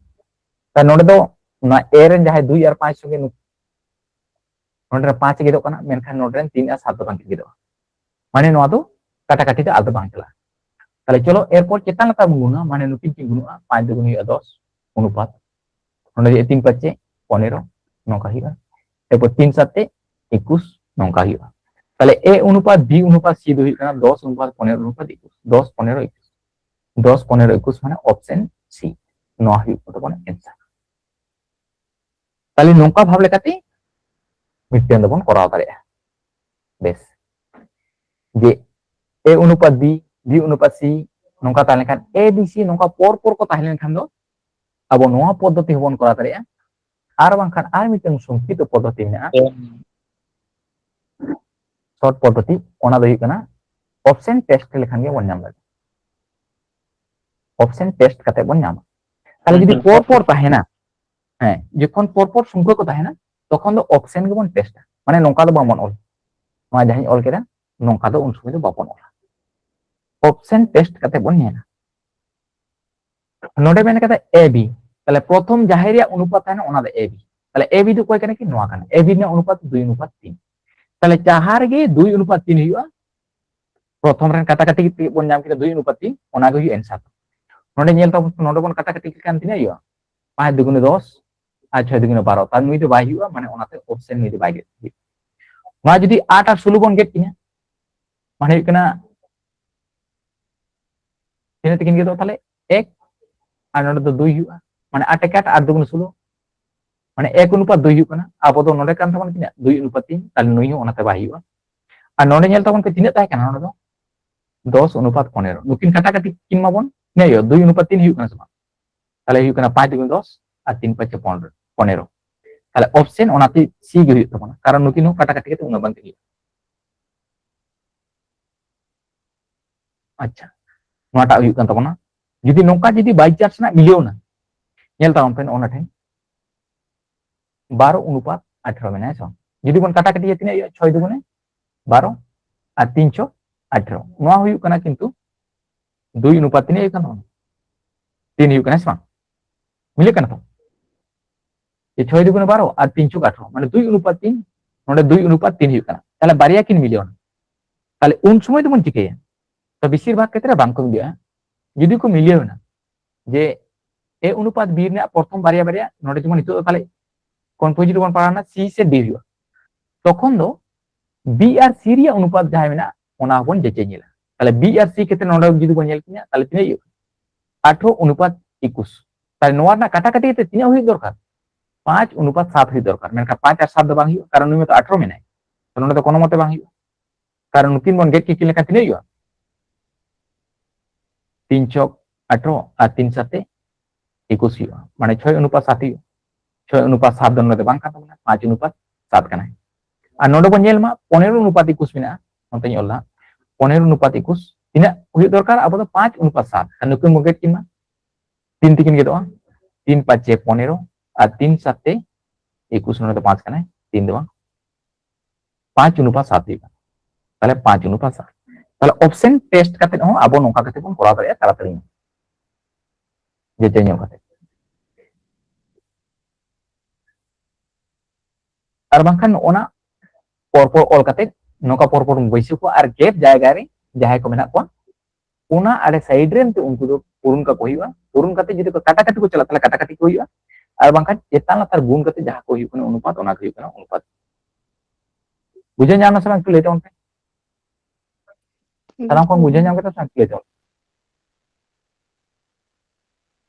ᱛᱟᱦᱞᱮ ᱱᱚᱰᱮ ᱫᱚ ᱱᱚᱣᱟ A ᱨᱮᱱ ᱡᱟᱦᱟᱸᱭ ᱫᱩᱭ ᱟᱨ ᱯᱟᱸᱪ ᱥᱚᱸᱜᱮ ᱱᱩᱠᱩ, ᱱᱚᱰᱮ ᱨᱮ ᱯᱟᱸᱪ ᱜᱮᱫᱚᱜ ᱠᱟᱱᱟ, ᱢᱮᱱᱠᱷᱟᱱ ᱱᱚᱰᱮ ᱨᱮᱱ ᱛᱤᱱ ᱟᱨ ᱥᱟᱛ ᱫᱚ ᱵᱟᱝ ᱜᱮᱫᱚᱜᱼᱟ᱾ ᱢᱟᱱᱮ ᱱᱚᱣᱟ ᱫᱚ ᱠᱟᱴᱟᱠᱟᱴᱤ ᱫᱚ ᱟᱫᱚ ᱵᱟᱝ ᱪᱟᱞᱟᱜᱼᱟ᱾ ᱛᱟᱦᱞᱮ ᱪᱚᱞᱚ ᱮᱨᱯᱚᱨ ᱪᱮᱛᱟᱱ ᱞᱟᱛᱟᱨ ᱵᱚᱱ ᱜᱩᱱᱟ, ᱢᱟᱱᱮ ᱱᱩᱠᱤᱱ ᱠᱤᱱ ᱜᱩᱱᱩᱜᱼᱟ, ᱯᱟᱸᱪ ᱫᱩ ᱜᱩᱱ ᱦᱩᱭᱩᱜᱼᱟ ᱫᱚᱥ ᱚᱱᱩᱯᱟᱛ, ᱱᱚᱰᱮ ᱦᱩᱭᱩᱜᱼᱟ ᱛᱤᱱ ᱯᱟᱸᱪᱮ ᱯᱚᱱᱮᱨᱚ, ᱱᱚᱝᱠᱟ ᱦᱩᱭᱩᱜᱼᱟ᱾ ᱮᱨᱯᱚᱨ ᱛᱤᱱ ᱥᱟᱛᱮ ᱮᱠᱩᱥ, ᱱᱚᱝᱠᱟ ᱦᱩᱭᱩᱜᱼᱟ᱾ ᱛᱟᱦᱞᱮ A ᱚᱱᱩᱯᱟᱛ B ᱚᱱᱩᱯᱟᱛ C ᱫᱚ ᱦᱩᱭᱩᱜ ᱠᱟᱱᱟ ᱫᱚᱥ ᱚᱱᱩᱯᱟᱛ ᱯᱚᱱᱮᱨᱚ ᱚᱱᱩᱯᱟᱛ ᱮᱠᱩᱥ, ᱫᱚᱥ ᱯᱚᱱᱮᱨᱚ ᱮᱠᱩᱥ, ᱫᱚᱥ ᱯᱚᱱᱮᱨᱚ ᱮᱠᱩᱥ ᱢᱟᱱᱮ ᱚᱯᱥᱮᱱ C, ᱱᱚᱣᱟ ᱦᱩᱭᱩᱜ ᱠᱟᱱ ᱛᱟᱵᱚᱱᱟ ᱮᱱᱥᱟᱨ᱾ ᱛᱟᱦᱞᱮ ᱱᱚᱝᱠᱟ ᱵᱷᱟᱵᱽ ᱞᱮᱠᱟᱛᱮ ᱢᱤᱫᱴᱮᱱ ᱫᱚᱵᱚᱱ ᱠᱚᱨᱟᱣ ᱫᱟᱲᱮᱭᱟᱜᱼᱟ᱾ ᱵᱮᱥ, ᱡᱮ A ᱚᱱᱩᱯᱟᱛ B, B ᱚᱱᱩᱯᱟᱛ C, ᱱᱚᱝᱠᱟ ᱛᱟᱦᱮᱸ ᱞᱮᱱᱠᱷᱟᱱ A B C ᱱᱚᱝᱠᱟ ᱯᱚᱨ ᱯᱚᱨ ᱠᱚ ᱛᱟᱦᱮᱸ ᱞᱮᱱᱠᱷᱟᱱ ᱫᱚ ᱟᱵᱚ ᱱᱚᱣᱟ ᱯᱚᱫᱽᱫᱷᱚᱛᱤ ᱦᱚᱸᱵᱚᱱ ᱠᱚᱨᱟᱣ ᱫᱟᱲᱮᱭᱟᱜᱼᱟ᱾ ᱟᱨ ᱵᱟᱝᱠᱷᱟᱱ ᱟᱨ ᱢᱤᱫᱴᱟᱝ ᱥᱚᱝᱠᱷᱤᱯᱛᱚ ᱯᱚᱫᱽᱫᱷᱚᱛᱤ ᱢᱮᱱᱟᱜᱼᱟ, ᱥᱚᱨᱴ ᱯᱚᱫᱽᱫᱷᱚᱛᱤ, ᱚᱱᱟ ᱫᱚ ᱦᱩᱭᱩᱜ ᱠᱟᱱᱟ ᱚᱯᱥᱮᱱ ᱴᱮᱥᱴ ᱞᱮᱠᱷᱟᱱ ᱜᱮ ᱵᱚᱱ ᱧᱟᱢ ᱫᱟᱲᱮᱭᱟᱜᱼᱟ᱾ ᱚᱯᱥᱮᱱ ᱴᱮᱥᱴ ᱠᱟᱛᱮ ᱵᱚᱱ ᱧᱟᱢᱟ᱾ ᱛᱟᱦᱞᱮ ᱡᱩᱫᱤ ᱦᱩᱸ, ᱦᱩᱸ᱾ ᱯᱚᱨ ᱯᱚᱨ ᱛᱟᱦᱮᱱᱟ, ᱦᱮᱸ, ᱡᱚᱠᱷᱚᱱ ᱯᱚᱨ ᱯᱚᱨ ᱥᱚᱝᱠᱷᱟ ᱠᱚ ᱛᱟᱦᱮᱱᱟ, ᱛᱚᱠᱷᱚᱱ ᱫᱚ ᱚᱯᱥᱮᱱ ᱜᱮᱵᱚᱱ ᱴᱮᱥᱴᱟ᱾ ᱢᱟᱱᱮ ᱱᱚᱝᱠᱟ ᱫᱚ ᱵᱟᱵᱚᱱ ᱚᱞ, ᱱᱚᱣᱟ ᱡᱟᱦᱟᱸᱧ ᱚᱞ ᱠᱮᱫᱟ, ᱱᱚᱝᱠᱟ ᱫᱚ ᱩᱱ ᱥᱚᱢᱚᱭ ᱫᱚ ᱵᱟᱵᱚᱱ ᱚᱞᱟ᱾ ᱚᱯᱥᱮᱱ ᱴᱮᱥᱴ ᱠᱟᱛᱮ ᱵᱚᱱ ᱧᱮᱞᱟ᱾ ᱱᱚᱰᱮ ᱢᱮᱱ ᱠᱟᱫᱟ A B, ᱛᱟᱦᱞᱮ ᱯᱨᱚᱛᱷᱚᱢ ᱡᱟᱦᱟᱸᱭ ᱨᱮᱭᱟᱜ ᱚᱱᱩᱯᱟᱛ ᱛᱟᱦᱮᱱᱟ, ᱚᱱᱟ ᱫᱚ A B᱾ ᱛᱟᱦᱞᱮ A B ᱫᱚ ᱚᱠᱚᱭ ᱠᱟᱱᱟ ᱠᱤ? ᱱᱚᱣᱟ ᱠᱟᱱᱟ᱾ A B ᱨᱮᱱᱟᱜ ᱚᱱᱩᱯᱟᱛ ᱫᱩᱭ ᱚᱱᱩᱯᱟᱛ ᱛᱤᱱ᱾ ᱛᱟᱦᱞᱮ ᱡᱟᱦᱟᱸ ᱨᱮᱜᱮ ᱫᱩᱭ ᱚᱱᱩᱯᱟᱛ ᱛᱤᱱ ᱦᱩᱭᱩᱜᱼᱟ, ᱯᱨᱚᱛᱷᱚᱢ ᱨᱮᱱ ᱠᱟᱴᱟ ᱠᱟᱴᱤ ᱛᱮᱜᱮ ᱵᱚᱱ ᱧᱟᱢ ᱠᱮᱫᱟ ᱫᱩᱭ ᱚᱱᱩᱯᱟᱛ ᱛᱤᱱ, ᱚᱱᱟ ᱜᱮ ᱦᱩᱭᱩᱜᱼᱟ ᱮᱱᱥᱟᱨ᱾ ᱱᱚᱰᱮ ᱧᱮᱞ ᱛᱟᱵᱚᱱ, ᱱᱚᱰᱮ ᱵᱚᱱ ᱠᱟᱴᱟ ᱠᱟᱴᱤ ᱞᱮᱠᱷᱟᱱ ᱛᱤᱱᱟᱹᱜ ᱦᱩᱭᱩᱜᱼᱟ? ᱯᱟᱸᱪ ᱫᱩᱜᱩᱱᱮ ᱫᱚᱥ ᱟᱨ ᱪᱷᱚᱭ ᱫᱩᱜᱩᱱᱮ ᱵᱟᱨᱚ, ᱛᱟᱦᱞᱮ ᱱᱩᱭ ᱫᱚ ᱵᱟᱭ ᱦᱩᱭᱩᱜᱼᱟ, ᱢᱟᱱᱮ ᱚᱱᱟᱛᱮ ᱚᱯᱥᱮᱱ ᱱᱩᱭ ᱫᱚ ᱵᱟᱭ ᱜᱮᱫ ᱦᱩᱭᱩᱜᱼᱟ᱾ ᱱᱚᱣᱟ ᱡᱩᱫᱤ ᱟᱴ ᱟᱨ ᱥᱳᱞᱳ ᱵᱚᱱ ᱜᱮᱫ ᱠᱤᱱᱟ, ᱢᱟᱱᱮ ᱦᱩᱭᱩᱜ ᱠᱟᱱᱟ ᱛᱤᱱᱟᱹᱜ ᱛᱮᱠᱤᱱ ᱜᱮᱫᱚᱜᱼᱟ? ᱛᱟᱦᱞᱮ ᱮᱠ, ᱟᱨ ᱱᱚᱰᱮ ᱫᱚ ᱫᱩᱭ ᱦᱩᱭᱩᱜᱼᱟ, ᱢᱟᱱᱮ ᱟᱴ ᱮᱠ ᱟᱴ, ᱟᱴ ᱫᱩᱜᱩᱱᱮ ᱥᱳᱞᱳ, ᱢᱟᱱᱮ ᱮᱠ ᱚᱱᱩᱯᱟᱛ ᱫᱩᱭ ᱦᱩᱭᱩᱜ ᱠᱟᱱᱟ᱾ ᱟᱵᱚ ᱫᱚ ᱱᱚᱰᱮ ᱠᱟᱱ ᱛᱟᱵᱚᱱᱟ ᱛᱤᱱᱟᱹᱜ? ᱫᱩᱭ ᱚᱱᱩᱯᱟᱛ ᱛᱤᱱ, ᱛᱟᱦᱞᱮ ᱱᱩᱭ ᱦᱚᱸ ᱚᱱᱟᱛᱮ ᱵᱟᱭ ᱦᱩᱭᱩᱜᱼᱟ᱾ ᱟᱨ ᱱᱚᱰᱮ ᱧᱮᱞ ᱛᱟᱵᱚᱱ ᱯᱮ ᱛᱤᱱᱟᱹᱜ ᱛᱟᱦᱮᱸ ᱠᱟᱱᱟ, ᱱᱚᱰᱮ ᱫᱚ ᱫᱚᱥ ᱚᱱᱩᱯᱟᱛ ᱯᱚᱱᱮᱨᱚ, ᱱᱩᱠᱤᱱ ᱠᱟᱴᱟ ᱠᱟᱴᱤ ᱠᱤᱱ ᱢᱟᱵᱚᱱ ᱛᱤᱱᱟᱹᱜ ᱦᱩᱭᱩᱜᱼᱟ? ᱫᱩᱭ ᱚᱱᱩᱯᱟᱛ ᱛᱤᱱ ᱦᱩᱭᱩᱜ ᱠᱟᱱᱟ ᱥᱮ ᱵᱟᱝ? ᱛᱟᱦᱞᱮ ᱦᱩᱭᱩᱜ ᱠᱟᱱᱟ ᱯᱟᱸᱪ ᱫᱩᱜᱩᱱᱮ ᱫᱚᱥ ᱟᱨ ᱛᱤᱱ ᱯᱟᱸᱪᱮ ᱯᱚᱱᱮᱨᱚ, ᱯᱚᱱᱮᱨᱚ᱾ ᱛᱟᱦᱞᱮ ᱚᱯᱥᱮᱱ ᱚᱱᱟᱛᱮ ᱥᱤ ᱜᱮ ᱦᱩᱭᱩᱜ ᱛᱟᱵᱚᱱᱟ, ᱠᱟᱨᱚᱱ ᱱᱩᱠᱤᱱ ᱦᱚᱸ ᱠᱟᱴᱟ ᱠᱟᱴᱤ ᱠᱟᱛᱮ ᱩᱱᱟᱹᱜ ᱵᱟᱝ ᱠᱤᱱ ᱦᱩᱭᱩᱜᱼᱟ᱾ ᱟᱪᱪᱷᱟ, ᱱᱚᱣᱟᱴᱟᱜ ᱦᱩᱭᱩᱜ ᱠᱟᱱ ᱛᱟᱵᱚᱱᱟ᱾ ᱡᱩᱫᱤ ᱱᱚᱝᱠᱟ ᱡᱩᱫᱤ by chance ᱨᱮᱱᱟᱜ ᱢᱤᱞᱟᱹᱣ ᱮᱱᱟ, ᱧᱮᱞ ᱛᱟᱵᱚᱱ ᱯᱮ ᱚᱱᱟ ᱴᱷᱮᱱ ᱵᱟᱨᱚ ᱚᱱᱩᱯᱟᱛ ᱟᱴᱷᱨᱚ ᱢᱮᱱᱟᱜᱼᱟ, ᱦᱮᱸ ᱥᱮ ᱵᱟᱝ? ᱡᱩᱫᱤ ᱵᱚᱱ ᱠᱟᱴᱟ ᱠᱟᱴᱤᱭᱟ ᱛᱤᱱᱟᱹᱜ ᱦᱩᱭᱩᱜᱼᱟ? ᱪᱷᱚᱭ ᱫᱩᱜᱩᱱᱮ ᱵᱟᱨᱚ ᱟᱨ ᱛᱤᱱ ᱪᱷᱚᱠ ᱟᱴᱷᱨᱚ, ᱱᱚᱣᱟ ᱦᱩᱭᱩᱜ ᱠᱟᱱᱟ ᱠᱤᱱᱛᱩ ᱫᱩᱭ ᱚᱱᱩᱯᱟᱛ ᱛᱤᱱᱟᱹᱜ ᱦᱩᱭᱩᱜ ᱠᱟᱱ ᱛᱟᱵᱚᱱᱟ? ᱛᱤᱱ ᱦᱩᱭᱩᱜ ᱠᱟᱱᱟ, ᱦᱮᱸ ᱥᱮ ᱵᱟᱝ? ᱢᱤᱞᱟᱹᱜ ᱠᱟᱱᱟ ᱛᱚ? ᱡᱮ ᱪᱷᱚᱭ ᱫᱩᱜᱩᱱᱮ ᱵᱟᱨᱚ ᱟᱨ ᱛᱤᱱ ᱪᱷᱚᱠ ᱟᱴᱷᱨᱚ, ᱢᱟᱱᱮ ᱫᱩᱭ ᱚᱱᱩᱯᱟᱛ ᱛᱤᱱ, ᱱᱚᱰᱮ ᱫᱩᱭ ᱚᱱᱩᱯᱟᱛ ᱛᱤᱱ ᱦᱩᱭᱩᱜ ᱠᱟᱱᱟ, ᱛᱟᱦᱞᱮ ᱵᱟᱨᱭᱟ ᱠᱤᱱ ᱢᱤᱞᱟᱹᱣ ᱮᱱᱟ᱾ ᱛᱟᱦᱞᱮ ᱩᱱ ᱥᱚᱢᱚᱭ ᱫᱚᱵᱚᱱ ᱪᱤᱠᱟᱹᱭᱟ? ᱛᱚ ᱵᱮᱥᱤᱨ ᱵᱷᱟᱜᱽ ᱠᱷᱮᱛᱨᱮ ᱵᱟᱝ ᱠᱚ ᱢᱤᱞᱟᱹᱜᱼᱟ᱾ ᱡᱩᱫᱤ ᱠᱚ ᱢᱤᱞᱟᱹᱣ ᱮᱱᱟ, ᱡᱮ ᱮ ᱚᱱᱩᱯᱟᱛ ᱵᱤ ᱨᱮᱱᱟᱜ ᱯᱨᱚᱛᱷᱚᱢ ᱵᱟᱨᱭᱟ ᱵᱟᱨᱭᱟ, ᱱᱚᱰᱮ ᱡᱮᱢᱚᱱ ᱱᱤᱛᱚᱜ ᱫᱚ ᱛᱟᱦᱞᱮ ᱠᱚᱱᱯᱳᱡᱤᱴ ᱵᱚᱱ ᱯᱟᱲᱟᱣ ᱮᱱᱟ ᱥᱤ ᱥᱮ ᱰᱤ ᱦᱩᱭᱩᱜᱼᱟ, ᱛᱚᱠᱷᱚᱱ ᱫᱚ ᱵᱤ ᱟᱨ ᱥᱤ ᱨᱮᱭᱟᱜ ᱚᱱᱩᱯᱟᱛ ᱡᱟᱦᱟᱸ ᱢᱮᱱᱟᱜᱼᱟ ᱚᱱᱟ ᱦᱚᱸᱵᱚᱱ ᱡᱟᱪᱟᱭ ᱧᱮᱞᱟ᱾ ᱛᱟᱦᱞᱮ ᱵᱤ ᱟᱨ ᱥᱤ ᱠᱷᱮᱛᱨᱮ ᱱᱚᱰᱮ ᱡᱩᱫᱤ ᱵᱚᱱ ᱧᱮᱞ ᱠᱤᱧᱟ, ᱛᱟᱦᱞᱮ ᱛᱤᱱᱟᱹᱜ ᱦᱩᱭᱩᱜ ᱠᱟᱱᱟ? ᱟᱴᱷᱨᱚ ᱚᱱᱩᱯᱟᱛ ᱮᱠᱩᱥ᱾ ᱛᱟᱦᱞᱮ ᱱᱚᱣᱟ ᱨᱮᱱᱟᱜ ᱠᱟᱴᱟ ᱠᱟᱴᱤ ᱠᱟᱛᱮ ᱛᱤᱱᱟᱹᱜ ᱦᱩᱭᱩᱜ ᱫᱚᱨᱠᱟᱨ? ᱯᱟᱸᱪ ᱚᱱᱩᱯᱟᱛ ᱥᱟᱛ ᱦᱩᱭᱩᱜ ᱫᱚᱨᱠᱟᱨ᱾ ᱢᱮᱱᱠᱷᱟᱱ ᱯᱟᱸᱪ ᱟᱨ ᱥᱟᱛ ᱫᱚ ᱵᱟᱝ ᱦᱩᱭᱩᱜᱼᱟ, ᱠᱟᱨᱚᱱ ᱱᱩᱭ ᱢᱟᱛᱚ ᱟᱴᱷᱨᱚ ᱢᱮᱱᱟᱭ, ᱛᱚ ᱱᱚᱰᱮ ᱫᱚ ᱠᱳᱱᱳ ᱢᱚᱛᱮ ᱵᱟᱝ ᱦᱩᱭᱩᱜᱼᱟ᱾ ᱠᱟᱨᱚᱱ ᱱᱩᱠᱤᱱ ᱵᱚᱱ ᱜᱮᱫ ᱠᱤᱱ ᱞᱮᱠᱷᱟᱱ ᱛᱤᱱᱟᱹᱜ ᱦᱩᱭᱩᱜᱼᱟ? ᱛᱤᱱ ᱪᱷᱚᱠ ᱟᱴᱷᱨᱚ ᱟᱨ ᱛᱤᱱ ᱥᱟᱛᱮ ᱮᱠᱩᱥ ᱦᱩᱭᱩᱜᱼᱟ, ᱢᱟᱱᱮ ᱪᱷᱚᱭ ᱚᱱᱩᱯᱟᱛ ᱥᱟᱛ ᱦᱩᱭᱩᱜᱼᱟ᱾ ᱪᱷᱚᱭ ᱚᱱᱩᱯᱟᱛ ᱥᱟᱛ ᱫᱚ ᱱᱚᱰᱮ ᱵᱟᱝ ᱠᱟᱱ ᱛᱟᱵᱚᱱᱟ, ᱯᱟᱸᱪ ᱚᱱᱩᱯᱟᱛ ᱥᱟᱛ ᱠᱟᱱᱟᱭ᱾ ᱟᱨ ᱱᱚᱰᱮ ᱵᱚᱱ ᱧᱮᱞ ᱢᱟ ᱯᱚᱱᱮᱨᱚ ᱚᱱᱩᱯᱟᱛ ᱮᱠᱩᱥ ᱢᱮᱱᱟᱜᱼᱟ, ᱱᱚᱛᱮᱧ ᱚᱞ ᱫᱟ, ᱯᱚᱱᱮᱨᱚ ᱚᱱᱩᱯᱟᱛ ᱮᱠᱩᱥ ᱛᱤᱱᱟᱹᱜ ᱦᱩᱭᱩᱜ ᱫᱚᱨᱠᱟᱨ? ᱟᱵᱚ ᱫᱚ ᱯᱟᱸᱪ ᱚᱱᱩᱯᱟᱛ ᱥᱟᱛ, ᱟᱨ ᱱᱩᱠᱤᱱ ᱵᱚᱱ ᱜᱮᱫ ᱠᱤᱱ ᱢᱟ, ᱛᱤᱱ ᱛᱮᱠᱤᱱ ᱜᱮᱫᱚᱜᱼᱟ, ᱛᱤᱱ ᱯᱟᱸᱪᱮ ᱯᱚᱱᱮᱨᱚ ᱟᱨ ᱛᱤᱱ ᱥᱟᱛᱮ ᱮᱠᱩᱥ, ᱱᱚᱰᱮ ᱫᱚ ᱯᱟᱸᱪ ᱠᱟᱱᱟᱭ, ᱛᱤᱱ ᱫᱚ ᱵᱟᱝ, ᱯᱟᱸᱪ ᱚᱱᱩᱯᱟᱛ ᱥᱟᱛ ᱦᱩᱭᱩᱜ ᱠᱟᱱᱟ᱾ ᱛᱟᱦᱞᱮ ᱯᱟᱸᱪ ᱚᱱᱩᱯᱟᱛ ᱥᱟᱛ᱾ ᱛᱟᱦᱞᱮ ᱚᱯᱥᱮᱱ ᱴᱮᱥᱴ ᱠᱟᱛᱮ ᱦᱚᱸ ᱟᱵᱚ ᱱᱚᱝᱠᱟ ᱠᱟᱛᱮ ᱵᱚᱱ ᱠᱚᱨᱟᱣ ᱫᱟᱲᱮᱭᱟᱜᱼᱟ ᱛᱟᱲᱟᱛᱟᱲᱤ ᱧᱚᱜ, ᱡᱮᱪᱮ ᱧᱚᱜ ᱠᱟᱛᱮ᱾ ᱟᱨ ᱵᱟᱝᱠᱷᱟᱱ ᱱᱚᱜᱼᱚ ᱱᱟ ᱯᱚᱨᱯᱚᱨ ᱚᱞ ᱠᱟᱛᱮ ᱱᱚᱝᱠᱟ ᱯᱚᱨᱯᱚᱨ ᱵᱚᱱ ᱵᱟᱹᱭᱥᱟᱹᱣ ᱠᱚᱣᱟ ᱟᱨ ᱜᱮᱯ ᱡᱟᱭᱜᱟ ᱨᱮ ᱡᱟᱦᱟᱸᱭ ᱠᱚ ᱢᱮᱱᱟᱜ ᱠᱚᱣᱟ, ᱚᱱᱟ ᱟᱲᱮ ᱥᱟᱭᱤᱰ ᱨᱮ ᱮᱱᱛᱮ ᱩᱱᱠᱩ ᱫᱚ ᱯᱩᱨᱩᱱ ᱠᱟᱠᱚ ᱦᱩᱭᱩᱜᱼᱟ᱾ ᱯᱩᱨᱩᱱ ᱠᱟᱛᱮ ᱡᱩᱫᱤ ᱠᱚ ᱠᱟᱴᱟᱠᱟᱴᱤ ᱠᱚ ᱪᱟᱞᱟᱜ, ᱛᱟᱦᱚᱞᱮ ᱠᱟᱴᱟᱠᱟᱴᱤ ᱠᱚ ᱦᱩᱭᱩᱜᱼᱟ᱾ ᱟᱨ ᱵᱟᱝᱠᱷᱟᱱ ᱪᱮᱛᱟᱱ ᱞᱟᱛᱟᱨ ᱜᱩᱱ ᱠᱟᱛᱮ ᱡᱟᱦᱟᱸ ᱠᱚ ᱦᱩᱭᱩᱜ ᱠᱟᱱᱟ ᱚᱱᱩᱯᱟᱛ, ᱚᱱᱟ ᱜᱮ ᱦᱩᱭᱩᱜ ᱠᱟᱱᱟ ᱚᱱᱩᱯᱟᱛ᱾ ᱵᱩᱡᱷᱟᱹᱣ ᱧᱟᱢ ᱱᱟ ᱥᱮ ᱵᱟᱝ? ᱮᱠᱴᱩ ᱞᱟᱹᱭ ᱛᱟᱵᱚᱱ ᱯᱮ᱾ ᱥᱟᱱᱟᱢ ᱠᱷᱚᱱ ᱵᱩᱡᱷᱟᱹᱣ ᱧᱟᱢ ᱠᱮᱫᱟ ᱥᱮ ᱵᱟᱝ? ᱮᱠᱴᱩ ᱞᱟᱹᱭ ᱛᱟᱵᱚᱱ ᱯᱮ᱾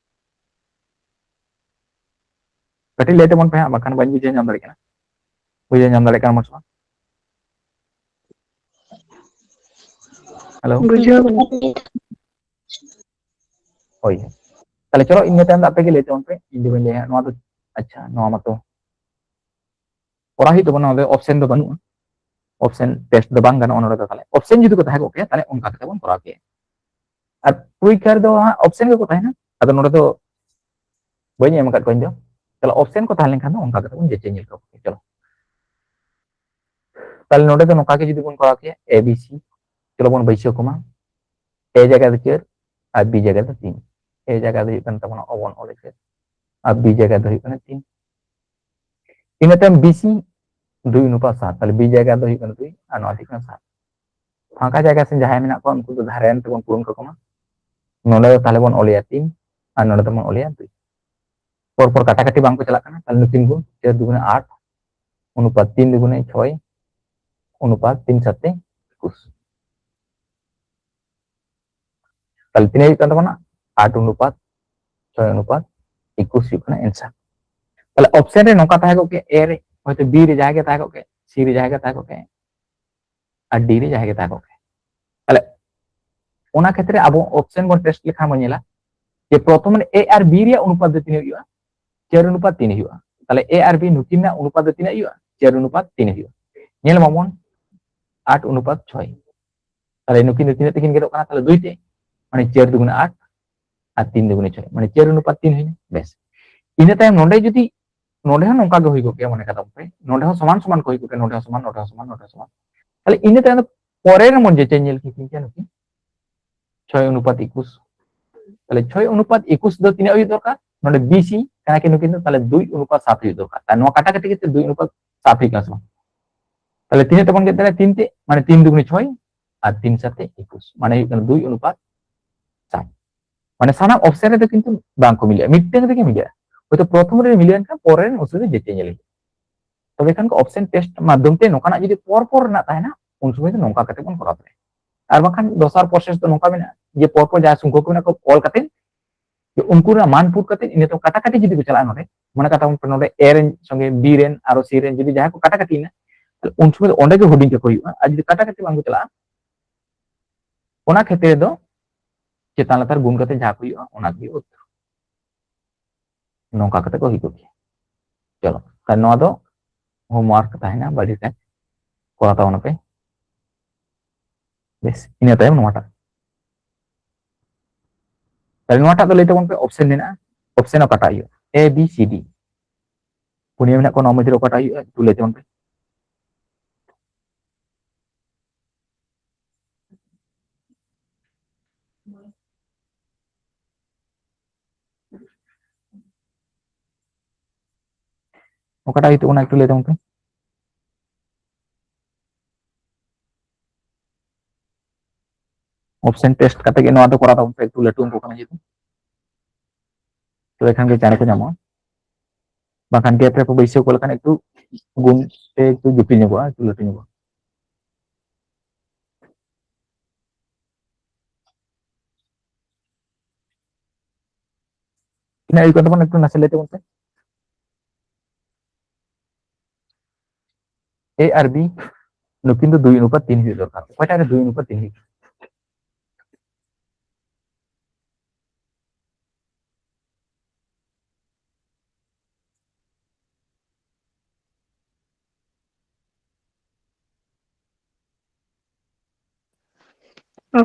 ᱠᱟᱹᱴᱤᱡ ᱞᱟᱹᱭ ᱛᱟᱵᱚᱱ ᱯᱮ ᱦᱟᱸᱜ, ᱵᱟᱠᱷᱟᱱ ᱵᱟᱹᱧ ᱵᱩᱡᱷᱟᱹᱣ ᱧᱟᱢ ᱫᱟᱲᱮᱭᱟᱜ ᱠᱟᱱᱟ᱾ ᱵᱩᱡᱷᱟᱹᱣ ᱧᱟᱢ ᱫᱟᱲᱮᱭᱟᱜ ᱠᱟᱱᱟ ᱥᱮ ᱵᱟᱝ? ᱦᱮᱞᱳ᱾ ᱵᱩᱡᱷᱟᱹᱣ ᱠᱟᱱᱟ᱾ ᱦᱳᱭ᱾ ᱛᱟᱦᱞᱮ ᱪᱚᱞᱚ, ᱤᱧ ᱛᱟᱭᱚᱢ ᱫᱚ ᱟᱯᱮ ᱜᱮ ᱞᱟᱹᱭ ᱛᱟᱵᱚᱱ ᱯᱮ, ᱤᱧ ᱫᱚ ᱵᱟᱹᱧ ᱞᱟᱹᱭᱟ ᱱᱚᱣᱟ ᱫᱚ᱾ ᱟᱪᱪᱷᱟ, ᱱᱚᱣᱟ ᱢᱟᱛᱚ ᱠᱚᱨᱟᱣ ᱦᱩᱭᱩᱜ ᱛᱟᱵᱚᱱᱟ, ᱱᱚᱰᱮ ᱚᱯᱥᱮᱱ ᱫᱚ ᱵᱟᱹᱱᱩᱜᱼᱟ, ᱚᱯᱥᱮᱱ ᱴᱮᱥᱴ ᱫᱚ ᱵᱟᱝ ᱜᱟᱱᱚᱜᱼᱟ ᱱᱚᱰᱮ ᱫᱚ᱾ ᱛᱟᱦᱞᱮ ᱚᱯᱥᱮᱱ ᱡᱩᱫᱤ ᱠᱚ ᱛᱟᱦᱮᱸ ᱠᱚᱜ ᱠᱮᱭᱟ, ᱛᱟᱦᱞᱮ ᱚᱱᱠᱟ ᱠᱟᱛᱮ ᱵᱚᱱ ᱠᱚᱨᱟᱣ ᱠᱮᱭᱟ᱾ ᱟᱨ ᱯᱚᱨᱤᱠᱠᱷᱟ ᱨᱮᱫᱚ ᱦᱟᱸᱜ ᱚᱯᱥᱮᱱ ᱜᱮᱠᱚ ᱛᱟᱦᱮᱱᱟ, ᱟᱫᱚ ᱱᱚᱰᱮ ᱫᱚ ᱵᱟᱹᱧ ᱮᱢ ᱟᱠᱟᱫ ᱠᱚᱣᱟ ᱤᱧ ᱫᱚ᱾ ᱛᱟᱦᱞᱮ ᱚᱯᱥᱮᱱ ᱠᱚ ᱛᱟᱦᱮᱸ ᱞᱮᱱᱠᱷᱟᱱ ᱫᱚ ᱚᱱᱠᱟ ᱠᱟᱛᱮ ᱵᱚᱱ ᱡᱟᱪᱟᱭ ᱧᱮᱞ ᱠᱚᱣᱟ᱾ ᱪᱚᱞᱚ, ᱛᱟᱦᱞᱮ ᱱᱚᱰᱮ ᱫᱚ ᱱᱚᱝᱠᱟ ᱜᱮ ᱡᱩᱫᱤ ᱵᱚᱱ ᱠᱚᱨᱟᱣ ᱠᱮᱭᱟ, ᱮ ᱵᱤ ᱥᱤ, ᱪᱚᱞᱚ ᱵᱚᱱ ᱵᱟᱹᱭᱥᱟᱹᱣ ᱠᱚᱢᱟ᱾ ᱮ ᱡᱟᱭᱜᱟ ᱫᱚ ᱪᱟᱹᱨ ᱟᱨ ᱵᱤ ᱡᱟᱭᱜᱟ ᱫᱚ ᱛᱤᱱ᱾ ᱮ ᱡᱟᱭᱜᱟ ᱫᱚ ᱦᱩᱭᱩᱜ ᱠᱟᱱ ᱛᱟᱵᱚᱱᱟ ᱚᱵᱚᱱ ᱚᱞᱮ ᱪᱟᱹᱨ ᱟᱨ ᱵᱤ ᱡᱟᱭᱜᱟ ᱫᱚ ᱦᱩᱭᱩᱜ ᱠᱟᱱᱟ ᱛᱤᱱ᱾ ᱤᱱᱟᱹ ᱛᱟᱭᱚᱢ ᱵᱤ ᱥᱤ ᱫᱩᱭ ᱚᱱᱩᱯᱟᱛ ᱥᱟᱛ, ᱛᱟᱦᱞᱮ ᱵᱤ ᱡᱟᱭᱜᱟ ᱫᱚ ᱦᱩᱭᱩᱜ ᱠᱟᱱᱟ ᱫᱩᱭ ᱟᱨ ᱱᱚᱣᱟ ᱫᱚ ᱦᱩᱭᱩᱜ ᱠᱟᱱᱟ ᱥᱟᱛ᱾ ᱯᱷᱟᱸᱠᱟ ᱡᱟᱭᱜᱟ ᱥᱮ ᱡᱟᱦᱟᱸᱭ ᱢᱮᱱᱟᱜ ᱠᱚᱣᱟ ᱩᱱᱠᱩ ᱫᱚ ᱫᱷᱟᱨᱮ ᱨᱮᱱ ᱛᱮᱵᱚᱱ ᱯᱩᱨᱩᱱ ᱠᱟᱠᱚ ᱢᱟ᱾ ᱱᱚᱰᱮ ᱫᱚ ᱛᱟᱦᱞᱮ ᱵᱚᱱ ᱚᱞᱮᱭᱟ ᱛᱤᱱ ᱟᱨ ᱱᱚᱰᱮ ᱫᱚᱵᱚᱱ ᱚᱞᱮᱭᱟ ᱫᱩᱭ᱾ ᱯᱚᱨ ᱯᱚᱨ ᱠᱟᱴᱟᱠᱟᱴᱤ ᱵᱟᱝ ᱠᱚ ᱪᱟᱞᱟᱜ ᱠᱟᱱᱟ, ᱛᱟᱦᱞᱮ ᱛᱤᱱ ᱜᱩᱱ ᱪᱟᱹᱨ ᱫᱩᱜᱩᱱᱮ ᱟᱴ, ᱚᱱᱩᱯᱟᱛ ᱛᱤᱱ ᱫᱩᱜᱩᱱᱮ ᱪᱷᱚᱭ, ᱚᱱᱩᱯᱟᱛ ᱛᱤᱱ ᱥᱟᱛᱮ ᱮᱠᱩᱥ᱾ ᱛᱟᱦᱞᱮ ᱛᱤᱱᱟᱹᱜ ᱦᱩᱭᱩᱜ ᱠᱟᱱ ᱛᱟᱵᱚᱱᱟ? ᱟᱴ ᱚᱱᱩᱯᱟᱛ ᱪᱷᱚᱭ ᱚᱱᱩᱯᱟᱛ ᱮᱠᱩᱥ ᱦᱩᱭᱩᱜ ᱠᱟᱱᱟ ᱮᱱᱥᱟᱨ᱾ ᱛᱟᱦᱞᱮ ᱚᱯᱥᱮᱱ ᱨᱮ ᱱᱚᱝᱠᱟ ᱛᱟᱦᱮᱸ ᱠᱚᱜ ᱠᱮᱭᱟ, ᱮ ᱨᱮ ᱦᱚᱭᱛᱳ ᱵᱤ ᱨᱮ ᱡᱟᱦᱟᱸ ᱜᱮ ᱛᱟᱦᱮᱸ ᱠᱚᱜ ᱠᱮᱭᱟ, ᱥᱤ ᱨᱮ ᱡᱟᱦᱟᱸ ᱜᱮ ᱛᱟᱦᱮᱸ ᱠᱚᱜ ᱠᱮᱭᱟ, ᱟᱨ ᱰᱤ ᱨᱮ ᱡᱟᱦᱟᱸ ᱜᱮ ᱛᱟᱦᱮᱸ ᱠᱚᱜ ᱠᱮᱭᱟ᱾ ᱛᱟᱦᱞᱮ ᱚᱱᱟ ᱠᱷᱮᱛᱨᱮ ᱟᱵᱚ ᱚᱯᱥᱮᱱ ᱵᱚᱱ ᱴᱮᱥᱴ ᱞᱮᱠᱷᱟᱱ ᱵᱚᱱ ᱧᱮᱞᱟ ᱡᱮ ᱯᱨᱚᱛᱷᱚᱢ ᱨᱮ ᱮ ᱟᱨ ᱵᱤ ᱨᱮᱭᱟᱜ ᱚᱱᱩᱯᱟᱛ ᱫᱚ ᱛᱤᱱᱟᱹᱜ ᱦᱩᱭᱩᱜᱼᱟ? ᱪᱟᱹᱨ ᱚᱱᱩᱯᱟᱛ ᱛᱤᱱ ᱦᱩᱭᱩᱜᱼᱟ᱾ ᱛᱟᱦᱞᱮ ᱮ ᱟᱨ ᱵᱤ ᱱᱩᱠᱤᱱ ᱨᱮᱱᱟᱜ ᱚᱱᱩᱯᱟᱛ ᱫᱚ ᱛᱤᱱᱟᱹᱜ ᱦᱩᱭᱩᱜᱼᱟ? ᱪᱟᱹᱨ ᱚᱱᱩᱯᱟᱛ ᱛᱤᱱ ᱦᱩᱭᱩᱜᱼᱟ᱾ ᱧᱮᱞ ᱢᱟᱵᱚᱱ ᱟᱴ ᱚᱱᱩᱯᱟᱛ ᱪᱷᱚᱭ᱾ ᱛᱟᱦᱞᱮ ᱱᱩᱠᱤᱱ ᱫᱚ ᱛᱤᱱᱟᱹᱜ ᱛᱮᱠᱤᱱ ᱜᱮᱫᱚᱜ ᱠᱟᱱᱟ? ᱛᱟᱦᱞᱮ ᱫᱩᱭ ᱛᱮ, ᱢᱟᱱᱮ ᱪᱟᱹᱨ ᱫᱩᱜᱩᱱᱮ ᱟᱴ ᱟᱨ ᱛᱤᱱ ᱫᱩᱜᱩᱱᱮ ᱪᱷᱚᱭ, ᱢᱟᱱᱮ ᱪᱟᱹᱨ ᱚᱱᱩᱯᱟᱛ ᱛᱤᱱ ᱦᱩᱭᱱᱟ᱾ ᱵᱮᱥ, ᱤᱱᱟᱹ ᱛᱟᱭᱚᱢ ᱱᱚᱰᱮ ᱡᱩᱫᱤ, ᱱᱚᱰᱮ ᱦᱚᱸ ᱱᱚᱝᱠᱟ ᱜᱮ ᱦᱩᱭ ᱠᱚᱜ ᱜᱮᱭᱟ, ᱢᱚᱱᱮ ᱠᱟᱛᱟᱢ ᱯᱮ, ᱱᱚᱰᱮ ᱦᱚᱸ ᱥᱚᱢᱟᱱ ᱥᱚᱢᱟᱱ ᱠᱚ ᱦᱩᱭ ᱠᱚᱜ ᱜᱮᱭᱟ, ᱱᱚᱰᱮ ᱦᱚᱸ ᱥᱚᱢᱟᱱ, ᱱᱚᱰᱮ ᱦᱚᱸ ᱥᱚᱢᱟᱱ, ᱱᱚᱰᱮ ᱦᱚᱸ ᱥᱚᱢᱟᱱ᱾ ᱛᱟᱦᱞᱮ ᱤᱱᱟᱹ ᱛᱟᱭᱚᱢ ᱫᱚ ᱯᱚᱨᱮ ᱨᱮ ᱵᱚᱱ ᱡᱟᱪᱟᱭ ᱧᱮᱞ ᱠᱤᱱ ᱠᱮᱭᱟ ᱱᱩᱠᱤᱱ ᱪᱷᱚᱭ ᱚᱱᱩᱯᱟᱛ ᱮᱠᱩᱥ᱾ ᱛᱟᱦᱞᱮ ᱪᱷᱚᱭ ᱚᱱᱩᱯᱟᱛ ᱮᱠᱩᱥ ᱫᱚ ᱛᱤᱱᱟᱹᱜ ᱦᱩᱭᱩᱜ ᱫᱚᱨᱠᱟᱨ? ᱱᱚᱰᱮ ᱵᱤ ᱥᱤ ᱠᱟᱱᱟ ᱠᱤᱱ ᱱᱩᱠᱤᱱ ᱫᱚ, ᱛᱟᱦᱞᱮ ᱫᱩᱭ ᱚᱱᱩᱯᱟᱛ ᱥᱟᱛ ᱦᱩᱭᱩᱜ ᱫᱚᱨᱠᱟᱨ᱾ ᱛᱟᱦᱞᱮ ᱱᱚᱣᱟ ᱠᱟᱴᱟᱠᱟᱴᱤ ᱠᱟᱛᱮ ᱫᱩᱭ ᱚᱱᱩᱯᱟᱛ ᱥᱟᱛ ᱦᱩᱭᱩᱜ ᱠᱟᱱᱟ ᱥᱮ ᱵᱟᱝ? ᱛᱟᱦᱞᱮ ᱛᱤᱱᱟᱹᱜ ᱛᱮᱵᱚᱱ ᱜᱮᱫ ᱫᱟᱲᱮᱭᱟᱜᱼᱟ? ᱛᱤᱱ ᱛᱮ, ᱢᱟᱱᱮ ᱛᱤᱱ ᱫᱩᱜᱩᱱᱮ ᱪᱷᱚᱭ ᱟᱨ ᱛᱤᱱ ᱥᱟᱛᱮ ᱮᱠᱩᱥ, ᱢᱟᱱᱮ ᱦᱩᱭᱩᱜ ᱠᱟᱱᱟ ᱫᱩᱭ ᱚᱱᱩᱯᱟᱛ ᱪᱟᱨ᱾ ᱢᱟᱱᱮ ᱥᱟᱱᱟᱢ ᱚᱯᱥᱮᱱ ᱨᱮᱫᱚ ᱠᱤᱱᱛᱩ ᱵᱟᱝ ᱠᱚ ᱢᱤᱞᱟᱹᱜᱼᱟ, ᱢᱤᱫᱴᱟᱝ ᱨᱮᱜᱮ ᱢᱤᱞᱟᱹᱜᱼᱟ᱾ ᱦᱚᱭᱛᱳ ᱯᱨᱚᱛᱷᱚᱢ ᱨᱮ ᱢᱤᱞᱟᱹᱣ ᱮᱱ ᱠᱷᱟᱱ ᱯᱚᱨᱮ ᱨᱮᱱ ᱩᱥᱩᱞ ᱨᱮ ᱡᱮᱛᱮ ᱧᱮᱞ ᱦᱩᱭᱩᱜᱼᱟ᱾ ᱛᱚᱵᱮ ᱠᱷᱟᱱ ᱚᱯᱥᱮᱱ ᱴᱮᱥᱴ ᱢᱟᱫᱽᱫᱷᱚᱢ ᱛᱮ ᱱᱚᱝᱠᱟᱱᱟᱜ ᱡᱩᱫᱤ ᱯᱚᱨ ᱯᱚᱨ ᱨᱮᱱᱟᱜ ᱛᱟᱦᱮᱱᱟ, ᱩᱱ ᱥᱚᱢᱚᱭ ᱫᱚ ᱱᱚᱝᱠᱟ ᱠᱟᱛᱮ ᱵᱚᱱ ᱠᱚᱨᱟᱣ ᱫᱟᱲᱮᱭᱟᱜᱼᱟ᱾ ᱟᱨ ᱵᱟᱝᱠᱷᱟᱱ ᱫᱚᱥᱟᱨ ᱯᱨᱚᱥᱮᱥ ᱫᱚ ᱱᱚᱝᱠᱟ ᱢᱮᱱᱟᱜᱼᱟ ᱡᱮ ᱯᱚᱨ ᱯᱚᱨ ᱡᱟᱦᱟᱸ ᱥᱚᱝᱠᱷᱚᱠ ᱠᱚ ᱢᱮᱱᱟᱜ ᱠᱚ ᱚᱞ ᱠᱟᱛᱮ ᱡᱮ ᱩᱱᱠᱩ ᱨᱮᱱᱟᱜ ᱢᱟᱱ ᱯᱩᱴ ᱠᱟᱛᱮ ᱤᱱᱟᱹ ᱛᱟᱭᱚᱢ ᱠᱟᱴᱟᱠᱟᱴᱤ ᱡᱩᱫᱤ ᱠᱚ ᱪᱟᱞᱟᱜᱼᱟ ᱱᱚᱰᱮ, ᱢᱚᱱᱮ ᱠᱟᱜ ᱛᱟᱵᱚᱱ ᱯᱮ ᱱᱚᱰᱮ ᱮ ᱨᱮᱱ ᱥᱚᱸᱜᱮ ᱵᱤ ᱨᱮᱱ ᱟᱨᱚ ᱥᱤ ᱨᱮᱱ ᱡᱩᱫᱤ ᱡᱟᱦᱟᱸᱭ ᱠᱚ ᱠᱟᱴᱟᱠᱟᱴᱤᱭᱮᱱᱟ, ᱛᱟᱦᱞᱮ ᱩᱱ ᱥᱚᱢᱚᱭ ᱫᱚ ᱚᱸᱰᱮ ᱜᱮ ᱦᱩᱰᱤᱧ ᱠᱟᱠᱚ ᱦᱩᱭᱩᱜᱼᱟ᱾ ᱟᱨ ᱡᱩᱫᱤ ᱠᱟᱴᱟᱠᱟᱴᱤ ᱵᱟᱝ ᱠᱚ ᱪᱟᱞᱟᱜᱼᱟ, ᱚᱱᱟ ᱠᱷᱮᱛᱨᱮ ᱫᱚ ᱪᱮᱛᱟᱱ ᱞᱟᱛᱟᱨ ᱜᱩᱱ ᱠᱟᱛᱮ ᱡᱟᱦᱟᱸ ᱠᱚ ᱦᱩᱭᱩᱜᱼᱟ ᱚᱱᱟ ᱜᱮ ᱩᱛᱛᱚᱨ᱾ ᱱᱚᱝᱠᱟ ᱠᱟᱛᱮ ᱠᱚ ᱦᱩᱭ ᱠᱚᱜ ᱜᱮᱭᱟ᱾ ᱪᱚᱞᱚ, ᱛᱟᱦᱞᱮ ᱱᱚᱣᱟ ᱫᱚ ᱦᱳᱢᱣᱟᱨᱠ ᱛᱟᱦᱮᱱᱟ, ᱵᱟᱹᱲᱤ ᱨᱮ ᱠᱚᱨᱟᱣ ᱛᱟᱵᱚᱱ ᱯᱮ᱾ ᱵᱮᱥ, ᱤᱱᱟᱹ ᱛᱟᱭᱚᱢ ᱱᱚᱣᱟᱴᱟᱜ᱾ ᱛᱟᱦᱞᱮ ᱱᱚᱣᱟᱴᱟᱜ ᱫᱚ ᱞᱟᱹᱭ ᱛᱟᱵᱚᱱ ᱯᱮ, ᱚᱯᱥᱮᱱ ᱢᱮᱱᱟᱜᱼᱟ, ᱚᱯᱥᱮᱱ ᱚᱠᱟᱴᱟᱜ ᱦᱩᱭᱩᱜᱼᱟ? ᱮ, ᱵᱤ, ᱥᱤ, ᱰᱤ᱾ ᱯᱩᱱᱭᱟᱹ ᱢᱮᱱᱟᱜ ᱠᱚᱣᱟ, ᱱᱚᱣᱟ ᱢᱚᱫᱽᱫᱷᱮ ᱨᱮ ᱚᱠᱟᱴᱟᱜ ᱦᱩᱭᱩᱜᱼᱟ? ᱮᱠᱴᱩ ᱞᱟᱹᱭ ᱛᱟᱵᱚᱱ ᱯᱮ᱾ ᱚᱠᱟᱴᱟᱜ ᱦᱩᱭᱩᱜ ᱛᱟᱵᱚᱱᱟ ᱮᱠᱴᱩ ᱞᱟᱹᱭ ᱛᱟᱵᱚᱱ ᱯᱮ᱾ ᱚᱯᱥᱮᱱ ᱴᱮᱥᱴ ᱠᱟᱛᱮ ᱜᱮ ᱱᱚᱣᱟ ᱫᱚ ᱠᱚᱨᱟᱣ ᱛᱟᱵᱚᱱ ᱯᱮ, ᱮᱠᱴᱩ ᱞᱟᱹᱴᱩ ᱚᱝᱠᱚ ᱠᱟᱱᱟ ᱡᱮᱦᱮᱛᱩ᱾ ᱛᱚᱵᱮ ᱠᱷᱟᱱ ᱜᱮ ᱪᱟᱬᱮ ᱠᱚ ᱧᱟᱢᱚᱜᱼᱟ, ᱵᱟᱝᱠᱷᱟᱱ ᱜᱮᱯ ᱨᱮᱠᱚ ᱵᱟᱹᱭᱥᱟᱹᱣ ᱠᱚ ᱞᱮᱠᱷᱟᱱ ᱮᱠᱴᱩ ᱜᱩᱱ ᱛᱮ ᱮᱠᱴᱩ ᱡᱚᱴᱤᱞ ᱧᱚᱜᱚᱜᱼᱟ, ᱮᱠᱴᱩ ᱞᱟᱹᱴᱩ ᱧᱚᱜᱚᱜᱼᱟ᱾ ᱛᱤᱱᱟᱹᱜ ᱦᱩᱭᱩᱜ ᱠᱟᱱ ᱛᱟᱵᱚᱱᱟ ᱮᱠᱴᱩ ᱱᱟᱥᱮ ᱞᱟᱹᱭ ᱛᱟᱵᱚᱱ ᱯᱮ᱾ ᱮ ᱟᱨ ᱵᱤ ᱱᱩᱠᱤᱱ ᱫᱚ ᱫᱩᱭ ᱚᱱᱩᱯᱟᱛ ᱛᱤᱱ ᱦᱩᱭᱩᱜ ᱫᱚᱨᱠᱟᱨ᱾ ᱚᱠᱚᱭᱴᱟᱜ ᱨᱮ ᱫᱩᱭ ᱚᱱᱩᱯᱟᱛ ᱛᱤᱱ ᱦᱩᱭᱩᱜ?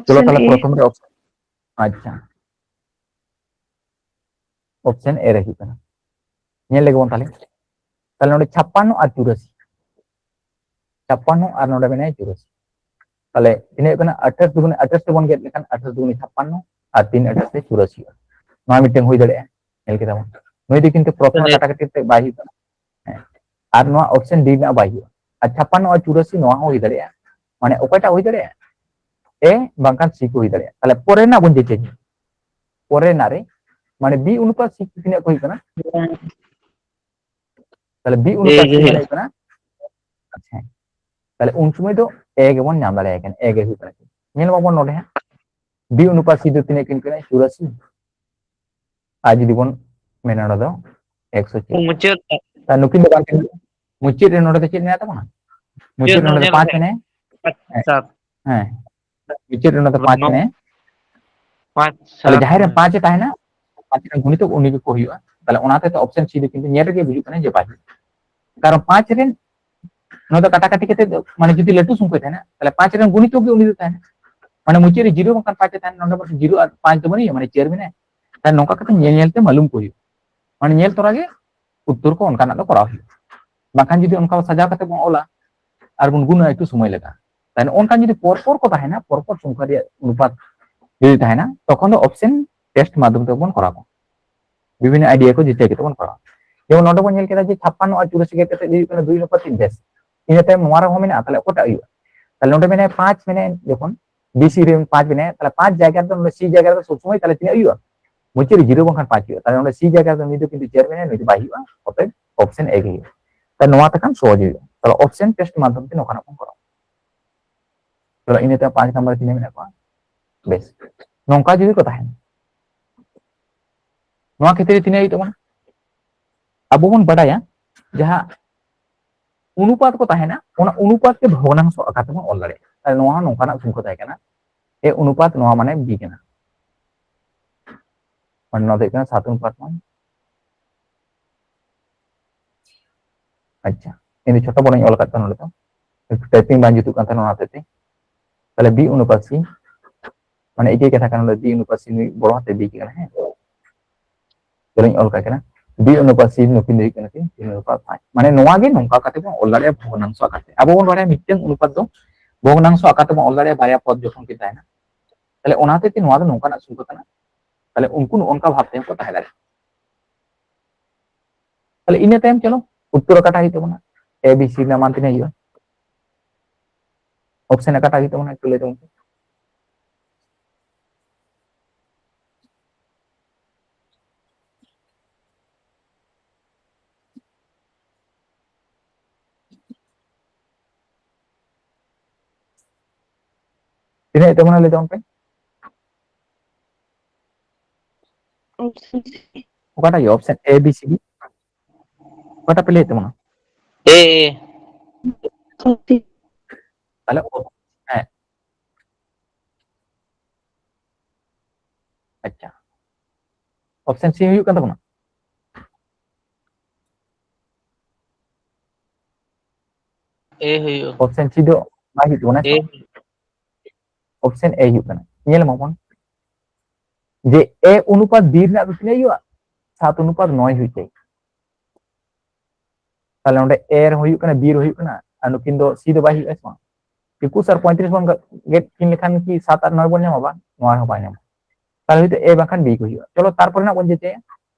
ᱪᱚᱞᱚ ᱚᱯᱥᱮᱱ ᱛᱟᱦᱞᱮ ᱮ᱾ ᱯᱨᱚᱛᱷᱚᱢ ᱨᱮ ᱚᱯᱥᱮᱱ, ᱟᱪᱪᱷᱟ, ᱚᱯᱥᱮᱱ ᱮ ᱨᱮ ᱦᱩᱭᱩᱜ ᱠᱟᱱᱟ᱾ ᱧᱮᱞ ᱞᱮᱜᱮ ᱵᱚᱱ ᱛᱟᱦᱞᱮ, ᱛᱟᱦᱞᱮ ᱱᱚᱰᱮ ᱪᱷᱟᱯᱯᱟᱱᱱᱚ ᱟᱨ ᱪᱩᱨᱟᱥᱤ, ᱪᱷᱟᱯᱯᱟᱱᱱᱚ ᱟᱨ ᱱᱚᱰᱮ ᱢᱮᱱᱟᱭᱟ ᱪᱩᱨᱟᱥᱤ᱾ ᱛᱟᱦᱞᱮ ᱛᱤᱱᱟᱹᱜ ᱦᱩᱭᱩᱜ ᱠᱟᱱᱟ? ᱟᱴᱷᱟᱥ ᱫᱩᱜᱩᱱᱮ, ᱟᱴᱷᱟᱥ ᱛᱮᱵᱚᱱ ᱜᱮᱫ ᱞᱮᱠᱷᱟᱱ ᱟᱴᱷᱟᱥ ᱫᱩᱜᱩᱱᱮ ᱪᱷᱟᱯᱯᱟᱱᱱᱚ ᱟᱨ ᱛᱤᱱ ᱟᱴᱷᱟᱥ ᱛᱮ ᱪᱩᱨᱟᱥᱤ ᱦᱩᱭᱩᱜᱼᱟ᱾ ᱱᱚᱣᱟ ᱢᱤᱫᱴᱮᱱ ᱦᱩᱭ ᱫᱟᱲᱮᱭᱟᱜᱼᱟ, ᱧᱮᱞ ᱠᱮᱫᱟ ᱵᱚᱱ᱾ ᱱᱩᱭ ᱫᱚ ᱠᱤᱱᱛᱩ ᱯᱨᱚᱛᱷᱚᱢ ᱦᱮᱸ᱾ ᱠᱟᱴᱟᱠᱟᱴᱤ ᱛᱮ ᱵᱟᱭ ᱦᱩᱭᱩᱜ ᱠᱟᱱᱟ᱾ ᱦᱮᱸ᱾ ᱟᱨ ᱱᱚᱣᱟ ᱚᱯᱥᱮᱱ ᱰᱤ ᱨᱮᱱᱟᱜ ᱵᱟᱭ ᱦᱩᱭᱩᱜᱼᱟ᱾ ᱟᱨ ᱪᱷᱟᱯᱯᱟᱱᱱᱚ ᱟᱨ ᱪᱩᱨᱟᱥᱤ ᱱᱚᱣᱟ ᱦᱚᱸ ᱦᱩᱭ ᱫᱟᱲᱮᱭᱟᱜᱼᱟ᱾ ᱢᱟᱱᱮ ᱚᱠᱚᱭᱴᱟᱜ ᱦᱩᱭ ᱫᱟᱲᱮᱭᱟᱜᱼᱟ? A ᱵᱟᱝᱠᱷᱟᱱ C ᱠᱚ ᱦᱩᱭ ᱫᱟᱲᱮᱭᱟᱜᱼᱟ᱾ ᱛᱟᱦᱞᱮ ᱯᱚᱨᱮ ᱨᱮᱱᱟᱜ ᱵᱚᱱ ᱡᱮᱪᱮᱧ, ᱯᱚᱨᱮ ᱨᱮᱱᱟᱜ ᱨᱮ ᱢᱟᱱᱮ B ᱚᱱᱩᱯᱟᱛ C ᱛᱤᱱᱟᱹᱜ ᱠᱚ ᱦᱩᱭᱩᱜ ᱠᱟᱱᱟ? ᱛᱟᱦᱞᱮ B ᱚᱱᱩᱯᱟᱛ C ᱦᱩᱭᱩᱜ ᱠᱟᱱᱟ᱾ ᱟᱪᱪᱷᱟ, ᱛᱟᱦᱞᱮ ᱩᱱ ᱥᱚᱢᱚᱭ ᱫᱚ A ᱜᱮᱵᱚᱱ ᱧᱟᱢ ᱫᱟᱲᱮᱭᱟᱜ ᱠᱟᱱᱟ, A ᱜᱮ ᱦᱩᱭᱩᱜ ᱠᱟᱱᱟ᱾ ᱧᱮᱞ ᱢᱟᱵᱚᱱ ᱱᱚᱰᱮ ᱦᱟᱸᱜ, B ᱚᱱᱩᱯᱟᱛ C ᱫᱚ ᱛᱤᱱᱟᱹᱜ ᱠᱤᱱ ᱠᱟᱱᱟ? ᱪᱩᱨᱟᱥᱤ᱾ ᱟᱨ ᱡᱩᱫᱤ ᱵᱚᱱ ᱢᱮᱱᱟ ᱱᱚᱰᱮ ᱫᱚ ᱮᱠᱥᱚ ᱪᱟᱨ᱾ ᱢᱩᱪᱟᱹᱫ᱾ ᱛᱟᱦᱞᱮ ᱱᱩᱠᱤᱱ ᱫᱚ ᱵᱟᱝ ᱠᱤᱱ, ᱢᱩᱪᱟᱹᱫ ᱨᱮ ᱱᱚᱰᱮ ᱫᱚ ᱪᱮᱫ ᱢᱮᱱᱟᱜ ᱛᱟᱵᱚᱱᱟ? ᱢᱩᱪᱟᱹᱫ ᱨᱮ ᱱᱚᱰᱮ ᱫᱚ ᱯᱟᱸᱪ ᱢᱮᱱᱟᱭᱟ᱾ ᱦᱮᱸ᱾ ᱢᱩᱪᱟᱹᱫ ᱨᱮ ᱱᱚᱰᱮ ᱫᱚ ᱯᱟᱸᱪ ᱢᱮᱱᱟᱭᱟ᱾ ᱯᱟᱸᱪ, ᱛᱟᱦᱞᱮ ᱡᱟᱦᱟᱸᱭ ᱨᱮᱱ ᱯᱟᱸᱪ ᱮ ᱛᱟᱦᱮᱱᱟ, ᱯᱟᱸᱪ ᱨᱮᱱ ᱜᱩᱱᱤᱛᱚᱠ ᱩᱱᱤ ᱜᱮᱠᱚ ᱦᱩᱭᱩᱜᱼᱟ᱾ ᱛᱟᱦᱞᱮ ᱚᱱᱟ ᱦᱚᱛᱮᱡ ᱛᱮ option C ᱫᱚ ᱠᱤᱱᱛᱩ ᱧᱮᱞ ᱨᱮᱜᱮ ᱵᱩᱡᱩᱜ ᱠᱟᱱᱟ ᱡᱮ ᱯᱟᱸᱪ᱾ ᱠᱟᱨᱚᱱ ᱯᱟᱸᱪ ᱨᱮᱱ ᱱᱚᱣᱟ ᱫᱚ ᱠᱟᱴᱟᱠᱟᱴᱤ ᱠᱟᱛᱮ ᱫᱚ, ᱢᱟᱱᱮ ᱡᱩᱫᱤ ᱞᱟᱹᱴᱩ ᱥᱚᱝᱠᱷᱟ ᱛᱟᱦᱮᱱᱟ, ᱛᱟᱦᱞᱮ ᱯᱟᱸᱪ ᱨᱮᱱ ᱜᱩᱱᱤᱛᱚᱠ ᱜᱮ ᱩᱱᱤ ᱫᱚ ᱛᱟᱦᱮᱱᱟ᱾ ᱢᱟᱱᱮ ᱢᱩᱪᱟᱹᱫ ᱨᱮ ᱡᱤᱨᱳ ᱵᱟᱝᱠᱷᱟᱱ ᱯᱟᱸᱪ ᱮ ᱛᱟᱦᱮᱱᱟ, ᱱᱚᱰᱮ ᱢᱟ ᱡᱤᱨᱳ ᱟᱨ ᱯᱟᱸᱪ ᱫᱚ ᱵᱟᱹᱱᱩᱜᱼᱟ, ᱢᱟᱱᱮ ᱪᱟᱨ ᱢᱮᱱᱟᱭᱟ᱾ ᱛᱟᱦᱞᱮ ᱱᱚᱝᱠᱟ ᱠᱟᱛᱮ ᱧᱮᱞ ᱧᱮᱞ ᱛᱮ ᱢᱟᱞᱩᱢ ᱠᱚ ᱦᱩᱭᱩᱜᱼᱟ, ᱢᱟᱱᱮ ᱧᱮᱞ ᱛᱚᱨᱟ ᱜᱮ ᱩᱛᱛᱚᱨ ᱠᱚ ᱚᱱᱠᱟᱱᱟᱜ ᱫᱚ ᱠᱚᱨᱟᱣ ᱦᱩᱭᱩᱜᱼᱟ᱾ ᱵᱟᱝᱠᱷᱟᱱ ᱡᱩᱫᱤ ᱚᱱᱠᱟ ᱥᱟᱡᱟᱣ ᱠᱟᱛᱮ ᱵᱚᱱ ᱚᱞᱟ ᱟᱨ ᱵᱚᱱ ᱜᱩᱱᱟ, ᱮᱠᱴᱩ ᱥᱚᱢᱚᱭ ᱞᱟᱜᱟᱜᱼᱟ᱾ ᱛᱟᱦᱞᱮ ᱚᱱᱠᱟ ᱡᱩᱫᱤ ᱯᱚᱨ ᱯᱚᱨ ᱠᱚ ᱛᱟᱦᱮᱱᱟ, ᱯᱚᱨ ᱯᱚᱨ ᱥᱚᱝᱠᱷᱟ ᱨᱮᱭᱟᱜ ᱚᱱᱩᱯᱟᱛ ᱡᱩᱫᱤ ᱛᱟᱦᱮᱱᱟ, ᱛᱚᱠᱷᱚᱱ ᱫᱚ option test ᱢᱟᱫᱽᱫᱷᱚᱢ ᱛᱮᱵᱚᱱ ᱠᱚᱨᱟᱣᱟ᱾ ᱵᱤᱵᱷᱤᱱᱱᱚ idea ᱠᱚ ᱡᱮᱪᱮᱧ ᱠᱟᱛᱮ ᱵᱚᱱ ᱠᱚᱨᱟᱣᱟ᱾ ᱡᱮᱢᱚᱱ ᱱᱚᱰᱮ ᱵᱚᱱ ᱧᱮᱞ ᱠᱮᱫᱟ ᱡᱮ ᱪᱷᱟᱯᱯᱟᱱᱱᱚ ᱟᱨ ᱪᱩᱨᱟᱥᱤ ᱜᱮᱫ ᱠᱟᱛᱮ ᱦᱩᱭᱩᱜ ᱠᱟᱱᱟ ᱫᱩᱭ ᱱᱚᱢᱵᱚᱨ ᱛᱤᱱ ᱵᱮᱥ᱾ ᱤᱱᱟᱹ ᱛᱟᱭᱚᱢ ᱱᱚᱣᱟ ᱨᱮᱦᱚᱸ ᱢᱮᱱᱟᱜᱼᱟ, ᱛᱟᱦᱞᱮ ᱚᱠᱚᱭᱴᱟᱜ ᱦᱩᱭᱩᱜᱼᱟ? ᱛᱟᱦᱞᱮ ᱱᱚᱰᱮ ᱢᱮᱱᱟᱭᱟ ᱯᱟᱸᱪ ᱢᱮᱱᱟᱭᱟ, ᱡᱚᱠᱷᱚᱱ B C ᱨᱮ ᱯᱟᱸᱪ ᱢᱮᱱᱟᱭᱟ, ᱛᱟᱦᱞᱮ ᱯᱟᱸᱪ ᱡᱟᱭᱜᱟ ᱨᱮᱫᱚ ᱱᱚᱰᱮ C ᱡᱟᱭᱜᱟ ᱨᱮᱫᱚ ᱥᱚᱵ ᱥᱚᱢᱚᱭ ᱛᱟᱦᱞᱮ ᱛᱤᱱᱟᱹᱜ ᱦᱩᱭᱩᱜᱼᱟ? ᱢᱩᱪᱟᱹᱫ ᱨᱮ ᱡᱤᱨᱳ ᱵᱟᱝᱠᱷᱟᱱ ᱯᱟᱸᱪ ᱦᱩᱭᱩᱜᱼᱟ᱾ ᱛᱟᱦᱞᱮ ᱱᱚᱰᱮ C ᱡᱟᱭᱜᱟ ᱨᱮᱫᱚ ᱱᱩᱭ ᱫᱚ ᱠᱤᱱᱛᱩ ᱪᱟᱨ ᱢᱮᱱᱟᱭᱟ, ᱱᱩᱭ ᱫᱚ ᱵᱟᱭ ᱦᱩᱭᱩᱜᱼᱟ᱾ ᱚᱛᱚᱮᱵ option A ᱜᱮ ᱦᱩᱭᱩᱜᱼᱟ᱾ ᱛᱟᱦᱞᱮ ᱱᱚᱣᱟ ᱛᱮᱠᱷᱟᱱ ᱥᱚᱦᱚᱡ ᱦᱩᱭᱩᱜᱼᱟ᱾ ᱛᱟᱦᱞᱮ option test ᱢᱟᱫᱽᱫᱷᱚᱢ ᱛᱮ ᱱᱚᱝᱠᱟᱱᱟᱜ ᱵᱚᱱ ᱠᱚᱨᱟᱣᱟ᱾ ᱛᱟᱦᱞᱮ ᱤᱱᱟᱹ ᱛᱟᱭᱚᱢ ᱯᱟᱸᱪ ᱱᱟᱢᱵᱟᱨ ᱨᱮ ᱛᱤᱱᱟᱹᱜ ᱢᱮᱱᱟᱜ ᱠᱚᱣᱟ? ᱵᱮᱥ, ᱱᱚᱝᱠᱟ ᱡᱩᱫᱤ ᱠᱚ ᱛᱟᱦᱮᱱᱟ, ᱱᱚᱣᱟ ᱠᱷᱮᱛᱨᱮ ᱛᱤᱱᱟᱹᱜ ᱦᱩᱭᱩᱜ ᱛᱟᱵᱚᱱᱟ? ᱟᱵᱚ ᱵᱚᱱ ᱵᱟᱰᱟᱭᱟ ᱡᱟᱦᱟᱸ ᱚᱱᱩᱯᱟᱛ ᱠᱚ ᱛᱟᱦᱮᱱᱟ, ᱚᱱᱟ ᱚᱱᱩᱯᱟᱛ ᱜᱮ ᱵᱷᱚᱜᱽᱱᱟᱝᱥᱚ ᱟᱠᱟᱨ ᱛᱮᱵᱚᱱ ᱚᱞ ᱫᱟᱲᱮᱭᱟᱜᱼᱟ᱾ ᱛᱟᱦᱞᱮ ᱱᱚᱣᱟ ᱦᱚᱸ ᱱᱚᱝᱠᱟᱱᱟᱜ ᱥᱚᱝᱠᱷᱟ ᱛᱟᱦᱮᱸ ᱠᱟᱱᱟ, A ᱚᱱᱩᱯᱟᱛ, ᱱᱚᱣᱟ ᱢᱟᱱᱮ B ᱠᱟᱱᱟ, ᱢᱟᱱᱮ ᱱᱚᱣᱟ ᱫᱚ ᱦᱩᱭᱩᱜ ᱠᱟᱱᱟ ᱥᱟᱛ ᱚᱱᱩᱯᱟᱛ ᱢᱟᱱᱮ᱾ ᱟᱪᱪᱷᱟ, ᱤᱧ ᱫᱚ ᱪᱷᱳᱴᱳ ᱵᱚᱲᱚᱧ ᱚᱞ ᱟᱠᱟᱫ ᱛᱟᱦᱮᱱᱟ ᱱᱚᱰᱮ ᱫᱚ, ᱴᱟᱭᱯᱤᱝ ᱵᱟᱝ ᱡᱩᱛᱩᱜ ᱠᱟᱱ ᱛᱟᱦᱮᱱᱟ, ᱚᱱᱟ ᱦᱚᱛᱮᱡ ᱛᱮ᱾ ᱛᱟᱦᱞᱮ B ᱚᱱᱩᱯᱟᱛ C, ᱢᱟᱱᱮ ᱮᱠᱤ ᱠᱟᱛᱷᱟ ᱠᱟᱱᱟ, B ᱚᱱᱩᱯᱟᱛ C ᱱᱩᱭ ᱵᱚᱲᱚ ᱦᱟᱛᱮ B ᱠᱟᱱᱟ, ᱦᱮᱸ, ᱛᱟᱦᱞᱮᱧ ᱚᱞ ᱠᱟᱜ ᱠᱟᱱᱟ, B ᱚᱱᱩᱯᱟᱛ C ᱱᱩᱠᱤᱱ ᱫᱚ ᱦᱩᱭᱩᱜ ᱠᱟᱱᱟ ᱠᱤᱱ ᱛᱤᱱ ᱚᱱᱩᱯᱟᱛ ᱯᱟᱸᱪ᱾ ᱢᱟᱱᱮ ᱱᱚᱣᱟ ᱜᱮ ᱱᱚᱝᱠᱟ ᱠᱟᱛᱮ ᱵᱚᱱ ᱚᱞ ᱫᱟᱲᱮᱭᱟᱜᱼᱟ ᱵᱷᱚᱜᱽᱱᱟᱝᱥᱚ ᱟᱠᱟᱨ ᱛᱮ᱾ ᱟᱵᱚ ᱵᱚᱱ ᱵᱟᱲᱟᱭᱟ ᱢᱤᱫᱴᱟᱝ ᱚᱱᱩᱯᱟᱛ ᱫᱚ ᱵᱷᱚᱜᱽᱱᱟᱝᱥᱚ ᱟᱠᱟᱨ ᱛᱮᱵᱚᱱ ᱚᱞ ᱫᱟᱲᱮᱭᱟᱜᱼᱟ ᱵᱟᱨᱭᱟ ᱯᱚᱫ ᱡᱚᱠᱷᱚᱱ ᱠᱤᱱ ᱛᱟᱦᱮᱱᱟ᱾ ᱛᱟᱦᱞᱮ ᱚᱱᱟ ᱦᱚᱛᱮᱡ ᱛᱮ ᱱᱚᱣᱟ ᱫᱚ ᱱᱚᱝᱠᱟᱱᱟᱜ ᱥᱚᱝᱠᱷᱟ ᱠᱟᱱᱟ᱾ ᱛᱟᱦᱞᱮ ᱩᱱᱠᱩ ᱱᱚᱜᱼᱚ ᱱᱚᱝᱠᱟ ᱵᱷᱟᱵᱽ ᱛᱮᱦᱚᱸ ᱠᱚ ᱛᱟᱦᱮᱸ ᱫᱟᱲᱮᱭᱟᱜᱼᱟ᱾ ᱛᱟᱦᱞᱮ ᱤᱱᱟᱹ ᱛᱟᱭᱚᱢ ᱪᱚᱞᱚ ᱩᱛᱛᱚᱨ ᱚᱠᱟᱴᱟᱜ ᱦᱩᱭᱩᱜ ᱛᱟᱵᱚᱱᱟ? A B C ᱨᱮᱱᱟᱜ ᱢᱟᱱ ᱛᱤᱱᱟᱹᱜ ᱦᱩᱭᱩᱜᱼᱟ? Option ᱚᱠᱟᱴᱟᱜ ᱦᱩᱭᱩᱜ ᱛᱟᱵᱚᱱᱟ? ᱮᱠᱴᱩ ᱞᱟᱹᱭ ᱛᱟᱵᱚᱱ ᱯᱮ᱾ ᱛᱤᱱᱟᱹᱜ ᱦᱩᱭᱩᱜ ᱛᱟᱵᱚᱱᱟ ᱞᱟᱹᱭ ᱛᱟᱵᱚᱱ ᱯᱮ? ᱚᱠᱟᱴᱟᱜ ᱦᱩᱭᱩᱜᱼᱟ? Option A, B, C, D? ᱚᱠᱟᱴᱟᱜ ᱯᱮ ᱞᱟᱹᱭᱮᱫ ᱛᱟᱵᱚᱱᱟ? A, A. ᱛᱟᱦᱞᱮ ᱚᱯ-, ᱦᱮᱸ, ᱟᱪᱪᱷᱟ, ᱚᱯᱥᱮᱱ C ᱦᱩᱭᱩᱜ ᱠᱟᱱ ᱛᱟᱵᱚᱱᱟ? A ᱦᱩᱭᱩᱜᱼᱟ᱾ ᱚᱯᱥᱮᱱ C ᱫᱚ ᱵᱟᱭ ᱦᱩᱭᱩᱜ ᱛᱟᱵᱚᱱᱟ, ᱦᱮᱸ ᱥᱮ A ᱵᱟᱝ? ᱚᱯᱥᱮᱱ A ᱦᱩᱭᱩᱜ ᱠᱟᱱᱟ᱾ ᱧᱮᱞ ᱢᱟᱵᱚᱱ ᱡᱮ A ᱚᱱᱩᱯᱟᱛ B ᱨᱮᱱᱟᱜ ᱫᱚ ᱛᱤᱱᱟᱹᱜ ᱦᱩᱭᱩᱜᱼᱟ? ᱥᱟᱛ ᱚᱱᱩᱯᱟᱛ ᱱᱚᱭ ᱦᱩᱭᱩᱜ ᱪᱟᱭ᱾ ᱛᱟᱦᱞᱮ ᱱᱚᱰᱮ A ᱨᱮᱦᱚᱸ ᱦᱩᱭᱩᱜ ᱠᱟᱱᱟ, B ᱨᱮᱦᱚᱸ ᱦᱩᱭᱩᱜ ᱠᱟᱱᱟ, ᱟᱨ ᱱᱩᱠᱤᱱ ᱫᱚ C ᱫᱚ ᱵᱟᱭ ᱦᱩᱭᱩᱜᱼᱟ, ᱥᱮ ᱵᱟᱝ? ᱮᱠᱩᱥ ᱟᱨ ᱯᱚᱸᱭᱛᱨᱤᱥ ᱵᱚᱱ ᱜᱮᱫ ᱠᱤᱱ ᱞᱮᱠᱷᱟᱱ ᱠᱤ ᱥᱟᱛ ᱟᱨ ᱱᱚᱭ ᱵᱚᱱ ᱧᱟᱢᱟ? ᱵᱟᱝ, ᱱᱚᱣᱟ ᱦᱚᱸ ᱵᱟᱭ ᱧᱟᱢᱟ᱾ ᱛᱟᱦᱞᱮ ᱦᱚᱭᱛᱳ A ᱵᱟᱝᱠᱷᱟᱱ B ᱠᱚ ᱦᱩᱭᱩᱜᱼᱟ᱾ ᱪᱚᱞᱚ, ᱛᱟᱨᱯᱚᱨᱮ ᱱᱟᱜ ᱵᱚᱱ ᱪᱮᱫ ᱪᱮᱫᱟ?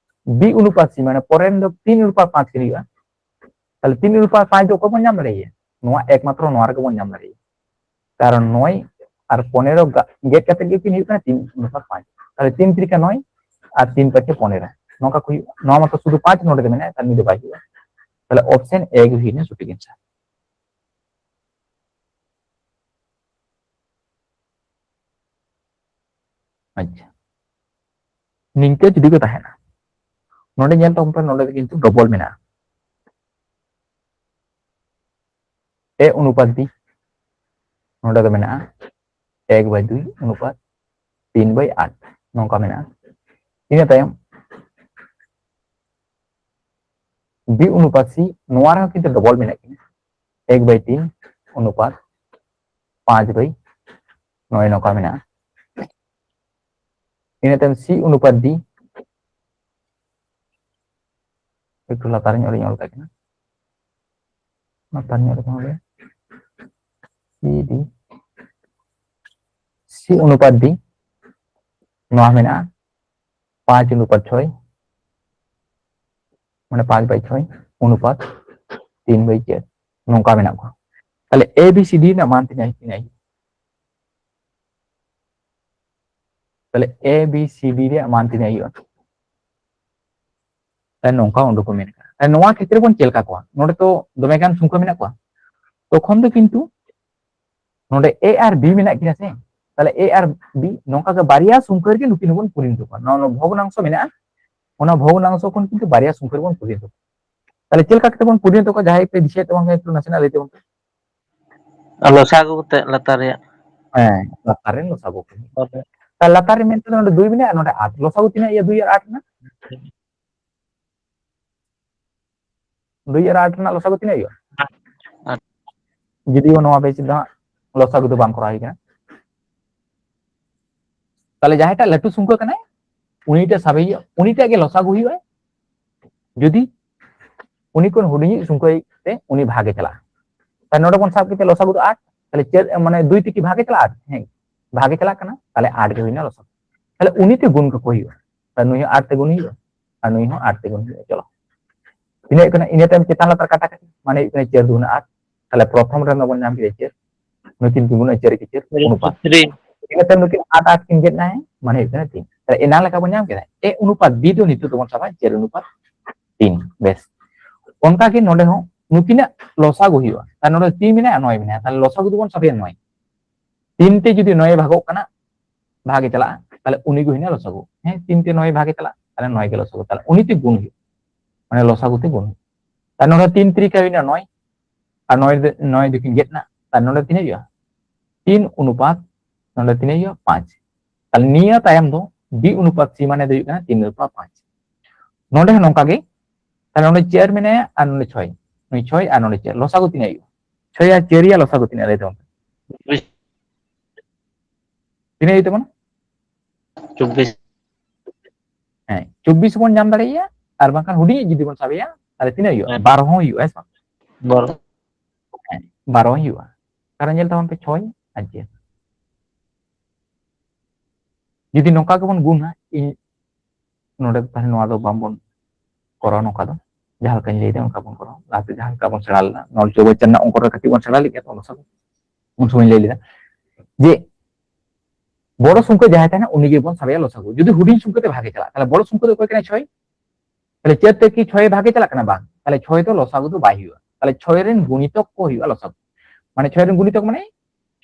B ᱚᱱᱩᱯᱟᱛ C, ᱢᱟᱱᱮ ᱯᱚᱨᱮ ᱨᱮᱱ ᱫᱚ ᱛᱤᱱ ᱚᱱᱩᱯᱟᱛ ᱯᱟᱸᱪ ᱠᱤᱱ ᱦᱩᱭᱩᱜᱼᱟ᱾ ᱛᱟᱦᱞᱮ ᱛᱤᱱ ᱚᱱᱩᱯᱟᱛ ᱯᱟᱸᱪ ᱫᱚ ᱚᱠᱚᱭ ᱵᱚᱱ ᱧᱟᱢ ᱫᱟᱲᱮᱭᱟᱭᱟ? ᱱᱚᱣᱟ ᱮᱠᱢᱟᱛᱨᱚ ᱱᱚᱣᱟ ᱨᱮᱜᱮ ᱵᱚᱱ ᱧᱟᱢ ᱫᱟᱲᱮᱭᱟᱭᱟ᱾ ᱠᱟᱨᱚᱱ ᱱᱚᱭ ᱟᱨ ᱯᱚᱱᱮᱨᱚ ᱜᱟ-, ᱜᱮᱫ ᱠᱟᱛᱮ ᱜᱮ ᱠᱤᱱ ᱦᱩᱭᱩᱜ ᱠᱟᱱᱟ ᱛᱤᱱ ᱚᱱᱩᱯᱟᱛ ᱯᱟᱸᱪ᱾ ᱛᱟᱦᱞᱮ ᱛᱤᱱ ᱛᱤᱨᱤᱠᱟ ᱱᱚᱭ ᱟᱨ ᱛᱤᱱ ᱯᱟᱸᱪᱮ ᱯᱚᱱᱮᱨᱚ᱾ ᱱᱚᱝᱠᱟ ᱠᱚ ᱦᱩᱭᱩᱜᱼᱟ᱾ ᱱᱚᱣᱟ ᱢᱟᱛᱚ ᱥᱩᱫᱷᱩ ᱯᱟᱸᱪ ᱱᱚᱰᱮ ᱫᱚ ᱢᱮᱱᱟᱜᱼᱟ, ᱛᱟᱦᱞᱮ ᱱᱩᱭ ᱫᱚ ᱵᱟᱭ ᱦᱩᱭᱩᱜᱼᱟ᱾ ᱛᱟᱦᱞᱮ ᱚᱯᱥᱮᱱ A ᱜᱮ ᱦᱩᱭᱱᱟ ᱥᱚᱴᱷᱤᱠ ᱮᱱᱥᱟᱨ᱾ ᱟᱪᱪᱷᱟ, ᱱᱤᱝᱠᱟᱹ ᱡᱩᱫᱤ ᱠᱚ ᱛᱟᱦᱮᱱᱟ, ᱱᱚᱰᱮ ᱧᱮᱞ ᱛᱟᱵᱚᱱ ᱯᱮ, ᱱᱚᱰᱮ ᱫᱚ ᱠᱤᱱᱛᱩ ᱰᱚᱵᱚᱞ ᱢᱮᱱᱟᱜᱼᱟ᱾ A ᱚᱱᱩᱯᱟᱛ B, ᱱᱚᱰᱮ ᱫᱚ ᱢᱮᱱᱟᱜᱼᱟ ᱮᱠ ᱵᱟᱭ ᱫᱩᱭ ᱚᱱᱩᱯᱟᱛ ᱛᱤᱱ ᱵᱟᱭ ᱟᱴ, ᱱᱚᱝᱠᱟ ᱢᱮᱱᱟᱜᱼᱟ᱾ ᱤᱱᱟᱹ ᱛᱟᱭᱚᱢ B ᱚᱱᱩᱯᱟᱛ C, ᱱᱚᱣᱟ ᱨᱮᱦᱚᱸ ᱠᱤᱱᱛᱩ ᱰᱚᱵᱚᱞ ᱢᱮᱱᱟᱜ ᱠᱤᱱᱟ, ᱮᱠ ᱵᱟᱭ ᱛᱤᱱ ᱚᱱᱩᱯᱟᱛ ᱯᱟᱸᱪ ᱵᱟᱭ ᱱᱚᱭ, ᱱᱚᱝᱠᱟ ᱢᱮᱱᱟᱜᱼᱟ᱾ ᱤᱱᱟᱹ ᱛᱟᱭᱚᱢ C ᱚᱱᱩᱯᱟᱛ D, ᱮᱠᱴᱩ ᱞᱟᱛᱟᱨ ᱧᱚᱜ ᱨᱤᱧ ᱚᱞ ᱠᱟᱜ ᱠᱟᱱᱟ, ᱞᱟᱛᱟᱨ ᱧᱚᱜ ᱨᱮ ᱛᱟᱦᱚᱞᱮ C D, C ᱚᱱᱩᱯᱟᱛ D ᱱᱚᱣᱟ ᱢᱮᱱᱟᱜᱼᱟ ᱯᱟᱸᱪ ᱚᱱᱩᱯᱟᱛ ᱪᱷᱚᱭ, ᱢᱟᱱᱮ ᱯᱟᱸᱪ ᱵᱟᱭ ᱪᱷᱚᱭ ᱚᱱᱩᱯᱟᱛ ᱛᱤᱱ ᱵᱟᱭ ᱪᱟᱨ, ᱱᱚᱝᱠᱟ ᱢᱮᱱᱟᱜ ᱠᱚᱣᱟ᱾ ᱛᱟᱦᱚᱞᱮ A B C D ᱨᱮᱱᱟᱜ ᱢᱟᱱ ᱛᱤᱱᱟᱹᱜ ᱦᱩᱭᱩᱜᱼᱟ? ᱛᱟᱦᱚᱞᱮ A B C D ᱨᱮᱭᱟᱜ ᱢᱟᱱ ᱛᱤᱱᱟᱹᱜ ᱦᱩᱭᱩᱜᱼᱟ? ᱛᱟᱦᱚᱞᱮ ᱱᱚᱝᱠᱟ ᱩᱰᱩᱠ ᱠᱚ ᱢᱮᱱ ᱠᱟᱱᱟ᱾ ᱛᱟᱦᱚᱞᱮ ᱱᱚᱣᱟ ᱠᱷᱮᱛᱨᱮ ᱵᱚᱱ ᱪᱮᱫ ᱞᱮᱠᱟ ᱠᱚᱣᱟ? ᱱᱚᱰᱮ ᱛᱚ ᱫᱚᱢᱮ ᱜᱟᱱ ᱥᱚᱝᱠᱷᱟ ᱢᱮᱱᱟᱜ ᱠᱚᱣᱟ, ᱛᱚᱠᱷᱚᱱ ᱫᱚ ᱠᱤᱱᱛᱩ ᱱᱚᱰᱮ A ᱟᱨ B ᱢᱮᱱᱟᱜ ᱠᱤᱱᱟ ᱥᱮ, ᱛᱟᱦᱞᱮ A ᱟᱨ B ᱱᱚᱝᱠᱟ ᱜᱮ ᱵᱟᱨᱭᱟ ᱥᱚᱝᱠᱷᱟ ᱨᱮᱜᱮ ᱱᱩᱠᱤᱱ ᱦᱚᱸᱵᱚᱱ ᱯᱚᱨᱤᱱᱚᱛ ᱠᱚᱣᱟ᱾ ᱱᱚᱣᱟ ᱱᱚᱣᱟ ᱵᱷᱚᱜᱽᱱᱟᱝᱥᱚ ᱢᱮᱱᱟᱜᱼᱟ, ᱚᱱᱟ ᱵᱷᱚᱜᱽᱱᱟᱝᱥᱚ ᱠᱷᱚᱱ ᱠᱤᱱᱛᱩ ᱵᱟᱨᱭᱟ ᱥᱚᱝᱠᱷᱟ ᱨᱮᱵᱚᱱ ᱯᱚᱨᱤᱱᱚᱛ ᱠᱚᱣᱟ᱾ ᱛᱟᱦᱞᱮ ᱪᱮᱫ ᱞᱮᱠᱟ ᱠᱟᱛᱮ ᱵᱚᱱ ᱯᱚᱨᱤᱱᱚᱛ ᱠᱚᱣᱟ? ᱡᱟᱦᱟᱸᱭ ᱯᱮ ᱫᱤᱥᱟᱹᱭᱮᱫ ᱛᱟᱵᱚᱱ ᱠᱷᱟᱱ ᱮᱠᱴᱩ ᱱᱟᱥᱮᱱᱟᱜ ᱞᱟᱹᱭ ᱛᱟᱵᱚᱱ ᱯᱮ᱾ ᱟᱨ ᱞᱚᱥᱟᱜᱩ ᱠᱟᱛᱮ ᱞᱟᱛᱟᱨ ᱨᱮᱭᱟᱜ᱾ ᱦᱮᱸ, ᱞᱟᱛᱟᱨ ᱨᱮᱱ ᱞᱚᱥᱟᱜᱩ ᱠᱚ᱾ ᱦᱳᱭ᱾ ᱛᱟᱦᱞᱮ ᱞᱟᱛᱟᱨ ᱨᱮ ᱢᱮᱱᱛᱮ ᱱᱚᱰᱮ ᱫᱩᱭ ᱢᱮᱱᱟᱜᱼᱟ, ᱱᱚᱰᱮ ᱟᱴ᱾ ᱞᱚᱥᱟᱜᱩ ᱛᱤᱱᱟᱹᱜ ᱦᱩᱭᱩᱜᱼᱟ ᱫᱩᱭ ᱟᱨ ᱟᱴ ᱨᱮᱱᱟᱜ? ᱫᱩᱭ ᱟᱨ ᱟᱴ ᱨᱮᱱᱟᱜ ᱞᱚᱥᱟᱜᱩ ᱛᱤᱱᱟᱹᱜ ᱦᱩᱭᱩᱜᱼᱟ? ᱟᱴ᱾ ᱡᱩᱫᱤ ᱱᱚᱣᱟ ᱵᱮᱪ ᱫᱚ ᱦᱟᱸᱜ ᱞᱚᱥᱟᱜᱩ ᱫᱚ ᱵᱟᱝ ᱠᱚᱨᱟᱣ ᱦᱩᱭ ᱠᱟᱱᱟ᱾ ᱛᱟᱦᱞᱮ ᱡᱟᱦᱟᱸᱭᱴᱟᱜ ᱞᱟᱹᱴᱩ ᱥᱚᱝᱠᱷᱟ ᱠᱟᱱᱟᱭ, ᱩᱱᱤᱴᱟᱜ ᱥᱟᱵᱮ ᱦᱩᱭᱩᱜᱼᱟ, ᱩᱱᱤᱴᱟᱜ ᱜᱮ ᱞᱚᱥᱟᱜᱩ ᱦᱩᱭᱩᱜᱼᱟ᱾ ᱡᱩᱫᱤ ᱩᱱᱤ ᱠᱷᱚᱱ ᱦᱩᱰᱤᱧᱤᱡ ᱥᱚᱝᱠᱷᱟ ᱛᱮ ᱩᱱᱤ ᱵᱷᱟᱜᱮ ᱪᱟᱞᱟᱜᱼᱟ, ᱛᱟᱦᱞᱮ ᱱᱚᱰᱮ ᱵᱚᱱ ᱥᱟᱵ ᱠᱮᱫᱟ ᱞᱚᱥᱟᱜᱩ ᱫᱚ ᱟᱴ, ᱛᱟᱦᱞᱮ ᱪᱮᱫ ᱢᱟᱱᱮ ᱫᱩᱭ ᱛᱮᱠᱤ ᱵᱷᱟᱜᱮ ᱪᱟᱞᱟᱜᱼᱟ? ᱟᱴ, ᱦᱮᱸ, ᱵᱷᱟᱜᱮ ᱪᱟᱞᱟᱜ ᱠᱟᱱᱟ, ᱛᱟᱦᱞᱮ ᱟᱴ ᱜᱮ ᱦᱩᱭᱱᱟ ᱞᱚᱥᱟᱜᱩ᱾ ᱛᱟᱦᱞᱮ ᱩᱱᱤ ᱛᱮ ᱜᱩᱱ ᱠᱟᱠᱚ ᱦᱩᱭᱩᱜᱼᱟ, ᱛᱟᱦᱞᱮ ᱱᱩᱭ ᱦᱚᱸ ᱟᱴ ᱛᱮ ᱜᱩᱱ ᱦᱩᱭᱩᱜᱼᱟ ᱟᱨ ᱱᱩᱭ ᱦᱚᱸ ᱟᱴ ᱛᱮ ᱜᱩᱱ ᱦᱩᱭᱩᱜᱼᱟ᱾ ᱪᱚᱞᱚ, ᱛᱤᱱᱟᱹᱜ ᱠᱟᱱᱟ? ᱤᱱᱟᱹ ᱛᱟᱭᱚᱢ ᱪᱮᱛᱟᱱ ᱞᱟᱛᱟᱨ ᱠᱟᱴᱟ ᱠᱟᱴᱤ, ᱢᱟᱱᱮ ᱦᱩᱭᱩᱜ ᱠᱟᱱᱟ ᱪᱟᱹᱨ ᱫᱩᱱᱟ ᱟᱴ᱾ ᱛᱟᱦᱞᱮ ᱯᱨᱚᱛᱷᱚᱢ ᱨᱮ ᱵᱚᱱ ᱧᱟᱢ ᱠᱮᱫᱟ ᱪᱟᱹᱨ, ᱱᱩᱠᱤᱱ ᱛᱤᱸᱜᱩᱱᱟ ᱪᱟᱹᱨ ᱮᱠᱮ ᱪᱟᱹᱨ, ᱚᱱᱩᱯᱟᱛ᱾ ᱤᱱᱟᱹ ᱛᱟᱭᱚᱢ ᱱᱩᱠᱤᱱ ᱟᱴ ᱟᱴ ᱠᱤᱱ ᱜᱮᱫ ᱮᱱᱟ, ᱢᱟᱱᱮ ᱦᱩᱭᱩᱜ ᱠᱟᱱᱟ ᱛᱤᱱ᱾ ᱛᱟᱦᱞᱮ ᱮᱱᱟᱝ ᱞᱮᱠᱟ ᱵᱚᱱ ᱧᱟᱢ ᱠᱮᱫᱟ, A ᱚᱱᱩᱯᱟᱛ B ᱫᱚ ᱱᱤᱛᱚᱜ ᱫᱚᱵᱚᱱ ᱥᱟᱵᱟ ᱪᱟᱹᱨ ᱚᱱᱩᱯᱟᱛ ᱛᱤᱱ᱾ ᱵᱮᱥ, ᱚᱱᱠᱟ ᱜᱮ ᱱᱚᱰᱮ ᱦᱚᱸ ᱱᱩᱠᱤᱱᱟᱜ ᱞᱚᱥᱟᱜᱩ ᱦᱩᱭᱩᱜᱼᱟ᱾ ᱛᱟᱦᱞᱮ ᱱᱚᱰᱮ ᱛᱤᱱ ᱢᱮᱱᱟᱜᱼᱟ, ᱱᱚᱭ ᱢᱮᱱᱟᱜᱼᱟ, ᱛᱟᱦᱞᱮ ᱞᱚᱥᱟᱜᱩ ᱫᱚᱵᱚᱱ ᱥᱟᱵᱮᱭᱟ ᱱᱚᱭ᱾ ᱛᱤᱱ ᱛᱮ ᱡᱩᱫᱤ ᱱᱚᱭ ᱵᱷᱟᱜᱚᱜ ᱠᱟᱱᱟ, ᱵᱷᱟᱜᱮ ᱪᱟᱞᱟᱜᱼᱟ, ᱛᱟᱦᱞᱮ ᱩᱱᱤ ᱜᱮ ᱦᱩᱭᱱᱟ ᱞᱚᱥᱟᱜᱩ᱾ ᱦᱮᱸ, ᱛᱤᱱ ᱛᱮ ᱱᱚᱭ ᱵᱷᱟᱜᱮ ᱪᱟᱞᱟᱜᱼᱟ, ᱛᱟᱦᱞᱮ ᱱᱚᱭ ᱜᱮ ᱞᱚᱥᱟᱜᱩ᱾ ᱛᱟᱦᱞᱮ ᱩᱱᱤ ᱛᱮ ᱜᱩᱱ ᱦᱩᱭᱩᱜᱼᱟ, ᱢᱟᱱᱮ ᱞᱚᱥᱟᱜᱩ ᱛᱮ ᱜᱩᱱ ᱦᱩᱭᱩᱜᱼᱟ᱾ ᱛᱟᱦᱞᱮ ᱱᱚᱰᱮ ᱛᱤᱱ ᱛᱤᱨᱤᱠᱟ ᱦᱩᱭᱱᱟ ᱱᱚᱭ, ᱟᱨ ᱱᱚᱭ ᱫᱚ, ᱱᱚᱭ ᱫᱚᱠᱤᱱ ᱜᱮᱫ ᱮᱱᱟ, ᱛᱟᱦᱞᱮ ᱱᱚᱰᱮ ᱛᱤᱱᱟᱹᱜ ᱦᱩᱭᱩᱜᱼᱟ? ᱛᱤᱱ ᱚᱱᱩᱯᱟᱛ, ᱱᱚᱰᱮ ᱛᱤᱱᱟᱹᱜ ᱦᱩᱭᱩᱜᱼᱟ? ᱯᱟᱸᱪ᱾ ᱛᱟᱦᱞᱮ ᱱᱤᱭᱟᱹ ᱛᱟᱭᱚᱢ ᱫᱚ B ᱚᱱᱩᱯᱟᱛ C ᱢᱟᱱᱮ ᱫᱚ ᱦᱩᱭᱩᱜ ᱠᱟᱱᱟ ᱛᱤᱱ ᱚᱱᱩᱯᱟᱛ ᱯᱟᱸᱪ᱾ ᱱᱚᱰᱮ ᱦᱚᱸ ᱱᱚᱝᱠᱟ ᱜᱮ, ᱛᱟᱦᱞᱮ ᱱᱚᱰᱮ ᱪᱟᱹᱨ ᱢᱮᱱᱟᱭᱟ ᱟᱨ ᱱᱚᱰᱮ ᱪᱷᱚᱭ, ᱱᱩᱭ ᱪᱷᱚᱭ ᱟᱨ ᱱᱚᱰᱮ ᱪᱟᱹᱨ, ᱞᱚᱥᱟᱜᱩ ᱛᱤᱱᱟᱹᱜ ᱦᱩᱭᱩᱜᱼᱟ? ᱪᱷᱚᱭ ᱟᱨ ᱪᱟᱹᱨ ᱨᱮᱭᱟᱜ ᱞᱚᱥᱟᱜᱩ ᱛᱤᱱᱟᱹᱜ ᱞᱟᱹᱭ ᱛᱟᱵᱚᱱ ᱯᱮ? ᱛᱤᱱᱟᱹᱜ ᱦᱩᱭᱩᱜ ᱛᱟᱵᱚᱱᱟ? ᱪᱚᱵᱵᱤᱥ᱾ ᱦᱮᱸ, ᱪᱚᱵᱵᱤᱥ ᱵᱚᱱ ᱧᱟᱢ ᱫᱟᱲᱮᱭᱟᱜᱼᱟ, ᱟᱨ ᱵᱟᱝᱠᱷᱟᱱ ᱦᱩᱰᱤᱧᱤᱡ ᱡᱩᱫᱤ ᱵᱚᱱ ᱥᱟᱵᱮᱭᱟ, ᱛᱟᱦᱞᱮ ᱛᱤᱱᱟᱹᱜ ᱦᱩᱭᱩᱜᱼᱟ? ᱦᱮᱸ᱾ ᱵᱟᱨᱚ ᱦᱚᱸ ᱦᱩᱭᱩᱜᱼᱟ, ᱦᱮᱸ ᱥᱮ ᱵᱟᱝ? ᱵᱟᱨᱚ᱾ ᱦᱮᱸ, ᱵᱟᱨᱚ ᱦᱚᱸ ᱦᱩᱭᱩᱜᱼᱟ᱾ ᱠᱟᱨᱚᱱ ᱧᱮᱞ ᱛᱟᱵᱚᱱ ᱯᱮ ᱪᱷᱚᱭ ᱟᱨ ᱪᱟᱹᱨ᱾ ᱡᱩᱫᱤ ᱱᱚᱝᱠᱟ ᱜᱮᱵᱚᱱ ᱜᱩᱱᱟ, ᱤᱧ ᱱᱚᱰᱮ ᱛᱟᱦᱞᱮ ᱱᱚᱣᱟ ᱫᱚ ᱵᱟᱝᱵᱚᱱ ᱠᱚᱨᱟᱣᱟ, ᱱᱚᱝᱠᱟ ᱫᱚ ᱡᱟᱦᱟᱸ ᱞᱮᱠᱟᱧ ᱞᱟᱹᱭᱫᱟ ᱚᱱᱠᱟ ᱵᱚᱱ ᱠᱚᱨᱟᱣᱟ᱾ ᱞᱟᱦᱟᱛᱮ ᱡᱟᱦᱟᱸ ᱞᱮᱠᱟ ᱵᱚᱱ ᱥᱮᱬᱟ ᱞᱮᱱᱟ, ᱱᱚᱣᱟ ᱪᱚᱣᱵᱚᱪᱪᱚᱱ ᱨᱮᱱᱟᱜ ᱚᱝᱠᱚ ᱨᱮ ᱠᱟᱹᱴᱤᱡ ᱵᱚᱱ ᱥᱮᱬᱟ ᱞᱮᱫ ᱜᱮᱭᱟ ᱛᱚ, ᱚᱱᱟ ᱥᱟᱶ ᱩᱱ ᱥᱚᱢᱚᱭ ᱞᱟᱹᱭ ᱞᱮᱫᱟ ᱡᱮ ᱵᱚᱲᱚ ᱥᱚᱝᱠᱷᱟ ᱡᱟᱦᱟᱸᱭ ᱛᱟᱦᱮᱱᱟ ᱩᱱᱤ ᱜᱮᱵᱚᱱ ᱥᱟᱵᱮᱭᱟ ᱞᱚᱥᱟᱜᱩ᱾ ᱡᱩᱫᱤ ᱦᱩᱰᱤᱧ ᱥᱚᱝᱠᱷᱟ ᱛᱮ ᱵᱷᱟᱜᱮ ᱪᱟᱞᱟᱜ, ᱛᱟᱦᱞᱮ ᱵᱚᱲᱚ ᱥᱚᱝᱠᱷᱟ ᱫᱚ ᱚᱠᱚᱭ ᱠᱟᱱᱟᱭ? ᱪᱷᱚᱭ᱾ ᱛᱟᱦᱞᱮ ᱪᱟᱹᱨ ᱛᱮ ᱠᱤ ᱪᱷᱚᱭ ᱵᱷᱟᱜᱮ ᱪᱟᱞᱟᱜ ᱠᱟᱱᱟ? ᱵᱟᱝ᱾ ᱛᱟᱦᱞᱮ ᱪᱷᱚᱭ ᱫᱚ ᱞᱚᱥᱟᱜᱩ ᱫᱚ ᱵᱟᱭ ᱦᱩᱭᱩᱜᱼᱟ᱾ ᱛᱟᱦᱞᱮ ᱪᱷᱚᱭ ᱨᱮᱱ ᱜᱩᱱᱤᱛᱚᱠ ᱠᱚ ᱦᱩᱭᱩᱜᱼᱟ ᱞᱚᱥᱟᱜᱩ᱾ ᱢᱟᱱᱮ ᱪᱷᱚᱭ ᱨᱮᱱ ᱜᱩᱱᱤᱛᱚᱠ ᱢᱟᱱᱮ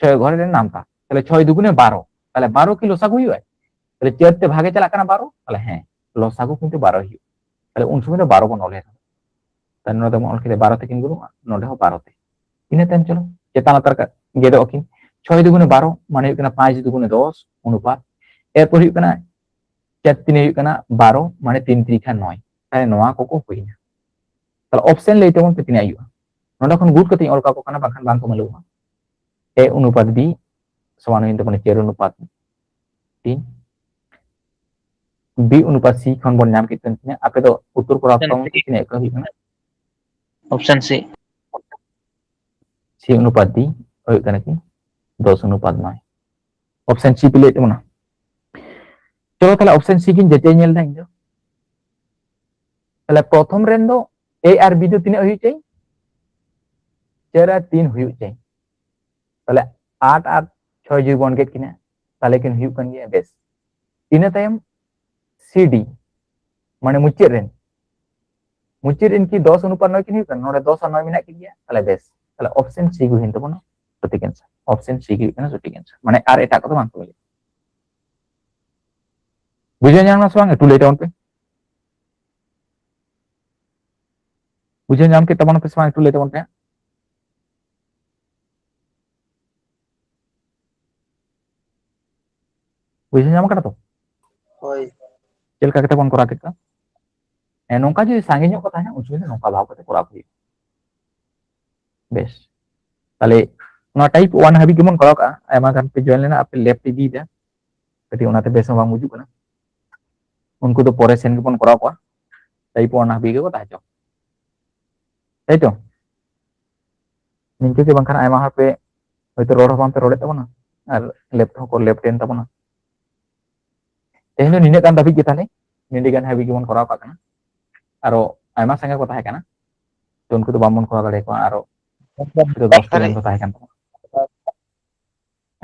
ᱪᱷᱚᱭ ᱜᱷᱚᱨ ᱨᱮ ᱱᱟᱢᱛᱟ, ᱛᱟᱦᱞᱮ ᱪᱷᱚᱭ ᱫᱩᱜᱩᱱᱮ ᱵᱟᱨᱚ, ᱛᱟᱦᱞᱮ ᱵᱟᱨᱚ ᱠᱤ ᱞᱚᱥᱟᱜᱩ ᱦᱩᱭᱩᱜᱼᱟ? ᱛᱟᱦᱞᱮ ᱪᱟᱨ ᱛᱮ ᱵᱷᱟᱜᱮ ᱪᱟᱞᱟᱜ ᱠᱟᱱᱟ ᱵᱟᱨᱚ, ᱛᱟᱦᱞᱮ ᱦᱮᱸ, ᱞᱚᱥᱟᱜᱩ ᱠᱤᱱᱛᱩ ᱵᱟᱨᱚ ᱦᱩᱭᱩᱜᱼᱟ᱾ ᱛᱟᱦᱞᱮ ᱩᱱ ᱥᱚᱢᱚᱭ ᱫᱚ ᱵᱟᱨᱚ ᱵᱚᱱ ᱚᱞᱮᱫᱟ᱾ ᱛᱟᱦᱞᱮ ᱱᱚᱰᱮ ᱵᱚᱱ ᱚᱞ ᱠᱮᱫᱟ ᱵᱟᱨᱚ ᱛᱮ ᱠᱤᱱ ᱜᱩᱱᱚᱜᱼᱟ, ᱱᱚᱰᱮ ᱦᱚᱸ ᱵᱟᱨᱚ ᱛᱮ᱾ ᱤᱱᱟᱹ ᱛᱟᱭᱚᱢ ᱪᱚᱞᱚ ᱪᱮᱛᱟᱱ ᱞᱟᱛᱟᱨ ᱠᱟ-, ᱜᱮᱫᱚᱜ ᱟᱹᱠᱤᱱ᱾ ᱪᱷᱚᱭ ᱫᱩᱜᱩᱱᱮ ᱵᱟᱨᱚ, ᱢᱟᱱᱮ ᱦᱩᱭᱩᱜ ᱠᱟᱱᱟ ᱯᱟᱸᱪ ᱫᱩᱜᱩᱱᱮ ᱫᱚᱥ ᱚᱱᱩᱯᱟᱛ᱾ ᱮᱨᱯᱚᱨ ᱦᱩᱭᱩᱜ ᱠᱟᱱᱟ ᱪᱟᱨ ᱛᱤᱱᱮ ᱦᱩᱭᱩᱜ ᱠᱟᱱᱟ ᱵᱟᱨᱚ, ᱢᱟᱱᱮ ᱛᱤᱱ ᱛᱤᱨᱤᱠᱷᱟ ᱱᱚᱭ᱾ ᱛᱟᱦᱞᱮ ᱱᱚᱣᱟ ᱠᱚᱠᱚ ᱦᱩᱭᱱᱟ᱾ ᱛᱟᱦᱞᱮ ᱚᱯᱥᱮᱱ ᱞᱟᱹᱭ ᱛᱟᱵᱚᱱ ᱯᱮ ᱛᱤᱱᱟᱹᱜ ᱦᱩᱭᱩᱜᱼᱟ? ᱱᱚᱰᱮ ᱠᱷᱚᱱ ᱜᱩᱴ ᱠᱟᱛᱮᱧ ᱚᱞ ᱠᱟᱠᱚ ᱠᱟᱱᱟ, ᱵᱟᱝᱠᱷᱟᱱ ᱵᱟᱝ ᱠᱚ ᱢᱟᱞᱩᱜᱼᱟ᱾ ᱮ ᱚᱱᱩᱯᱟᱛ ᱵᱤ ᱥᱚᱢᱟᱱ ᱦᱩᱭᱮᱱ ᱛᱟᱵᱚᱱᱟ ᱪᱟᱨ ᱚᱱᱩᱯᱟᱛ ᱛᱤᱱ᱾ ᱵᱤ ᱚᱱᱩᱯᱟᱛ ᱥᱤ ᱠᱷᱚᱱ ᱵᱚᱱ ᱧᱟᱢ ᱠᱮᱫ ᱠᱷᱟᱱ ᱛᱤᱱᱟᱹᱜ? ᱟᱯᱮ ᱫᱚ ᱩᱛᱛᱚᱨ ᱠᱚᱨᱟᱣ ᱛᱟᱵᱚᱱ ᱯᱮ, ᱛᱤᱱᱟᱹᱜ ᱠᱚ ᱦᱩᱭᱩᱜ ᱠᱟᱱᱟ? ᱚᱯᱥᱮᱱ ᱥᱤ᱾ ᱥᱤ ᱚᱱᱩᱯᱟᱛ ᱰᱤ ᱦᱩᱭᱩᱜ ᱠᱟᱱᱟ ᱠᱤ ᱫᱚᱥ ᱚᱱᱩᱯᱟᱛ ᱱᱚᱭ᱾ ᱚᱯᱥᱮᱱ ᱥᱤ ᱯᱮ ᱞᱟᱹᱭᱮᱫ ᱛᱟᱵᱚᱱᱟ᱾ ᱪᱚᱞᱚ ᱛᱟᱦᱞᱮ ᱚᱯᱥᱮᱱ ᱥᱤ ᱜᱤᱧ ᱡᱟᱪᱟᱭ ᱧᱮᱞ ᱫᱟ ᱤᱧ ᱫᱚ᱾ ᱛᱟᱦᱞᱮ ᱯᱨᱚᱛᱷᱚᱢ ᱨᱮᱱ ᱫᱚ ᱮ ᱟᱨ ᱵᱤ ᱫᱚ ᱛᱤᱱᱟᱹᱜ ᱦᱩᱭᱩᱜ ᱪᱟᱹᱭ? ᱪᱟᱨ ᱟᱨ ᱛᱤᱱ ᱦᱩᱭᱩᱜ ᱪᱟᱹᱭ᱾ ᱛᱟᱦᱞᱮ ᱟᱴ ᱟᱨ ᱪᱷᱚᱭ ᱡᱩᱫᱤ ᱵᱚᱱ ᱜᱮᱫ ᱠᱤᱱᱟ, ᱛᱟᱦᱞᱮ ᱠᱤᱱ ᱦᱩᱭᱩᱜ ᱠᱟᱱ ᱜᱮᱭᱟ᱾ ᱵᱮᱥ, ᱤᱱᱟᱹ ᱛᱟᱭᱚᱢ ᱥᱤ ᱰᱤ, ᱢᱟᱱᱮ ᱢᱩᱪᱟᱹᱫ ᱨᱮᱱ, ᱢᱩᱪᱟᱹᱫ ᱨᱮᱱ ᱠᱤ ᱫᱚᱥ ᱚᱱᱩᱯᱟᱛ ᱱᱚᱭ ᱠᱤᱱ ᱦᱩᱭᱩᱜ ᱠᱟᱱᱟ? ᱱᱚᱰᱮ ᱫᱚᱥ ᱟᱨ ᱱᱚᱭ ᱢᱮᱱᱟᱜ ᱠᱤᱱ ᱜᱮᱭᱟ᱾ ᱛᱟᱦᱞᱮ ᱵᱮᱥ, ᱛᱟᱦᱞᱮ ᱚᱯᱥᱮᱱ ᱥᱤ ᱜᱮ ᱦᱩᱭᱮᱱ ᱛᱟᱵᱚᱱᱟ ᱥᱚᱴᱷᱤᱠ ᱮᱱᱥᱟᱨ᱾ ᱚᱯᱥᱮᱱ ᱥᱤ ᱜᱮ ᱦᱩᱭᱩᱜ ᱠᱟᱱᱟ ᱥᱚᱴᱷᱤᱠ ᱮᱱᱥᱟᱨ, ᱢᱟᱱᱮ ᱟᱨ ᱮᱴᱟᱜ ᱠᱚᱫᱚ ᱵᱟᱝ ᱠᱚ ᱦᱩᱭᱩᱜᱼᱟ᱾ ᱵᱩᱡᱷᱟᱹᱣ ᱧᱟᱢ ᱮᱱᱟ ᱥᱮ ᱵᱟᱝ? ᱮᱠᱴᱩ ᱞᱟᱹᱭ ᱛᱟᱵᱚᱱ ᱯᱮ᱾ ᱵᱩᱡᱷᱟᱹᱣ ᱧᱟᱢ ᱠᱮᱫ ᱛᱟᱵᱚᱱᱟ ᱯᱮ ᱥᱮ ᱵᱟᱝ? ᱮᱠᱴᱩ ᱞᱟᱹᱭ ᱛᱟᱵᱚᱱ ᱯᱮ᱾ ᱵᱩᱡᱷᱟᱹᱣ ᱧᱟᱢ ᱠᱟᱱᱟ ᱛᱚ? ᱦᱳᱭ᱾ ᱪᱮᱫ ᱞᱮᱠᱟ ᱠᱟᱛᱮ ᱵᱚᱱ ᱠᱚᱨᱟᱣ ᱠᱮᱫ ᱠᱚᱣᱟ? ᱦᱮᱸ, ᱱᱚᱝᱠᱟ ᱡᱩᱫᱤ ᱥᱟᱸᱜᱮ ᱧᱚᱜ ᱠᱚ ᱛᱟᱦᱮᱱᱟ, ᱩᱱ ᱥᱚᱢᱚᱭ ᱫᱚ ᱱᱚᱝᱠᱟ ᱵᱷᱟᱵ ᱠᱟᱛᱮ ᱠᱚᱨᱟᱣ ᱠᱚ ᱦᱩᱭᱩᱜᱼᱟ᱾ ᱵᱮᱥ, ᱛᱟᱦᱞᱮ ᱱᱚᱣᱟ ᱴᱟᱭᱤᱯ ᱚᱣᱟᱱ ᱦᱟᱹᱵᱤᱡ ᱜᱮᱵᱚᱱ ᱠᱚᱨᱟᱣ ᱠᱟᱜᱼᱟ᱾ ᱟᱭᱢᱟ ᱜᱟᱱ ᱯᱮ ᱡᱚᱭᱮᱱ ᱞᱮᱱᱟ, ᱟᱯᱮ ᱞᱮᱯ ᱯᱮ ᱤᱫᱤᱭᱮᱫᱟ, ᱠᱟᱹᱴᱤᱡ ᱚᱱᱟᱛᱮ ᱵᱮᱥ ᱦᱚᱸ ᱵᱟᱝ ᱵᱩᱡᱩᱜ ᱠᱟᱱᱟ᱾ ᱩᱱᱠᱩ ᱫᱚ ᱯᱚᱨᱮ ᱥᱮᱱ ᱜᱮᱵᱚᱱ ᱠᱚᱨᱟᱣ ᱠᱚᱣᱟ, ᱴᱟᱭᱤᱯ ᱚᱣᱟᱱ ᱦᱟᱹᱵᱤᱡ ᱜᱮᱠᱚ ᱛᱟᱦᱮᱸ ᱦᱚᱪᱚ, ᱛᱟᱭ ᱛᱚ? ᱱᱤᱝᱠᱟᱹ ᱜᱮ, ᱵᱟᱝᱠᱷᱟᱱ ᱟᱭᱢᱟ ᱦᱚᱲ ᱯᱮ ᱦᱚᱭᱛᱳ ᱨᱚᱲ ᱦᱚᱸ ᱵᱟᱝ ᱯᱮ ᱨᱚᱲᱮᱫ ᱛᱟᱵᱚᱱᱟ ᱟᱨ ᱞᱮᱯ ᱦᱚᱸᱠᱚ ᱞᱮᱯᱴ ᱮᱱ ᱛᱟᱵᱚᱱᱟ᱾ ᱛᱮᱦᱮᱧ ᱫᱚ ᱱᱤᱱᱟᱹᱜ ᱜᱟᱱ ᱫᱷᱟᱹᱵᱤᱡ ᱜᱮ ᱛᱟᱦᱞᱮ, ᱱᱤᱱᱟᱹᱜ ᱜᱟᱱ ᱦᱟᱹᱵᱤᱡ ᱜᱮᱵᱚᱱ ᱠᱚᱨᱟᱣ ᱠᱟᱜ ᱠᱟᱱᱟ᱾ ᱟᱨᱚ ᱟᱭᱢᱟ ᱥᱟᱸᱜᱮ ᱠᱚ ᱛᱟᱦᱮᱸ ᱠᱟᱱᱟ, ᱛᱚ ᱩᱱᱠᱩ ᱫᱚ ᱵᱟᱝᱵᱚᱱ ᱠᱚᱨᱟᱣ ᱫᱟᱲᱮᱭᱟᱠᱚᱣᱟ᱾ ᱟᱨᱚ ᱫᱚᱥ ᱴᱤ ᱜᱟᱱ ᱠᱚ ᱛᱟᱦᱮᱸ ᱠᱟᱱ ᱛᱟᱵᱚᱱᱟ᱾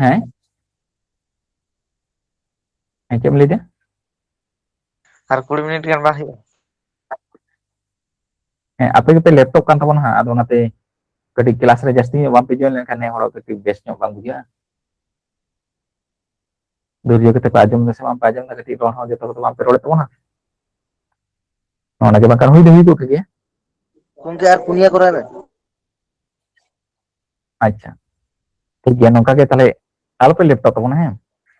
ᱦᱮᱸ, ᱦᱮᱸ, ᱪᱮᱫ ᱮᱢ ᱞᱟᱹᱭ ᱫᱟ? ᱟᱨ ᱠᱩᱲᱤ ᱢᱤᱱᱤᱴ ᱜᱟᱱ ᱵᱟᱝ ᱦᱩᱭᱩᱜᱼᱟ? ᱦᱮᱸ, ᱟᱯᱮ ᱜᱮᱯᱮ ᱞᱮᱯᱴᱚᱜ ᱠᱟᱱ ᱛᱟᱵᱚᱱᱟ ᱦᱟᱸᱜ, ᱟᱫᱚ ᱚᱱᱟᱛᱮ ᱠᱟᱹᱴᱤᱡ ᱠᱞᱟᱥ ᱨᱮ ᱡᱟᱹᱥᱛᱤ ᱧᱚᱜ ᱵᱟᱝ ᱯᱮ ᱡᱚᱭᱮᱱ ᱞᱮᱱᱠᱷᱟᱱ ᱱᱮ ᱦᱚᱲ ᱠᱟᱹᱴᱤᱡ ᱵᱮᱥ ᱧᱚᱜ ᱵᱟᱝ ᱵᱩᱡᱷᱟᱹᱜᱼᱟ᱾ ᱫᱷᱳᱨᱡᱚ ᱠᱟᱛᱮ ᱯᱮ ᱟᱸᱡᱚᱢ ᱫᱟ ᱥᱮ ᱵᱟᱝ ᱯᱮ ᱟᱸᱡᱚᱢ ᱫᱟ, ᱠᱟᱹᱴᱤᱡ ᱨᱚᱲ ᱦᱚᱸ ᱡᱚᱛᱚ ᱠᱚᱫᱚ ᱵᱟᱝ ᱯᱮ ᱨᱚᱲᱮᱫ ᱛᱟᱵᱚᱱᱟ᱾ ᱱᱚᱜᱼᱚ ᱱᱟ ᱜᱮ ᱵᱟᱝᱠᱷᱟᱱ ᱦᱩᱭ ᱫᱚ ᱦᱩᱭ ᱠᱚᱜ ᱜᱮᱭᱟ᱾ ᱜᱚᱝᱠᱮ, ᱟᱨ ᱯᱩᱱᱭᱟᱹ ᱠᱚᱨᱟᱣ ᱵᱮᱱ᱾ ᱟᱪᱪᱷᱟ, ᱴᱷᱤᱠ ᱜᱮᱭᱟ, ᱱᱚᱝᱠᱟ ᱜᱮ ᱛᱟᱦᱞᱮ ᱟᱞᱚ ᱯᱮ ᱞᱮᱯᱴᱚᱜ ᱛᱟᱵᱚᱱᱟ, ᱦᱮᱸ?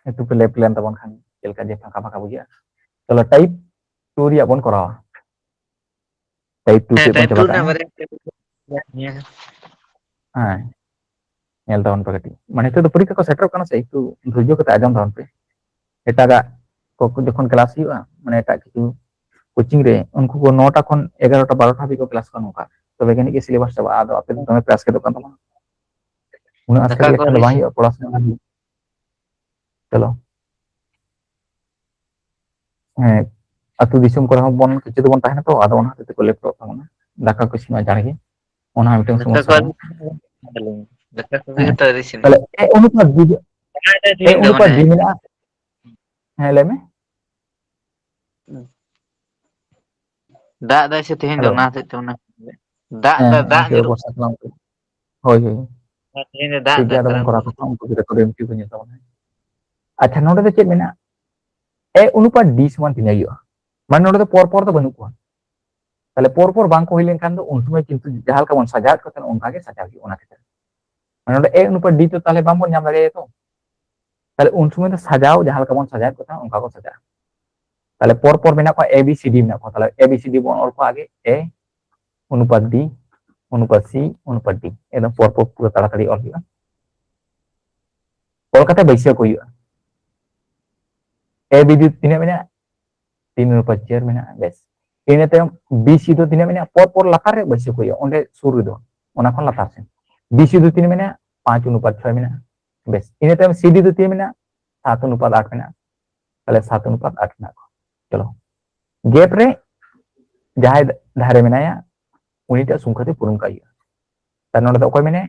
ᱮᱠᱴᱩ ᱯᱮ ᱞᱮᱯᱴ ᱞᱮᱱ ᱛᱟᱵᱚᱱ ᱠᱷᱟᱱ ᱪᱮᱫ ᱞᱮᱠᱟ ᱡᱮ ᱯᱷᱟᱸᱠᱟ ᱯᱷᱟᱸᱠᱟ ᱵᱩᱡᱷᱟᱹᱜᱼᱟ᱾ ᱪᱚᱞᱚ, ᱴᱟᱭᱤᱯ ᱴᱩ ᱨᱮᱭᱟᱜ ᱵᱚᱱ ᱠᱚᱨᱟᱣᱟ᱾ ᱴᱟᱭᱤᱯ ᱴᱩ ᱦᱮᱸ, ᱥᱮᱫ ᱵᱚᱱ ᱴᱟᱭᱤᱯ ᱴᱩ ᱪᱟᱞᱟᱜ ᱠᱟᱱᱟ, ᱨᱮᱱᱟᱜ ᱦᱮᱸ? ᱵᱟᱨᱭᱟ ᱱᱤᱭᱟᱹ᱾ ᱦᱮᱸ, ᱧᱮᱞ ᱛᱟᱵᱚᱱ ᱯᱮ ᱠᱟᱹᱴᱤᱡ, ᱢᱟᱱᱮ ᱱᱤᱛᱚᱜ ᱫᱚ ᱯᱚᱨᱤᱠᱠᱷᱟ ᱠᱚ ᱥᱮᱴᱮᱨᱚᱜ ᱠᱟᱱᱟ ᱥᱮ, ᱮᱠᱴᱩ ᱫᱷᱳᱨᱡᱚ ᱠᱟᱛᱮ ᱟᱸᱡᱚᱢ ᱛᱟᱵᱚᱱ ᱯᱮ᱾ ᱮᱴᱟᱜᱟᱜ ᱠᱚ ᱡᱚᱠᱷᱚᱱ ᱠᱞᱟᱥ ᱦᱩᱭᱩᱜᱼᱟ, ᱢᱟᱱᱮ ᱮᱴᱟᱜ ᱠᱤᱪᱷᱩ ᱠᱳᱪᱤᱝ ᱨᱮ, ᱩᱱᱠᱩ ᱠᱚ ᱱᱚᱴᱟ ᱠᱷᱚᱱ ᱮᱜᱟᱨᱚᱴᱟ ᱵᱟᱨᱚᱴᱟ ᱦᱟᱹᱵᱤᱡ ᱠᱚ ᱠᱞᱟᱥ ᱠᱚᱣᱟ ᱱᱚᱝᱠᱟ, ᱛᱚᱵᱮ ᱡᱟᱹᱱᱤᱡ ᱜᱮ ᱥᱤᱞᱮᱵᱟᱥ ᱪᱟᱵᱟᱜᱼᱟ᱾ ᱟᱫᱚ ᱟᱯᱮ ᱫᱚ ᱫᱚᱢᱮ ᱯᱮ ᱟᱥᱠᱮᱛᱚᱜ ᱠᱟᱱ ᱛᱟᱵᱚᱱᱟ᱾ ᱩᱱᱟᱹᱜ ᱫᱟᱠᱟ ᱟᱥᱠᱮᱛ ᱠᱚ ᱞᱮᱠᱷᱟᱱ ᱫᱚ ᱟᱹᱣᱨᱤ ᱵᱟᱝ ᱤᱥᱤᱱ᱾ ᱦᱩᱭᱩᱜᱼᱟ, ᱯᱚᱲᱟᱥᱩᱱᱟ ᱦᱩᱭᱩᱜᱼᱟ᱾ ᱪᱚᱞᱚ᱾ ᱦᱮᱸ, ᱟᱹᱛᱩ ᱫᱤᱥᱚᱢ ᱠᱚᱨᱮ ᱦᱚᱸ ᱵᱚᱱ ᱠᱤᱪᱷᱩ ᱫᱚᱵᱚᱱ ᱛᱟᱦᱮᱱᱟ ᱛᱚ, ᱟᱫᱚ ᱚᱱᱟ ᱦᱚᱛᱮᱡ ᱛᱮᱠᱚ ᱞᱮᱯᱴᱚᱜ ᱛᱟᱵᱚᱱᱟ᱾ ᱫᱟᱠᱟ ᱠᱚ ᱤᱥᱤᱱ ᱢᱟ ᱪᱟᱬ ᱜᱮ, ᱚᱱᱟ ᱦᱚᱸ ᱢᱤᱫᱴᱟᱝ ᱫᱟᱠᱟ ᱠᱚ ᱥᱚᱢᱚᱥᱥᱟ ᱟᱹᱣᱨᱤ ᱠᱟᱱᱟ᱾ ᱤᱥᱤᱱ ᱟᱠᱟᱫᱟᱞᱤᱧ᱾ ᱫᱟᱠᱟ ᱠᱚᱜᱮ ᱦᱮᱸ, ᱦᱚᱸᱛᱚ ᱟᱹᱣᱨᱤ ᱤᱥᱤᱱ ᱛᱟᱦᱞᱮ ᱦᱩᱭᱩᱜᱼᱟ᱾ ᱮ ᱚᱱᱩᱯᱟᱛ ᱵᱤ, ᱚᱱᱟ ᱮ ᱛᱮᱞᱤᱧ ᱫᱚ ᱚᱱᱩᱯᱟᱛ ᱢᱟᱱᱮ ᱵᱤ ᱢᱮᱱᱟᱜᱼᱟ᱾ ᱦᱮᱸ, ᱞᱟᱹᱭ ᱢᱮ᱾ ᱫᱟᱜ ᱫᱟᱭ ᱥᱮ ᱛᱮᱦᱮᱧ ᱫᱚ, ᱦᱮᱞᱳ᱾ ᱚᱱᱟ ᱦᱚᱛᱮᱡ ᱛᱮ ᱚᱱᱟ ᱫᱟᱜ ᱦᱮᱸ, ᱫᱟ-, ᱦᱮᱸ, ᱫᱟᱜ ᱱᱤᱛᱚᱜ ᱫᱚ ᱧᱩᱨᱩᱜ ᱵᱚᱨᱥᱟ ᱠᱟᱱᱟ᱾ ᱦᱳᱭ, ᱦᱳᱭ᱾ ᱠᱟᱱᱟ᱾ ᱛᱮᱦᱮᱧ ᱫᱚ ᱫᱟᱜ ᱴᱷᱤᱠ ᱫᱟ ᱜᱮᱭᱟ, ᱟᱫᱚ ᱵᱚᱱ ᱠᱟᱨᱚᱱ ᱠᱚᱨᱟᱣ ᱠᱚ ᱠᱟᱛᱷᱟ, ᱩᱱᱠᱩ ᱜᱤᱫᱽᱨᱟᱹ ᱠᱚ ᱨᱮᱢᱴᱤ ᱠᱚ ᱧᱮᱞ ᱛᱟᱵᱚᱱᱟ᱾ ᱟᱪᱪᱷᱟ, ᱱᱚᱰᱮ ᱫᱚ ᱪᱮᱫ ᱢᱮᱱᱟᱜᱼᱟ? ᱮ ᱚᱱᱩᱯᱟᱛ ᱰᱤ ᱥᱚᱢᱟᱱ ᱛᱤᱱᱟᱹᱜ ᱦᱩᱭᱩᱜᱼᱟ? ᱢᱟᱱᱮ ᱱᱚᱰᱮ ᱫᱚ ᱯᱚᱨ ᱯᱚᱨ ᱫᱚ ᱵᱟᱹᱱᱩᱜ ᱠᱚᱣᱟ᱾ ᱛᱟᱦᱞᱮ ᱯᱚᱨ ᱯᱚᱨ ᱵᱟᱝ ᱠᱚ ᱦᱩᱭ ᱞᱮᱱᱠᱷᱟᱱ ᱫᱚ ᱩᱱ ᱥᱚᱢᱚᱭ ᱠᱤᱱᱛᱩ ᱡᱟᱦᱟᱸ ᱞᱮᱠᱟ ᱵᱚᱱ ᱥᱟᱡᱟᱣᱮᱫ ᱠᱚ ᱛᱟᱦᱮᱸᱫ ᱚᱱᱠᱟ ᱜᱮ ᱥᱟᱡᱟᱣ ᱦᱩᱭᱩᱜᱼᱟ ᱚᱱᱟ ᱠᱷᱮᱛᱨᱮ᱾ ᱢᱟᱱᱮ ᱱᱚᱰᱮ ᱮ ᱚᱱᱩᱯᱟᱛ ᱰᱤ ᱛᱚ ᱛᱟᱦᱞᱮ ᱵᱟᱝ ᱵᱚᱱ ᱧᱟᱢ ᱫᱟᱲᱮᱭᱟᱭᱟ ᱛᱚ᱾ ᱛᱟᱦᱞᱮ ᱩᱱ ᱥᱚᱢᱚᱭ ᱫᱚ ᱥᱟᱡᱟᱣ ᱡᱟᱦᱟᱸ ᱞᱮᱠᱟ ᱵᱚᱱ ᱥᱟᱡᱟᱣᱮᱫ ᱠᱚ ᱛᱟᱦᱮᱸᱫ ᱚᱱᱠᱟ ᱠᱚ ᱥᱟᱡᱟᱜᱼᱟ᱾ ᱛᱟᱦᱞᱮ ᱯᱚᱨ ᱯᱚᱨ ᱢᱮᱱᱟᱜ ᱠᱚᱣᱟ, ᱮ ᱵᱤ ᱥᱤ ᱰᱤ ᱢᱮᱱᱟᱜ ᱠᱚᱣᱟ᱾ ᱛᱟᱦᱞᱮ ᱮ ᱵᱤ ᱥᱤ ᱰᱤ ᱵᱚᱱ ᱚᱞ ᱠᱚᱣᱟ ᱟᱜᱮ, ᱮ ᱚᱱᱩᱯᱟᱛ ᱰᱤ, ᱚᱱᱩᱯᱟᱛ ᱥᱤ, ᱚᱱᱩᱯᱟᱛ ᱰᱤ᱾ ᱮᱠᱫᱚᱢ ᱯᱚᱨ ᱯᱚᱨ ᱯᱩᱨᱟᱹ ᱛᱟᱲᱟᱛᱟᱲᱤ ᱚᱞ ᱦᱩᱭᱩᱜᱼᱟ᱾ ᱚᱞ ᱠᱟᱛᱮ ᱵᱟᱹᱭᱥᱟᱹᱣ ᱠᱚ ᱦᱩᱭᱩᱜᱼᱟ᱾ ᱮ ᱵᱤ ᱰᱤ ᱛᱤᱱᱟᱹᱜ ᱢᱮᱱᱟᱜᱼᱟ? ᱛᱤᱱ ᱚᱱᱩᱯᱟᱛ ᱪᱟᱨ ᱢᱮᱱᱟᱜᱼᱟ᱾ ᱵᱮᱥ, ᱤᱱᱟᱹ ᱛᱟᱭᱚᱢ ᱵᱤ ᱥᱤ ᱫᱚ ᱛᱤᱱᱟᱹᱜ ᱢᱮᱱᱟᱜᱼᱟ? ᱯᱚᱨ ᱯᱚᱨ ᱞᱟᱛᱟᱨ ᱨᱮ ᱵᱟᱹᱭᱥᱟᱹᱣ ᱠᱚ ᱦᱩᱭᱩᱜᱼᱟ, ᱚᱸᱰᱮ ᱥᱩᱨ ᱨᱮᱫᱚ, ᱚᱱᱟ ᱠᱷᱚᱱ ᱞᱟᱛᱟᱨ ᱥᱮᱱ᱾ ᱵᱤ ᱥᱤ ᱫᱚ ᱛᱤᱱᱟᱹᱜ ᱢᱮᱱᱟᱜᱼᱟ? ᱯᱟᱸᱪ ᱚᱱᱩᱯᱟᱛ ᱪᱷᱚᱭ ᱢᱮᱱᱟᱜᱼᱟ᱾ ᱵᱮᱥ, ᱤᱱᱟᱹ ᱛᱟᱭᱚᱢ ᱥᱤ ᱰᱤ ᱫᱚ ᱛᱤᱱᱟᱹᱜ ᱢᱮᱱᱟᱜᱼᱟ? ᱥᱟᱛ ᱚᱱᱩᱯᱟᱛ ᱟᱴ ᱢᱮᱱᱟᱜᱼᱟ᱾ ᱛᱟᱦᱞᱮ ᱥᱟᱛ ᱚᱱᱩᱯᱟᱛ ᱟᱴ ᱢᱮᱱᱟᱜ ᱠᱚᱣᱟ᱾ ᱪᱚᱞᱚ, ᱜᱮᱯ ᱨᱮ ᱡᱟᱦᱟᱸᱭ ᱫᱷᱟᱨᱮ ᱢᱮᱱᱟᱭᱟ, ᱩᱱᱤᱴᱟᱜ ᱥᱚᱝᱠᱷᱟ ᱛᱮ ᱯᱩᱨᱩᱱ ᱠᱟᱜ ᱦᱩᱭᱩᱜᱼᱟ᱾ ᱛᱟᱦᱞᱮ ᱱᱚᱰᱮ ᱫᱚ ᱚᱠᱚᱭ ᱢᱮᱱᱟᱭᱟ?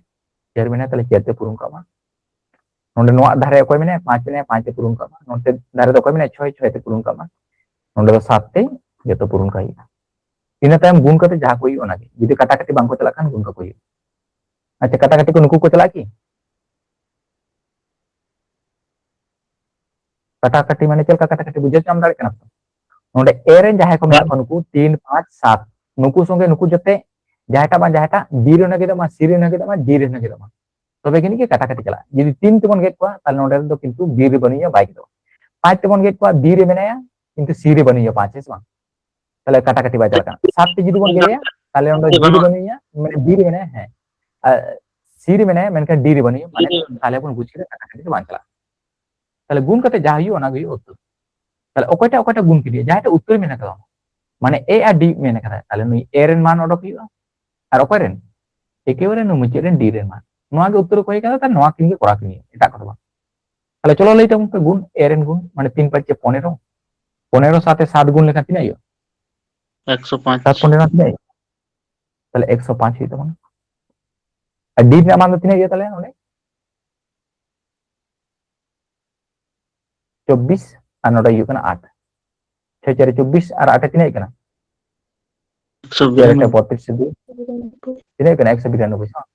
ᱪᱟᱨ ᱢᱮᱱᱟᱭᱟ, ᱛᱟᱦᱞᱮ ᱪᱟᱨ ᱛᱮ ᱯᱩᱨᱩᱱ ᱠᱟᱜ ᱢᱟ᱾ ᱱᱚᱰᱮ ᱱᱚᱣᱟ ᱫᱷᱟᱨᱮ ᱚᱠᱚᱭ ᱢᱮᱱᱟᱭᱟ? ᱯᱟᱸᱪ ᱢᱮᱱᱟᱭᱟ, ᱯᱟᱸᱪ ᱛᱮ ᱯᱩᱨᱩᱱ ᱠᱟᱜ ᱢᱟ᱾ ᱱᱚᱰᱮ ᱫᱷᱟᱨᱮ ᱫᱚ ᱚᱠᱚᱭ ᱢᱮᱱᱟᱭᱟ? ᱪᱷᱚᱭ, ᱪᱷᱚᱭ ᱛᱮ ᱯᱩᱨᱩᱱ ᱠᱟᱜ ᱢᱟ᱾ ᱱᱚᱰᱮ ᱫᱚ ᱥᱟᱛ ᱛᱮ ᱡᱚᱛᱚ ᱯᱩᱨᱩᱱ ᱠᱟᱜ ᱦᱩᱭᱩᱜᱼᱟ᱾ ᱤᱱᱟᱹ ᱛᱟᱭᱚᱢ ᱜᱩᱱ ᱠᱟᱛᱮ ᱡᱟᱦᱟᱸ ᱠᱚ ᱦᱩᱭᱩᱜᱼᱟ ᱚᱱᱟᱜᱮ, ᱡᱩᱫᱤ ᱠᱟᱴᱟᱠᱟᱴᱤ ᱵᱟᱝ ᱠᱚ ᱪᱟᱞᱟᱜ ᱠᱷᱟᱱ ᱜᱩᱱ ᱠᱟᱠᱚ ᱦᱩᱭᱩᱜᱼᱟ᱾ ᱟᱪᱪᱷᱟ, ᱠᱟᱴᱟᱠᱟᱴᱤ ᱠᱚ ᱱᱩᱠᱩ ᱠᱚ ᱪᱟᱞᱟᱜᱼᱟ ᱠᱤ? ᱠᱟᱴᱟᱠᱟᱴᱤ ᱢᱟᱱᱮ ᱪᱮᱫ ᱞᱮᱠᱟ ᱠᱟᱴᱟᱠᱟᱴᱤ, ᱵᱩᱡᱷᱟᱹᱣ ᱧᱟᱢ ᱫᱟᱲᱮᱭᱟᱜ ᱠᱟᱱᱟ ᱛᱚ? ᱱᱚᱰᱮ ᱮ ᱨᱮᱱ ᱡᱟᱦᱟᱸᱭ ᱠᱚ ᱢᱮᱱᱟᱜ ᱠᱚᱣᱟ, ᱱᱩᱠᱩ ᱛᱤᱱ, ᱯᱟᱸᱪ, ᱥᱟᱛ, ᱱᱩᱠᱩ ᱥᱚᱸᱜᱮ ᱱᱩᱠᱩ ᱡᱚᱛᱮ, ᱡᱟᱦᱟᱸᱭᱴᱟᱜ ᱵᱟᱝ ᱡᱟᱦᱟᱸᱭᱴᱟᱜ, ᱵᱤ ᱨᱮ ᱦᱚᱸ ᱜᱮᱫᱚᱜ ᱢᱟ, ᱥᱤ ᱨᱮ ᱦᱚᱸ ᱜᱮᱫᱚᱜ ᱢᱟ, ᱡᱤ ᱨᱮ ᱦᱚᱸ ᱜᱮᱫᱚᱜ ᱢᱟ, ᱛᱚᱵᱮ ᱠᱤᱱ ᱜᱮ ᱠᱟᱴᱟᱠᱟᱴᱤ ᱪᱟᱞᱟᱜᱼᱟ᱾ ᱡᱩᱫᱤ ᱛᱤᱱ ᱛᱮᱵᱚᱱ ᱜᱮᱫ ᱠᱚᱣᱟ, ᱛᱟᱦᱞᱮ ᱱᱚᱰᱮ ᱨᱮᱫᱚ ᱠᱤᱱᱛᱩ ᱵᱤ ᱨᱮ ᱵᱟᱹᱱᱩᱭᱟ, ᱵᱟᱭ ᱜᱮᱫᱚᱜᱼᱟ᱾ ᱯᱟᱸᱪ ᱛᱮᱵᱚᱱ ᱜᱮᱫ ᱠᱚᱣᱟ, ᱵᱤ ᱨᱮ ᱢᱮᱱᱟᱭᱟ, ᱠᱤᱱᱛᱩ ᱥᱤ ᱨᱮ ᱵᱟᱹᱱᱩᱭᱟ ᱯᱟᱸᱪ, ᱦᱮᱸ ᱥᱮ ᱵᱟᱝ? ᱛᱟᱦᱞᱮ ᱠᱟᱴᱟᱠᱟᱴᱤ ᱵᱟᱭ ᱪᱟᱞᱟᱜ ᱠᱟᱱᱟ᱾ ᱥᱟᱛ ᱛᱮ ᱡᱩᱫᱤ ᱵᱚᱱ ᱜᱮᱫᱮᱭᱟ, ᱛᱟᱦᱞᱮ ᱚᱸᱰᱮ ᱵᱤ ᱨᱮ ᱵᱟᱹᱱᱩᱭᱟ, ᱢᱟᱱᱮ ᱵᱤ ᱨᱮ ᱢᱮᱱᱟᱭᱟ, ᱦᱮᱸ, ᱟᱨ ᱥᱤ ᱨᱮ ᱢᱮᱱᱟᱭᱟ, ᱢᱮᱱᱠᱷᱟᱱ ᱰᱤ ᱨᱮ ᱵᱟᱹᱱᱩᱭᱟ, ᱢᱟᱱᱮ ᱛᱟᱦᱞᱮ ᱵᱚᱱ ᱵᱩᱡᱽ ᱠᱮᱫᱟ ᱠᱟᱴᱟᱠᱟᱴᱤ ᱫᱚ ᱵᱟᱝ ᱪᱟᱞᱟᱜᱼᱟ᱾ ᱛᱟᱦᱞᱮ ᱜᱩᱱ ᱠᱟᱛᱮ ᱡᱟ ᱦᱩᱭᱩᱜᱼᱟ, ᱚᱱᱟ ᱜᱮ ᱦᱩᱭᱩᱜᱼᱟ ᱩᱛᱛᱚᱨ᱾ ᱛᱟᱦᱞᱮ ᱚᱠᱚᱭᱴᱟᱜ ᱚᱠᱚᱭᱴᱟᱜ ᱜᱩᱱ ᱠᱮᱫᱮᱭᱟ? ᱡᱟᱦᱟᱸᱭᱴᱟᱜ ᱩᱛᱛᱚᱨ ᱢᱮᱱᱟᱜ ᱠᱟᱫᱟ, ᱢᱟᱱᱮ ᱮ ᱟᱨ ᱰᱤ ᱢᱮᱱ ᱠᱟᱫᱟ, ᱛᱟᱦᱞᱮ ᱱᱩᱭ ᱮ ᱨᱮᱱ ᱢᱟᱱ ᱚᱰᱚᱠ ᱦᱩᱭᱩᱜᱼᱟ᱾ ᱟᱨ ᱚᱠᱚᱭ ᱨᱮᱱ? ᱮᱠᱮᱵᱟᱨᱮ ᱱᱩᱭ ᱢᱩᱪᱟᱹᱫ ᱨᱮᱱ ᱰᱤ ᱨᱮᱱ ᱢᱟᱱ᱾ ᱱᱚᱣᱟ ᱜᱮ ᱩᱛᱛᱚᱨ ᱠᱚ ᱦᱩᱭ ᱠᱟᱱᱟ, ᱛᱟᱦᱞᱮ ᱱᱚᱣᱟ ᱠᱤᱱ ᱜᱮ ᱠᱚᱨᱟᱣ ᱠᱤᱱ ᱦᱩᱭᱩᱜᱼᱟ, ᱮᱴᱟᱜ ᱠᱚᱫᱚ ᱵᱟᱝ᱾ ᱛᱟᱦᱞᱮ ᱪᱚᱞᱚ ᱞᱟᱹᱭ ᱛᱟᱵᱚᱱ ᱯᱮ ᱜᱩᱱ, ᱮ ᱨᱮᱱ ᱜᱩᱱ, ᱢᱟᱱᱮ ᱛᱤᱱ ᱯᱟᱸᱪᱮ ᱯᱚᱱᱮᱨᱚ, ᱯᱚᱱᱮᱨᱚ ᱥᱟᱛᱮ ᱥᱟᱛ ᱜᱩᱱ ᱞᱮᱠᱷᱟᱱ ᱛᱤᱱᱟᱹᱜ ᱦᱩᱭᱩᱜᱼᱟ? ᱮᱠᱥᱚ ᱯᱟᱸᱪ᱾ ᱥᱟᱛ ᱯᱚᱱᱮᱨᱚ ᱛᱤᱱᱟᱹᱜ ᱦᱩᱭᱩᱜᱼᱟ? ᱛᱟᱦᱞᱮ ᱮᱠᱥᱚ ᱯᱟᱸᱪ ᱦᱩᱭᱩᱜ ᱛᱟᱵᱚᱱᱟ᱾ ᱟᱨ ᱰᱤ ᱨᱮᱱᱟᱜ ᱢᱟᱱ ᱫᱚ ᱛᱤᱱᱟᱹᱜ ᱦᱩᱭᱩᱜᱼᱟ ᱛᱟᱦᱞᱮ ᱱᱚᱰᱮ? ᱪᱚᱵᱵᱤᱥ, ᱟᱨ ᱱᱚᱰᱮ ᱦᱩᱭᱩᱜ ᱠᱟᱱᱟ ᱟᱴ᱾ ᱪᱷᱚᱭ ᱪᱟᱨᱮ ᱪᱚᱵᱵᱤᱥ ᱟᱨ ᱟᱴᱮ ᱛᱤᱱᱟᱹᱜ ᱦᱩᱭᱩᱜ ᱠᱟᱱᱟ? ᱮᱠᱥᱚ ᱪᱟᱨ ᱟᱴᱮ ᱵᱤᱨᱟᱱᱚᱵᱵᱳᱭ᱾ ᱵᱚᱛᱨᱤᱥ ᱥᱮ ᱫᱩ᱾ ᱛᱤᱱᱟᱹᱜ ᱦᱩᱭᱩᱜ ᱠᱟᱱᱟ? ᱮᱠᱥᱚ ᱵᱤᱨᱟᱱᱚᱵᱵᱳᱭ, ᱦᱮᱸ?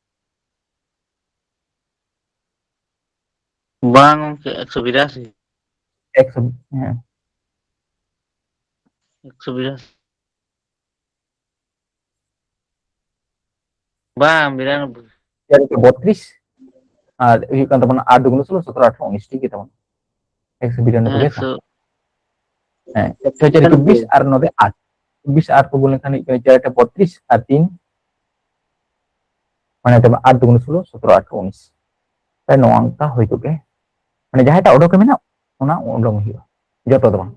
ᱵᱟᱝ ᱜᱚᱝᱠᱮ, ᱮᱠᱥᱚ ᱵᱤᱨᱟᱥᱤ᱾ ᱮᱠᱥᱚ, ᱦᱮᱸ᱾ ᱮᱠᱥᱚ ᱵᱤᱨᱟᱥᱤ᱾ ᱵᱟᱝ, ᱵᱤᱨᱟᱱᱚᱵᱵᱳᱭ᱾ ᱪᱟᱨ ᱟᱴᱮ ᱵᱚᱛᱨᱤᱥ, ᱟᱨ ᱦᱩᱭᱩᱜ ᱠᱟᱱ ᱛᱟᱵᱚᱱᱟ ᱟᱴ ᱫᱩᱜᱩᱱ ᱥᱳᱞᱳ, ᱥᱚᱛᱨᱚ ᱟᱴᱷᱨᱚ ᱩᱱᱤᱥ, ᱴᱷᱤᱠ ᱜᱮ ᱛᱟᱵᱚᱱᱟ᱾ ᱮᱠᱥᱚ ᱵᱤᱨᱟᱱᱚᱵᱵᱳᱭ ᱦᱮᱸ, ᱜᱮ ᱥᱮ? ᱮᱠᱥᱚ᱾ ᱦᱮᱸ, ᱪᱷᱚᱭ ᱪᱟᱨᱮ ᱪᱚᱵᱵᱤᱥ ᱟᱨ ᱱᱚᱰᱮ ᱟᱴ, ᱪᱚᱵᱵᱤᱥ ᱟᱨ ᱠᱚ ᱜᱩᱱ ᱞᱮᱠᱷᱟᱱ ᱦᱩᱭᱩᱜ ᱠᱟᱱᱟ ᱪᱟᱨ ᱟᱴᱮ ᱵᱚᱛᱨᱤᱥ ᱟᱨ ᱛᱤᱱ, ᱢᱟᱱᱮ ᱛᱚᱵᱮ ᱟᱴ ᱫᱩᱜᱩᱱ ᱥᱳᱞᱳ, ᱥᱚᱛᱨᱚ ᱟᱴᱷᱨᱚ ᱩᱱᱤᱥ᱾ ᱛᱟᱦᱞᱮ ᱱᱚᱣᱟ ᱚᱱᱠᱟ ᱦᱩᱭ ᱠᱚᱜ ᱜᱮ᱾ ᱢᱟᱱᱮ ᱡᱟᱦᱟᱸᱭᱴᱟᱜ ᱚᱰᱚᱠᱮ ᱢᱮᱱᱟᱜ, ᱚᱱᱟ ᱩᱰᱩᱝ ᱦᱩᱭᱩᱜᱼᱟ, ᱡᱚᱛᱚ ᱫᱚ ᱵᱟᱝ᱾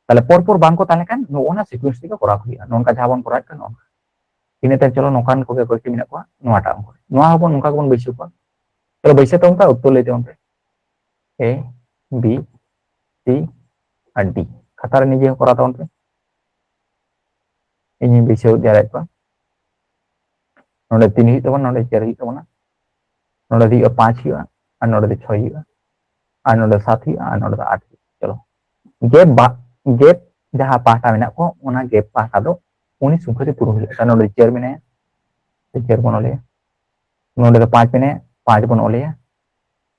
ᱛᱟᱦᱞᱮ ᱯᱚᱨ ᱯᱚᱨ ᱵᱟᱝ ᱠᱚ ᱛᱟᱦᱮᱸ ᱞᱮᱱᱠᱷᱟᱱ ᱱᱚᱜᱼᱚ ᱱᱟ sequence ᱛᱮᱜᱮ ᱠᱚᱨᱟᱣ ᱦᱩᱭᱩᱜᱼᱟ, ᱱᱚᱝᱠᱟ ᱡᱟᱦᱟᱸ ᱵᱚᱱ ᱠᱚᱨᱟᱣᱮᱫ ᱠᱟᱱ ᱱᱚᱝᱠᱟ᱾ ᱤᱱᱟᱹ ᱛᱟᱭᱚᱢ ᱪᱚᱞᱚ ᱱᱚᱝᱠᱟᱱ ᱠᱚᱜᱮ ᱠᱚᱭᱮᱠᱴᱤ ᱢᱮᱱᱟᱜ ᱠᱚᱣᱟ, ᱱᱚᱣᱟᱴᱟᱜ ᱚᱝᱠᱚ ᱨᱮ᱾ ᱱᱚᱣᱟ ᱦᱚᱸᱵᱚᱱ ᱱᱚᱝᱠᱟ ᱜᱮᱵᱚᱱ ᱵᱟᱹᱭᱥᱟᱹᱣ ᱠᱚᱣᱟ᱾ ᱪᱚᱞᱚ ᱵᱟᱹᱭᱥᱟᱹᱣ ᱛᱟᱵᱚᱱ ᱯᱮ, ᱩᱛᱛᱚᱨ ᱞᱟᱹᱭ ᱛᱟᱵᱚᱱ ᱯᱮ᱾ A, B, C R D᱾ ᱠᱷᱟᱛᱟ ᱨᱮ ᱱᱤᱡᱮ ᱦᱚᱸ ᱠᱚᱨᱟᱣ ᱛᱟᱵᱚᱱ ᱯᱮ᱾ ᱤᱧᱤᱧ ᱵᱟᱹᱭᱥᱟᱹᱣ ᱡᱟᱣᱨᱟᱭᱮᱫ ᱠᱚᱣᱟ᱾ ᱱᱚᱰᱮ ᱛᱤᱱ ᱦᱩᱭᱩᱜ ᱛᱟᱵᱚᱱᱟ, ᱱᱚᱰᱮ ᱪᱟᱨ ᱦᱩᱭᱩᱜ ᱛᱟᱵᱚᱱᱟ, ᱱᱚᱰᱮ ᱫᱚ ᱦᱩᱭᱩᱜᱼᱟ ᱯᱟᱸᱪ ᱦᱩᱭᱩᱜᱼᱟ, ᱟᱨ ᱱᱚᱰᱮ ᱫᱚ ᱪᱷᱚᱭ ᱦᱩᱭᱩᱜᱼᱟ, ᱟᱨ ᱱᱚᱰᱮ ᱥᱟᱛ ᱦᱩᱭᱩᱜᱼᱟ, ᱟᱨ ᱱᱚᱰᱮ ᱫᱚ ᱟᱴ ᱦᱩᱭᱩᱜᱼᱟ᱾ ᱪᱚᱞᱚ, gap ᱵᱟ-, gap ᱡᱟᱦᱟᱸ ᱯᱟᱦᱴᱟ ᱢᱮᱱᱟᱜ ᱠᱚ, ᱚᱱᱟ gap ᱯᱟᱦᱴᱟ ᱫᱚ ᱩᱱᱤ ᱥᱚᱝᱠᱷᱟ ᱛᱮ ᱯᱩᱨᱩᱱ ᱦᱩᱭᱩᱜᱼᱟ᱾ ᱱᱚᱰᱮ ᱪᱟᱨ ᱢᱮᱱᱟᱭᱟ, ᱛᱚ ᱪᱟᱨ ᱵᱚᱱ ᱚᱞᱮᱭᱟ᱾ ᱱᱚᱰᱮ ᱫᱚ ᱯᱟᱸᱪ ᱢᱮᱱᱟᱭᱟ, ᱯᱟᱸᱪ ᱵᱚᱱ ᱚᱞᱮᱭᱟ᱾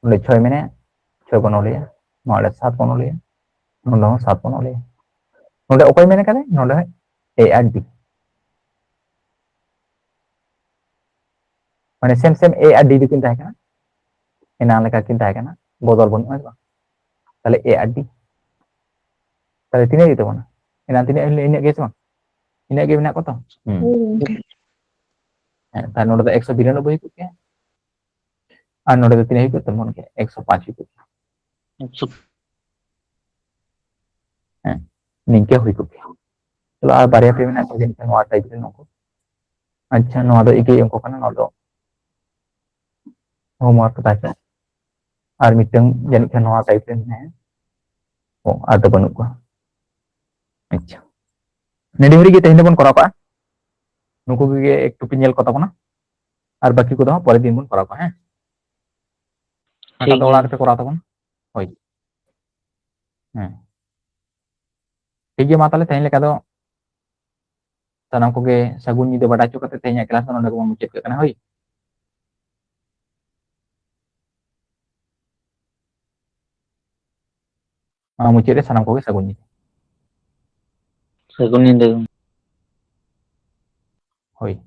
ᱱᱚᱰᱮ ᱪᱷᱚᱭ ᱢᱮᱱᱟᱭᱟ, ᱪᱷᱚᱭ ᱵᱚᱱ ᱚᱞᱮᱭᱟ᱾ ᱱᱚᱰᱮ ᱥᱟᱛ ᱵᱚᱱ ᱚᱞᱮᱭᱟ, ᱱᱚᱰᱮ ᱦᱚᱸ ᱥᱟᱛ ᱵᱚᱱ ᱚᱞᱮᱭᱟ᱾ ᱱᱚᱰᱮ ᱚᱠᱚᱭ ᱢᱮᱱ ᱠᱟᱫᱟᱭ? ᱱᱚᱰᱮ ᱦᱚᱸ A ᱟᱨ D, ᱢᱟᱱᱮ ᱥᱮᱢ ᱥᱮᱢ A ᱟᱨ D ᱫᱚᱠᱤᱱ ᱛᱟᱦᱮᱸ ᱠᱟᱱᱟ, ᱮᱱᱟᱝ ᱞᱮᱠᱟ ᱠᱤᱱ ᱛᱟᱦᱮᱸ ᱠᱟᱱᱟ, ᱵᱚᱫᱚᱞ ᱵᱟᱹᱱᱩᱜᱼᱟ, ᱦᱮᱸ ᱥᱮ ᱵᱟᱝ? ᱛᱟᱦᱞᱮ A ᱟᱨ D, ᱛᱟᱦᱞᱮ ᱛᱤᱱᱟᱹᱜ ᱦᱩᱭᱩᱜ ᱛᱟᱵᱚᱱᱟ? ᱮᱱᱟᱝ ᱛᱤᱱᱟᱹᱜ, ᱤᱱᱟᱹᱜ ᱜᱮ ᱥᱮ ᱵᱟᱝ? ᱤᱱᱟᱹᱜ ᱜᱮ ᱢᱮᱱᱟᱜ ᱠᱚᱣᱟ ᱛᱚ? ᱦᱩᱸ᱾ ᱦᱳᱭ ᱜᱚᱝᱠᱮ᱾ ᱦᱮᱸ, ᱛᱟᱦᱞᱮ ᱱᱚᱰᱮ ᱫᱚ ᱮᱠᱥᱚ ᱵᱤᱨᱟᱱᱚᱵᱵᱳᱭ ᱦᱩᱭ ᱠᱚᱜ ᱜᱮᱭᱟ᱾ ᱟᱨ ᱱᱚᱰᱮ ᱫᱚ ᱛᱤᱱᱟᱹᱜ ᱦᱩᱭ ᱠᱚᱜ ᱛᱟᱵᱚᱱ ᱜᱮᱭᱟ? ᱮᱠᱥᱚ ᱯᱟᱸᱪ ᱦᱩᱭ ᱠᱚᱜ ᱜᱮᱭᱟ᱾ ᱮᱠᱥᱚ᱾ ᱦᱮᱸ, ᱱᱤᱝᱠᱟᱹ ᱦᱩᱭ ᱠᱚᱜ ᱜᱮᱭᱟ᱾ ᱪᱚᱞᱚ, ᱟᱨ ᱵᱟᱨᱭᱟ ᱯᱮ ᱢᱮᱱᱟᱜ ᱠᱚᱣᱟ ᱡᱟᱹᱱᱤᱡ ᱠᱷᱟᱱ ᱱᱚᱣᱟ type ᱨᱮᱱ ᱩᱱᱠᱩ᱾ ᱟᱪᱪᱷᱟ, ᱱᱚᱣᱟ ᱫᱚ ᱮᱠᱤ ᱚᱝᱠᱚ ᱠᱟᱱᱟ, ᱱᱚᱣᱟ ᱫᱚ homework ᱛᱟᱦᱮᱸ ᱠᱟᱱᱟ᱾ ᱟᱨ ᱢᱤᱫᱴᱟᱝ ᱡᱟᱹᱱᱤᱡ ᱠᱷᱟᱱ ᱱᱚᱣᱟ type ᱨᱮᱱ ᱢᱮᱱᱟᱭᱟ᱾ ᱚ, ᱟᱨ ᱫᱚ ᱵᱟᱹᱱᱩᱜ ᱠᱚᱣᱟ᱾ ᱟᱪᱪᱷᱟ, ᱱᱚᱰᱮ ᱦᱟᱹᱨᱤᱡ ᱜᱮ ᱛᱮᱦᱮᱧ ᱫᱚᱵᱚᱱ ᱠᱚᱨᱟᱣ ᱠᱟᱜᱼᱟ᱾ ᱱᱩᱠᱩ ᱜᱮ ᱮᱠᱴᱩ ᱯᱮ ᱧᱮᱞ ᱠᱚ ᱛᱟᱵᱚᱱᱟ, ᱟᱨ ᱵᱟᱹᱠᱤ ᱠᱚᱫᱚ ᱦᱟᱸᱜ ᱯᱚᱨᱮᱨ ᱫᱤᱱ ᱵᱚᱱ ᱠᱚᱨᱟᱣ ᱠᱟᱜᱼᱟ, ᱦᱮᱸ? ᱴᱷᱤᱠ ᱦᱟᱱᱟ ᱫᱚ ᱜᱮᱭᱟ᱾ ᱚᱲᱟᱜ ᱨᱮᱯᱮ ᱠᱚᱨᱟᱣ ᱛᱟᱵᱚᱱᱟ᱾ ᱦᱳᱭ᱾ ᱦᱮᱸ᱾ ᱴᱷᱤᱠ ᱜᱮᱭᱟ, ᱢᱟ ᱛᱟᱦᱚᱞᱮ ᱛᱮᱦᱮᱧ ᱞᱮᱠᱟ ᱫᱚ ᱥᱟᱱᱟᱢ ᱠᱚᱜᱮ ᱥᱟᱹᱜᱩᱱ ᱧᱤᱫᱟᱹ ᱵᱟᱰᱟᱭ ᱦᱚᱪᱚ ᱠᱟᱛᱮ ᱛᱮᱦᱮᱧᱟᱜ class ᱫᱚ ᱱᱚᱰᱮ ᱜᱮᱵᱚᱱ ᱢᱩᱪᱟᱹᱫ ᱠᱟᱜ ᱠᱟᱱᱟ, ᱦᱳᱭ᱾ ᱚᱱᱟ ᱢᱩᱪᱟᱹᱫ ᱨᱮ ᱥᱟᱱᱟᱢ ᱠᱚᱜᱮ ᱥᱟᱹᱜᱩᱱ ᱧᱤᱫᱟᱹ᱾ ᱥᱟᱹᱜᱩᱱ ᱧᱤᱫᱟᱹ᱾ ᱦᱳᱭ᱾